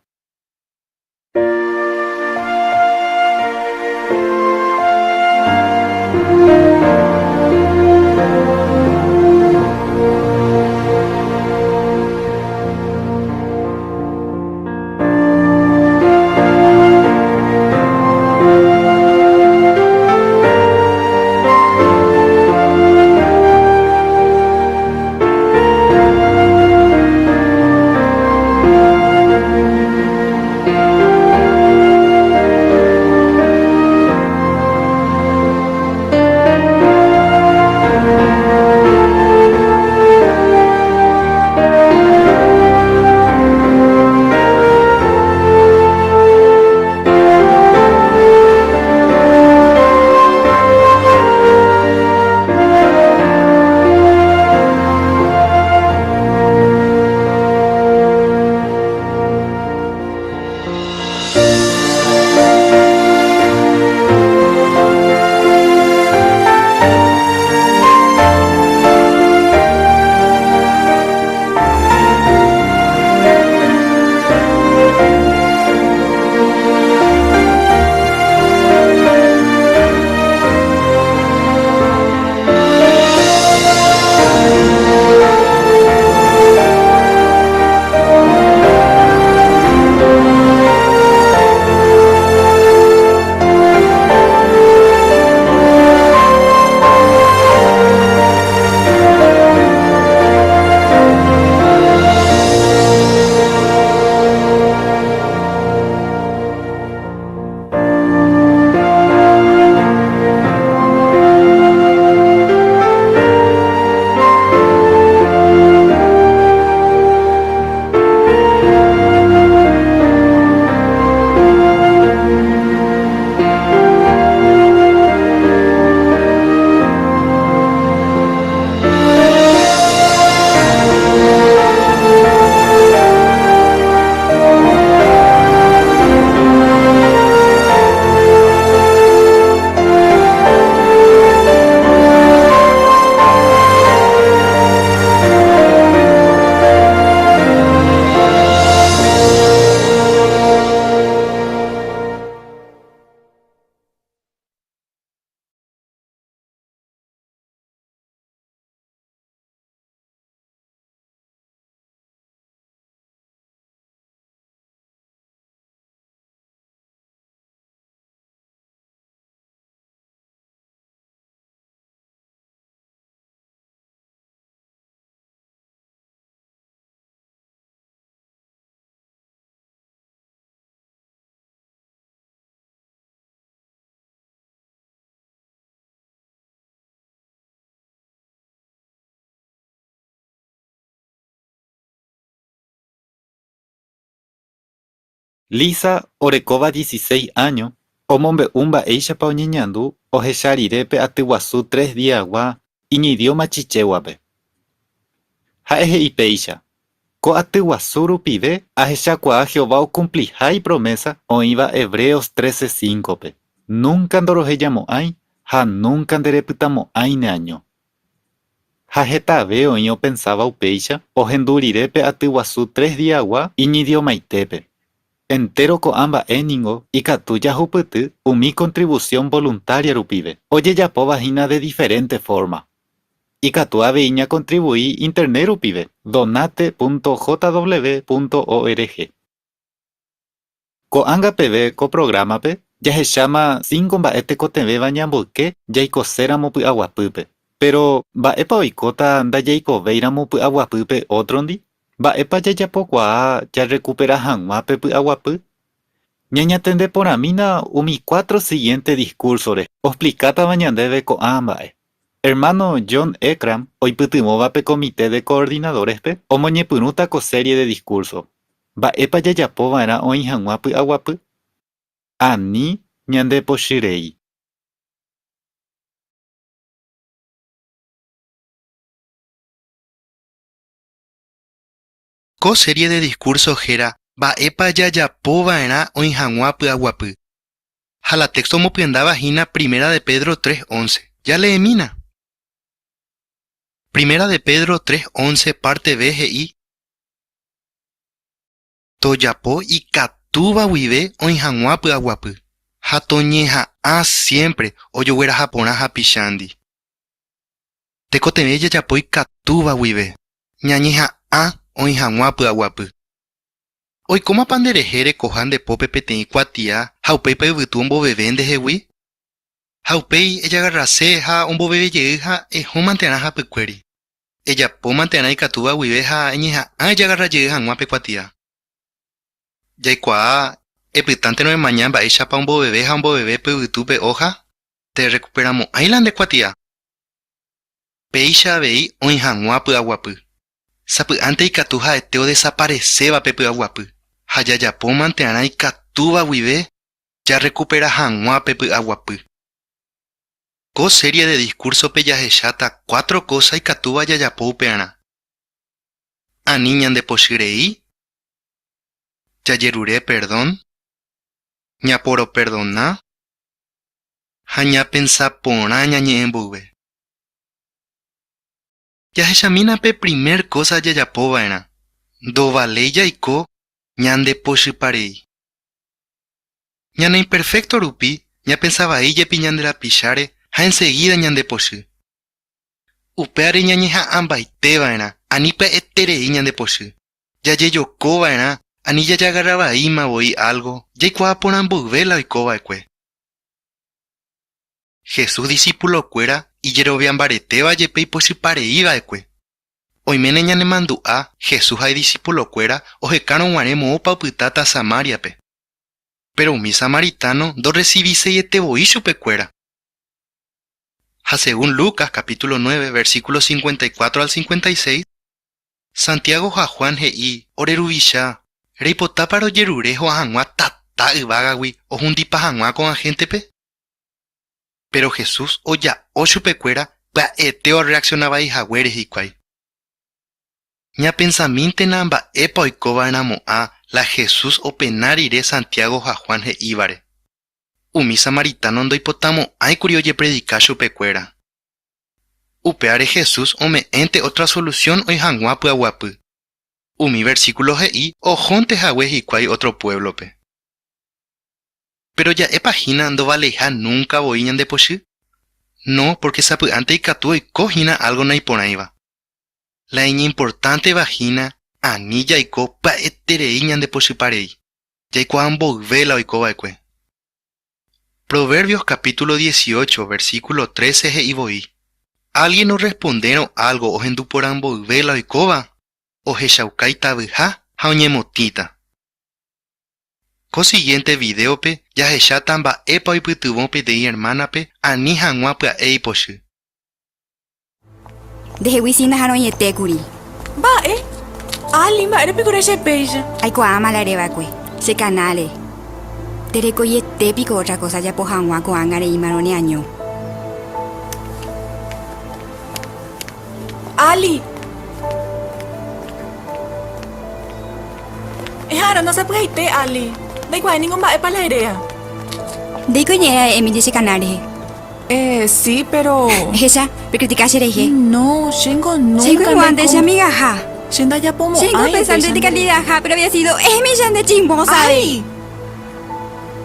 Lisa, orekóva dieciséis áño, omombe'u mba'éichapa oñeñandu ohecha rire pe aty guasu tres diagua iñidióma chichéguape. Ha'e he'i péicha, Ko aty guasu rupive ahechakuaa Jehová okumpliha ipromésa oĩva Hebreos trece cíncope, Núnka ndorohejamo'ãi ha núnka nderepytamo'ãi neaño. Ha hetave oĩ opensáva upéicha ohendu rire pe aty guasu tres diagua iñidiomaitépe. Entéro ko'ã mba'e ningo ikatu jahupyty umi kontrivusión voluntária rupive, ojejapóva hína de diferénte fórma. Ikatu avei ñakontrivui Internet rupive, donate.jw.org. Ko'ág̃a peve ko prográmape jahecháma cinco mba'e tekotevẽva ñamboyke jaikoséramo py'aguapýpe. Péro, mba'épa oikóta ndajaikovéiramo py'aguapýpe ótrondi? Mba'épa jajapokuaa jarrekupera hag̃ua pe py'aguapy? Ñañatende porãmína umi cuatro sigiénte diskúrsore oexplikátava ñandéve ko'ã mba'e. Ermáno John Ekrann oipytyvõva pe Komite de Koordinadórespe omoñepyrũta ko série de diskúrso. Mba'épa jajapo va'erã oĩ hag̃ua py'aguapy? Ani ñandepochyrei. Ko serie de discurso héra Mba'épa jajapo va'erã oĩ hag̃ua py'aguapy? Ha la texto omopyendáva hína Primera de Pedro 3:11. Jaleemína. Primera de Pedro 3:11 parte B he'i, Tojapo ikatúva guive oĩ hag̃ua py'aguapy, ha toñeha'ã siémpre ojogueraha porã hapichándi. Tekotevẽ jajapo ikatúva guive, ñañeha'ã oĩ hag̃ua py'aguapy. Oikómapa nderehe rekoha nde pópe peteĩ kuatia ha upéipa yvytu omboveve ndehegui? Ha upéi ejagarrase ha omboveve jey ha ehómantearã hapykuéri. Ejapómantearã ikatúva guive ha eñeha'ã ejagarra jey hag̃ua pe kuatia. Jaikuaa, epytánterõ emaña mba'éichapa omboveve ha omboveve pe yvytu pe óha, nderrekuperamo'ãi la nde kuatia. Péicha avei oĩ hag̃ua py'aguapy. Sapy'ánte ikatu ha'ete odesapareséva pe py'aguapy, ha jajapómantearã ikatúva guive jarrekupera hag̃ua pe py'aguapy. Ko série de diskúrsope jahecháta cuatro kósa ikatúva jajapo upearã. Ani ñandepochy rei, jajerure perdón, ñaporoperdona ha ñapensa porã ñañe'ẽ mboyve. Jahechamína pe primer kósa jajapo va'erã, ndovaléi jaiko ñandepochypa rei. Ñaneimperfékto rupi ñapensa vai jepi ñande rapicháre ha ensegída ñandepochy. Upévare ñañeha'ãmbaite va'erã ani pya'eterei ñandepochy. Jajejoko va'erã ani jajagarra vaíma voi álgo jaikuaa porã mboyve la oiko va'ekue. Jesús disipulokuéra ijerovia mbaretéva jepe ipochypa rei va'ekue. Oiméne ñanemandu'a Jesús ha idisipulokuéra ohekárõ guare moõpa opytáta Samáriape. Péro umi samaritano ndorresiviseiete voi chupekuéra. Ha según Lucas capítulo 9, versículo 54 al 56, Santiago ha Juan he'i, Ore Ruvicha, reipotápa rojerure ho'a hag̃ua tata yvágagui ohundipa hag̃ua ko'ã héntepe? Péro Jesús oja'o chupekuéra pya'ete orreaksiona vai haguére hikuái. Ñapensamíntena mba'épa oiko va'erãmo'ã la Jesús opena rire Santiago ha Juan he'ívare. Umi samaritano ndoipotamo'ãi kuri ojepredika chupekuéra. Upévare Jesús ome'ẽnte ótra solusión oĩ hag̃ua py'aguapy. Umi versíkulo he'i ohónte hague hikuái ótro puévlope. Péro ja'épa hína ndovaleiha núnka voi ñandepochy? No, pórke sapy'ánte ikatu oiko hína álgo naiporãiva. La iñimportánteva hína ani jaiko pya'eterei ñandepochypa rei, jaikuaa mboyve la oiko va'ekue. Proverbios capítulo 18, versículo 13 he'i voi, Álgien orrespondérõ álgo ohendu porã mboyve la oikóva, ohechauka itavyha ha oñemotĩta. Ko sigiénte vidéope jahecháta mba'épa oipytyvõ peteĩ ermánape ani hag̃ua pya'e ipochy. Ndehegui si naharõiete kuri. Mba'e? Ali, mba'ére piko reche péicha? Aikuaáma la ere va'ekue. Che kanále. Nderekoiete piko ótra kósa ajapo hag̃ua ko'ág̃a reĩmarõ neaño. Ali! Eha'arõ ndasapy'aite, Ali. Ndaikuaái ningo mba'épa la eréa. Ndéiko iñe'ẽ ra'e Emily che canal rehe. Eh, sí, pero... Ehecha, pekritika cherehe. No, chéngo nunca Chéngo igual nde che amigaha. Che ndajapomo'ãi Chéngo pensa nde ndekalidaha, pero había sido Emi cha nde chismosa. Ay!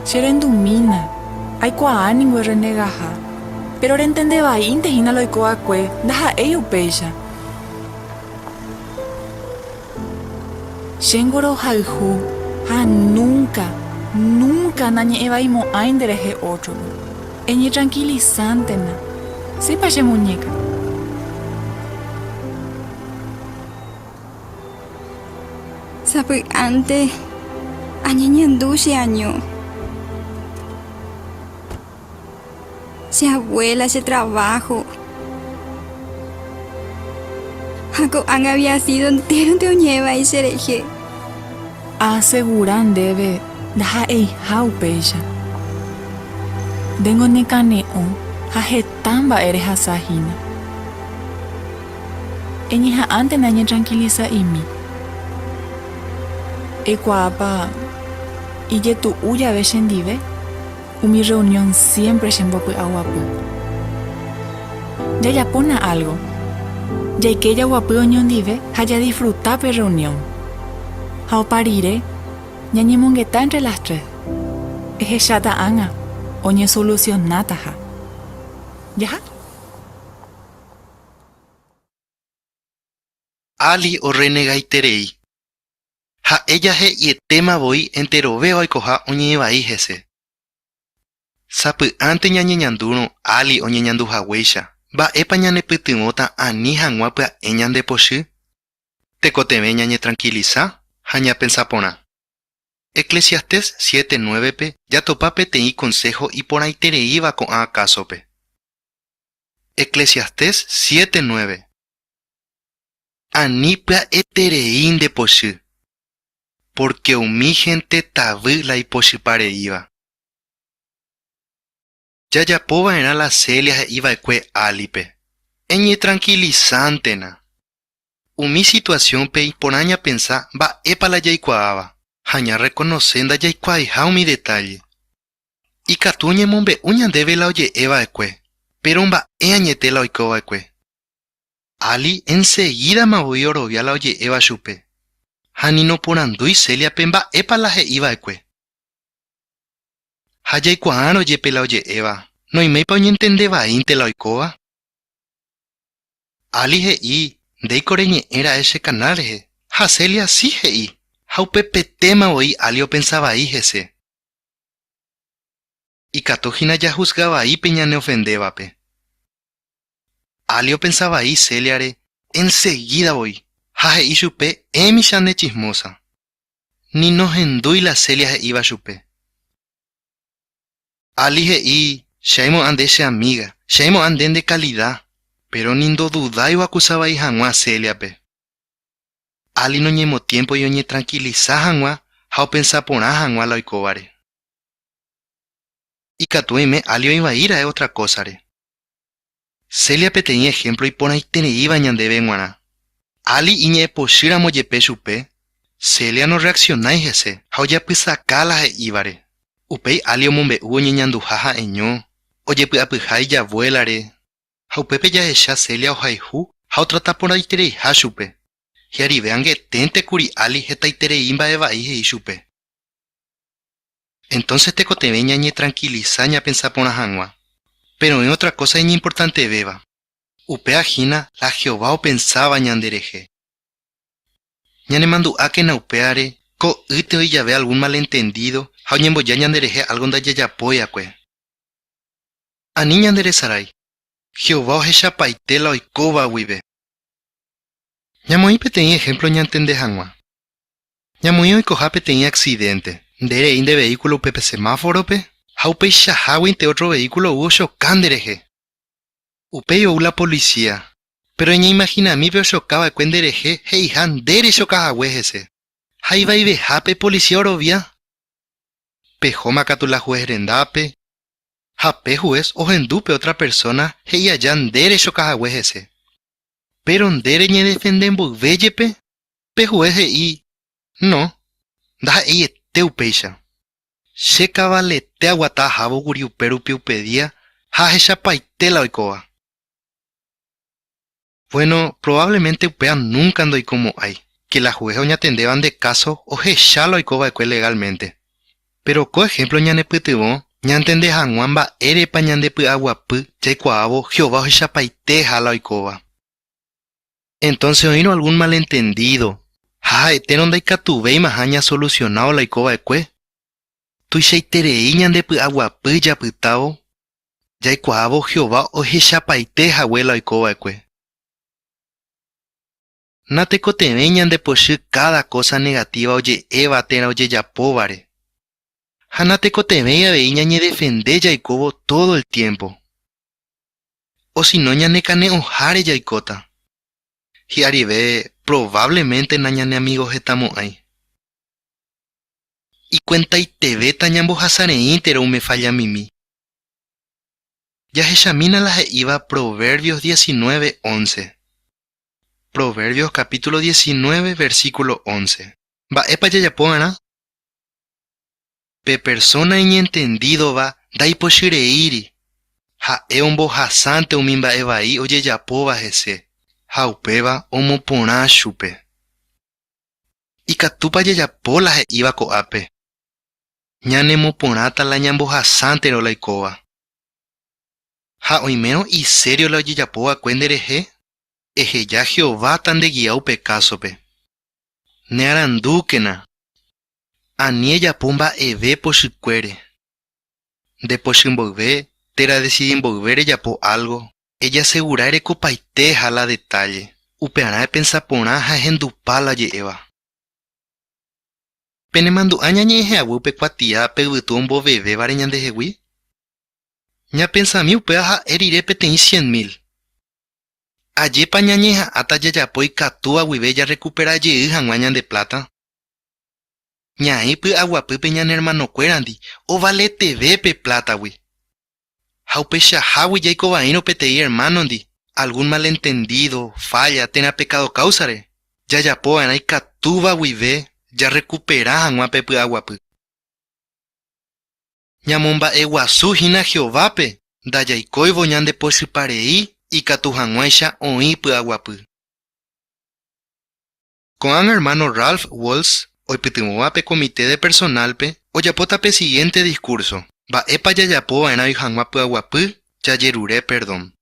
Che rendumína, aikuaa ningo errenegaha. Péro rentende vaínte hína la oiko va'ekue, ndaha'éi upéicha. Chéngo rohayhu ha núnka, núnka nañe'ẽvaimo'ãi nderehe ótrope. Eñetrankilisánntena. Sépa che muñéka. Sapy'ánte añeñandu che año. Che abuela, che trabajo. Ha ko'ág̃a había sido entéronte oñe'ẽvai cherehe. Aasegura ndéve ndaha'eiha upéicha. Ndéngo nekane'õ ha heta mba'e rehasa hína. Eñeha'ãntena eñetrankilisa'imi. Eikuaápa ijetu'u jave chendive? Umi rreunión siémpre chembopy'aguapy. Jajapóna álgo. Jaike jaguapy oñondive ha jadisfruta pe rreunión. Ha opa rire, ñañemongeta éntre las tres. Ehecháta ág̃a oñesolusionátaha. Jaha. Ali orrenegaiterei. Ha'e jahe'ietéma voi enterovéva oikoha oñe'ẽ vai hese. Sapy'ánte ñañeñandúrõ Ali oñeñandu haguéicha, mba'épa ñanepytyvõta ani hag̃ua pya'e ñandepochy? Tekotevẽ ñañetrankilisa ha ñapensa porã. Eclesiastés siete nuévepe jatopa peteĩ konsého iporãitereíva ko'ã kásope. Eclesiastés siete nueve. Ani pya'eterei nde pochy, pórke umi hénte tavy la ipochypa reíva. Jajapo va'erã la Celia he'i va'ekue Álipe, Eñetrankilisántena. Umi situasiónpe iporã ñapensa mba'épa la jaikuaáva ha ñarrekonose ndajaikuaaiha umi detálle. Ikatu oñemombe'u ñandéve la oje'e va'ekue, péro mba'e añete la oiko va'ekue. Ali ensegídama voi orovia la oje'éva chupe, ha ni noporandúi Céliape mba'épa la he'i va'ekue. Ha jaikuaárõ jepe la oje'éva, noiméipa oñentende vaínte la oikóva? Ali he'i, Ndéiko reñe'ẽ ra'e che kanal rehe, ha Celia si he'i, ha upepetéma voi Ali opensa vai hese. Ikatu hína jahusga vai pe ñaneofendévape. Ali opensa vai Céliare ensegída voi, ha he'i chupe Émicha ne chismosa. Ni nohendúi la Celia he'íva chupe. Ali he'i, Che aimo'ã nde che amíga, che aimo'ã nde nde kalida, péro ni ndodudái oakusa vai hag̃ua Céliape. Ali noñemotiémpoi oñetrankilisa hag̃ua ha opensa porã hag̃ua la oikóvare. Ikatu oime Ali oĩ vai ra'e ótra kósare. Celia peteĩ ehémplo iporãitereíva ñandéve g̃uarã. Ali iñe'ẽpochýramo jepe chupe, Celia norreaksionái hese ha ojapysaka la he'ívare. Upéi Ali omombe'u oñeñanduha ha'eño, ojepy'apyha ijavuélare, ha upépe jahecha Celia ohayhu ha otrata porãitereiha chupe. Hi'arive angeténte kuri Ali hetaiterei mba'e vai he'i chupe. Entónse tekotevẽ ñañetrankilisa ñapensa porã hag̃ua. Péro oĩ ótra kósa iñimportantevéva. Upéva hína la Jehová opensáva ñanderehe. Ñanemandu'ákena upévare ko'ýte oĩ jave algún malentendído ha oñemboja ñanderehe álgo ndajajapói va'ekue. Ani ñanderesarái, Jehová ohechapaite la oikóva guive. Ñamoĩ peteĩ ehémplo ñantende hag̃ua. Ñamoĩ oikoha peteĩ aksidénte, nde rei nde veíkulo upe pe semáforope ha upeichaháguinte ótro veíkulo ou ochoka nderehe. Upéi ou la polisía, péro eñeimahinami pe ochoka va'ekue nderehe he'iha nde rechoka hague hese. Ha ivaiveha pe polisía orovia. Pehóma katu la juez rendápe, ha pe juez ohendu pe ótra persóna he'i aja nde rechoka hague hese. Péro nde reñedefende mboyve jepe, pe juez he'i, No, ndaha'eiete upéicha. Che kavalete aguata ahávo kuri upérupi upe día ha ahechapaite la oikóva. Bueno, probablemente upéva núnka ndoikomo'ãi, ke la juez oñatendéva nde káso ohecha la oiko va'ekue legálmente. Péro ko ehémplo ñanepytyvõ ñantende hag̃ua mba'érepa ñandepy'aguapy jaikuaávo Jehová ohechapaiteha la oikóva. Entónse oĩrõ algún malentendído ha ha'etérõ ndaikatuvéimaha ñasolusionávo la oiko va'ekue, tuichaiterei ñandepy'aguapy japytávo jaikuaávo Jehová ohechapaite hague la oiko va'ekue. Natekotevẽi ñandepochy káda kósa negatíva oje'éva térã ojejapóvare. Ha natekotevẽi avei ñañedefende jaikóvo tódo el tiémpo. Osino ñanekane'õháre jaikóta. Hi'arive provávlemente nañaneamigohetamo'ãi. Ikuentaitevéta ñambohasareíntero umi fallamimi. Jahechamína la he'íva Proverbios 19, 11. Proverbios capítulo 19, versículo 11. Mba'épa jajapo va'erã? Pe persóna iñentendídova ndaipochyreíri, ha'e ombohasánte umi mba'e vai ojejapóva hese, ha upéva omoporã chupe. Ikatúpa jajapo la he'íva ko'ápe? Ñanemoporãta la ñambohasánterõ la oikóva. Ha oimérõ isério la ojejapo va'ekue nderehe, eheja Jehová tandegia upe kásope. Nearandúkena, ani ejapo mba'eve pochykuére. Ndepochy mboyve térã edesidi mboyve rejapo álgo, ejasegura erekopaiteha la detálle, upearã epensa porã ha ehendupa la oje'éva. Penemandu'a ñañe'ẽhe hague upe kuatia pe yvytu ombovevévare ñandehegui? Ñapensami upéva ha'e rire peteĩ 100.000. Ajépa ñañeha'ãta jajapo ikatúva guive jarrekupera jey hag̃ua ñande pláta? Ñaĩ py'aguapýpe ñane ermanokuérandi ovaleteve pe plátagui. Ha upeichahágui jaiko vaírõ peteĩ ermánondi algún malentendído, fálla térã pekádo káusare, jajapo va'erã ikatúva guive jarrekupera hag̃ua pe py'aguapy. Ñamomba'eguasu hína Jehovápe ndajaikóivo ñandepochypa rei ikatu hag̃uáicha oĩ py'aguapy. Ko'ág̃a ermáno Ralph Walls, oipytyvõva pe Komite de Personálpe, ojapóta pe sigiénte diskúrso, Mba'épa jajapo va'erã oĩ hag̃ua py'aguapy, jajerure perdón.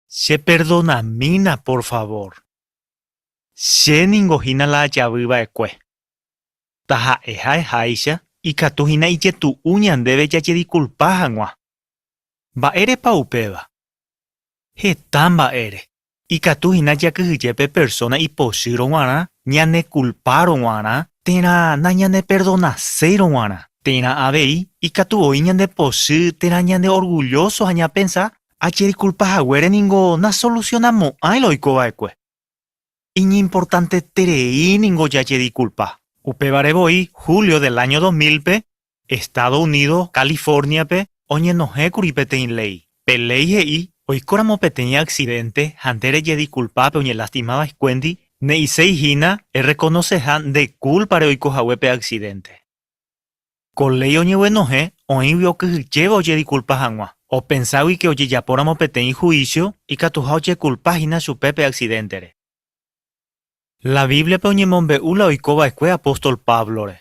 Cheperdonamína por favór. Che ningo hína la ajavy va'ekue. Taha'e ha'eháicha, ikatu hína ijetu'u ñandéve jajedikulpa hag̃ua. Mba'érepa upéva? Heta mba'ére. Ikatu hína jakyhyje pe persóna ipochýrõ g̃uarã, ñanekulpárõ g̃uarã térã nañaneperdonaséirõ g̃uarã. Térã avei ikatu voi ñandepochy térã ñandeorgullóso ha ñapensa, Ajedikulpa haguére ningo nasolusionamo'ãi la oiko va'ekue. Iñimportanteterei ningo jajedikulpa. Upévare voi, julio del áño 2000-pe, Estados Unidos, California-pe, oñenohẽkuri peteĩ léi. Pe léi he'i, oikóramo peteĩ accidente ha nde rejedikulpa pe oñelastimava'ekuéndi, ne'iséi hína errekonoseha nde kúlpare oiko hague pe accidente. Ko léi oñeguenohẽ oĩgui okyhyjéva ojedikulpa hag̃ua, openságui ke ojejapóramo peteĩ huísio ikatuha ojekulpa hína chupe pe aksidéntere. La Bíbliape oñemombe'u la oiko va'ekue apóstol Páblore.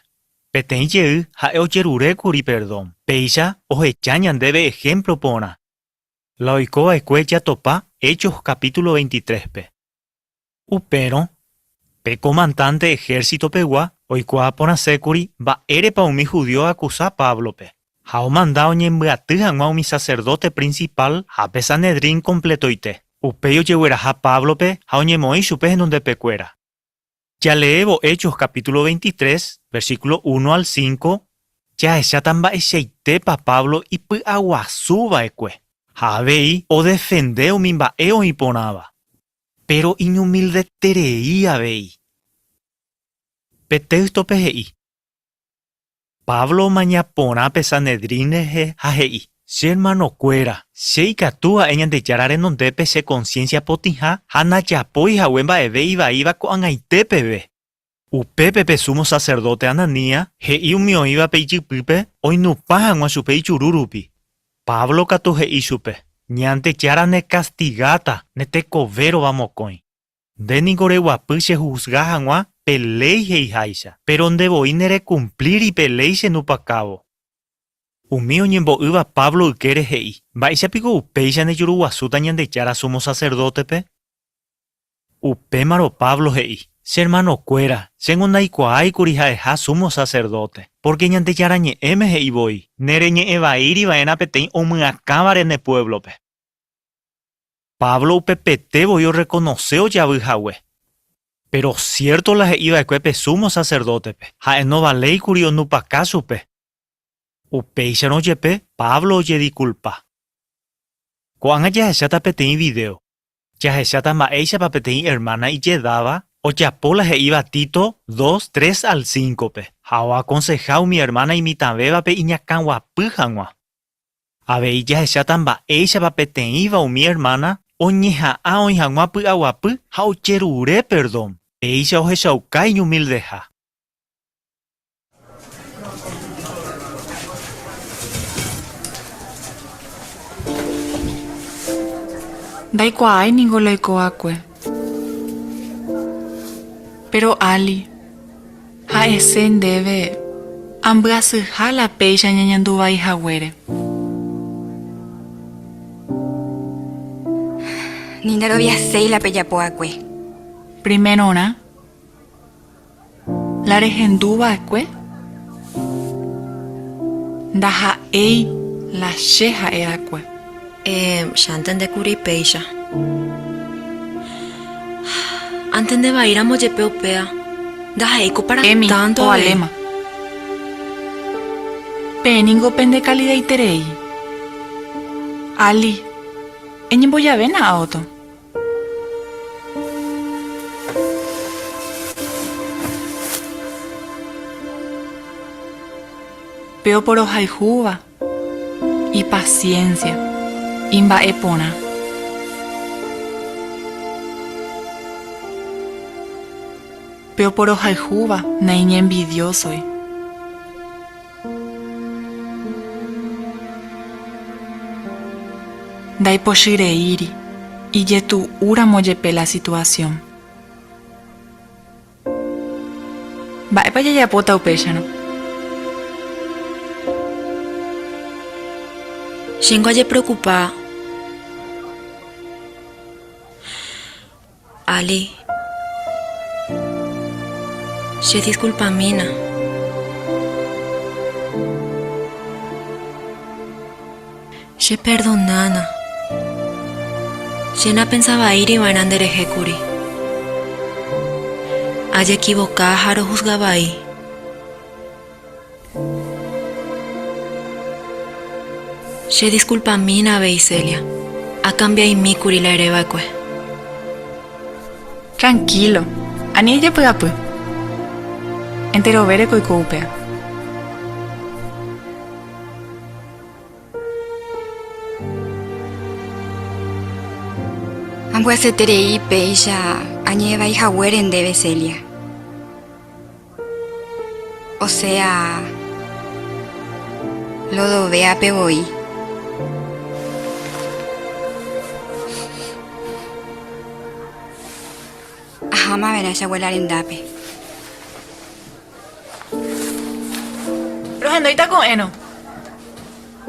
Peteĩ jey ha'e ojerure kuri perdón, péicha ohecha ñandéve ehémplo porã. La oiko va'ekue jatopa Hechos capítulo 23-pe. Upérõ, pe komandánte ehérsitopegua oikuaa porãsékuri mba'érepa umi judío oakusa Páblope, ha omanda oñembyaty hag̃ua umi saserdóte prinsipál ha pe Sanedrín kompletoite. Upéi ojegueraha Páblope ha oñemoĩ chupe henondepekuéra. Jaleévo Hechos capítulo 23, versículo uno al cinco, jahecháta mba'eichaitépa Pablo ipy'aguasu va'ekue, ha avei odefende umi mba'e oĩ porãva. Péro iñumildeterei avei. Pe téystope he'i, Pablo omaña porã pe Sanedrín rehe ha he'i, Che ermanokuéra, che ikatu ha'e Ñandejára renondépe che konsiénsia potĩha ha najapói hague mba'eve ivaíva ko'ag̃aite peve. Upépe pe súmo saserdóte Ananías he'i umi oĩvape ijypýpe oinupã hag̃ua chupe ijuru rupi. Pablo katu he'i chupe, Ñandejára nekastigáta ne tekove rova mokõi. Nde ningo reguapy chehusga hag̃ua pe léi he'iháicha, péro nde voi nerekumplíri pe léi chenupakávo. Umi oñembo'ýva Pablo ykére he'i, Mba'éicha piko upéicha nejuruguasúta Ñandejára súmo saserdótepe? Upémarõ Pablo he'i, Che ermanokuéra, chéngo ndaikuaái kuri ha'eha súmo saserdóte, pórke Ñandejára Ñe'ẽme he'i voi, Nereñe'ẽvaíri va'erã peteĩ omyakãvare ne puévlope. Pablo upepete voi orrekonose ojavy hague. Péro siérto la he'i va'ekue pe súmo saserdótepe, ha'e ndovaléi kuri onupaka chupe. Upéicharõ jepe, Pablo ojedikulpa. Ko'ág̃a jahecháta peteĩ vidéo. Jahecháta mba'éichapa peteĩ ermána ijedáva ojapo la he'íva Tito dos, tres al cíncope, ha oakonseha umi ermána imitãvévape iñakãguapy hag̃ua. Avei jahecháta mba'éichapa peteĩva umi ermána oñeha'ã oĩ hag̃ua py'aguapy ha ojerure perdón, péicha ohechauka iñumildeha. Ndaikuaái ningo la oiko'akue. Péro Ali, ha'ese ndéve ambyasyha la péicha ñañandu vai haguére. Ni ndaroviaséi la pejapo'akue. Primerorã. La rehendu va'ekue ndaha'éi la che ha'e va'ekue. Eh, che antende kuri péicha. Antende vaíramo jepe upéva, ndaha'éiko para Emi, tánto avei. ovaléma. Peẽ ningo pendekalidaiterei. Ali, eñembojavéna áoto. Pe oporohayhúva, ipasiénsia, imba'eporã. Pe oporohayhúva naiñenvidiósoi. Ndaipochyreíri, ijetu'úramo jepe la situasión. Mba'épa jajapóta upéicharõ? Chéngo ajepreokupa. Ali, che disculpamína. Che perdonána. Che napensavaíri va'erã nderehe kuri. Ajekivoka ha rohusga vai. Che disculpamína avei Celia, akambia'imi kuri la ere va'ekue. Tranquilo, ani ejepy'apy. Enterovéreko oiko upéva. Ambyasyeterei péicha añe'ẽvai haguére ndéve Celia. Osea, lodovéape voi. Aháma va'erã che abuela rendápe. Rohendóita ko'ẽrõ.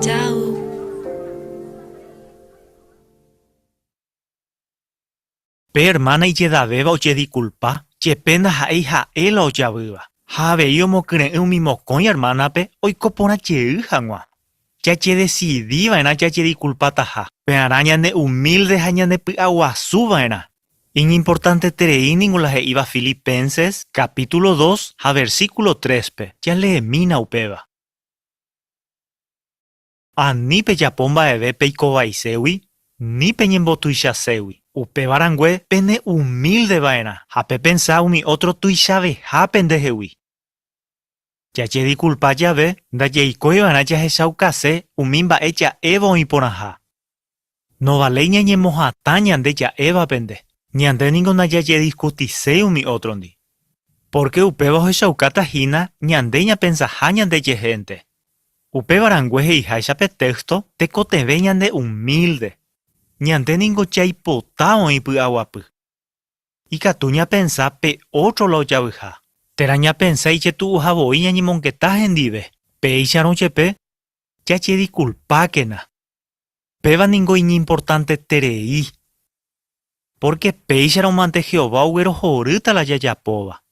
Chao. Pe ermána ijedavéva ojedikulpa, jepe ndaha'éi ha'e la ojavýva, ha avei omokyre'ỹ umi mokõi ermánape oiko porã jey hag̃ua. Jajedesidi va'erã jajedikulpataha, pearã ñaneumílde ha ñandepy'aguasu va'erã. Iñimportanteterei ningo la he'íva Filipenses capítulo dos ha versículo tréspe, jaleemína upéva. Ani pejapo mba'eve peikovaiségui ni peñembotuichaségui. Upéva rangue peneumílde va'erã ha pepensa umi ótro tuichaveha pendehegui. Jajedikulpa jave ndajaikói va'erã jahechaukase umi mba'e ja'éva oĩ porãha. Novaléi ñañemohatã ñande ja'évapente, ñande ningo ndajajediskutiséi umi ótrondi. Pórke upéva ohechaukáta hína ñande ñapensaha ñandejehénte. Upéva rangue he'iháicha pe téxto tekotevẽ ñande umílde. Ñande ningo jaipota oĩ py'aguapy. Ikatu ñapensa pe ótro la ojavyha, térã ñapensa ijetu'uha voi ñañemongeta hendive. Péicharõ jepe, jajedikulpákena. Péva ningo iñimportanteterei, pórke péicharõmante Jehová oguerohorýta la jajapóva.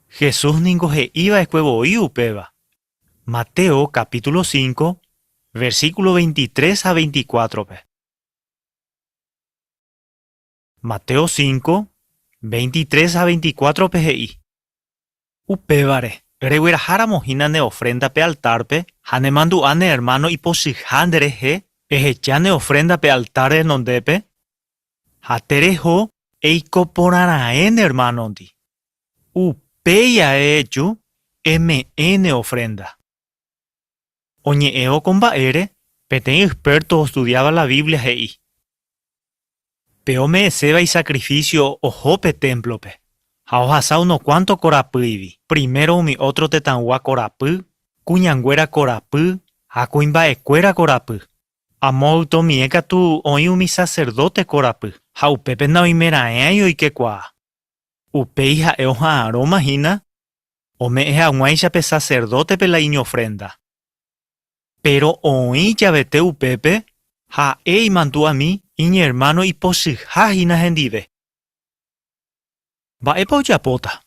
Jesús ningo he'i va'ekue voi upéva. Mateo capítulo 5, versículo 23 ha 24-pe. Mateo 5, 23 ha 24-pe he'i, Upévare, regueraháramo hína ne ofrénda pe altárpe ha nemandu'a ne ermáno ipochyha nderehe, ehecha ne ofrénda pe altár renondépe ha tereho eiko porã raẽ ne ermánondi. Upéi ae eju eme'ẽ ne ofrénda. Oñe'ẽvo ko mba'ére, peteĩ expérto ostudiáva la Biblia he'i, Pe ome'ẽséva isakrifísio oho pe témplope, ha ohasa unos kuánto korapýivi, primero umi ótro tetãygua korapy, kuñanguéra korapy ha kuimba'ekuéra korapy. Amo oytomie katu oĩ umi saserdóte korapy, ha upépe naoimeraẽai oikekuaa. Upéi ha'e oha'arõma hína ome'ẽ hag̃uáicha pe saserdótepe la iñofrénda. Péro oĩ javete upépe, ha'e imandu'ami iñermáno ipochyha hína hendive. Mba'épa ojapóta?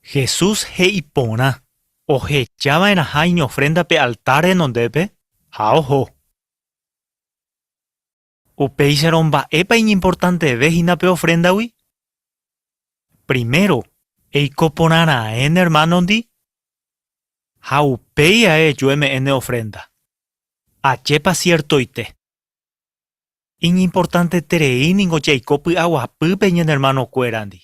Jesús he'i porã ohecha va'erãha iñofrénda pe altár renondépe ha oho. Upéicharõ mba'épa iñimportanteve hína pe ofréndagui? Primero, eiko porã raẽ ne ermánondi ha upéi ae eju eme'ẽ ne ofrénda. Ajépa siertoite! Iñimportanteterei ningo jaiko py'aguapýpe ñane ermanokuérandi.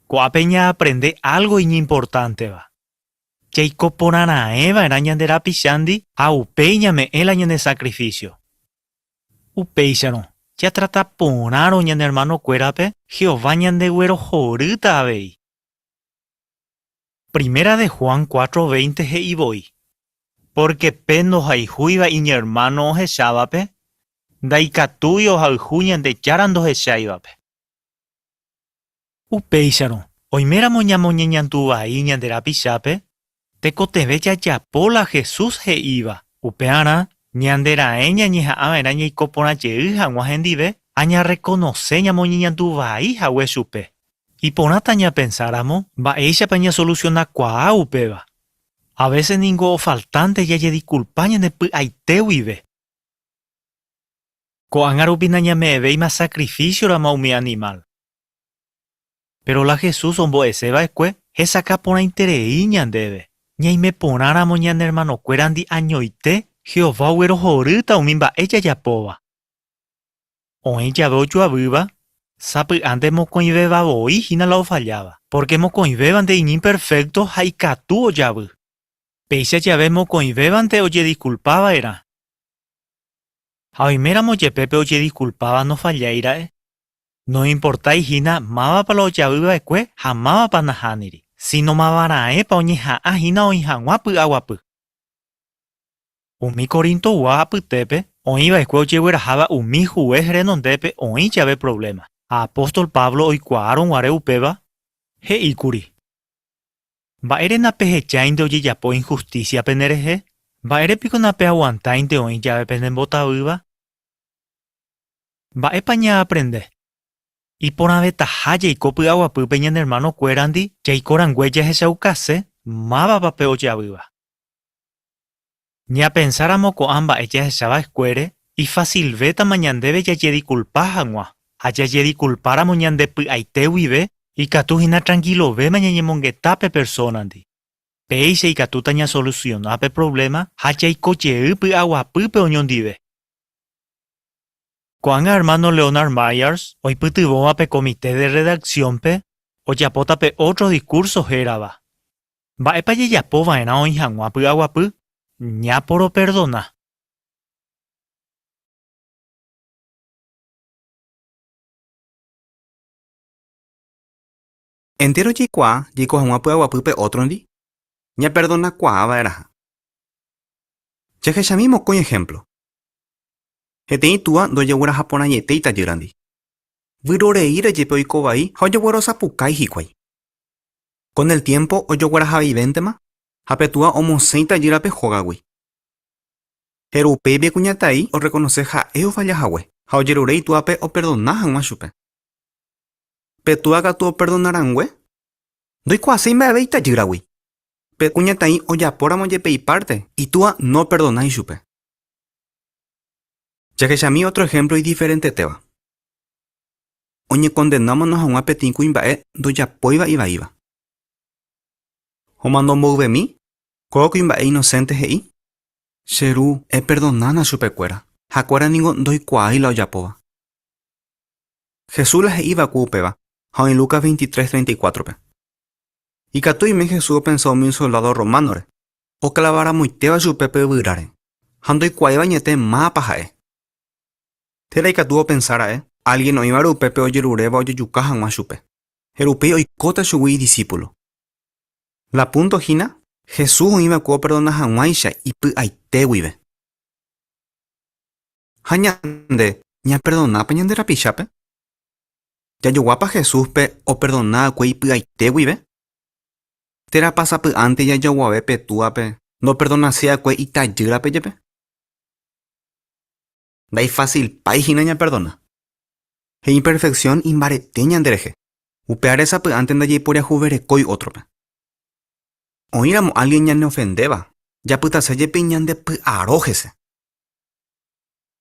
Ko'ápe ñaaprende álgo iñimportánteva. Jaiko porã raẽ va'erã ñande rapichándi ha upéi ñame'ẽ la ñane sakrifísio. Upéicharõ, jatrata porãrõ ñane ermanokuérape, Jehová ñandeguerohorýta avei. Primera de Juan 4:20 he'i voi, Pórke pe ndohayhúiva iñermáno ohechávape, ndaikatúi ohayhu Ñandejára ndohecháivape. Upéicharõ, oiméramo ñamoñeñandu vai ñande rapichápe, tekotevẽ jajapo la Jesús he'íva. Upearã, ñande raẽ ñañeha'ã va'erã ñaiko porã jey hag̃ua hendive ha ñarrekonose ñamoñeñandu vai hague chupe. Iporãta ñapensáramo mba'éichapa ñasolusionakuaa upéva. A vése ningo ofaltánte jajedikulpa ñande py'aite guive. Ko'ág̃a rupi nañame'ẽvéima sakrifísioramo umi animál. Péro la Jesús ombo'ese va'ekue hesakã porãiterei ñandéve. Ñaime porãramo ñane ermanokuérandi añoite, Jehová oguerohorýta umi mba'e jajapóva. Oĩ jave ojoavýva, sapy'ánte mokõivéva voi hína la ofalláva, pórke mokõivévante iñimperfékto ha ikatu ojavy. Péicha jave mokõivévante ojediskulpa va'erã. Ha oiméramo jepe pe ojediskulpáva nofallái ra'e, noimportái hína mávapa la ojavy va'ekue ha mávapa nahániri, síno mavaraẽpa oñeha'ã hína oĩ hag̃ua py'aguapy. Umi Corintogua apytépe oĩ va'ekue ojegueraháva umi hués renondépe oĩ jave provléma, ha apóstol Pablo oikuaárõ guare upéva, he'i kuri, Mba'ére napehecháinte ojejapo inhustísia penderehe? Mba'ére piko napeaguantáinte oĩ jave penembotavýva? Mba'épa ñaaprende? Iporãvetaha jaiko py'aguapýpe ñane ermanokuérandi jaiko rangue jahechaukase mávapa pe ojavýva. Ñapensáramo ko'ã mba'e jahecha va'ekuére, ifasilvétama ñandéve jajedikulpa hag̃ua. Ha jajedikulpáramo ñande py'aite guive, ikatu hína trankilovéma ñañemongeta pe persónandi. Péicha ikatúta ñasolusiona pe provléma ha jaiko jey py'aguapýpe oñondive. Ko'ág̃a ermáno Leonard Myers, oipytyvõva pe Comité de Redacción-pe, ojapóta pe ótro diskúrso hérava, Mba'épa jajapo va'erã oĩ hag̃ua py'aguapy? Ñaporoperdona. Entéro jaikuaa jaiko hag̃ua py'aguapýpe ótrondi, ñaperdonakuaa va'erãha. Jahechami mokõi ehémplo. Peteĩ túa ndojeguerahaporãiete itajýrandi. Vyroreíre jepe oiko vai ha ojeguerosapukái hikuái. Kon el tiémpo ojoguerahaveivéntema ha pe túa omosẽ itajýrape hógagui. Péro upéi pe kuñataĩ orrekonose ha'e ofalla hague ha ojerure itúape operdona hag̃ua chupe. Pe túa katu operdona rangue, ndoikuaaséi mba'eve itajýragui. Pe kuñataĩ ojapóramo jepe ipárte, itúa noperdonái chupe. Jahechami ótro ehémplo idiferentetéva. Oñekondena omano hag̃ua peteĩ kuimba'e ndojapóiva ivaíva. Omano mboyvemi, ko kuimba'e inosénte he'i, Che ru, eperdonána chupekuéra, ha'ekuéra ningo ndoikuaái la ojapóva. Jesús la he'i va'ekue upéva, ha oĩ Lucas 23, 34-pe. Ikatu oime Jesús opensa umi soldádo rrománore, oklavaramoitéva chupe pe yvyráre, ha ndoikuaáiva añete mávapa ha'e. Térã ikatu opensa ra'e álgien oĩvare upépe ojeruréva ojejuka hag̃ua chupe, péro upéi oikóta chugui idisípulo. La púnto hína, Jesús oĩ va'ekue operdona hag̃uáicha ipy'aite guive. Ha ñande, ñaperdonápa ñande rapichápe? Jajoguápa Jesúspe operdona va'ekue ipy'aite guive? Térãpa sapy'ánte jajoguave pe túape ndoperdonaséi va'ekue itajýrape jepe? Ndaifasilpái hína ñaperdona. Pe imperfeksión imbarete ñanderehe, upévare sapy'ánte ndajaiporiahuverekói ótrope. Oĩramo álgien ñaneofendéva, japytase jepi ñandepy'aro hese.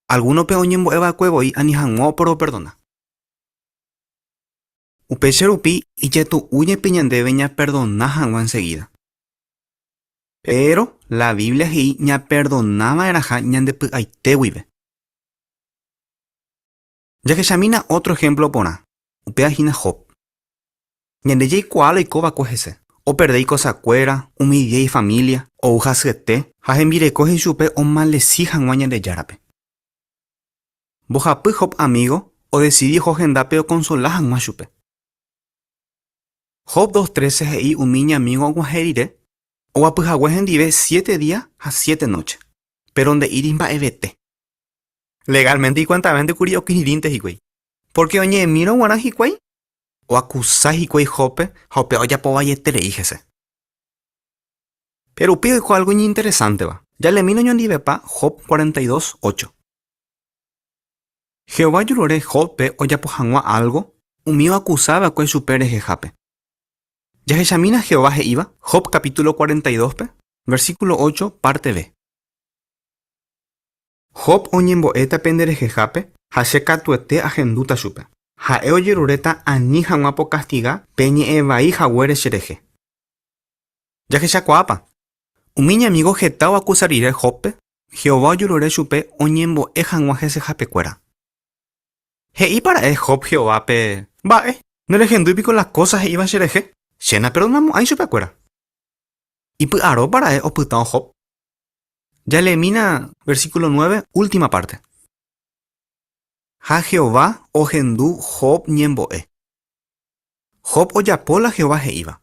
Algúnope oñembo'e va'ekue voi ani hag̃ua oporoperdona. Upéicha rupi ijetu'u jepi ñandéve ñaperdona hag̃ua ensegída. Péro la Biblia he'i ñaperdona va'erãha ñande py'aite guive. Jahechamína ótro ehémplo porã, upéva hína Job. Ñande jaikuaa la oiko va'ekue hese. Operde ikosakuéra, umi día ifamília, ou hasyete ha hembireko he'i chupe omaldesi hag̃ua Ñandejárape. Mbohapy Job amígo odesidi oho hendápe okonsola hag̃ua chupe. Job 2:13 he'i umi iñamígo og̃uahẽ rire, oguapy hague hendive siete día ha siete nóche, péro nde'íri mba'evete. Legálmente ikuentavénte kuri okirirĩnte hikuái, pórke oñe'ẽmírõ g̃uarã hikuái, oakusa hikuái Jóbpe ha upéva ojapo vaieterei hese. Péro upéi oiko álgo iñinteresánteva. Jaleemína oñondivepa Job 42, 8. Jehová ojerure Jóbpe ojapo hag̃ua álgo umi oakusa va'ekue chupe rehehápe. Jahechamína Jehová he'íva Job kapítulo 42-pe, versíkulo 8, párte B. Job oñembo'éta penderehehápe ha che katuete ahendúta chupe. Ha'e ojeruréta ani hag̃ua pokastiga pe ñe'ẽ vai haguére cherehe. Jahechakuaápa? Umi iñamígo heta oakusa rire Jóbpe, Jehová ojerure chupe oñembo'e hag̃ua hesehapekuéra. He'ípa ra'e Job Jehovápe, Mba'e? Nerehendúi piko la kósa he'íva cherehe? Che naperdonamo'ãi chupekuéra. Ipy'arópa ra'e opytã Job? Jaleemína versíkulo 9, última párte. Ha Jehová ohendu Job ñembo'e. Job ojapo la Jehová he'íva.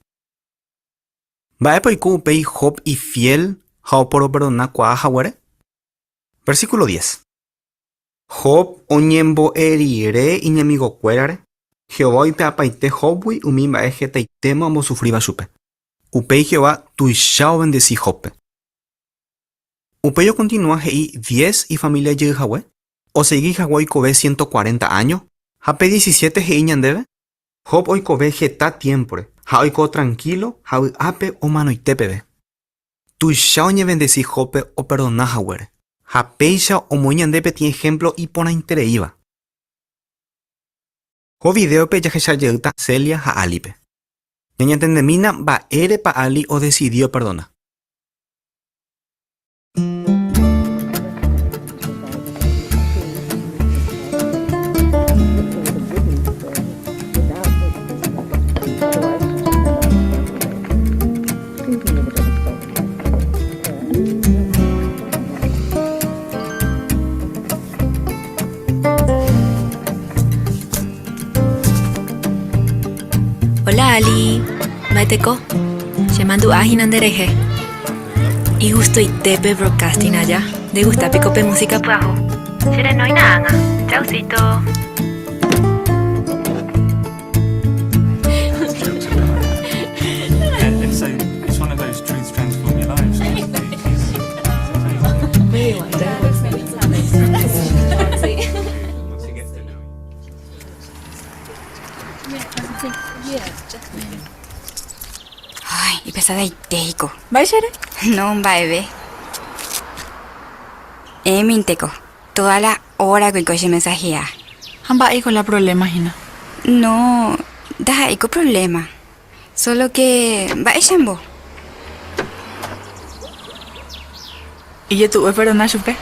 Mba'épa oiko upéi Job ifiél ha oporoperdonakuaa haguére? Versíkulo 10. Job oñembo'e rire iñamigokuérare, Jehová oipe'apaite Jóbgui umi mba'e hetaitéma ombosufríva chupe. Upéi Jehová tuicha ovendesi Jóbpe. Upéi okontinua he'i diez ifamília jey hague, osegi hague oikove 140 áño, ha pe 17 he'i ñandéve, Job oikove heta tiémpore ha oiko trankílo ha vy'ápe omanoite peve. Tuicha oñevendesi Jóbpe operdona haguére, ha péicha omoĩ ñande peteĩ ehémplo iporãitereíva. Ko vidéope jahecha jeýta Celia ha Álipe. Ñañatendemína mba'érepa Ali odesidi operdona. Ali, mba'eteko? Chemandu'a hína nderehe. Igustoite pe broadcasting aja. Ndegusta piko pe músika pyahu? Cherenóina ág̃a. Chausito. Ay, ipesadaitéiko. Mba'éichare? No, mba'eve. Éminteko, toda la hora oiko chemensahea. Ha mba'éiko la problema hína? No, ndaha'éiko problema. Solo que mba'éichambo. Ijetu'u eperdona chupe.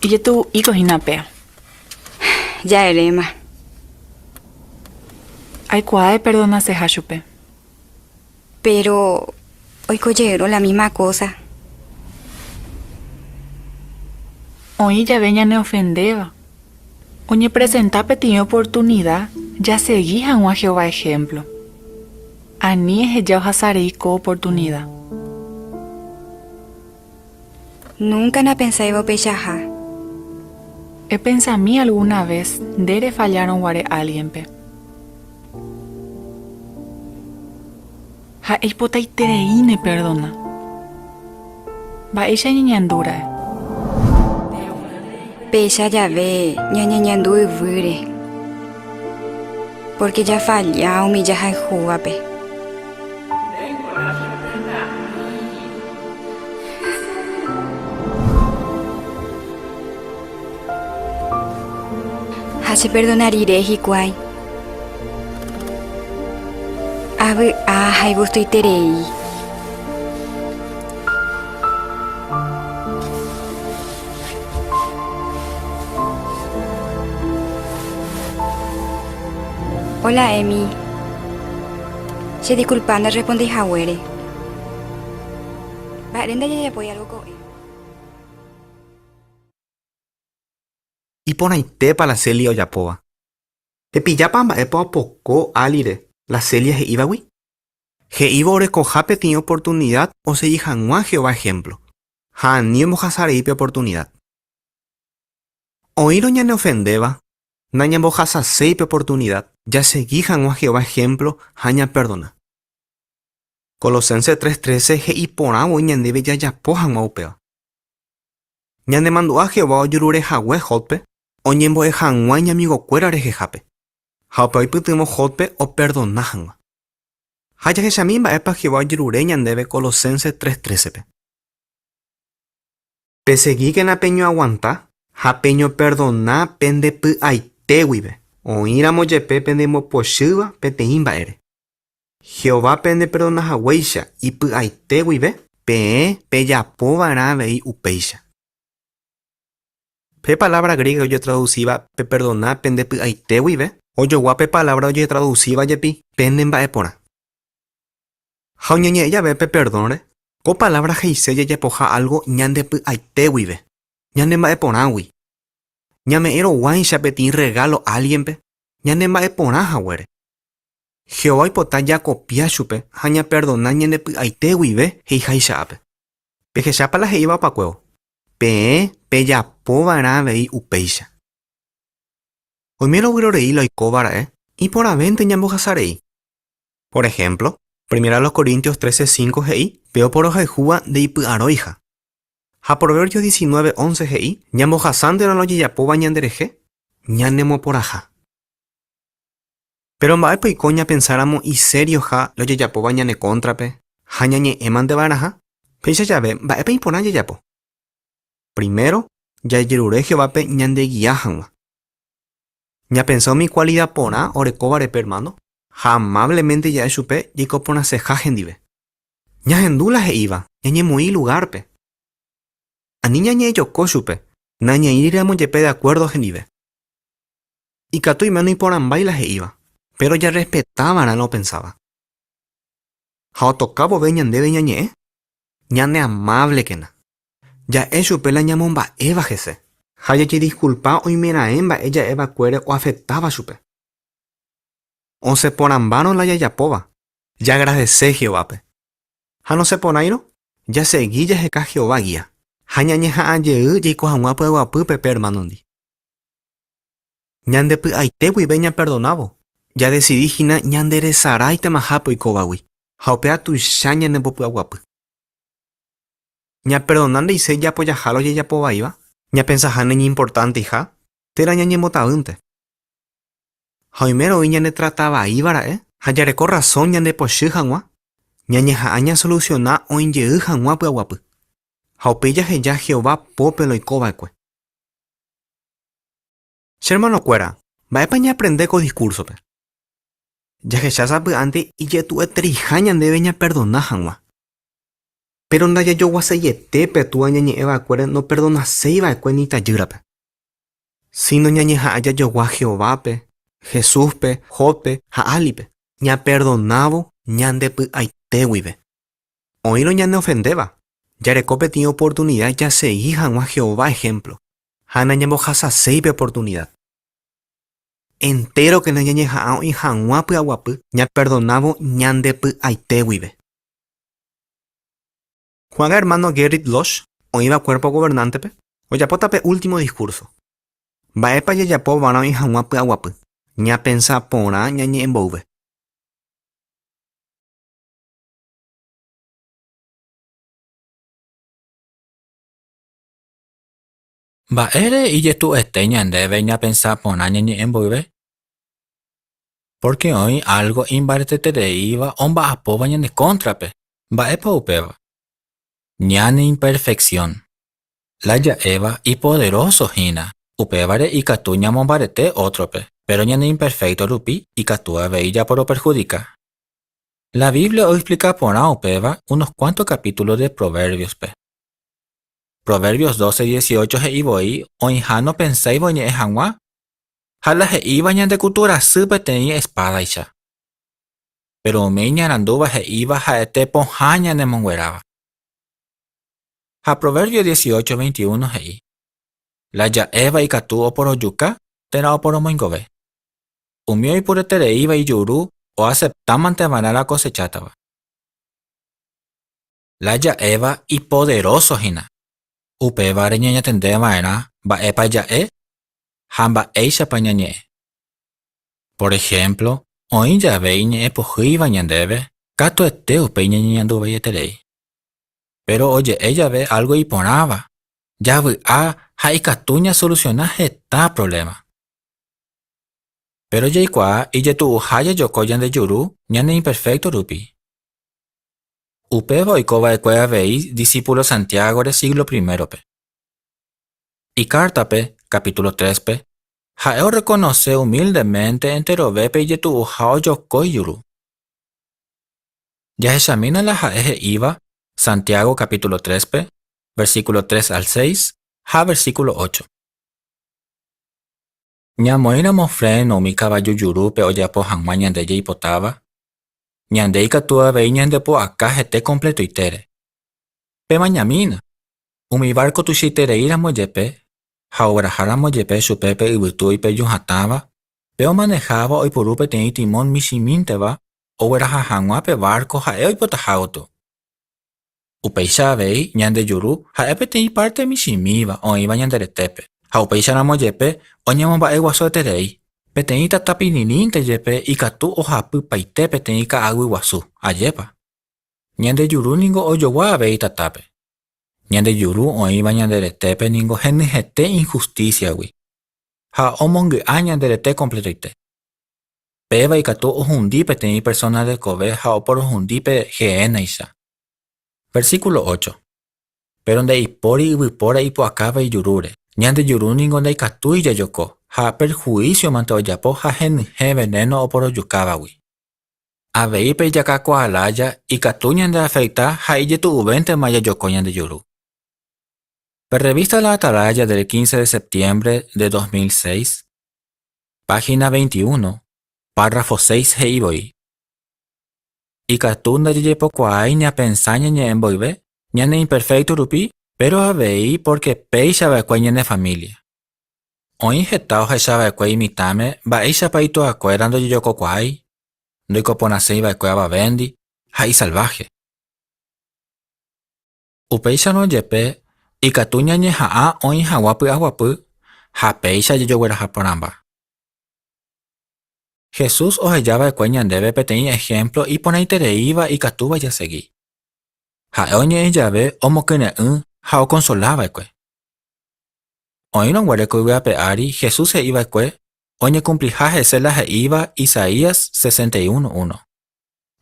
Ijetu'u'íko hína péa. Ja eréma. Aikuaa eperdonaseha chupe. Péro oiko jeýrõ la mísma kósa. Oĩ jave ñaneofendéva, oñepresenta peteĩ oportunida jasegi hag̃ua Jehová ehémplo. Ani eheja ohasa rei ko oportunida. Núnka napensáiva upeichaha. Epensami algúna ves nde refallárõ guare álgienpe. Ha eipotaiterei neperdona. Mba'éicha eñeñandu ra'e? Péicha jave ñañeñandu yvýre, pórke jafalla umi jahayhúvape. Ha cheperdona rire hikuái, avy'a ha igustoiterei. Hola Emi. Chedisculpa ndarrespondéi haguére. Mba'ére ndajajapói algo ko'ẽ. Iporãitépa la Celia ojapóva. Pepillápa mba'épa opoko Álire la Celia he'ívagui? He'ívo orekoha peteĩ oportunida osegi hag̃ua Jehová ehémplo, ha ani ombohasa rei pe oportunida. Oĩrõ ñaneofendéva, nañambohasaséi pe oportunida jasegi hag̃ua Jehová ehémplo ha ñaperdona. Colosenses 3:13 he'i porã voi ñandéve jajapo hag̃ua upéva. Ñanemandu'a Jehová ojerure hague Jóbpe oñembo'e hag̃ua iñamigokuéra rehehápe, ha upéva oipytyvõ Jóbpe operdona hag̃ua. Ha jahechami mba'épa Jehová ojerure ñandéve Colosenses 3:13-pe. Pesegíkena peñoaguanta ha peñoperdona pende py'aite guive, oĩramo jepe pendemopochýva peteĩ mba'ére. Jehová pendeperdona haguéicha ipy'aite guive, peẽ pejapo va'erã avei upéicha. Pe palávra griega ojetradusíva peperdona pende py'aite guive, ojogua pe palávra ojetradusíva jepi pene mba'eporã. Ha oñeñe'ẽ jave pe perdónre, ko palávra he'ise jajapoha álgo ñande py'aite guive, ñane mba'eporãgui. Ñame'ẽroguáicha peteĩ rregálo álgienpe ñane mba'eporã haguére. Jehová oipota jakopia chupe ha ñaperdona ñande py'aite guive he'iháicha ápe. Pehechápa la he'íva opakuévo? Peẽ pejapo va'erã avei upéicha. Oimérõ oguerorei la oikóva ra'e, iporãvénte ñambohasa rei. Por ehémplo, Primera a los Corintios 13, 5 he'i, Pe oporohayhúva ndeipy'aróiha. Ha Proverbios 19, 11 he'i, Ñambohasánterõ la ojejapóva ñanderehe, ñanemoporãha. Péro mba'épa oiko ñapensáramo iserioha la ojejapóva ñane kóntrape ha ñañe'ẽmante va'erãha? Péicha jave, mba'épa iporã jajapo? Primero, jajerure Jehovápe ñandegia hag̃ua. Ñapensa umi kualida porã orekóvare pe ermáno ha amávlemente ja'e chupe jaiko porãseha hendive. Ñahendu la he'íva, ñañemoĩ ilugárpe. Ani ñañe'ẽjoko chupe, nañaĩriramo jepe de akuérdo hendive. Ikatu oime noiporãmbái la he'íva, péro jarrespeta va'erã la opensáva. Ha otoka vove ñandéve ñañe'ẽ, ñaneamávlekena. Ja'e chupe la ñamomba'éva hese, ha jajediskulpa oimeraẽ mba'e ja'e va'ekuére oafektáva chupe. Osẽ porãmbárõ la jajapóva, jaagradese Jehovápe. Ha nosẽporãirõ, jasegi jaheka Jehová gía, ha ñañeha'ã jey jaiko hag̃ua py'aguapýpe pe ermánondi. Ñande py'aite guive ñaperdonávo, jadesidi hína ñanderesaráitemahápe oikóvagui, ha upéva tuicha ñanembopy'aguapy. Ñaperdona nde'iséi japojaha la ojejapo vaíva, ñapensaha naiñimportanteiha, térã ñañembotavýnte. Ha oimérõ oĩ ñandetrata vaíva ra'e ha jareko razón ñandepochy hag̃ua, ñañeha'ã ñasolusiona oĩ jey hag̃ua py'aguapy. Ha upéi jaheja Jehová pópe la oiko va'ekue. Che ermanokuéra, mba'épa ñaaprende ko diskúrsope? Jahecha sapy'ánte ijetu'uetereiha ñandéve ñaperdona hag̃ua. Péro ndajajoguaseiete pe túa ñañe'ẽ va'ekuére noperdonaséi va'ekue ni itajýrape. Síno ñañeha'ã jajogua Jehovápe, Jesúspe, Jóbpe ha Álipe, ñaperdonávo ñande py'aite guive. Oĩrõ ñaneofendéva, jareko peteĩ oportunida jasegi hag̃ua Jehová ehémplo, ha nañambohasaséi pe oportunida. Entérokena ñañeha'ã oĩ hag̃ua py'aguapy ñaperdonávo ñande py'aite guive. Ko'ág̃a ermáno Gerrit Lösch, oĩva Cuerpo Gobernante-pe, ojapóta pe último diskúrso. Mba'épa jajapo va'erã oĩ hag̃ua py'aguapy? Ñapensa porã ñañe'ẽ mboyve. Mba'ére ijetu'uete ñandéve ñapensa porã ñañe'ẽ mboyve? Pórke oĩ álgo imbaretetereíva omba'apóva ñane kóntrape. Mba'épa upéva? Ñane imperfeksión. La ja'éva ipoderóso hína, upévare ikatu ñamombarete ótrope, péro ñane imperfékto rupi ikatu avei japoroperhudika. La Biblia oexplika porã upéva unos kuánto kapítulo de Provérbiospe. Proverbios 12, 18 he'i voi oĩha nopensáiva oñe'ẽ hag̃ua ha la he'íva ñandekutu rasy peteĩ espádaicha. Péro umi iñarandúva he'íva ha'ete pohã ñanemongueráva. Ha Proverbios 18, 21 he'i, La ja'éva ikatu oporojuka térã oporomoingove. Umi oipuretereíva ijuru oaseptámante va'erã la okosechátava. La ja'éva ipoderóso hína. Upévare ñañatende va'erã mba'épa ja'e ha mba'éichapa ñañe'ẽ. Por ehémplo, oĩ jave iñe'ẽ pohýiva ñandéve, katuete upéi ñañeñanduvaieterei. Péro oje'e jave álgo iporãva, javy'a ha ikatu ñasolusiona heta provléma. Péro jaikuaa ijetu'uha jajoko ñande juru ñaneimperfékto rupi. Upéva oiko va'ekue avei disípulo Santiágore síglo primérope. Ikártape, capítulo 3-pe, ha'e orrekonose umíldemente enterovépe ijetu'uha ojoko ijuru. Jahechamína la ha'e he'íva Santiago capítulo 3-pe, versículo 3 al 6 ha versículo 8. Ñamoĩramo freno umi kavaju jurúpe ojapo hag̃ua ñande jaipotáva, ñande ikatu avei ñandepu'aka hete kompletoitére. Pemañamína! Umi várko tuichaitereíramo jepe ha ogueraháramo jepe chupe pe yvytu oipeju hatãva, pe omaneháva oipuru peteĩ timón michĩmínteva ogueraha hag̃ua pe várko ha'e oipotaha gotyo. Upéicha avei ñande juru ha'e peteĩ párte michĩmíva oĩva ñande retépe, ha upéicharamo jepe oñemomba'eguasueterei. Peteĩ tatapirĩrĩnte jepe ikatu ohapypaite peteĩ ka'aguy guasu, ajépa? Ñande juru ningo ojogua avei tatápe. Ñande juru oĩva ñande retépe ningo henyhẽte inhustísiagui ha omongy'a ñande rete kompletoite. Péva ikatu ohundi peteĩ persóna rekove ha oporohundi pe Gehénaicha. Versíkulo 8. Péro ndaipóri yvypóra ipu'akáva ijurúre. Ñande juru ningo ndaikatúi jajoko, ha perhuísiomante ojapo ha henyhẽ venéno oporojukávagui. Avei pe jakakuaa lája ikatu ñandeafekta ha ijetu'uvéntema jajoko ñande juru. Pe rrevísta La Atalaya del 15 de septiembre de 2006, páhina 21, párrafo 6 he'i voi, Ikatu ndajajepokuaái ñapensa ñañe'ẽ mboyve, ñaneimperfékto rupi, péro avei pórke péicha va'ekue ñane família. Oĩ heta ohecha va'ekue imitãme mba'éichapa ituakuéra ndojejokokuaái, ndoikoporãséi va'ekue avavéndi ha isalváhe. Upéicharõ jepe, ikatu ñañeha'ã oĩ hag̃ua py'aguapy ha péicha jajogueraha porãmba. Jesús oheja va'ekue ñandéve peteĩ ehémplo iporãitereíva ikatúva jasegi. Ha'e oñe'ẽ jave omokyre'ỹ ha okonsola va'ekue. Oĩrõ guare ko yvy ape ári, Jesús he'i va'ekue oñekumpliha hese la he'íva Isaías 61, 1.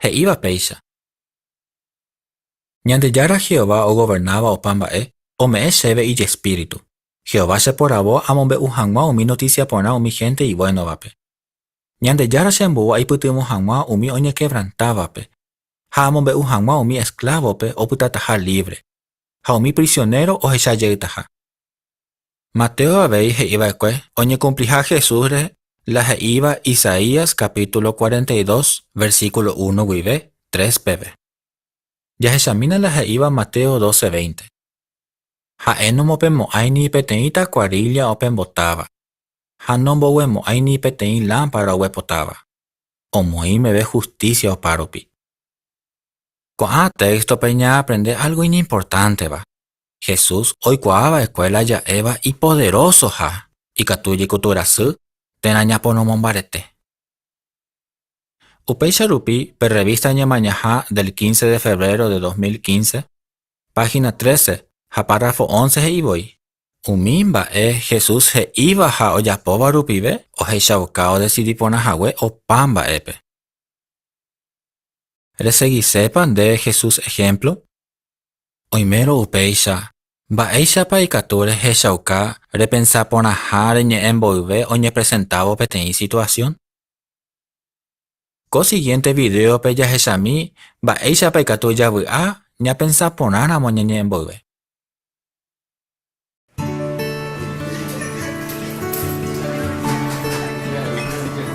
He'íva péicha. Ñandejára Jehová ogovernáva opa mba'e, ome'ẽ chéve ijespíritu. Jehová cheporavo amombe'u hag̃ua umi notísia porã umi hénte ivuénovape. Ñandejára chembou aipytyvõ hag̃ua umi oñekevrantávape, ha amombe'u hag̃ua umi esklávope opytataha lívre, ha umi prisionéro ohecha jeytaha. Mateo avei he'i va'ekue oñekumpliha Jesús rehe la he'íva Isaías kapítulo 42, versíkulo 1 guive 3 peve. Jahechamína la he'íva Mateo 12, 20. Ha'e nomopemo'ãi ni peteĩ takuarílla opembotáva, ha nomboguemo'ãi ni peteĩ lámpara oguepotáva, omoĩ meve hustísia opárupi. Ko'ã téxtope ñaaprende álgo iñimportánteva, Jesús oikuaa va'ekue la ja'éva ipoderosoha ikatu jaikutu rasy térã ñaporomombarete. Upéicha rupi pe rrevísta Ñemañaha del 15 de febrero de 2015, páhina 13 ha párrafo 11 he'i voi, Umi mba'e Jesús he'íva ha ojapóva rupive ohechauka odesidi porã hague opa mba'épe. Resegisépa nde Jesús ehémplo? Oimérõ upéicha, mba'éichapa ikatu rehechauka repensa porãha reñe'ẽ mboyve oñepresentávo peteĩ situasión? Ko sigiénte vidéope jahechami mba'éichapa ikatu javy'a ñapensa porãramo ñañe'ẽ mboyve.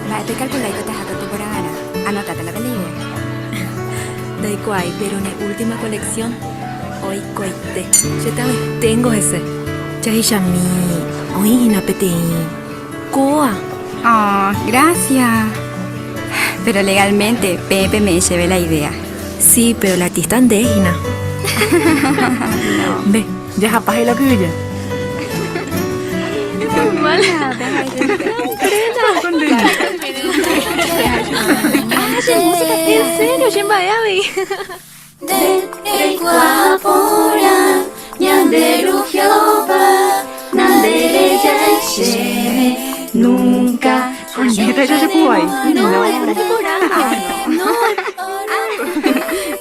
Mba'e pekalkulái ko taha katu porãvarã. Anotáta la pende idea. Ndaikuaái, péro ne última colección oikoite. Che tavyténgo hese. Jahechami, oĩ hína peteĩ kóa. Oh, gracias. Pero legalmente peẽ peme'ẽ chéve la idea. Sí, pero la artista nde hína. No. Nde, jahapa he'i la kyhyje. En serio, che mba'e avei. Nde reikuaa porã ñande Ru Jehová, nanderejái chéve núnka.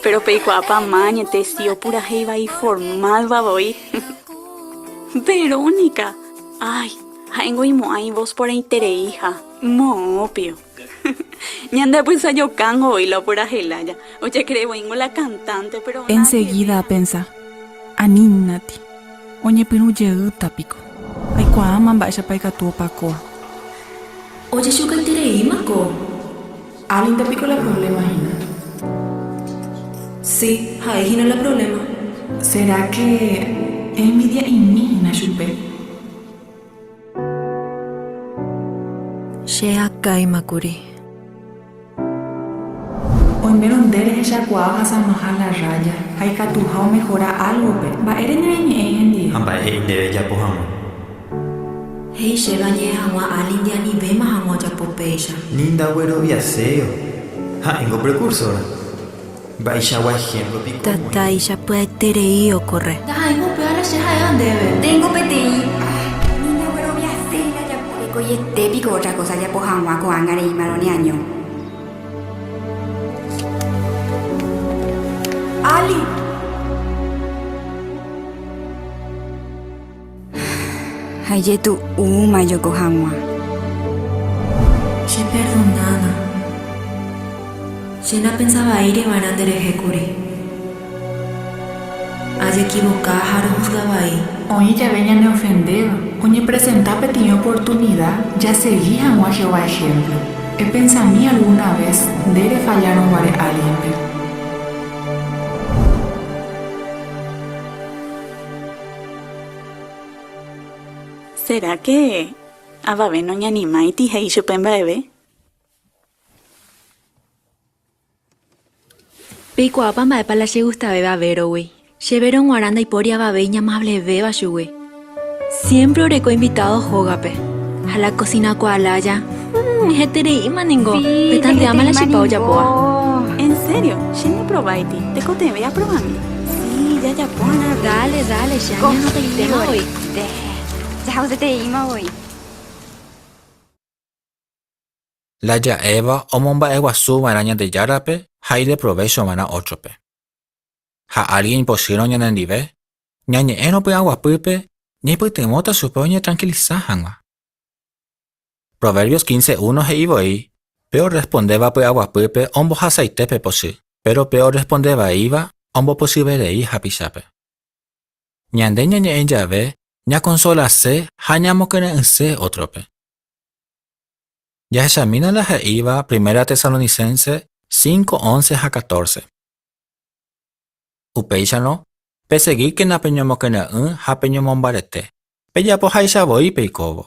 Péro peikuaápa má añete si opurahéiva iformálva voi. Verónica, Ay, ha'éngo imo'ã ivós porãitereiha. Moõpio. Ñande apysajokángo voi la opurahéi lája. Ojecree voíngo la cantante, pero nada que Enseguida ver. apensa, Anínati, oñepyrũ jeýta piko. Aikuaáma mba'éichapa ikatu opa kóa. Ojechukaitereíma ko. Álinte piko la problema hína. Si, ha'e hína la problema. Será que envidia'imi hína chupe? Che akáima kuri. Oimérõ nde rehechakuaa ohasamaha la rrája ha ikatuha omehora álgope, mba'ére nereñe'ẽi hendive? Ha mba'e he'i ndéve ejapo hag̃ua? He'i chéve añe'ẽ hag̃ua Alindi anivéma hag̃ua ojapo péicha. Ni ndagueroviaséiva. Ha'éngo prekursóra. Mba'eichagua ehémplo piko omoĩ? Tatáicha pya'eterei okorre. Ndaha'éingo upéva la che ha'éva ndéve. Tengo peteĩ. Ni ndagueroviaséi la japorekoiete piko otra cosa ajapo hag̃ua ko'ág̃a reĩmarõ neaño. Ali! Ha ijetu'úma ejoko hag̃ua. Cheperdonána. Che napensavaíri va'erã nderehe kuri. Ajekivoka ha rohusga vai. Oĩ jave ñaneofendéva, oñepresenta peteĩ oportunida jasegi hag̃ua Jehová ehémplo. Epensami algúna ves nde refallárõ guare álgienpe. Sera ke avave noñanimáiti he'i chupe mba'eve? Peikuaápa mba'épa la chegustavéva Vérogui? Chéverõ g̃uarã ndaipóri avave iñamavlevéva chugui. Siémpre oreko invitádo hógape. Ha la kosinakuaa lája, hum, hetereíma ningo, Sí, petanteáma la hetereíma chipa ningo. ojapóva. En serio, che ndaprováiti, tekotevẽ aprovami. Sí, jajapóna avei. Dale, dale, che añanotaitéma voi. Confío. Jahausetereíma voi. La ja'éva omomba'eguasuva'erã Ñandejárape ha ideprovéchova'erã ótrope. Ha álgien ipochýrõ ñanendive, ñañe'ẽrõ py'aguapýpe ñaipytyvõta chupe oñetrankilisa hag̃ua. Proverbios 15:1 he'i voi, Pe orrespondéva py'aguapýpe ombohasaite pe pochy, péro pe orresponde vaíva ombopochyverei hapichápe. Ñande ñañe'ẽ jave ñakonsolase ha ñamokyre'ỹse ótrope. Jahechamína la he'íva Primera Tesalonicenses 5, 11 ha 14. Upéicharõ, pesegíkena peñomokyre'ỹ ha peñomombarete, pejapoháicha voi peikóvo.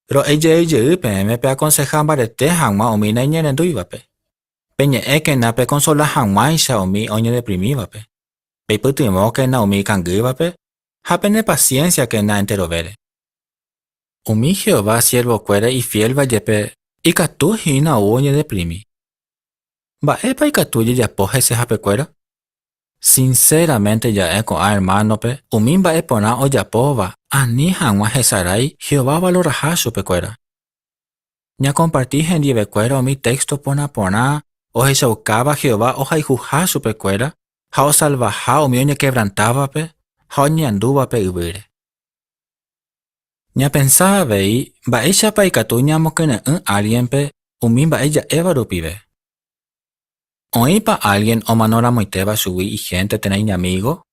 Ro'e jey jey peẽme peakonseha mbarete hag̃ua umi naiñerendúivape. Peñe'ẽkena pekonsola hag̃uáicha umi oñedeprimívape. Peipytyvõkena umi ikangývape ha penepasiénsiakena enterovére. Umi Jehová siervokuéra ifiélva jepe ikatu hína ou oñedeprimi. Mba'épa ikatu jajapo hesehapekuéra? Sinséramente ja'e ko'ã ermánope umi mba'e porã ojapóva ani hag̃ua hesarái Jehová ovaloraha chupekuéra. Ñakomparti hendivekuéra umi téxto porã porã ohechaukáva Jehová ohayhuha chupekuéra ha osalvaha umi oñekevrantávape ha oñeñandúvape yvýre. Ñapensa avei mba'éichapa ikatu ñamokyre'ỹ álgienpe umi mba'e ja'éva rupive. Oĩpa álgien omanoramoitéva chugui ihénte térã iñamígo?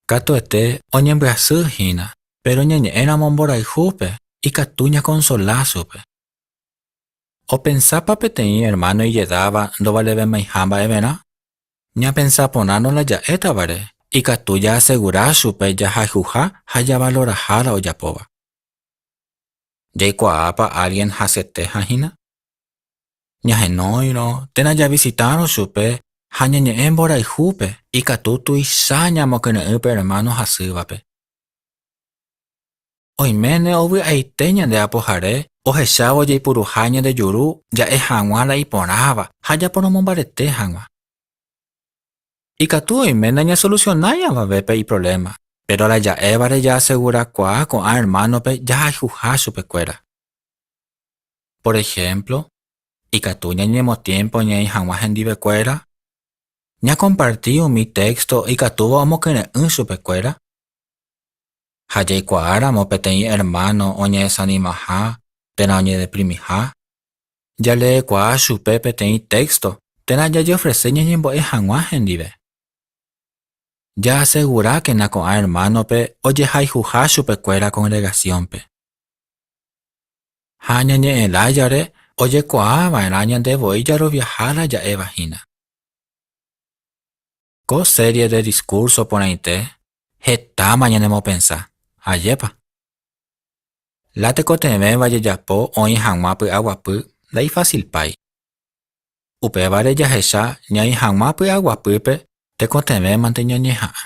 Katuete oñembyasy hína, péro ñañe'ẽramo mborayhúpe ikatu ñakonsola chupe. Opensápa peteĩ ermáno ijedáva ndovalevemaiha mba'everã? Ñapensa porãrõ la ja'étavare, ikatu jaasegura chupe jahayhuha ha javaloraha la ojapóva. Jaikuaápa álgien hasyeteha hína? Ñahenóirõ térã javisitárõ chupe ha ñañe'ẽ mborayhúpe, ikatu tuicha ñamokyre'ỹ pe ermáno hasývape. Oiméne ovy'aite ñande Apohare ohechávo jaipuruha ñande juru ja'e hag̃ua la iporãva ha japoromombarete hag̃ua. Ikatu oime nañasolusionái avavépe iprovléma, péro la ja'évare jaasegurakuaa ko'ã ermánope jahayhuha chupekuéra. Por ehémplo, ikatu ñañemotiémpo ñaĩ hag̃ua hendivekuéra, ñakomparti umi téxto ikatúva omokyre'ỹ chupekuéra, Ha jaikuaáramo peteĩ ermáno oñedesanimaha térã oñedeprimiha, jaleekuaa chupe peteĩ téxto térã jajeofrese ñañembo'e hag̃ua hendive. Jaasegurákena ko'ã ermánope ojehayhuha chupekuéra kongregasiónpe. Ha ñañe'ẽ lájare ojekuaa va'erã ñande voi jaroviaha la ja'éva hína. Ko série de diskúrso porãite hetáma ñanemopensa, ajépa? La tekotevẽva jajapo oĩ hag̃ua py'aguapy ndaifasilpái. Upévare jahecha ñaĩ hag̃ua py'aguapýpe tekotevẽmante ñañeha'ã.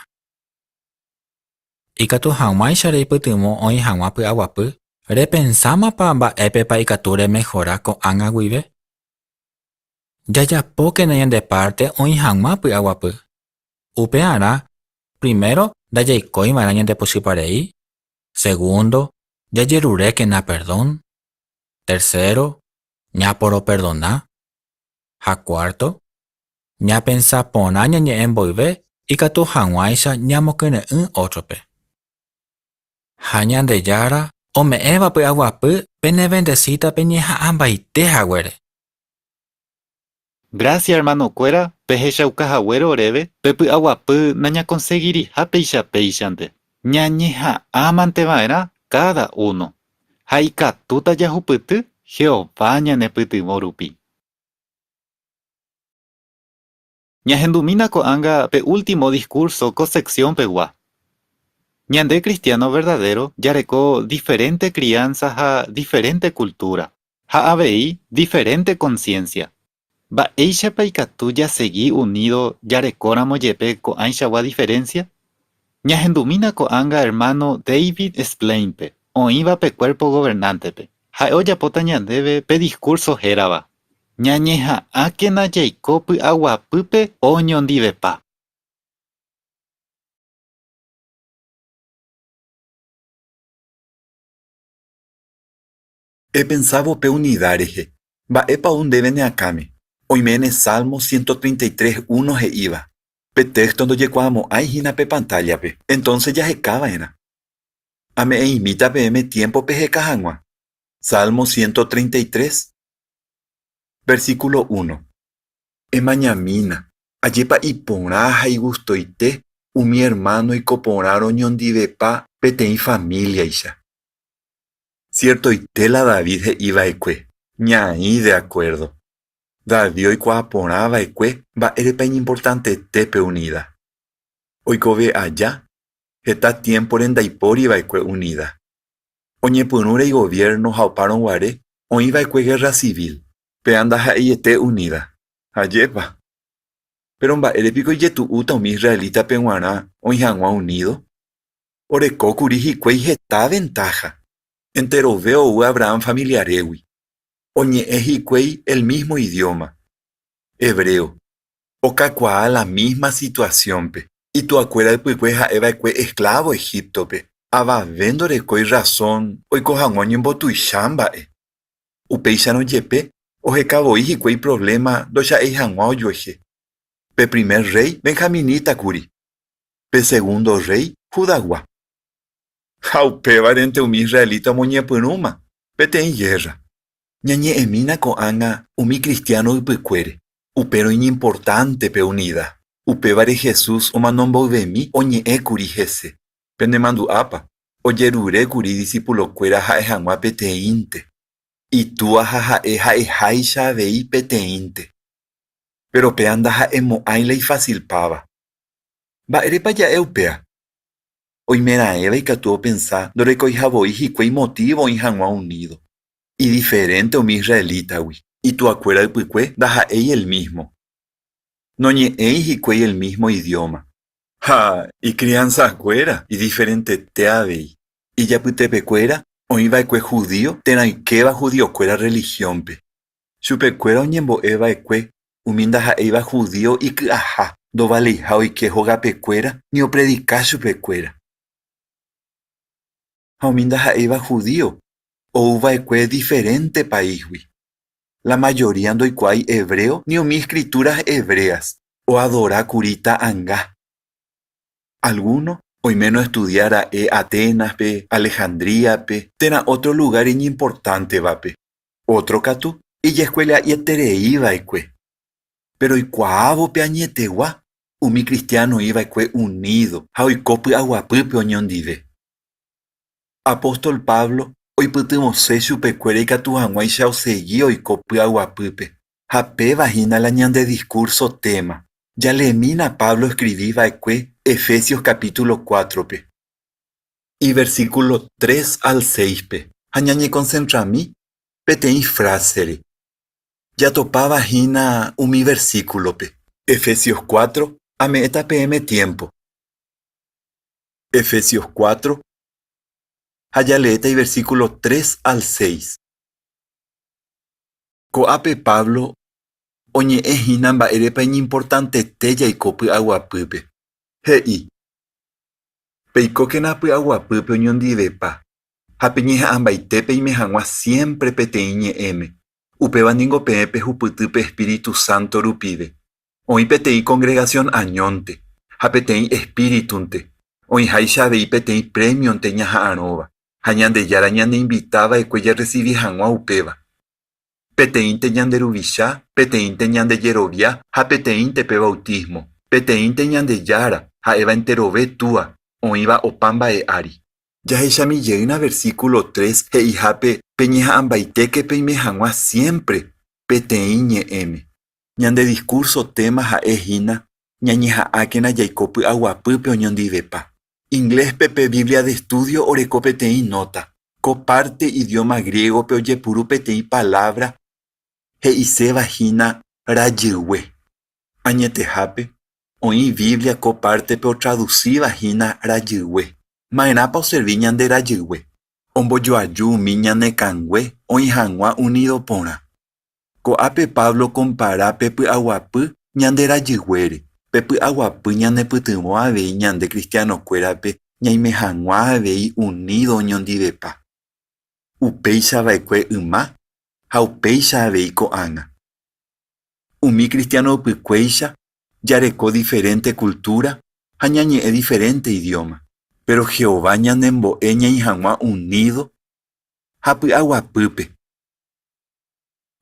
Ikatu hag̃uáicha reipytyvõ oĩ hag̃ua py'aguapy, repensámapa mba'épepa ikatu remehora ko'ág̃a guive? Jajapókena ñande párte oĩ hag̃ua py'aguapy. Upearã, primero ndajaikói va'erã ñandepochypa rei, segundo, jajerurékena perdón, tercero, ñaporoperdona, ha cuarto, ñapensa porã ñañe'ẽ mboyve ikatu hag̃uáicha ñamokyre'ỹ ótrope. Ha Ñandejára ome'ẽva py'aguapy penevendesíta peñeha'ãmbaite haguére. Grásia ermanokuéra pehechauka haguére oréve pe py'aguapy nañakonsegiriha péicha péichante. Ñañeha'ãmante va'erã káda uno, ha ikatúta jahupyty Jehová ñanepytyvõ rupi. Ñahendumína ko'ág̃a pe último diskúrso ko seksionpegua. Ñande cristiano verdadero jareko diferente crianza ha diferente cultura, ha avei diferente conciencia. Mba'éichapa ikatu jasegi unido jarekóramo jepe ko'ãichagua diferencia? Ñahendumína ko'ág̃a ermáno David Splane-pe, oĩva pe Cuerpo Gobernante-pe. Ha'e ojapóta ñandéve pe diskúrso hérava, Ñañeha'ãkena jaiko py'aguapýpe oñondivepa. Epensávo pe unida rehe, mba'épa ou ndéve ne akãme? Oiméne Salmo 133 uno he'íva. Pe téxto ndojekuaamo'ãi hína pe pantállape, entónse jaheka va'erã. Ame'ẽ'imíta peẽme tiémpo peheka hag̃ua. Salmo 133, versíkulo uno. Emañamína, ajépa iporã ha igustoite umi ermáno oiko porã roñondivepa peteĩ famíliaicha. Siertoite la David he'i va'ekue, Ñaĩ de akuérdo. David oikuaa porã va'ekue mba'érepa iñimportantete pe unida. Oikove aja, heta tiémpore ndaipóri va'ekue unida. Oñepyrũre igoviérno ha opárõ guare oĩ va'ekue gérra sivíl. Péa ndaha'eiete unida. Ajépa! Péro mba'ére piko ijetu'úta umi israelítape g̃uarã oĩ hag̃ua unído? Oreko kuri hikuái heta ventáha. Enterove ou Abrahán familiarégui. Oñe'ẽ hikuái el mísmo idióma, hebreo. Okakuaa la mísma situasiónpe. Ituakuéra ypykue ha'e va'ekue esklávo Egíptope. Avave ndorekói rrasón oiko hag̃ua oñembotuicha mba'e. Upéicharõ jepe, oheka voi hikuái provléma ndocha'éi hag̃ua ojuehe. Pe primer rréi benjaminita kuri. Pe segundo rréi Judagua. Ha upévarente umi israelita omoñepyrũma peteĩ gérra. Ñañe'ẽmína ko'ág̃a umi kristiáno ypykuére. Upérõ iñimportánte pe unida. Upévare Jesús omano mboyvemi oñe'ẽ kuri hese. Penemandu'ápa, ojerure kuri idisipulokuéra ha'e hag̃ua peteĩnte. Itúa ha ha'e ha'eháicha avei peteĩnte. Péro péa ndaha'emo'ãi la ifasilpáva. Mba'érepa ja'e upéa? Oimeraẽva ikatu opensa ndorekoiha voi hikuái motívo oĩ hag̃ua unído. Idiferénte umi israelítagui. Ituakuéra ypykue ndaha'éi el mísmo. Noñe'ẽi hikuái el mísmo idióma. Ha ikriansakuéra idiferentete avei. Ijapytepekuéra oĩ va'ekue judío térã oikéva judiokuéra rrelihiónpe. Chupekuéra oñembo'e va'ekue umi ndaha'éiva judío iky'aha, ndovaleiha oike hogapekuéra ni opredika chupekuéra. Ha umi ndaha'éiva judío ou va'ekue diferénte paísgui. La majoría ndoikuaái hebreo ni umi Escrituras Hebreas, oadora kuri ta'anga. Algúno oiméne oestudia ra'e Aténaspe, Alejandríape térã ótro lugár iñimportántevape. Ótro katu ijeskuela'ieterei va'ekue. Péro oikuaávo pe añetegua, umi kristiáno oĩ va'ekue unído ha oiko py'aguapýpe oñondive. Apóstol Pablo oipytyvõse chupekuéra ikatu hag̃uáicha osegi oiko py'aguapýpe. Ha péva hína la ñande diskúrso téma. Jaleemína Pablo oskrivi va'ekue Efesios kapítulo cuátrope. Iversíkulo tres al séispe, ha ñañekonsentrami peteĩ frásere jatopáva hína umi versíkulope. Efesios cuatro, Ame'ẽta peẽme tiémpo. Efesios cuatro, ha jaleéta iversíkulo tres al seis. Ko'ápe Pablo oñe'ẽ hína mba'érepa iñimportantete jaiko py'aguapýpe. He'i, Peikókena py'aguapýpe oñondivepa, ha peñeha'ãmbaite peime hag̃ua siémpre peteĩ ñe'ẽme, upéva ningo peẽ pehupyty pe espíritu sánto rupive. Oĩ peteĩ kongregasión añónte, ha peteĩ espíritunte, oĩháicha avei peteĩ prémionte ñaha'arõva, ha Ñandejára ñaneinvita va'ekue jarresivi hag̃ua upéva. Peteĩnte ñande Ruvicha, peteĩnte ñande jerovia ha peteĩnte pe bautismo, peteĩnte Ñandejára, ha'éva enterove Túa, oĩva opa mba'e ári. Jahechami jeýna versíkulo tres he'ihápe peñeha'ãmbaitéke peime hag̃ua siémpre peteĩ ñe'ẽme. Ñande diskúrso téma ha'e hína ñañeha'ãkena jaiko py'aguapýpe oñondivepa. Ingléspe pe Biblia de estúdio oreko peteĩ nóta. Ko párte idióma griégope ojepuru peteĩ palávra he'iséva hína rajygue. Añetehápe, oĩ Biblia ko pártepe otradusíva hína rajygue. Ma'erãpa oservi ñande rajygue? Ombojoaju umi ñane kangue oĩ hag̃ua unído porã. Ko'ápe Pablo okompara pe py'aguapy ñande rajyguére. Pe py'aguapy ñanepytyvõ avei ñande kristianokuérape ñaime hag̃ua avei unído oñondivepa. Upéicha va'ekue yma ha upéicha avei ko'ág̃a. Umi kristiáno ypykuéicha jareko diferénte kultúra ha ñañe'ẽ diferénte idióma. Péro Jehová ñanembo'e ñaĩ hag̃ua unído ha py'aguapýpe.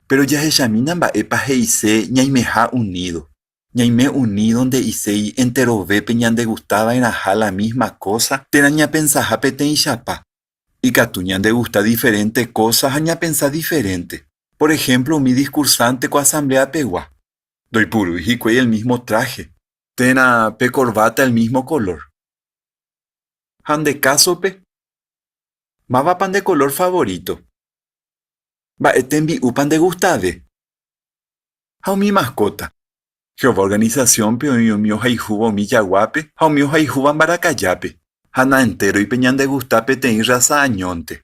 Péro jahechamína mba'épa he'ise ñaimeha unído. Ñaime unído nde'iséi enterovépe ñandegustava'erãha la mísma kósa térã ñapensaha peteĩchapa. Ikatu ñandegusta diferénte kósa ha ñapensa diferénte. Por ehémplo umi diskursánte ko asambleapegua, ndoipurúi hikuái el mísmo tráhe, térã pe korváta el mísmo kolór. Ha nde kásope, mávapa nde kolór favoríto? Mba'e tembi'úpa ndegustave? Ha umi maskóta. Jehová organisasiónpe oĩ umi ohayhúva umi jaguápe ha umi ohayhúva mbarakajápe, ha naentéroipe ñandegusta peteĩ rrása añónte.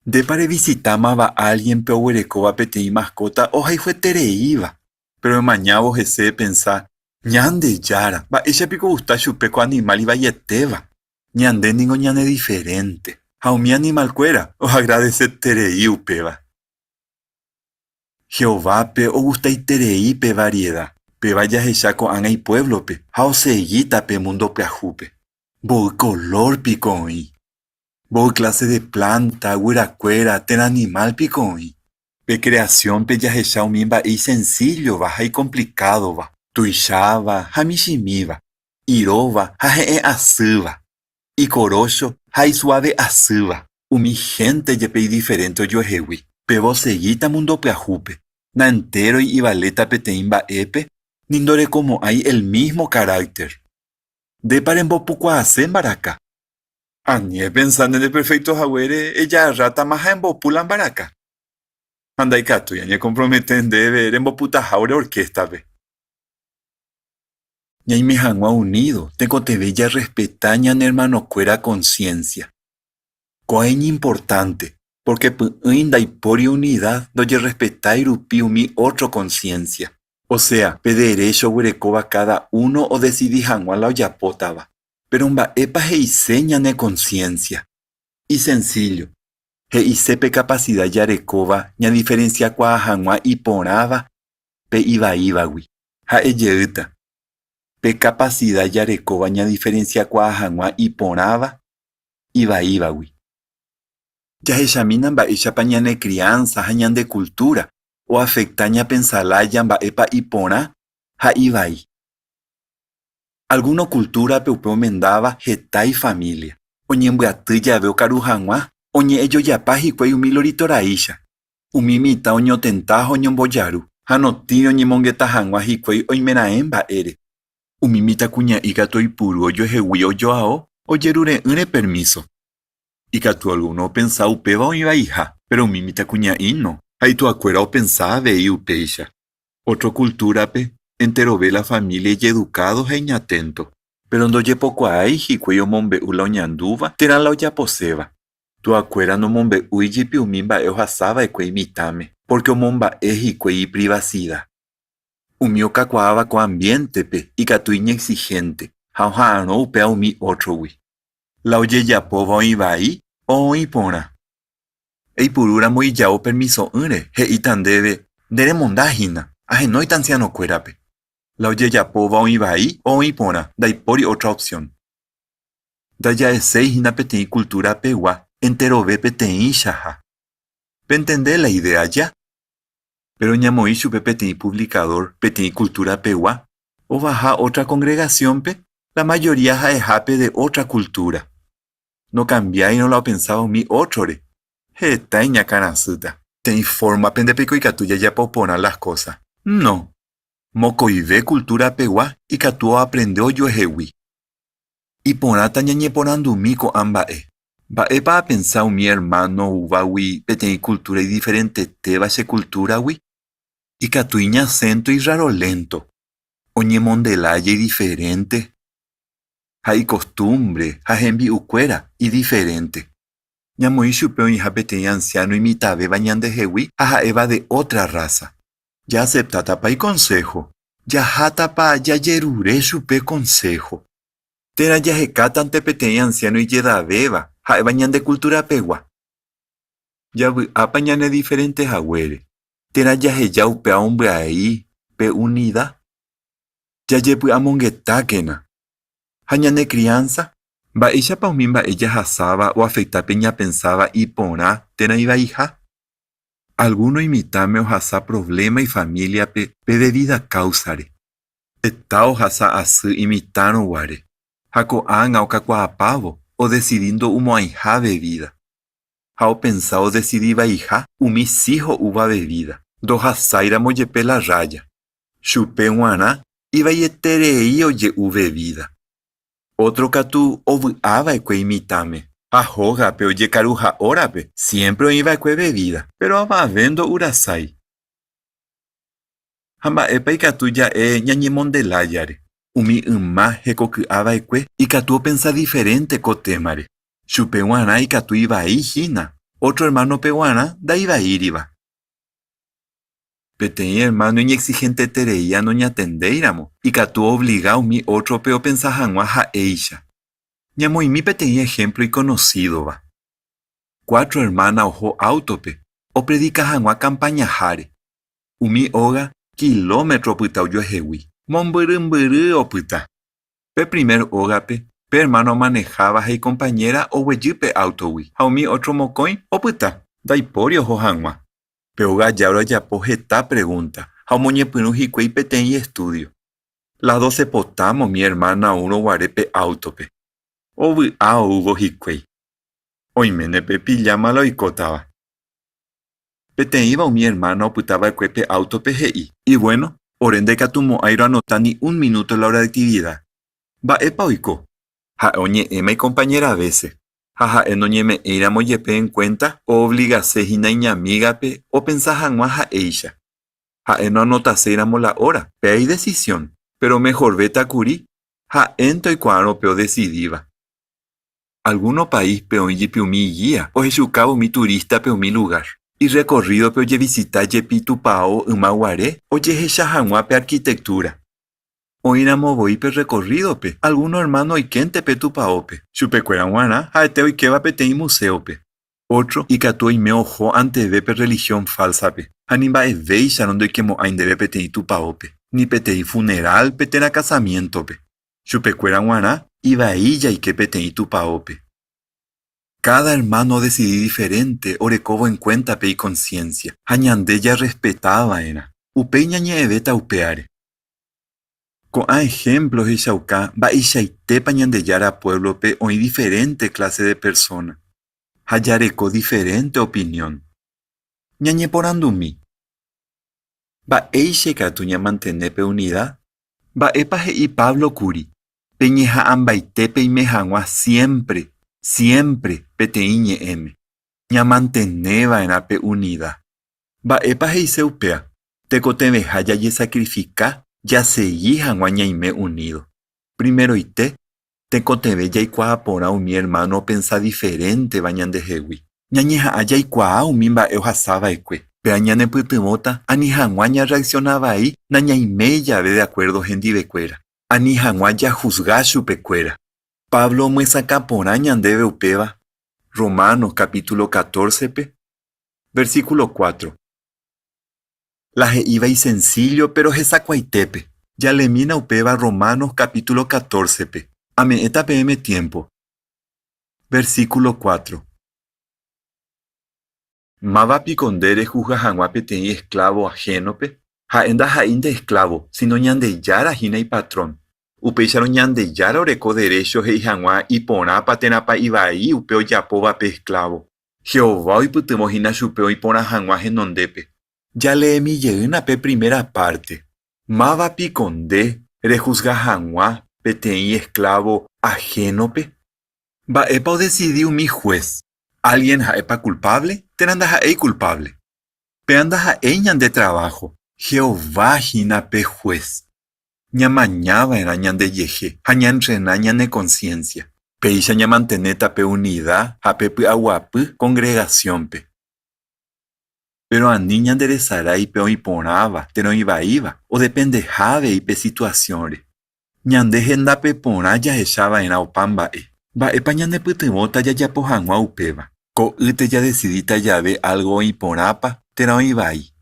Ndépa revisitámava álgienpe oguerekóva peteĩ maskóta ohayhuetereíva? Péro emañávo hese epensa, Ñandejára, mba'éicha piko ogusta chupe ko animál ivaietéva? Ñande ningo ñanediferénte, ha umi animalkuéra oagradeseterei upéva. Jehovápe ogustaiterei pe varieda, péva jahecha ko'ág̃a ipuévlope ha osegíta pe múndo pyahúpe. Mboy kolór piko oĩ? Mboy kláse de plánta, guyrakuéra térã animál piko oĩ? Pe kreasiónpe jahecha umi mba'e isensíllova ha ikomplikádova, tuicháva ha michĩmíva, iróva ha he'ẽ asýva, ikorócho ha isuave asýva. Umi hénte jepe idiferénte ojuehegui. Péva osegíta múndo pyahúpe. Naentéroi ivaléta peteĩ mba'épe ni ndorekomo'ãi el mísmo karákter. Ndépa rembopukuaase mbaraka? Ani epensa ndeperfékto haguére ejagarrátama ha embopu la mbaraka. Ha ndaikatúi añekompromete ndéve remboputaha ore orkéstape. Ñaime hag̃ua unído tekotevẽ jarrespeta ñane ermanokuéra konsiénsia. Kóa iñimportánte, pórke py'ỹi ndaipóri unida ndojerrespetái rupi umi ótro konsiénsia, oséa, pe derécho oguerekóva káda uno odesidi hag̃ua la ojapótava. Péro mba'épa he'ise ñane konsiénsia? Isensíllo, he'ise pe kapasida jarekóva ñadiferensiakuaa hag̃ua iporãva pe ivaívagui. Ha'e jeýta, pe kapasida jarekóva ñadiferensiakuaa hag̃ua iporãva ivaívagui. Jahechamína mba'éichapa ñane kriánsa ha ñande kultúra oafekta ñapensa lája mba'épa iporã ha ivai. Algúno kultúrape upe omendáva heta ifamília. Oñembyaty jave okaru hag̃ua, oñe'ẽjojapa hikuái umi loritoraícha. Umi mitã oñotenta ha oñombojaru, ha notĩri oñemongeta hag̃ua hikuái oimeraẽ mba'ére. Umi mitãkuña'i katu oipuru ojoehegui ojoao ojerure'ỹre permíso. Ikatu algúno opensa upéva oĩ vaiha, péro umi mitãkuña'i no, ha ituakuéra opensa avei upéicha. Ótro kultúrape, enterove la família ijedukádo ha iñaténto. Péro ndojepokuaái hikuái omombe'u la oñandúva térã la ojaposéva. Tuakuéra nomombe'úi jepi umi mba'e ohasa va'ekue imitãme, pórke omomba'e hikuái iprivasida. Umi okakuaáva ko ambiéntepe ikatu iñexihénte ha oha'arõ upéva umi ótrogui. La ojejapóva oĩ vai o oĩ porã. Eipurúramo ijao permiso'ỹre he'íta ndéve nde remonda hína, ahenóita ansianokuérape. La ojejapóva oĩ vai o oĩ porã, ndaipóri ótra opsión. Ndaja'eséi hína peteĩ kultúra pegua enterove peteĩchaha. Pentende la idéa ja? Péro ñamoĩ chupe peteĩ puvlikadór peteĩ kultúra pegua ovaha ótra kongregasiónpe, la majoría ha'ehápe de ótra kultúra. Nokambiáirõ la opensáva umi ótrore, heta iñakãrasýta. Peteĩ fórmape nde piko ikatu jajapo porã las kósa? No. Mokõive kultúra pegua ikatu oaprende ojuehegui. Iporãta ñañeporandumi ko'ã mba'e, Mba'épa apensa umi ermáno oúvagui peteĩ kultúra idiferentetéva che kultúragui? Ikatu iñasénto irrarolénto, oñemonde lája idiferénte ha ikostúmbre ha hembi'ukuéra idiferénte. Ñamoĩ chupe oĩha peteĩ ansiáno imitãvéva ñandehegui ha ha'éva de ótra rrása. Jaaseptátapa ikonsého? Jahátapa jajerure chupe konsého? Térã jahekátante peteĩ ansiáno ijedavéva ha'éva ñande kulturapegua? Javy'ápa ñanediferénte haguére, térã jaheja upéva ombyai pe unida? Jajepy'amongetákena. Ha ñane kriánsa? Mba'éichapa umi mba'e jahasáva oafekta pe ñapensáva iporã térã ivaiha? Algúno imitãme ohasa provléma ifamíliape pe vevída káusare. Heta ohasa asy imitãrõ guare, ha ko'ág̃a okakuaapávo odesidi ndo'umo'ãiha vevída. Ha opensa odesidi vaiha umi si ho'úva vevída, ndohasáiramo jepe la rrája. Chupe g̃uarã ivaieterei oje'u vevída. Ótro katu ovy'a va'ekue imitãme, ha hógape ojekaruha órape siémpre oĩ va'ekue vevída, péro avave ndo'urasái. Ha mba'épa ikatu ja'e ñañemonde lájare? Umi yma hekoky'a va'ekue ikatu opensa diferénte ko témare. Chupe g̃uarã ikatu ivai hína, ótro ermánope g̃uarã ndaivaíriva. Peteĩ ermáno iñexihentetereía noñatendéiramo, ikatu oovliga umi ótrope opensa hag̃ua ha'éicha. Ñamoĩmi peteĩ ehémplo ikonosídova. Cuatro ermána oho áutope opredika hag̃ua kampañaháre. Umi óga kilómetro opyta ojuehegui, mombyrymbyry opyta. Pe primer ógape, pe ermáno omaneháva ha ikompañéra oguejy pe áutogui ha umi ótro mokõi opyta, ndaipóri oho hag̃ua. Pe óga jára ojapo heta pregúnta ha omoñepyrũ hikuái peteĩ estúdio. Las docepotáma umi ermána oúrõ guare pe áutope. Ovy'a oúvo hikuái. Oiméne pe pilláma la oikótava. Peteĩva umi ermána opyta va'ekue pe áutope he'i. Ivuéno, ore ndaikatumo'ãi roanota ni un minúto la ore aktivida. Mba'épa oiko? Ha'e oñe'ẽma ikompañéra vése, ha ha'e noñeme'ẽiramo jepe enkuénta oovligase hína iñamígape opensa hag̃ua ha'éicha. Ha'e noanotaséiramo la óra, péa idesisión, péro mehorvéta kuri ha'énte oikuaárõ pe odesidíva. Algúno paíspe oĩ jepi umi gía ohechukáva umi turístape umi lugár. Irrekorrídope ojevisita jepi tupao yma guare ojehecha hag̃ua pe arkitektúra. Oĩramo voi pe rrekorrídope, algúno ermáno oikénte pe tupaópe. Chupekuéra g̃uarã ha'ete oikéva peteĩ muséope. Ótro ikatu oime oho anteve pe rrelihión fálsape, ha ni mba'evéicharõ ndoikemo'ãi ndéve peteĩ tupaópe, ni peteĩ funerálpe térã kasamiéntope. Chupekuéra g̃uarã ivai jaike peteĩ tupaópe. Káda ermáno odesidi diferénte orekóvo enkuénta pe ikonsiénsia, ha ñande jarrespeta va'erã. Upéi ñañe'ẽvéta upéare. Ko'ã ehémplo ohechauka mba'eichaitépa Ñandejára puévlope oĩ diferénte kláse de persóna, ha jareko diferénte opinión. Ñañeporandumi, Mba'éicha ikatu ñamantene pe unida? Mba'épa he'i Pablo kuri? Peñeha'ãmbaite peime hag̃ua siémpre, siémpre peteĩ ñe'ẽme. Ñamantene va'erã pe unida. Mba'épa he'ise upéva? Tekotevẽha jajesakrifika jasegi hag̃ua ñaime unído. Primeroite, tekotevẽ jaikuaa porã umi ermáno opensa diferénteva ñandehegui. Ñañeha'ã jaikuaa umi mba'e ohasa va'ekue. Péva ñanepytyvõta ani hag̃ua ñarreaksiona vai nañaiméi jave de akuérdo hendivekuéra, ani hag̃ua jahusga chupekuéra. Pablo omyesakã porã ñandéve upéva Romanos kapítulo catorce-pe, versíkulo cuatro. La he'íva isensíllo péro hesakuaitépe. Jalemína upéva Romanos kapítulo catorce-pe. Ame'ẽta peẽme tiémpo. Versíkulo cuatro. Máva piko nde rehusga hag̃ua peteĩ esklávo ahénope? Ha'e ndaha'éinte esklávo, síno Ñandejára hína ipatrón. Upéicharõ Ñandejára oreko derécho he'i hag̃ua iporãpa térãpa ivai upe ojapóva pe esklávo. Jehová oipytyvõ hína chupe oĩ porã hag̃ua henondépe. Jaleemi jeýna pe primera párte. Máva piko nde rehusga hag̃ua peteĩ esklávo ahénope? Mba'épa odesidi umi hués? Álgien ha'épa kulpávle térã ndaha'éi kulpávle? Péva ndaha'éi ñande traváho. Jehová hína pe Hués. Ñamañava'erã ñandejehe ha ñantrena ñane konsiénsia. Péicha ñamantenéta pe unida ha pe py'aguapy kongregasiónpe. Péro ani ñanderesarái pe oĩ porãva térã oĩ vaíva odependeha avei pe situasiónre. Ñande hendápe porã jahecha va'erã opa mba'e. Mba'épa ñanepytyvõta jajapo hag̃ua upéva? Ko'ýte jadesidíta jave álgo oĩ porãpa térã oĩ vai.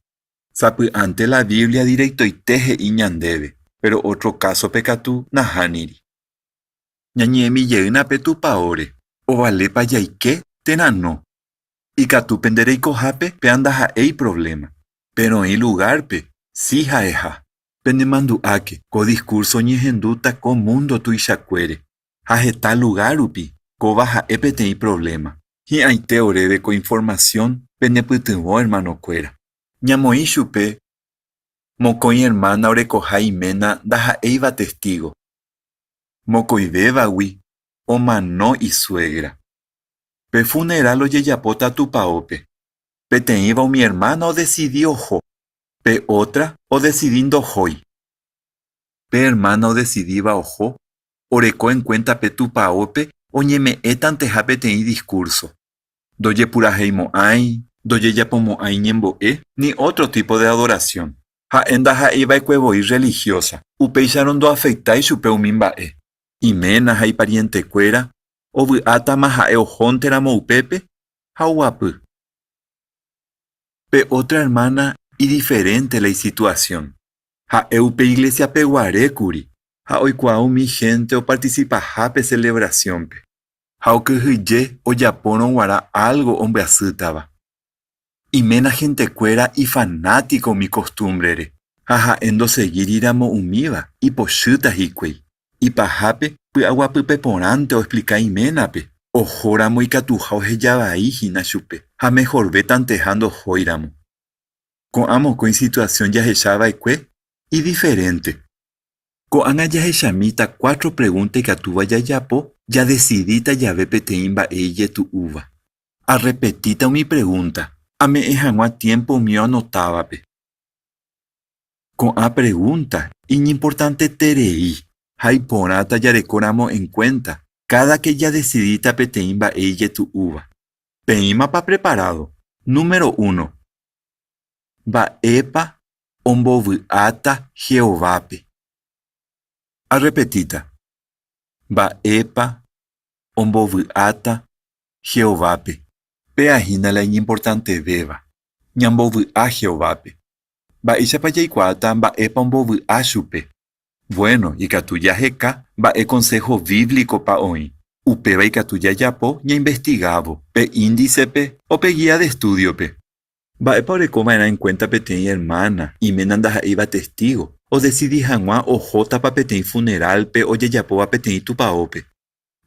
Sapy'ánte la Biblia direktoite he'i ñandéve, péro ótro kásope katu nahániri. Ñañe'ẽmi jeýna pe tupaóre, ovalépa jaike térã no. Ikatu pende reikohápe péa ndaha'éi provléma, péro oĩ lugárpe si ha'eha. Penemandu'áke, ko diskúrso oñehendúta ko múndo tuichakuére, ha heta lugár rupi, kóva ha'e peteĩ provléma. Hi'ãite oréve ko informasión penepytyvõ ermanokuéra. Ñamoĩ chupe mokõi ermána orekoha iména ndaha'éiva Testígo. Mokõivévagui omano isuégra. Pe funerál ojejapóta tupaópe. Peteĩva umi ermána odesidi oho, Pe ótra odesidi ndohói. Pe ermána odesidíva oho, oreko enkuénta pe tupaópe oñeme'ẽtanteha peteĩ diskúrso. Ndojepuraheimo'ãi, ndojejapomo'ãi ñembo'e ni ótro típo de adorasión. Ha'e ndaha'éi va'ekue voi rrelihiósa, upéicharõ ndoafektái chupe umi mba'e. Iména ha iparientekuéra ovy'átama ha'e ohónteramo upépe ha oguapy. Pe ótra ermána idiferénte la isituasión. Ha'e upe iglesiape guare kuri ha oikuaa umi hénte opartisipaha pe selevrasiónpe. Ha okyhyje ojapórõ g̃uarã álgo ombyasýtava. Iména hentekuéra ifanátiko umi kostúmbrere, ha ha'e ndosegíriramo umíva ipochýta hikuái. Ipahápe py'aguapýpe porãnte oexplika iménape, ohóramo ikatuha oheja vai hína chupe ha mehorvétanteha ndohóiramo. Ko'ã mokõi situasión jahecha va'ekue idiferénte. Ko'ág̃a jahechamíta cuatro pregúnta ikatúva jajapo jadesidíta jave peteĩ mba'e ijetu'úva. Arrepetíta umi pregúnta, ame'ẽ hag̃ua tiémpo umi oanotávape. Ko'ã pregúnta iñimportanteterei ha iporãta jarekóramo enkuénta káda ke jadesidíta peteĩ mba'e ijetu'úva. Peĩmapa preparádo? Número uno, Mba'épa ombovy'áta Jehovápe? Arrepetíta, Mba'épa ombovy'áta Jehovápe? Péa hína la iñimportantevéva, ñambovy'a Jehovápe. Mba'éichapa jaikuaáta mba'épa ombovy'a chupe? Vuéno, ikatu jaheka mba'e konsého bíblicopa oĩ. Upéva ikatu jajapo ñainvestigávo pe índicepe o pe gía de estúdiope. Mba'épa oreko va'erã enkuénta peteĩ ermána iména ndaha'éiva Testígo odesidi hag̃ua ohótapa peteĩ funerálpe ojejapóva peteĩ tupaópe?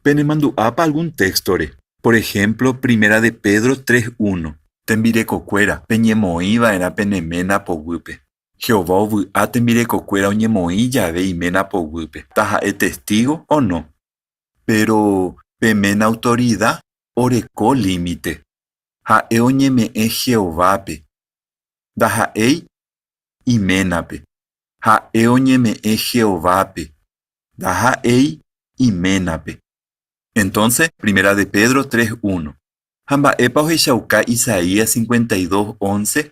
Penemandu'ápa algún téxtore? Por ehémplo, Primera de Pedro 3, 1. Tembirekokuéra, peñemoĩ va'erã pene ména poguýpe. Jehová ovy'a tembirekokuéra oñemoĩ jave iména poguýpe, taha'e Testígo o no. Péro pe ména autorida oreko límite. Ha'e oñeme'ẽ Jehovápe, ndaha'éi iménape. Ha'e oñeme'ẽ Jehovápe, ndaha'éi iménape. Entónse, Primera de Pedro 3, 1. Ha mba'épa ohechauka Isaías 52, 11?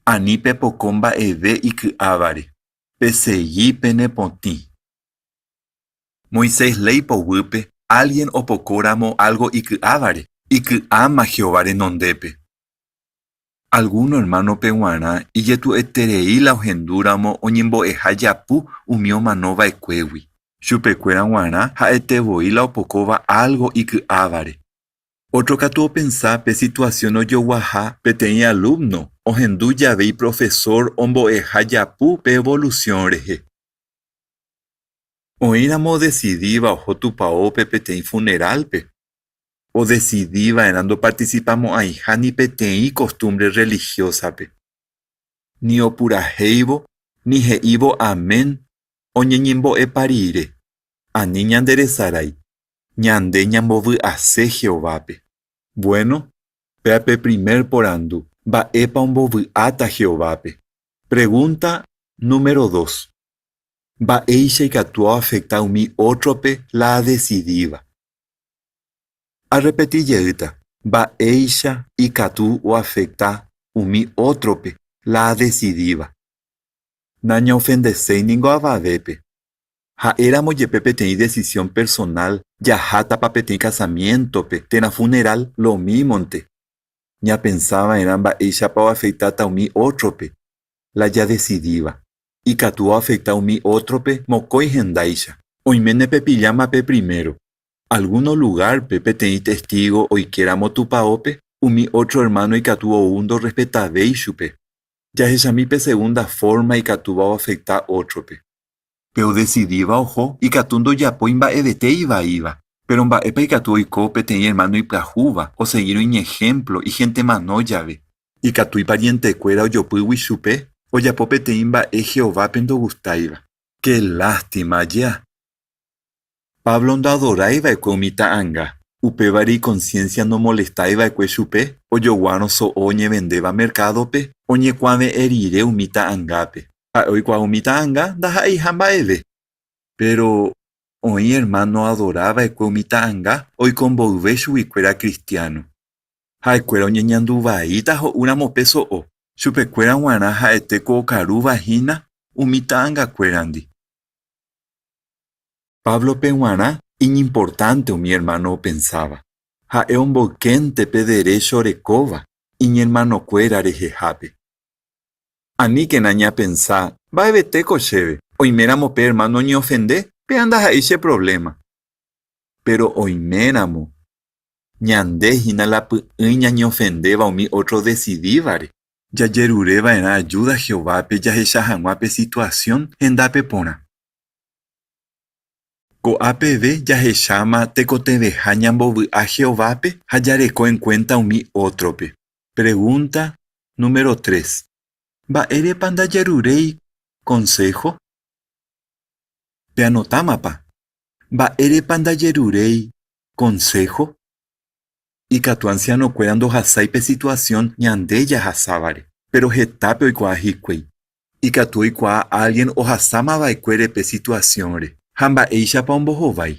Ani pepoko mba'eve iky'ávare, pesegi penepotĩ. Moisés léi poguýpe álgien opokóramo álgo iky'ávare, iky'áma Jehová renondépe. Algúno ermánope g̃uarã ijetu'ueterei la ohendúramo oñembo'eha japu umi omano va'ekuégui. Chupekuéra g̃uarã ha'ete voi la opokóva álgo iky'ávare. Ótro katu opensa pe situasión ojoguaha peteĩ alúmno ohendu jave iprofesór ombo'eha japu pe evolusión rehe. Oĩramo odesidíva oho tupaópe peteĩ funerálpe, odesidi va'erã ndopartisipamo'ãiha ni peteĩ kostúmbre rrelihiósape, ni opurahéivo ni he'ívo amén oñeñembo'epa rire. Ani ñanderesarái, ñande ñambovy'ase Jehovápe. Vuéno, péa pe primer porandu, Mba'épa ombovy'áta Jehovápe? Pregúnta número dos, Mba'éicha ikatu oafekta umi ótrope la adesidíva? Arrepeti jeýta, Mba'éicha ikatu oafekta umi ótrope la adesidíva? Nañaofendeséi ningo avavépe. Ha'éramo jepe peteĩ desisión personál jahátapa peteĩ kasamiéntope térã funerál, lomímonte. Ñapensa va'erã mba'éichapa oafektáta umi ótrope la jadesidíva. Ikatu oafekta umi ótrope mokõi hendáicha. Oiméne pepilláma pe primero. Algúno lugárpe peteĩ Testígo oikéramo tupaópe, umi ótro ermáno ikatu ou ndorrespetavéi chupe. Jahechami pe segunda fórma ikatúva oafekta ótrope. Pe odesidíva oho ikatu ndojapói mba'evete ivaíva. Péro mba'épa ikatu oiko peteĩ ermáno ipyahúva osegírõ iñehémplo ihentemano jave? Ikatu iparientekuéra ojopýgui chupe ojapo peteĩ mba'e Jehovápe ndogustáiva. Ke lástima ja! Pablo ndoadorái va'ekue umi ta'anga, upévare ikonsiénsia nomolestái va'ekue chupe ojoguárõ so'o oñevendéva merkádope oñekuave'ẽ rire umi ta'angápe. Ha'e oikuaa umi ta'anga ndaha'eiha mba'eve. Péro oĩ ermáno oadora va'ekue umi ta'anga oiko mboyve chuguikuéra kristiáno. Ha'ekuéra oñeñandu vaíta ho'úramo pe so'o, chupekuéra g̃uarã ha'ete ku okarúva hína umi ta'angakuérandi. Páblope g̃uarã iñimportánte umi ermáno opensáva. Ha'e omboykénte pe derécho orekóva iñermanokuéra rehehápe. Aníkena ñapensa, Mba'evetéko chéve, oiméramo pe ermáno oñeofende, péa ndaha'éi che provléma. Péro oiméramo ñande hína la py'ỹi ñañeofendéva umi ótro odesidívare, jajerure va'erã ajúda Jehovápe jahecha hag̃ua pe situasión hendápe porã. Ko'a peve jahecháma tekotevẽha ñambovy'a Jehovápe ha jareko enkuénta umi ótrope. Pregúnta número tres, Mba'érepa ndajaruréi konsého? Peanotámapa? Mba'érepa ndajeruréi konsého? Ikatu ansianokuéra ndohasái pe situasión ñande jahasávare, péro hetápe oikuaa hikuái. Ikatu oikuaa álgien ohasáma va'ekuére pe situasiónre ha mba'éichapa ombohovái,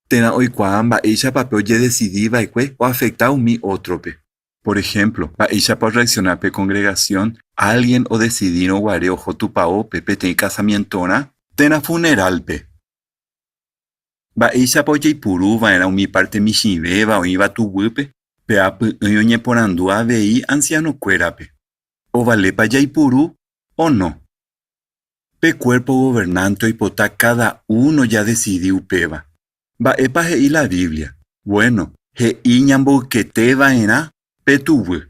térã oikuaa mba'éichapa pe ojedesidi va'ekue oafekta umi ótrope. Por ehémplo, mba'éichapa orreaksiona pe kongregasión álgien odesidírõ guare oho tupaópe peteĩ kasamientorã térã funerálpe. Mba'éichapa ojeipuru va'erã umi párte michĩvéva oĩva tuguýpe? Pe apy'ỹi oñeporandu avei ansianokuérape. Ovalépa jaipuru o no? Pe Cuerpo Gobernante oipota káda uno jadesidi upéva. Mba'épa he'i la Biblia? Vuéno, he'i ñamboykete va'erã pe tuguy.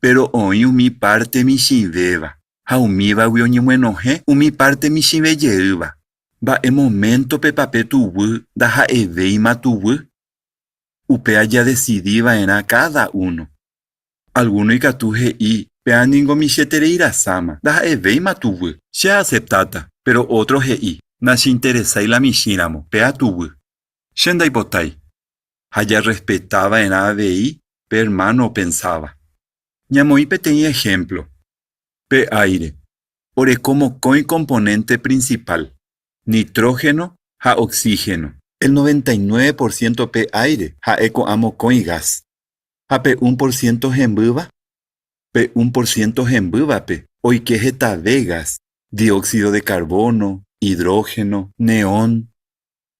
Péro oĩ umi párte michĩvéva, ha umívagui oñeguenohẽ umi párte michĩve jeýva. Mba'e moméntopepa pe tuguy ndaha'evéima tuguy? Upéva jadesidi va'erã káda uno. Algúno ikatu he'i, Péa ningo michĩeterei rasáma, ndaha'evéima tuguy. Che aaseptáta. Péro ótro he'i, Nacheinteresái la michĩramo, péa tuguy. Che ndaipotái. Ha jarrespeta va'erã avei pe ermáno opensáva. Ñamoĩ peteĩ ehémplo. Pe áire oreko mokõi komponénte prinsipál, nitróheno ha oxíheno. El 99 por siénto pe áire ha'e ko'ã mokõi gas. Ha pe un por ciento hembýva? Pe un por ciento hembývape oike hetave gas, dióxido de carbono, hidrógeno, neón,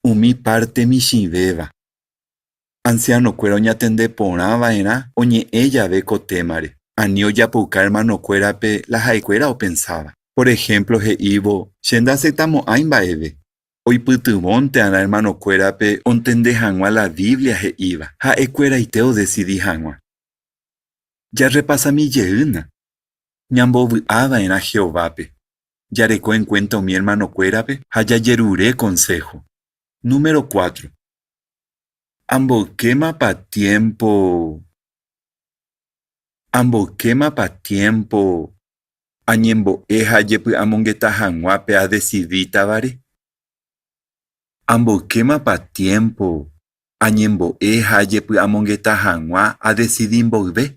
umi párte michĩvéva. Ansianokuéra oñatende porã va'erã oñe'ẽ jave ko témare, ani ojapouka ermanokuérape la ha'ekuéra opensáva. Por ehémplo he'ívo, Che ndaaseptamo'ãi mba'eve. Oipytyvõnte'arã ermanokuérape ontende hag̃ua la Biblia he'íva, ha'ekueraite odesidi hag̃ua. Jarrepasami jeýna. Ñambovy'ava'erã Jehovápe, jareko enkuénta umi ermanokuérape ha jajerure konsého. Número cuatro. Amboykémapa tiémpo Amboykémapa tiémpo Añembo'e ha ajepy'amongeta hag̃ua pe adesidítavare? Amboykémapa tiémpo añembo'e ha ajepy'amongeta hag̃ua adesidi mboyve?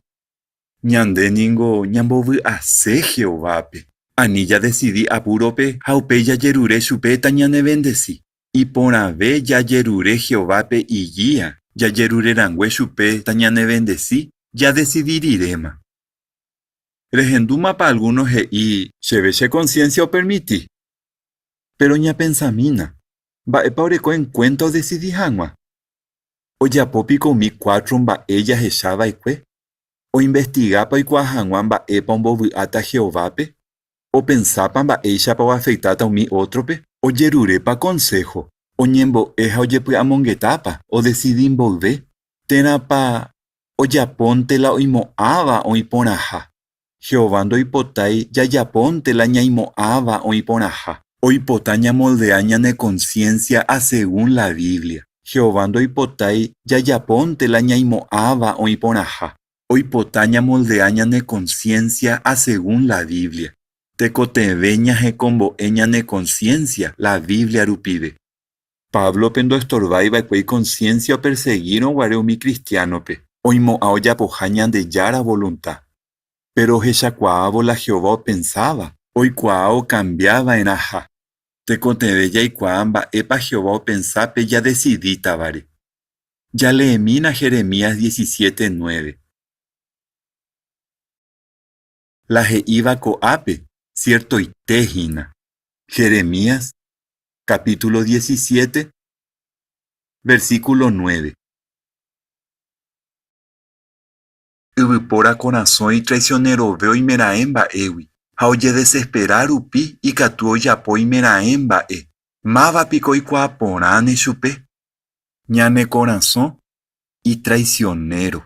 Ñande ningo ñambovy'ase Jehovápe. Ani jadesidi apúrope ha upéi jajerure chupe tañanevendesi. Iporãve jajerure Jehovápe igía jajerurerangue chupe tañanevendesi jadesidi riréma. Rehendúmapa algúno he'i, Chéve che konsiénsia opermiti? Péro ñapensamína, mba'épa oreko enkuénta odesidi hag̃ua? Ojapo piko umi cuatro mba'e jahecha va'ekue? Oinvestigápa oikuaa hag̃ua mba'épa ombovy'áta Jehovápe? Opensápa mba'éichapa oafektáta umi ótrope? Ojerurépa konsého, oñembo'e ha ojepy'amongetápa odesidi mboyve? Térãpa ojapónte la oimo'ãva oĩ porãha. Jehová ndoipotái jajapónte la ñaimo'ãva oĩ porãha. Oipota ñamoldea ñane konsiénsia asegún la Biblia. Jehová ndoipotái jajapónte la ñaimo'ãva oĩ porãha. Oipota ñamoldea ñane konsiénsia asegún la Biblia. Tekotevẽ ñahekombo'e ñane konsiénsia la Biblia rupive. Páblope ndoestorvái va'ekue ikonsiénsia opersegírõ guare umi kristiánope, oimo'ã ojapoha Ñandejára volunta. Péro ohechakuaávo la Jehová opensáva, oikuaa okambia va'erãha. Tekotevẽ jaikuaa mba'épa Jehová opensa pe jadesidítavare. Jaleemína Jeremías 17:9. La he'íva ko'ápe siertoite hína. Jeremías capítulo 17, versículo 9. Yvypóra korasõ itraisionerove oimeraẽ mba'égui, ha ojedesespera rupi ikatu ojapo oimeraẽ mba'e. Máva piko oikuaa porãne chupe? Ñane korasõ itraisionéro.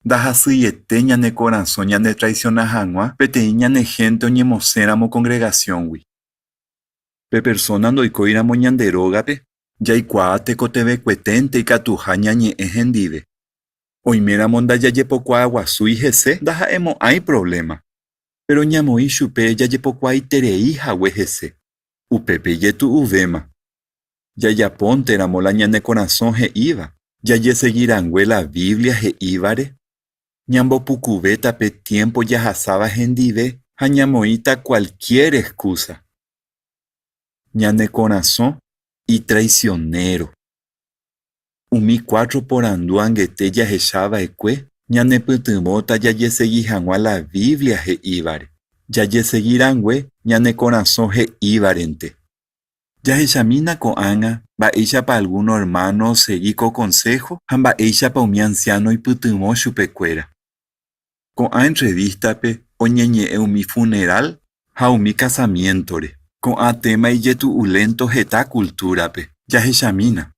Ndahasyiete ñane korasõ ñanetraisiona hag̃ua peteĩ ñane hénte oñemosẽramo kongregasióngui. Pe persóna ndoikóiramo ñande rógape, jaikuaa tekotevẽkueténte ikatuha ñañe'ẽ hendive. Oiméramo ndajajepokuaaguasúi hese ndaha'emo'ãi provléma. Péro ñamoĩ chupe jajepokuaaiterei hague hese, upépe ijetu'uvéma. Jajapónteramo la ñane korasõ he'íva, jajesegirangue la Biblia he'ívare, ñambopukuvéta pe tiémpo jahasáva hendive ha ñamoĩta kualkiér exkúsa. Ñane korasõ itraisionéro. Umi cuatro porandu angete jahecha va'ekue ñanepytyvõta jajesegi hag̃ua la Biblia he'ívare, jajesegi rangue ñane korasõ he'ívarente. Jahechamína ko'ág̃a mba'éichapa algúno ermáno osegi ko konsého ha mba'éichapa umi ansiáno oipytyvõ chupekuéra. Ko'ã entrevístape oñeñe'ẽ umi funerál ha umi kasamiéntore. Ko'ã téma ijetu'ulénto heta kultúrape. Jahechamína.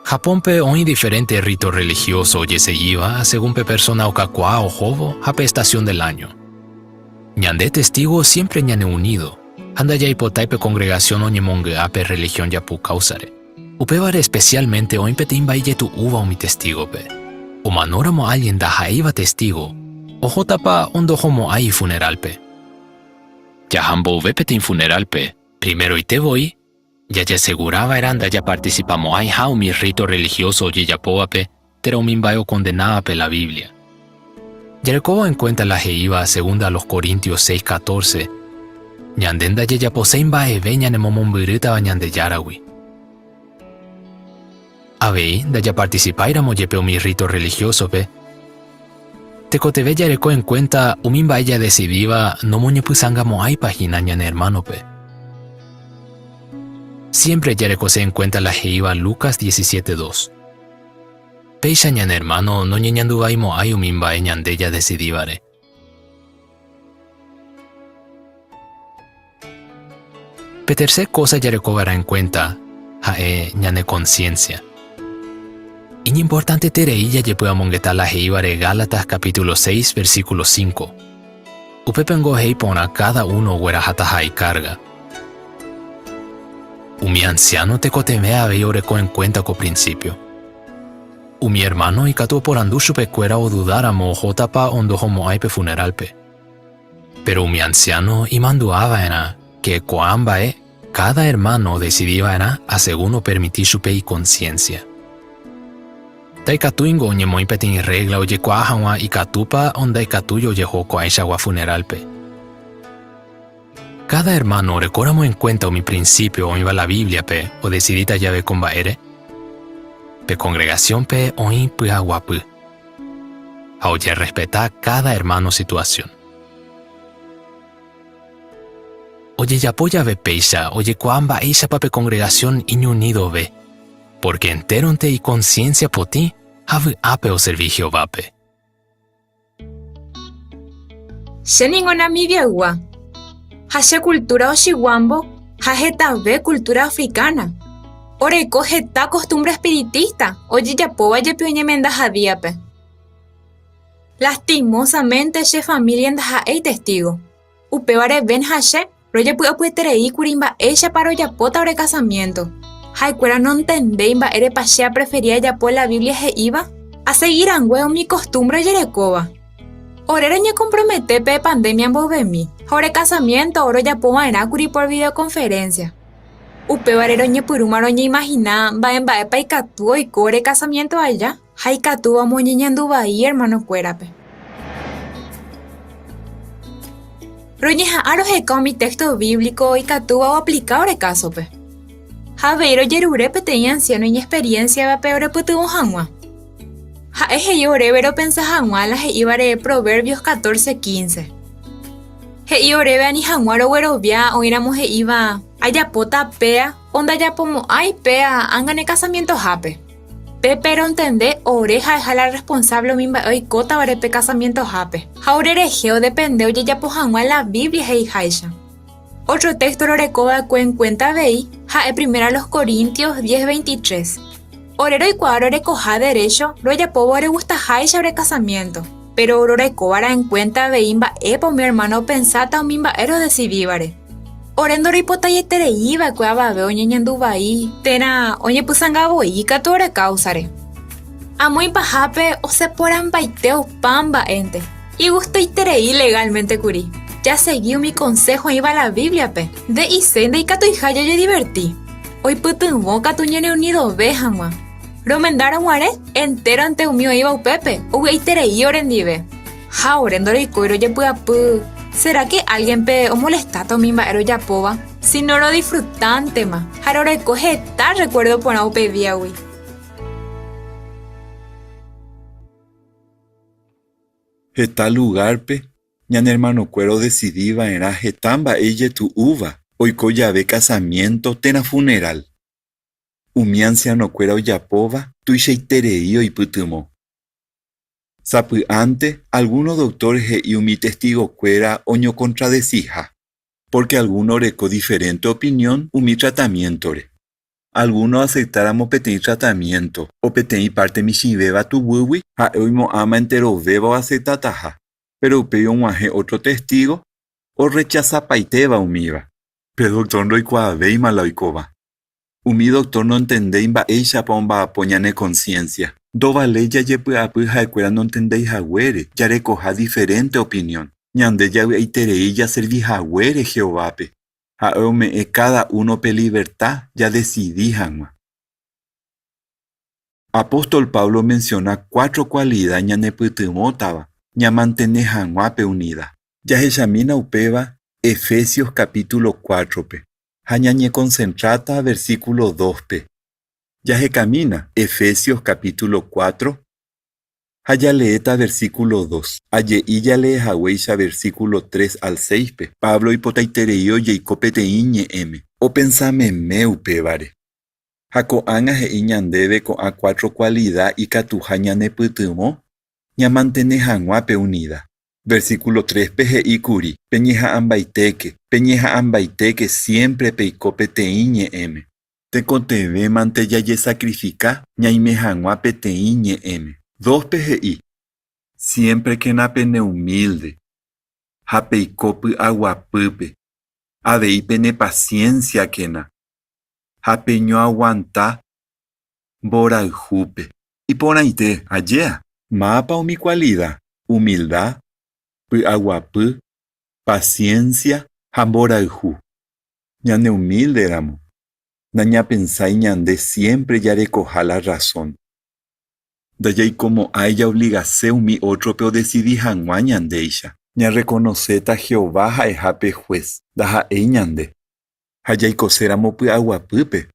Japónpe oĩ diferente rito religioso ojesegíva asegún pe persona okakuaa ohóvo ha pe estación del año. Ñande Testígo siémpre ñaneunido ha ndajaipotái pe kongregasión oñemongy'a pe rrelihión japu káusare. Upévare espesiálmente oĩ peteĩ mba'e ijetu'úva umi Testígope. Omanóramo álgien ndaha'éiva Testígo, ohótapa ondohomo'ãi ifunerálpe? Jaha mboyve peteĩ funerálpe, primeroite voi jajasegura va'erã ndajapartisipamo'ãiha umi rríto rrelihióso ojejapóvape térã umi mba'e okondenávape la Biblia. Jarekóvo enkuénta la he'íva segunda a los Corintios 6:14, ñande ndajajaposéi mba'eve ñanemomombyrýtava Ñandejáragui. Avei, ndajapartisipáiramo jepe umi rríto rrelihiósope, tekotevẽ jareko enkuénta umi mba'e jadesidíva nomoñepysangamo'ãipa hína ñane ermánope. Siémpre jarekose enkuénta la he'íva Lucas 17:2. Péicha ñane ermáno noñeñanduvaimo'ãi umi mba'e ñande jadesidívare. Pe tercer kósa jareko va'erã enkuénta ha'e ñane konsiénsia. Iñimportanteterei jajepy'amongeta la he'ívare Gálatas capítulo 6 versículo 5. Upépengo he'i porã káda uno oguerahataha ikárga. Umi ansiáno tekotevẽ avei oreko enkuénta ko prinsípio. Umi ermáno ikatu oporandu chupekuéra odudáramo ohótapa o ndohomo'ãi pe funerálpe. Péro umi ansiáno imandu'a va'erã ke ko'ã mba'e káda ermáno odesidi va'erã asegún opermiti chupe ikonsiénsia. Ndaikatúingo oñemoĩ peteĩ rrégla ojekuaa hag̃ua ikatúpa o ndaikatúi ojeho ko'ãichagua funerálpe. Káda ermáno orekóramo enkuénta umi prinsípio oĩva la Bíbliape odesidíta jave ko mba'ére, pe kongregasiónpe oĩ py'aguapy ha ojerrespeta káda ermáno situasión. Ojejapo jave péicha ojekuaa mba'éichapa pe kongregasión iñunidove, pórke entéronte ikonsiénsia potĩ ha vy'ápe oservi Jehovápe. Che ningo Namibiaygua, ha che cultura Oshiwambo ha hetave cultura africana. Oreko heta costumbre espiritista ojejapóva jepi oñemendaha díape. Lastimosamente che familia ndaha'éi testigo. Upévare Ben ha che rojepy'apyeterei kuri mba'éichapa rojapóta ore kasamiénto. Ha'ekuéra nontendéi mba'érepa che apreferi ajapo la Biblia he'íva asegi rangue umi kostúmbre ojerekóva. Ore roñekompromete pe pandémia mboyvemi ha ore kasamiénto rojapo va'erã kuri por videokonferénsia. Upévare roñepyrũma roñeimahina mba'e mba'épa ikatu oiko ore kasamiénto aja ha ikatúva omoñeñandu vai ermanokuérape. Roñeha'ã roheka umi téxto bíblico ikatúva oaplika ore kásope. Ha avei rojerure peteĩ ansiáno iñexperiénsiavape orepytyvõ hag̃ua. Ha'e he'i oréve ropensa hag̃ua la he'ívare Proverbios 14, 15. He'i oréve ani hag̃ua roguerovia oĩramo he'íva, Ajapóta péa o ndajapomo'ãi péa ág̃a ne kasamientohápe. Pépe rontende ore ha'eha la rresponsávle umi mba'e oikótavare pe kasamientohápe, ha orerehe odepende ojejapo hag̃ua la Biblia he'iháicha. Ótro téxto roreko va'ekue enkuénta avei ha'e Primera a los Corintios 10, 23. Ore roikuaa rorekoha derécho rojapóvo oregustaháicha ore kasamiénto, péro rorekova'erã enkuénta avei mba'épa umi ermáno opensáta umi mba'e rodesidívare. Ore ndoroipotaieterei va'ekue avave oñeñandu vai térã oñepysãnga voi katu ore káusare. Amo ipahápe osẽ porãmbaite opa mba'énte. Igustoiterei legálmente kuri. Jasegi umi konsého oĩva la Bíbliape, nde'iséi ndaikatuiha jajediverti. Oipytyvõ katu ñaneunidove hag̃ua. Romendárõ guare, entéronte umi oĩva upépe ovy'aiterei orendive. Ha ore ndoroikói rojepy'apy, sera ke álgienpe omolestáta umi mba'e rojapóva? Síno rodisfrutántema ha roreko heta rrekuérdo porã upe díagui. Heta lugárpe, ñane ermanokuéra odesidi va'erã heta mba'e ijetu'úva oiko jave kasamiénto térã funerál. Umi ansianokuéra ojapóva tuichaiterei oipytyvõ. Sapy'ánte algúno doktór he'i umi Testigokuéra oñokontradesiha, pórke algúno oreko diferénte opinión umi tratamiéntore. Algúno oaseptáramo peteĩ tratamiénto o peteĩ párte michĩvéva tuguýgui, ha'e oimo'ãma enterovéva oaseptataha, péro upéi og̃uahẽ ótro Testígo orrechasapaitéva umíva. Pe doktór ndoikuaavéima la oikóva. Umi doktór nontendéi mba'éichapa omba'apo ñane konsiénsia. Ndovaléi jajepy'apy ha'ekuéra nontendéi haguére jarekoha diferénte opinión. Ñande javy'aiterei jaservi haguére Jehovápe. Ha'e ome'ẽ káda únope liverta jadesidi hag̃ua. Apóstol Pablo omensiona cuatro kualida ñanepytyvõtava ñamantene hag̃ua pe unida. Jahechamína upéva Efesios kapítulo cuátrope ha ñañekonsentráta versíkulo dóspe. Jahekamína Efesios kapítulo cuatro ha jaleéta versíkulo dos. Aje'i jalee haguéicha versíkulo tres al séispe, Pablo oipotaiterei ojeiko peteĩ ñe'ẽme. Opensa meme upévare. Ha ko'ág̃a he'i ñandéve ko'ã cuatro kualida ikatuha ñanepytyvõ ñamantene hag̃ua pe unida. Versíkulo tréspe he'i kuri, Peñeha'ãmbaitéke, peñeha'ãmbaitéke siémpre peiko peteĩ ñe'ẽme. Tekotevẽmante jajesakrifika ñaime hag̃ua peteĩ ñe'ẽme. Dóspe he'i, Siémprekena peneumílde ha peiko py'aguapýpe, avei penepasiénsiakena ha peñoaguanta mborayhúpe. Iporãite, ajéa? Mápa umi kualida, umilda, py'aguapy, pasiénsia ha mborayhu. Ñaneumílderamo, nañapensái ñande siémpre jarekoha la rrasón. Ndajaikomo'ãi jaovligase umi ótrope odesidi hag̃ua ñandéicha. Ñarrekonoséta Jehová ha'eha pe Hués, ndaha'éi ñande. Ha jaikoséramo py'aguapýpe,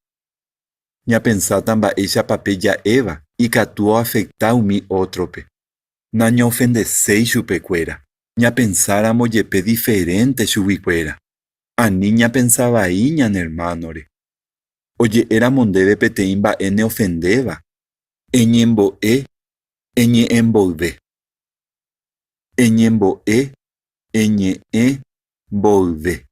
ñapensáta mba'éichapa pe ja'éva ikatu oafekta umi ótrope. Nañaofendeséi chupekuéra, ñapensáramo jepe diferénte chuguikuéra. Ani ñapensa vai ñane ermánore. Oje'éramo ndéve peteĩ mba'e neofendéva, Eñembo'e eñe'ẽ mboyve. Eñembo'e eñe'ẽ mboyve.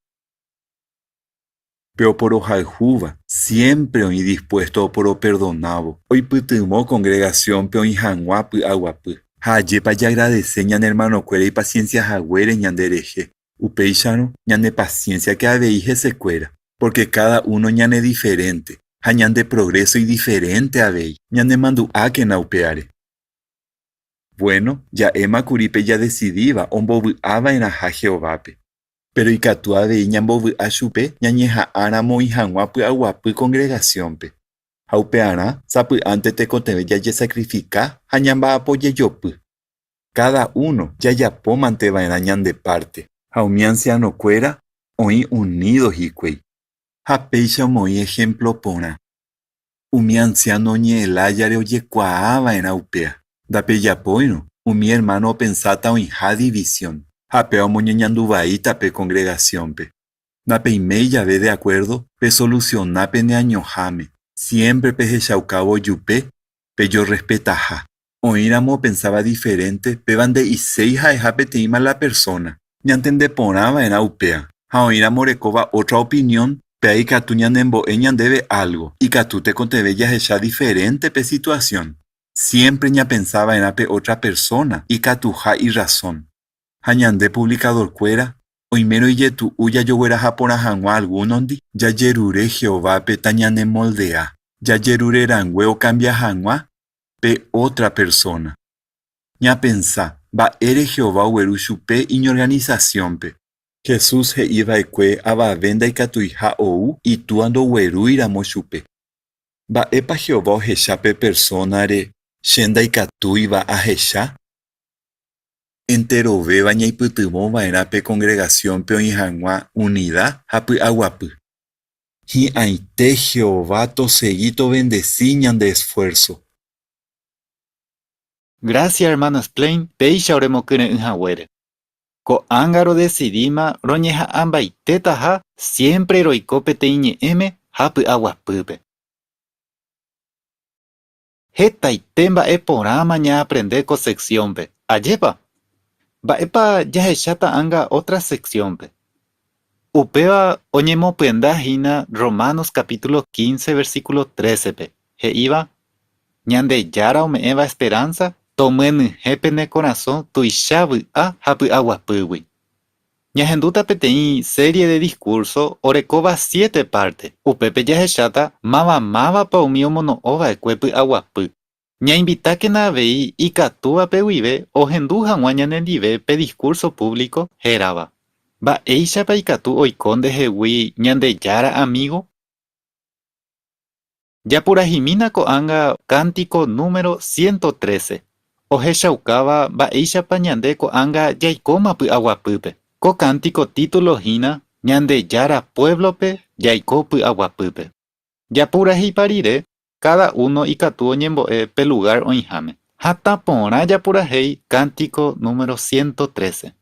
Pe oporohayhúva siémpre oĩ dispuésto oporoperdonávo, oipytyvõ kongregasiónpe oĩ hag̃ua py'aguapy. Ha ajépa jaagradese ñane ermanokuéra ipasiénsia haguére ñanderehe, upéicharõ ñanepasiénsiake avei hesekuéra. Pórke káda uno ñanediferénte, ha ñande progréso idiferénte avei. Ñanemandu'ákena upévare. Vuéno, ja'éma kuri pe jadesidíva ombovy'a va'erãha Jehovápe. Péro ikatu avei ñambovy'a chupe ñañeha'ãramo oĩ hag̃ua py'aguapy kongregasiónpe. Ha upearã sapy'ánte tekotevẽ jajesakrifika ha ñamba'apo jejopy. Káda uno jajapómante va'erã ñande párte. Ha umi ansianokuéra oĩ unído hikuái. Ha péicha omoĩ ehémplo porã. Umi ansiáno oñe'ẽ lájare ojekuaa va'erã upéa. Ndapejapóirõ, umi ermáno opensáta oĩha división, ha péva omoñeñandu vaíta pe kongregasiónpe. Ndapeiméi jave de akuérdo, pesolusiona peneañoháme, siémpre pehechaukávo ojupe pejorrespetaha. Oĩramo opensáva diferénte, péva nde'iséi ha'eha peteĩ mala persóna. Ñantende porã va'erã upéva. Ha oĩramo orekóva ótra opinión, péva ikatu ñanembo'e ñandéve álgo. Ikatu tekotevẽ jahecha diferénte pe situasión. Siémpre ñapensa va'erã pe ótra persóna ikatuha irrasón. Ha ñande puvlikadorkuéra, oimérõ ijetu'u jajogueraha porã hag̃ua algúnondi, jajerure Jehovápe tañanemoldea. Jajerure rangue okambia hag̃ua pe ótra persóna. Ñapensa, mba'ére Jehová ogueru chupe iñorganisasiónpe? Jesús he'i va'ekue avave ndaikatuiha ou Itúa ndoguerúiramo chupe. Mba'épa Jehová ohecha pe persónare che ndaikatúiva ahecha? Enterovéva ñaipytyvõ va'erã pe kongregasiónpe oĩ hag̃ua unida ha py'aguapy. Hi'ãite Jehová tosegi tovendesi ñande esfuérso. Grásia ermáno Splane péicha oremokyre'ỹ haguére. Ko'ág̃a rodesidíma roñeha'ãmbaitétaha siémpre roiko peteĩ ñe'ẽme ha py'aguapýpe. Hetaite mba'e porãma ñaaprende ko seksiónpe, ajépa? Mba'épa jahecháta ág̃a ótra seksiónpe? Upéva oñemopyenda hína Romanos capítulo 15 versículo 13-pe, he'íva, Ñandejára ome'ẽva esperánsa tomyenyhẽ pene korasõ tuicha vy'a ha py'aguapýgui. Ñahendúta peteĩ série de diskúrso orekóva siete párte, upépe jahecháta máva mávapa umi omono'õ va'ekue py'aguapy. Ñainvitákena avei ikatúvape guive ohendu hag̃ua ñanendive pe diskúrso púvliko hérava, Mba'éichapa ikatu oiko ndehegui Ñandejára amígo? Japurahimína ko'ág̃a kántiko número 113, ohechaukáva mba'éichapa ñande ko'ág̃a jaikóma py'aguapýpe. Ko kántiko título hína Ñandejára puévlope jaiko py'aguapýpe. Japurahipa rire, káda uno ikatu oñembo'e pe lugár oĩháme. Hatã porã japurahéi kántiko número 113.